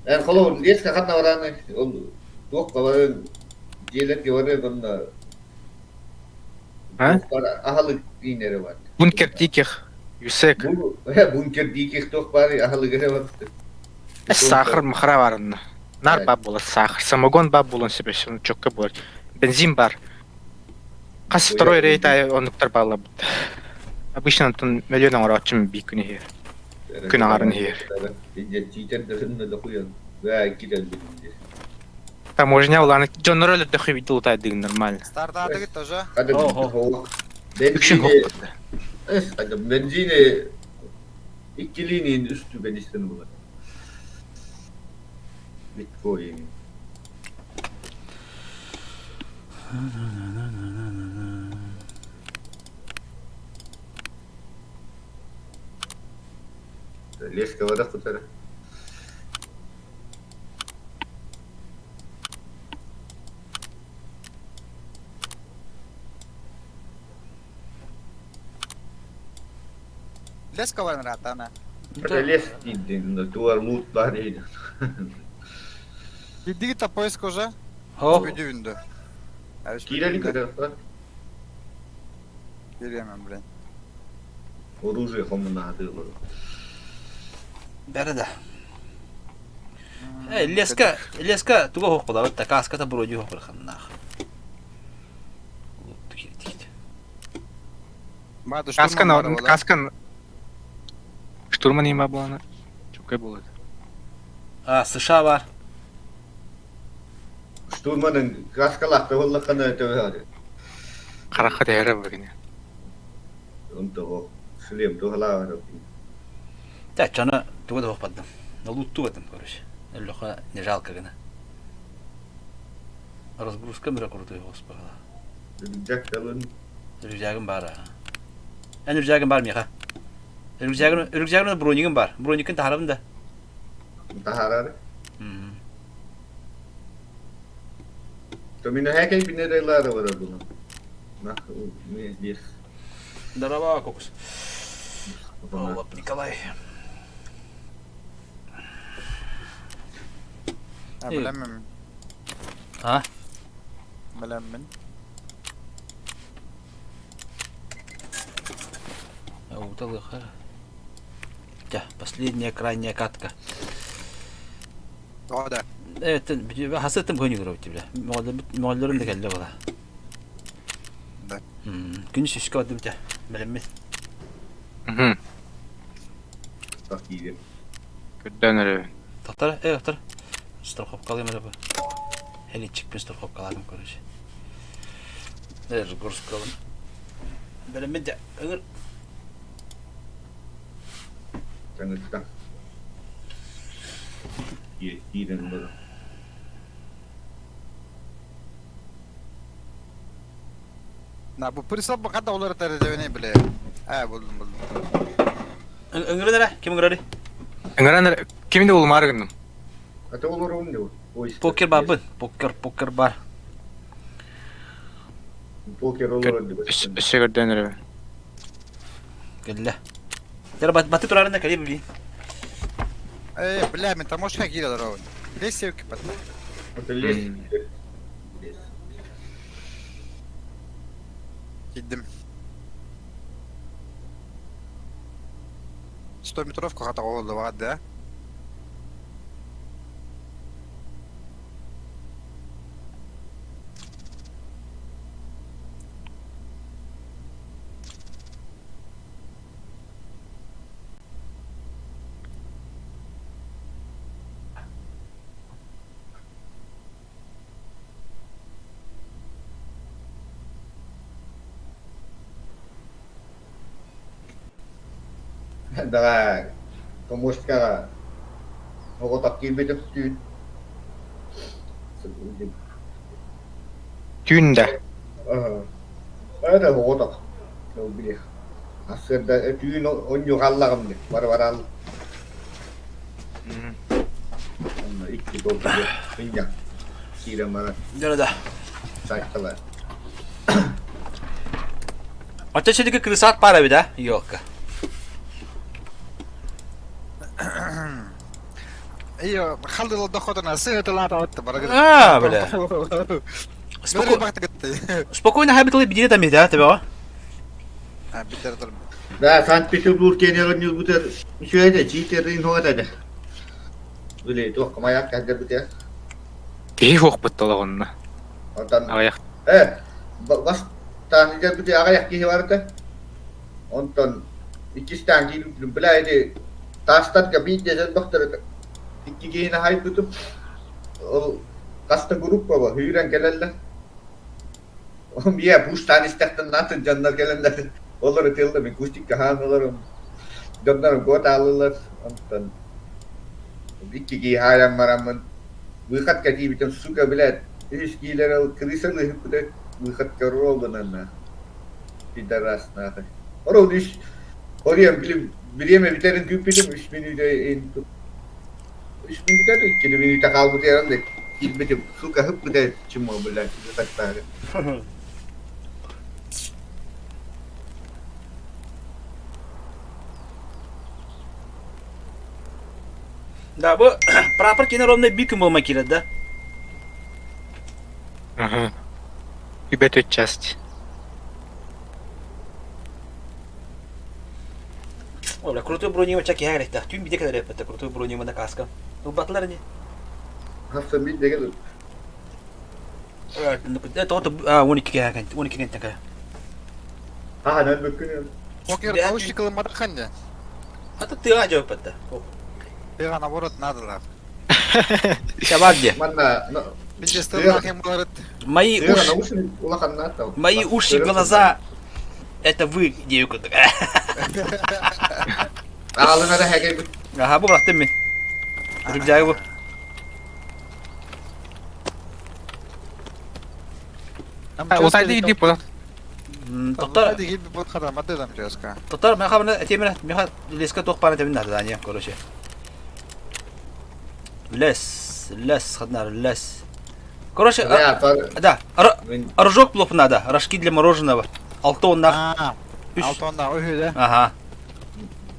Эн холобур леска ханна барааны ол туох баран дьиэлэргэ барыан онно аһылык дииннэрэ бар.
Бункер диких Юсек.
Бункер диких туох бар аһылык эрэ бар.
Сахар махара барынна. Нар баар буолар саахар. Самогон баар буолуон сөп өссө чокка буолар. Бензин баар. Хас второй рейд аайы оннуктар баалларбыт. Обычно онтон мөлүөн оҥорооччум биир күн иһигэр. Күн аҥарын иһигэр. Таможня улааны дьонноро өлөрдөххө биирдэ улутаайдыгын нормально.
Стартаатыгыт тоже?
Үксүн хоппут.
Бензини иккилиинин үстүгэн истэн булар. Биткоин. Леска вода кутара.
Леска баран ыраатаана.
Лес диин туар лут бар иһин.
Билдигит та поиск уже? Бүдүүндө.
Киирели көтөхтөр.
Киириэмэн блин.
Оружие хомунаатыылар.
Бәрі да. Э, леска, леска туга хохпалабыт та каската броди хохпалханнаах.
Каскан, каскан штурман има буолана. Чукай буолат.
А, США бар.
Штурманын каскалаахта буоллаххына төбө
Харахха тэһэрэ бу
Онто шлем туһалаабар.
Та, чана туга да хохпадым. Налутту короче. Леха не жалко гына. Разгрузка мира крутой господа.
Рюкзак талын.
Рюкзагым бар. Эн рюкзагым бар миха. Рюкзагым рюкзагым бронигым бар. Броникин таһарабын да.
Таһарар. То мин häkei binere бар була. Нах, не здесь.
Здорово, Кокус. Олап Николай.
А, билэммин.
А?
Бэлэммин.
Уталыха. Дьэ, последняя крайняя катка.
Тоҕо да?
Эттен хасыттым көнүгүрө бля. Моҕоллорум да кэллэ була.
Да.
Күн сүскэ бардым дьэ. Бэлэммин.
Мгм.
Киирим.
Көрдөөн эрэ.
Тохтор, э, тохтор. Страховкалыым эрэ бу. Хеличикпин страховкалаатым, короче. Разгрузкалым. Бэлэммин дьэ. Ыҥыр.
Таҥыттан. Киирэн баран.
На бу присыл бакада уларытар дебене биле. Э булдум булдум.
Ыҥырын эрэ, ким ыҥырарый?
Ыҥыран эрэ, кими да булумаары гынным.
Ата олорун не
Покер барбын. Покер, покер бар.
Покер олорон деп.
Өссө көрдөөн эрэ.
Кэллэ. Дьэ баты турарына кэлиэ билии.
Э, бля, мен таможка киирэ олоробун. Лес севки пат.
Это лес.
Киирдим. 100 метровка хата оҕоллубаҕа да.
Давай, Томушкаҕа оҕотох киирбитим түүн.
Түүн да?
Это оҕотох. Били Сарсыарда түүн онньу хааллаҕым дии, бары-бараал. Онно икки долгуйа сынньан киирэн баран
Дьэ да.
сайталар.
Оччо сидики крысаат паар эбит а, елка.
Iyo, халдыл доходuna сыһытылаата бары.
А, бля. Спокойно хабиталы бидире там да, тебе.
Да, Санкт-Петербург киэнигэр ньылбытар үчүгэй да, чиитерин хуат этэ. Били туох маяк кэлдэрбитэ.
Киһи хуохпут толоҕунна.
Онтон
Аҕыйах.
э бастаан кэлбити аҕыйах киһи барыта. Онтон иккистээн киирбитим, бля ити таастарга биирдэ элбэхтэр икки киһини хайбытым. Ол хаста группа ба үүрэн кэлэллэр. Мия пуштаан истэхтэн наатын дьоннор кэлэннэр олор ытыалла мин кустикка хаан олорум. Дьоннорум куот ааллылар. Онтон икки киһи хаайан бараммын выход кэтиибитим сука блядь үс киилэр ол крыса лыһыппыта выходка ровно пидорас нахуй. Орон үс Оруйан билим бириэмэ бүтэрин күүппүтүм үс мүнүүтэ үс мүнүүтэ да икки мүнүүтэ хаалбыт яран да киирбитим сука хыппыта чмо блядь так
Да, бу прапор кини ровно бик күн болмай киирэр да.
Ага. Үбэт часть.
Ой, бля, крутой броню чак киһэ кэлэттэх. Түүн биде кэлэр эппэтэ крутой броню на каска. Ылбатылар ини.
Хасса биир деген
Тоҕо а 12 киһэ 12 кэнтэн кэ.
Аа, нөл бүккүн.
Покер наушник ылымматах ханне.
Ата тыаҕа дьөппөттө.
Тыаҕа наоборот надо
Шабар де.
Манна
Мои уши, мои уши, глаза, это вы, девка. Аха, бу бырахтым мин. Рюкзагы бу.
Утайды иди була.
Тоқтар. Тоқтар, мен хабына этеміне, мен леска тоқ бара темин надо, короче. Лес, лес, хаднар, лес. Короче, да, рожок плов надо, рожки для мороженого. Алтоннах.
Алтоннах, үһү да.
Ага.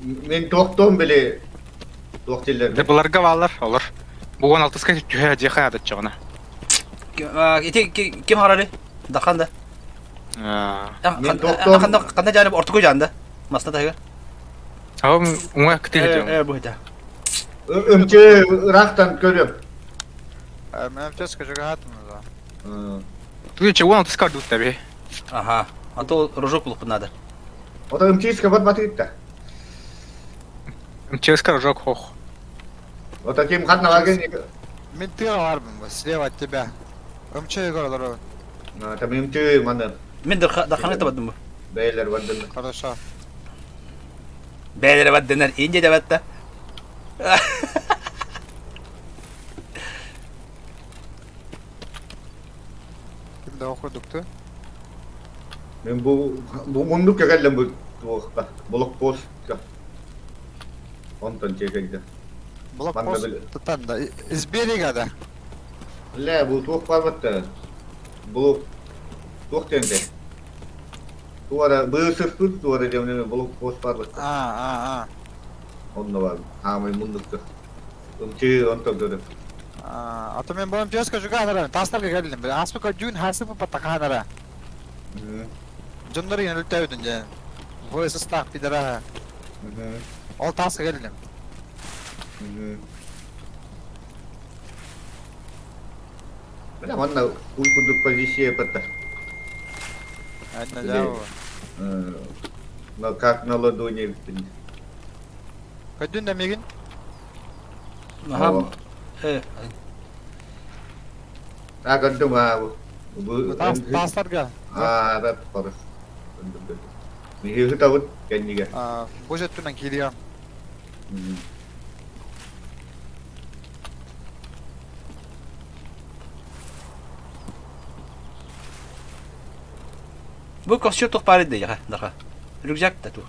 Мен тоқтон били туох тиллер.
Да буларга балар, олар. Бу 16-ска түһэ дьиэхэ адаччаҕына.
Ити ким харары? Дахан да.
Мен тоқтон.
Ханна ханна жаны ортуку жанда. Масна тайга.
Аҕам уҥа кытыы
Э, бу это.
Өмче ырахтан көрөм.
МЧС көжөҕө да.
Ты чего он скажут тебе?
Ага. А то рожок булып надо.
Ота МЧС-ка бар батыгытта.
МЧС рожок хох.
Ота ким ханна барген
Мен тыга барбын, слева от тебя. МЧ көрөлөр.
Та МЧ маны
Мен даханы табадым бу.
бәйлер бардын.
Хорошо.
Бәйләре баддынар, инде дә батта.
Ким да окудукту.
Мен бу бу мундук келдим бу туохта. Блок пост. Онтон чекелди.
Блокпост тан да. Из берега да.
Ле бу туох бар батта. Блок туох тенде. Туара бысыр туара демне блок пост бар батта.
А, а, а.
Онно бар. Хамай мундукта. Өмче онтон көрөм.
А то мен бу МЧС көжөҕө ханара. Тастарга келдим. Аспы көдүүн хасып патаканара. Дьоннор иһин өлтөөбүтүн дьэ. ВСС-таах пидора. Ол тааска кэллим.
Бля, манна куй курдук позиция патта.
Айна дьаа.
На как на ладони бүттүн.
Көдүүн да мигин.
Ага. Э.
А көрдүм а бу.
Тастарга.
А, да, хорос. Михи табыт кэнниге.
Бу жөттүнэн кириям.
Бу костюм тух бар иде яха, даха. Рюкзак та тух.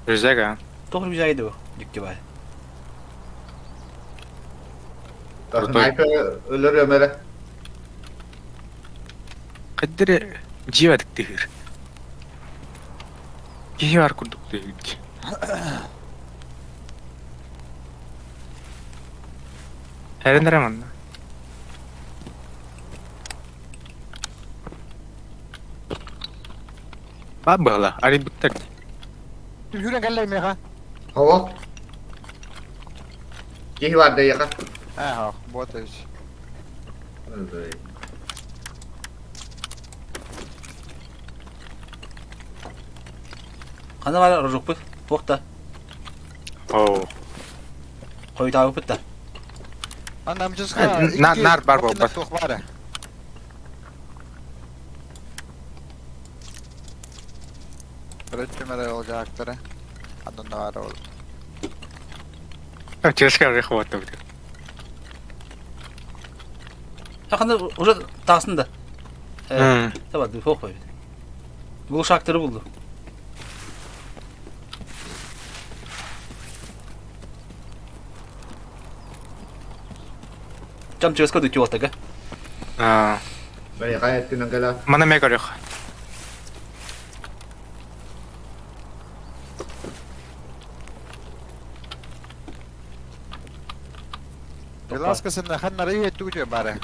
Рюкзак, а?
Тух рюкзак иде бу, дикти бар.
Снайпер өлөр өмөрө.
Каддere дьиэбэтик тыһыыр. Киһи бар курдук тыһыыр. Эрэнэрэ манна. Баар быһала, арыйбыттар дии.
Түһүүрэн кэллэ миэхэ.
Хоо. Киһи бар да яха.
Ээ, вот эс.
Ханна бар рожокпут? Туох да.
Оо.
Хойутаабыппыт да.
Анна МЧС-ка
Нар бар буолбат.
Туох баара. Көрөччүм эрэ ол дьаактара. Аннан баара ол.
МЧС-ка арыйах буолбат.
Ханна уже таасын да. Э, таба дух қойбит. Бұл шактыры булду. Жам чыгыска дүтү болтага.
Аа.
Бәй каяттынан кала.
Мана мэ көрүөх.
Веласкасында ханнары үөттүгүтүө баара.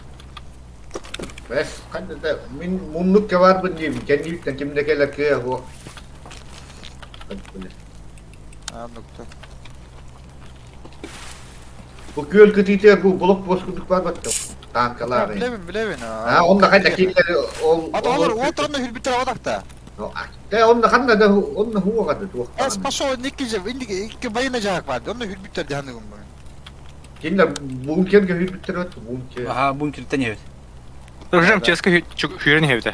Бэс ханна да мин муннукка барбын диим. Кэннииттэн ким да кэлэр кыа хуох.
Нукта.
Бу күөл кытыытыгар бу блок пост курдук бар батта. Танкалар.
Билэбин, билэбин.
А онно хайда киллер ол
Ата олар уотарына хүрбүттэр абатакта.
Те онно ханна да онно хуогата туох.
Эс пошел никки же, инди икки военный жаак бар. Онно хүрбүттэр диханыгым бу.
Кинилер бункерге хүрбүттэр бат бункер.
Аха, бункерден ебит.
Уже МЧС-ка хүрэн иһэбитэ.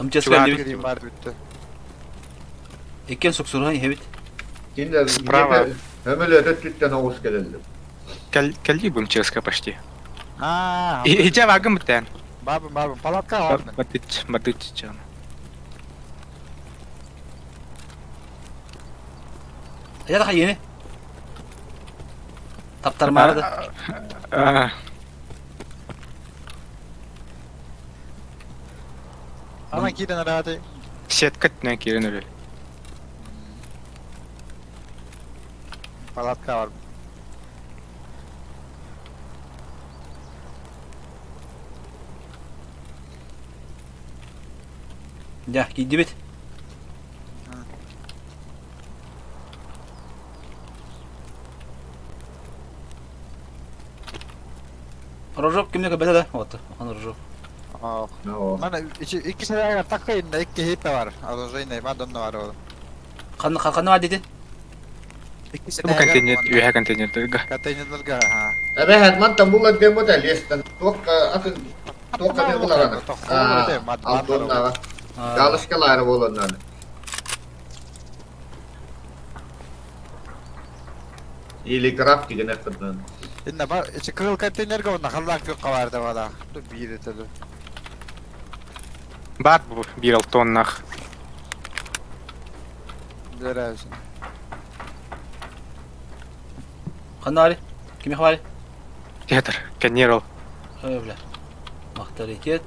МЧС-ка ебит.
Бар бүттү.
Иккен суксурхан ебит.
Кинилер
Справа.
Өмөлө өттүттэн оҕус келеллер.
Кэлли бу МЧС-ка почти.
Аа.
Ичэ багым битэн.
Бабын, бабын, палатка бабын.
Батыч, батыч чан.
Я да yeni. Таптармары да.
Аа.
Ана киирэн арааты.
Сетка түнэн киирэн өлөр.
Палатка бар.
Дьэ, киирдибит. Рожок кимне көбөтө да? Вот, он рожок.
Мана икки сэрээгэ такка инна икки хиппе бар. Оружейный ма донно бар ол.
Ханна ханна бар деди?
Бу контейнер үөһэ контейнердерга.
Контейнердерга, ха.
Эбэһэт мантан булар диэн бу лестен. Туохка атын туохка мен булараны. Алтоннаға. Галышкалары болоннаны. Или крафт деген эққыддан.
Инна бар, ичи кырыл контейнерге онна халлаах күк бар да бала. Биир этелу.
Бар бу биир алтоннах.
Билэр
Ханна Кими хвали?
Театр, коннер ол.
Ой, бля. Авторитет.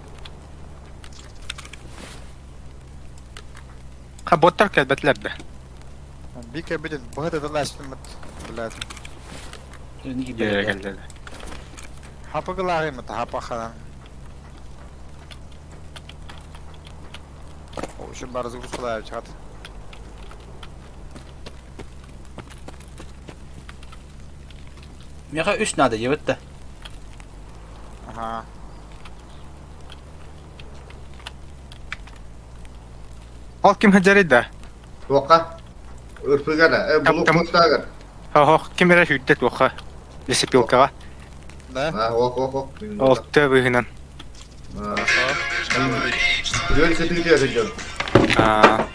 Ха боттар кэлбэтилэр да.
Бике бидин быһыт этэлээчтиммит блядь.
Дьиэ кэллэ.
Хапыгылааҕыммыт хапаханан. Общем бары загрузкалаабыт чаҕат.
Миэхэ үс надо диэбит да.
Аха.
Ол ким сылдьарый да?
Туохха? Ырпыга да, булук мустаагар.
Оһох, ким эрэ сүүрдэ туохха? Лесопилкаҕа.
Да?
А, ох, ох, ох.
Ол тыа быыһынан.
Күөл сытыытыгар сылдьар.
Аа.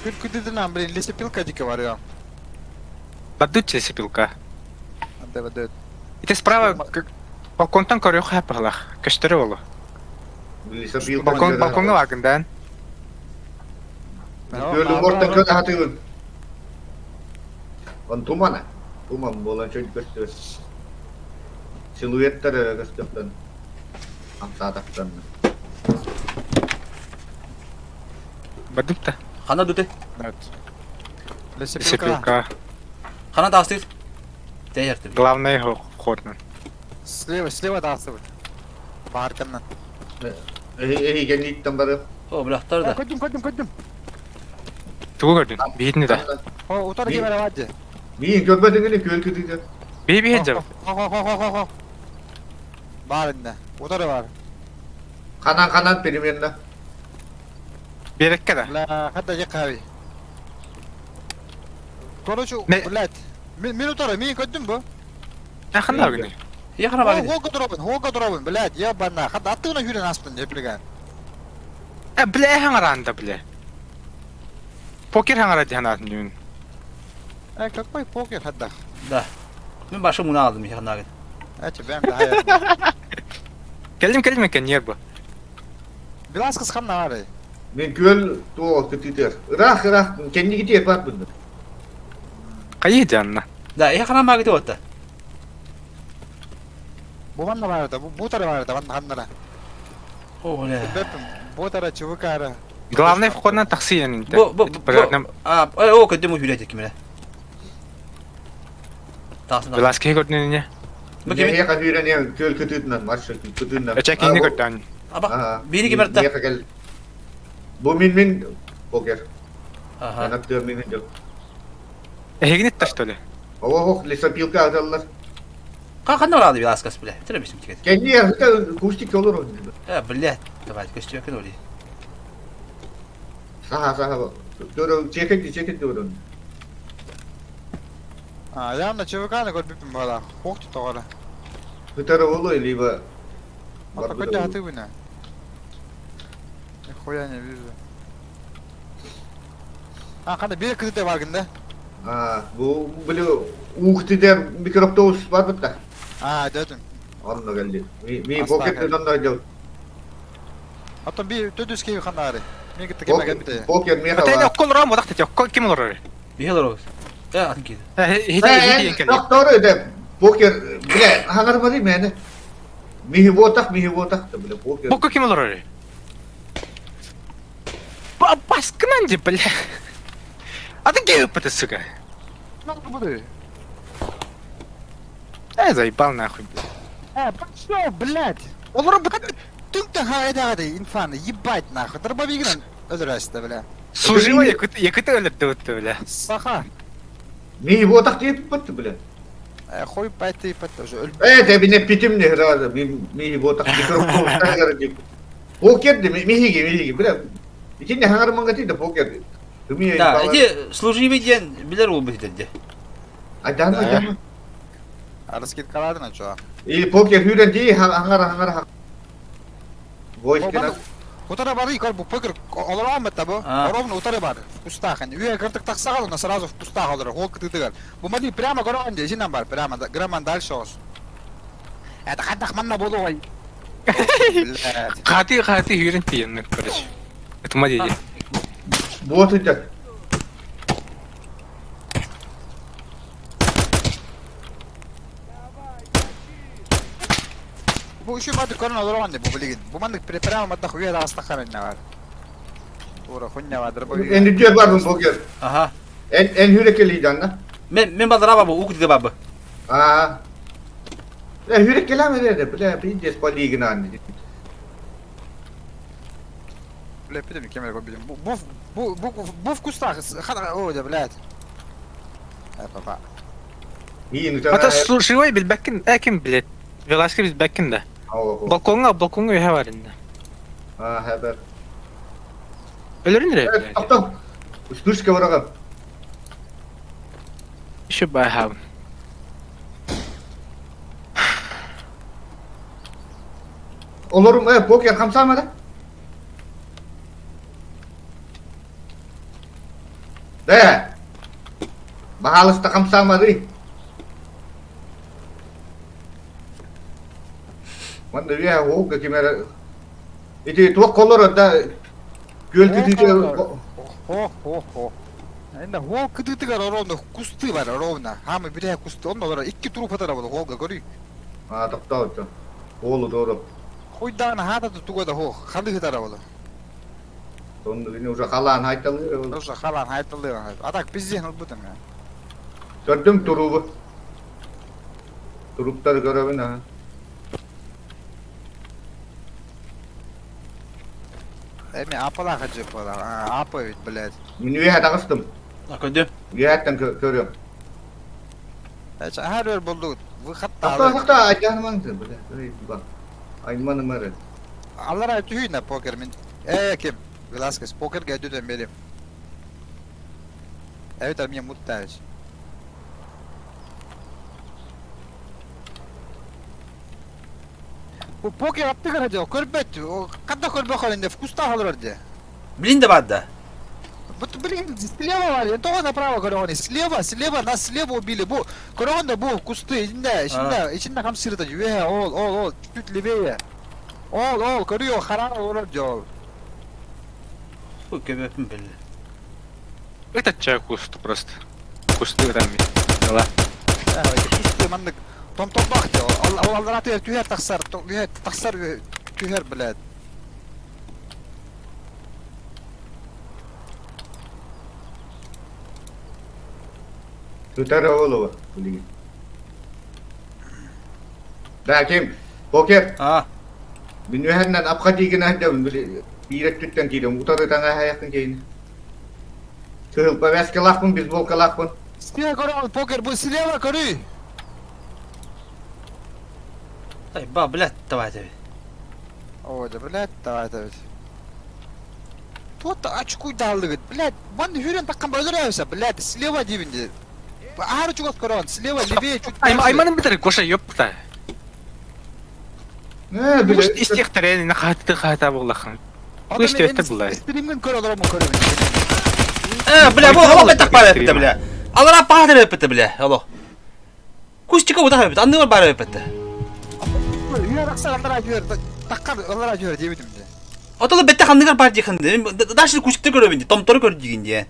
Күн күтүтүнэн, блин, лесопилка дике барыам.
Бардыт лесопилка.
Анда бадыт.
Ити справа балконтан көрүөххэ баһылах. Көстөрө болу.
Лесопилка.
Балкон балкоҥҥа бааргын даан.
Күөлү мортан көл аһатыгын. Он тумана. Туман буолан чөл көстөр. Силуэттар көстөхтөн. Хамсаатахтан.
Бардык да.
Хана дуты?
Лесопилка.
Хана таастыыр? Тэйэртим.
Главное ходно.
Слева, слева таастыбыт. Баарканнан.
Эһи кэнниттэн бары.
О, бляхтар да.
Көдүм, көдүм, көдүм.
Тугу көрдүн? Биһитини да.
О, утары ким эрэ баар
Миин көрбөтүҥ күөл кытыыта.
Биһи биһи дьэ.
Хо, хо, хо, хо, хо. Баар иннэ. Утары бар.
Ханан ханан примерно.
Биэрэккэ да.
Бля, хадда же хави. Короче, блядь. Мин утары, мин көдүм бу.
Ханна гыны.
Я хана багы.
Хога дробын, хога дробын, блядь, я бана. Хадда аттыгына хүрен аспын деп билген.
Э, бля, хаңаранда, бля. Покер хаңара диһанаатын дүүн.
Э, какой покер хадда?
Да. Мин башым муна алдым я хана
Э, тебе да.
Кэллим кэллим экен нербы.
Билас ханна бары.
Мин күөл туо кытыытыгар. Ыраах ыраах кэннигитиэр бар бынны.
Хайы дианна.
Да, я хана магы туотта.
Бу манна бар да, бу тара бар да, манна ханнара.
О, бля.
Бэппин, бу тара чувакара.
Главный входна такси янинте.
Бу бу бу. А, о, көдүм хүрәт кимре. Тасына.
Веласки көрдүнү.
Бу кими?
Миэхэ хүрэн күөл кытыытынан маршрут кытыытынан.
Эче кинини көрдөн.
Аба, бири кимерте.
Миэхэ кэл. Бу мин мин покер.
Аха.
Анак тыа мин дьок.
Эһигинит та что ли?
Ох, лесопилка аталлар.
Ка ханна барады Веласкас, бля. Тире бисим тигет.
Кэнни кустик олор.
Э, бля. Давай, көстүөкөн оли.
Саха саха. Көрө чекет чекет көрөн.
А, явно ЧВК-ны көрбүппүн бала. Хох тоҕора.
Кытары болу либо
А такой ты вына. Нихуя не вижу. А, қандай бері кізіте бар да?
А, бу били уухтидер микроавтобус бар битта.
А, дедим.
Онно келди. Ми покер онно жол.
Ато би төдөс кеби ханары. Мен китте кеме кепте.
Покер меха
Отель
бар.
оккол рам одакта оккол ким олорор?
Бихелер оғыз. Э, атын киді.
Хити хити кэлли.
Докторы де покер бля ханар бari мени. Михи вотах, михи вотах да бля покер.
Бокко ким олорор? Ба баскынан ди бля. А ты гей это сука.
Ну, буду.
Э, заебал нахуй, бля.
Э, пошел, блядь.
Олорор бу
Түнктен хайда инфаны, ебать нахуй. Дробовигнан. Өлөрөөстө бля.
Служила якыты өлөрдүбүт бля.
Саха.
Ми его так тиэппит бля.
Э, хуй пойти пойти уже.
Э, да меня питим не раза. Ми ми его так Покер де миһиги миһиги бля. Итинне хаҥар маңгати да покер.
Да, эти служивый диэн билэр уолбут этэрде.
Айдан айдан.
Раскидкалаадын очо.
И покер хүрэн дии хаҥар хаҥар Войскина.
Утары бары көр бу покер олорон бетта бу. Ровно утары бар. В кустах. Үйе кыртык тахсаҕал уна сразу в кустах олорор. Хол кытытыгар. Бу мали прямо көрөҕүн дии исинэн бар прямо грамман дальше ос. Это хаддах манна буолуой.
Хаты хаты хүрэн тиийэн короче. Это мали дии.
Вот это.
Бу үчү мадык көрөн олорон бу билигин. Бу маннык прямо маддах үйэ даҕастаххар иннэ бар. Тура хуння баадыр бу.
Эн үтүө барбын покер.
Аха.
Эн эн хүрэ келийданна.
Мен мен бадыра бабы ук бабы.
Аа. Э хүрэ келам эрэ бля пиздец полигнан.
Бля, пидем кемер билим. Бу бу бу бу в кустах. О, да, блядь. Э, папа.
Ата служивой билбэккин, э ким билет. Веласка билбэккин да. Балкоҥҥа, балкоҥҥа үһэ бар инде.
Аа, хәбәр.
Өлөрүн эрэ.
Тоқтоо. Вспышка врага.
Еще байхабын.
Олорум э покер хамсаама да? Да. Баһаалыста хамсаамады. Манна үө оҕуга ким эрэ ити туох колор да күөл кытыыта
Хо хо хо. Энде хол кытыытыгар ровно кусты бар ровно. Хамы бирэ кусты. Онно олорор икки труп атара буолу холга көрүй.
А токтоочу. Уолу туору.
Хуйдаана хаата туга да хо халы хытара буолу.
Сонно бини уже халаан хайталыыр.
Уже халаан хайталыыр. А так пизден ылбытым я.
Көрдүм туругу. Туруктары көрөбүн аха.
Эми апалаах дьип апа ведь, блядь.
Мин үөһэ таҕыстым.
Көрдүм.
Үөһэттэн көрүөм.
Хар өр булдугут. Выход
Тоқта тоқта айдьаанымаҥ бля. Айманым эрэ.
Аллара түһүйнэ покер мин. Э ким? Веласкес покерге өтүтэн берем. Эбитер мне муттаешь. Бу покер аттыгар дьэ көрбөт. Ханна көрбөх инде вкустаах олорор дьэ.
Блин да баар да.
Вот блин, слева вали, тоҕо направо көрөҕүн, слева, слева, нас слева убили. Бу көрөҕүн да бу кусты, итиннэ, ичиннэ, ичиннэ хамсыырда үөһэ, ол, ол, ол, чуть левее. Ол, ол, көрүө, хараа олорор дьэ ол.
Бу көбөпүн биллэ.
Это чай куст просто. Кусты там дела.
Кусты маннык томтордоох дьэ ол. Ол аллара түһэр, түһэр тахсар, түһэр, тахсар, түһэр, блядь.
Тутара олова билигин. Да ким? Покер.
А.
Мин үөһэннэн апха диигин аһдабын били биир өттүттэн киирэн утары таҥа хайахтын кейин. Кыһыл повязкалаахпын, бейсболкалаахпын.
Слева көрөҕүн, покер, бу слева көрүй.
Ай, ба, блядь, давай тебе.
Ой, да, блядь, давай это ведь. Тут очкуйдаалыгыт, блядь, вон хүрэн таккан өлөрөөсө, блядь, слева диибин дии. Аһары чугас көрөҕүн, слева, левее, чуть дальше.
Айманым битер, Гоша, ёпта.
Э,
Может,
били.
из тех тарель на хаты хата буллахан.
Ото
Пусть
мен
это было.
стримген көрө олоромун көрөбүн.
Э, бля, бу олох беттах баар эппитэ, бля. Алара паатыр эппитэ, бля, олох. Кустика утах эппит, анныгар баар эппитэ.
Үөр ахсар аллара түһэр, таккар аллара түһэр диэбитим дии.
Отоло беттах анныгар баар диэхин дальше кустиктар көрөбүн дии, томтору көр диигин дии.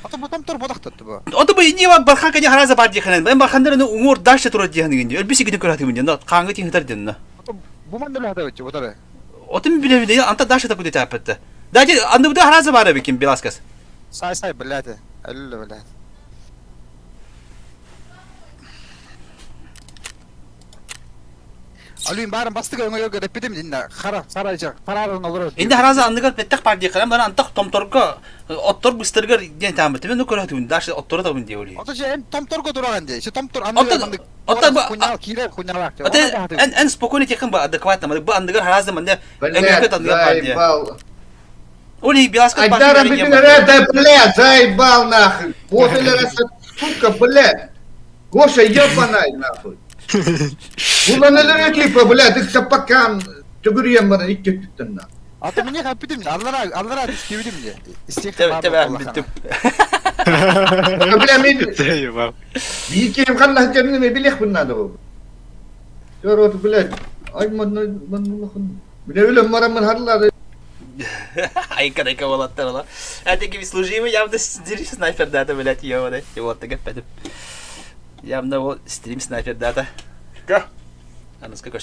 Ото бу томтор бодахтат бу.
Ото бу инни бархан кани хараза баар диэхин, мен бархандар уҥуор дальше турар диэхин дии. Өлбүс игини көрөтүмүн дии, хааңы тиин хытар диэн.
Бу манна үлэхэ бу тары.
Отун билэбин, анта дальше такуды таппытта. Дальше анныбыта хараза баар эбикин Беласкас.
Сай сай, блядь. Өллө, блядь. Алюин баарын бастыга өҥөйөргө эппитим инна хара хара харааран олорор.
Инде хараза анныгар петтэх бар дии харам баран антах томторго оттор быстаргар диэн таамыт. Мен көрөтүн дальше отторо табын диэли.
Ото же эм томторго тураган дии. Се томтор
анныгар Оттон
хунял киирэр хунялаах.
Эн эн спокойно тихэн ба адекватно. Бу анныгар хараза манна өҥөйөргө таныгар бар дии. Оли Беласка
Айдара да, блядь, заебал нахуй. Вот сука, блядь. Гоша, ебаный нахуй. Булан элere типа, блядь, их сапакам төгүрүйэн баран икки өттүттэн на.
Ата мне хаппитим, аллара аллара түстүбүтүм же. Истех
Тебе бүттүм.
Бля, мен
Заебал.
Биикем ханна хатырны мен билех надо бу. Төр блядь, ай ман ман Бля, өлөм марамын харлады.
Айка айка болаттар ла. А ты ким служивый, явно стрим снайпер дата, блядь, ёбаный. Вот так опять. Явно вот стрим снайпер дата. Аныс как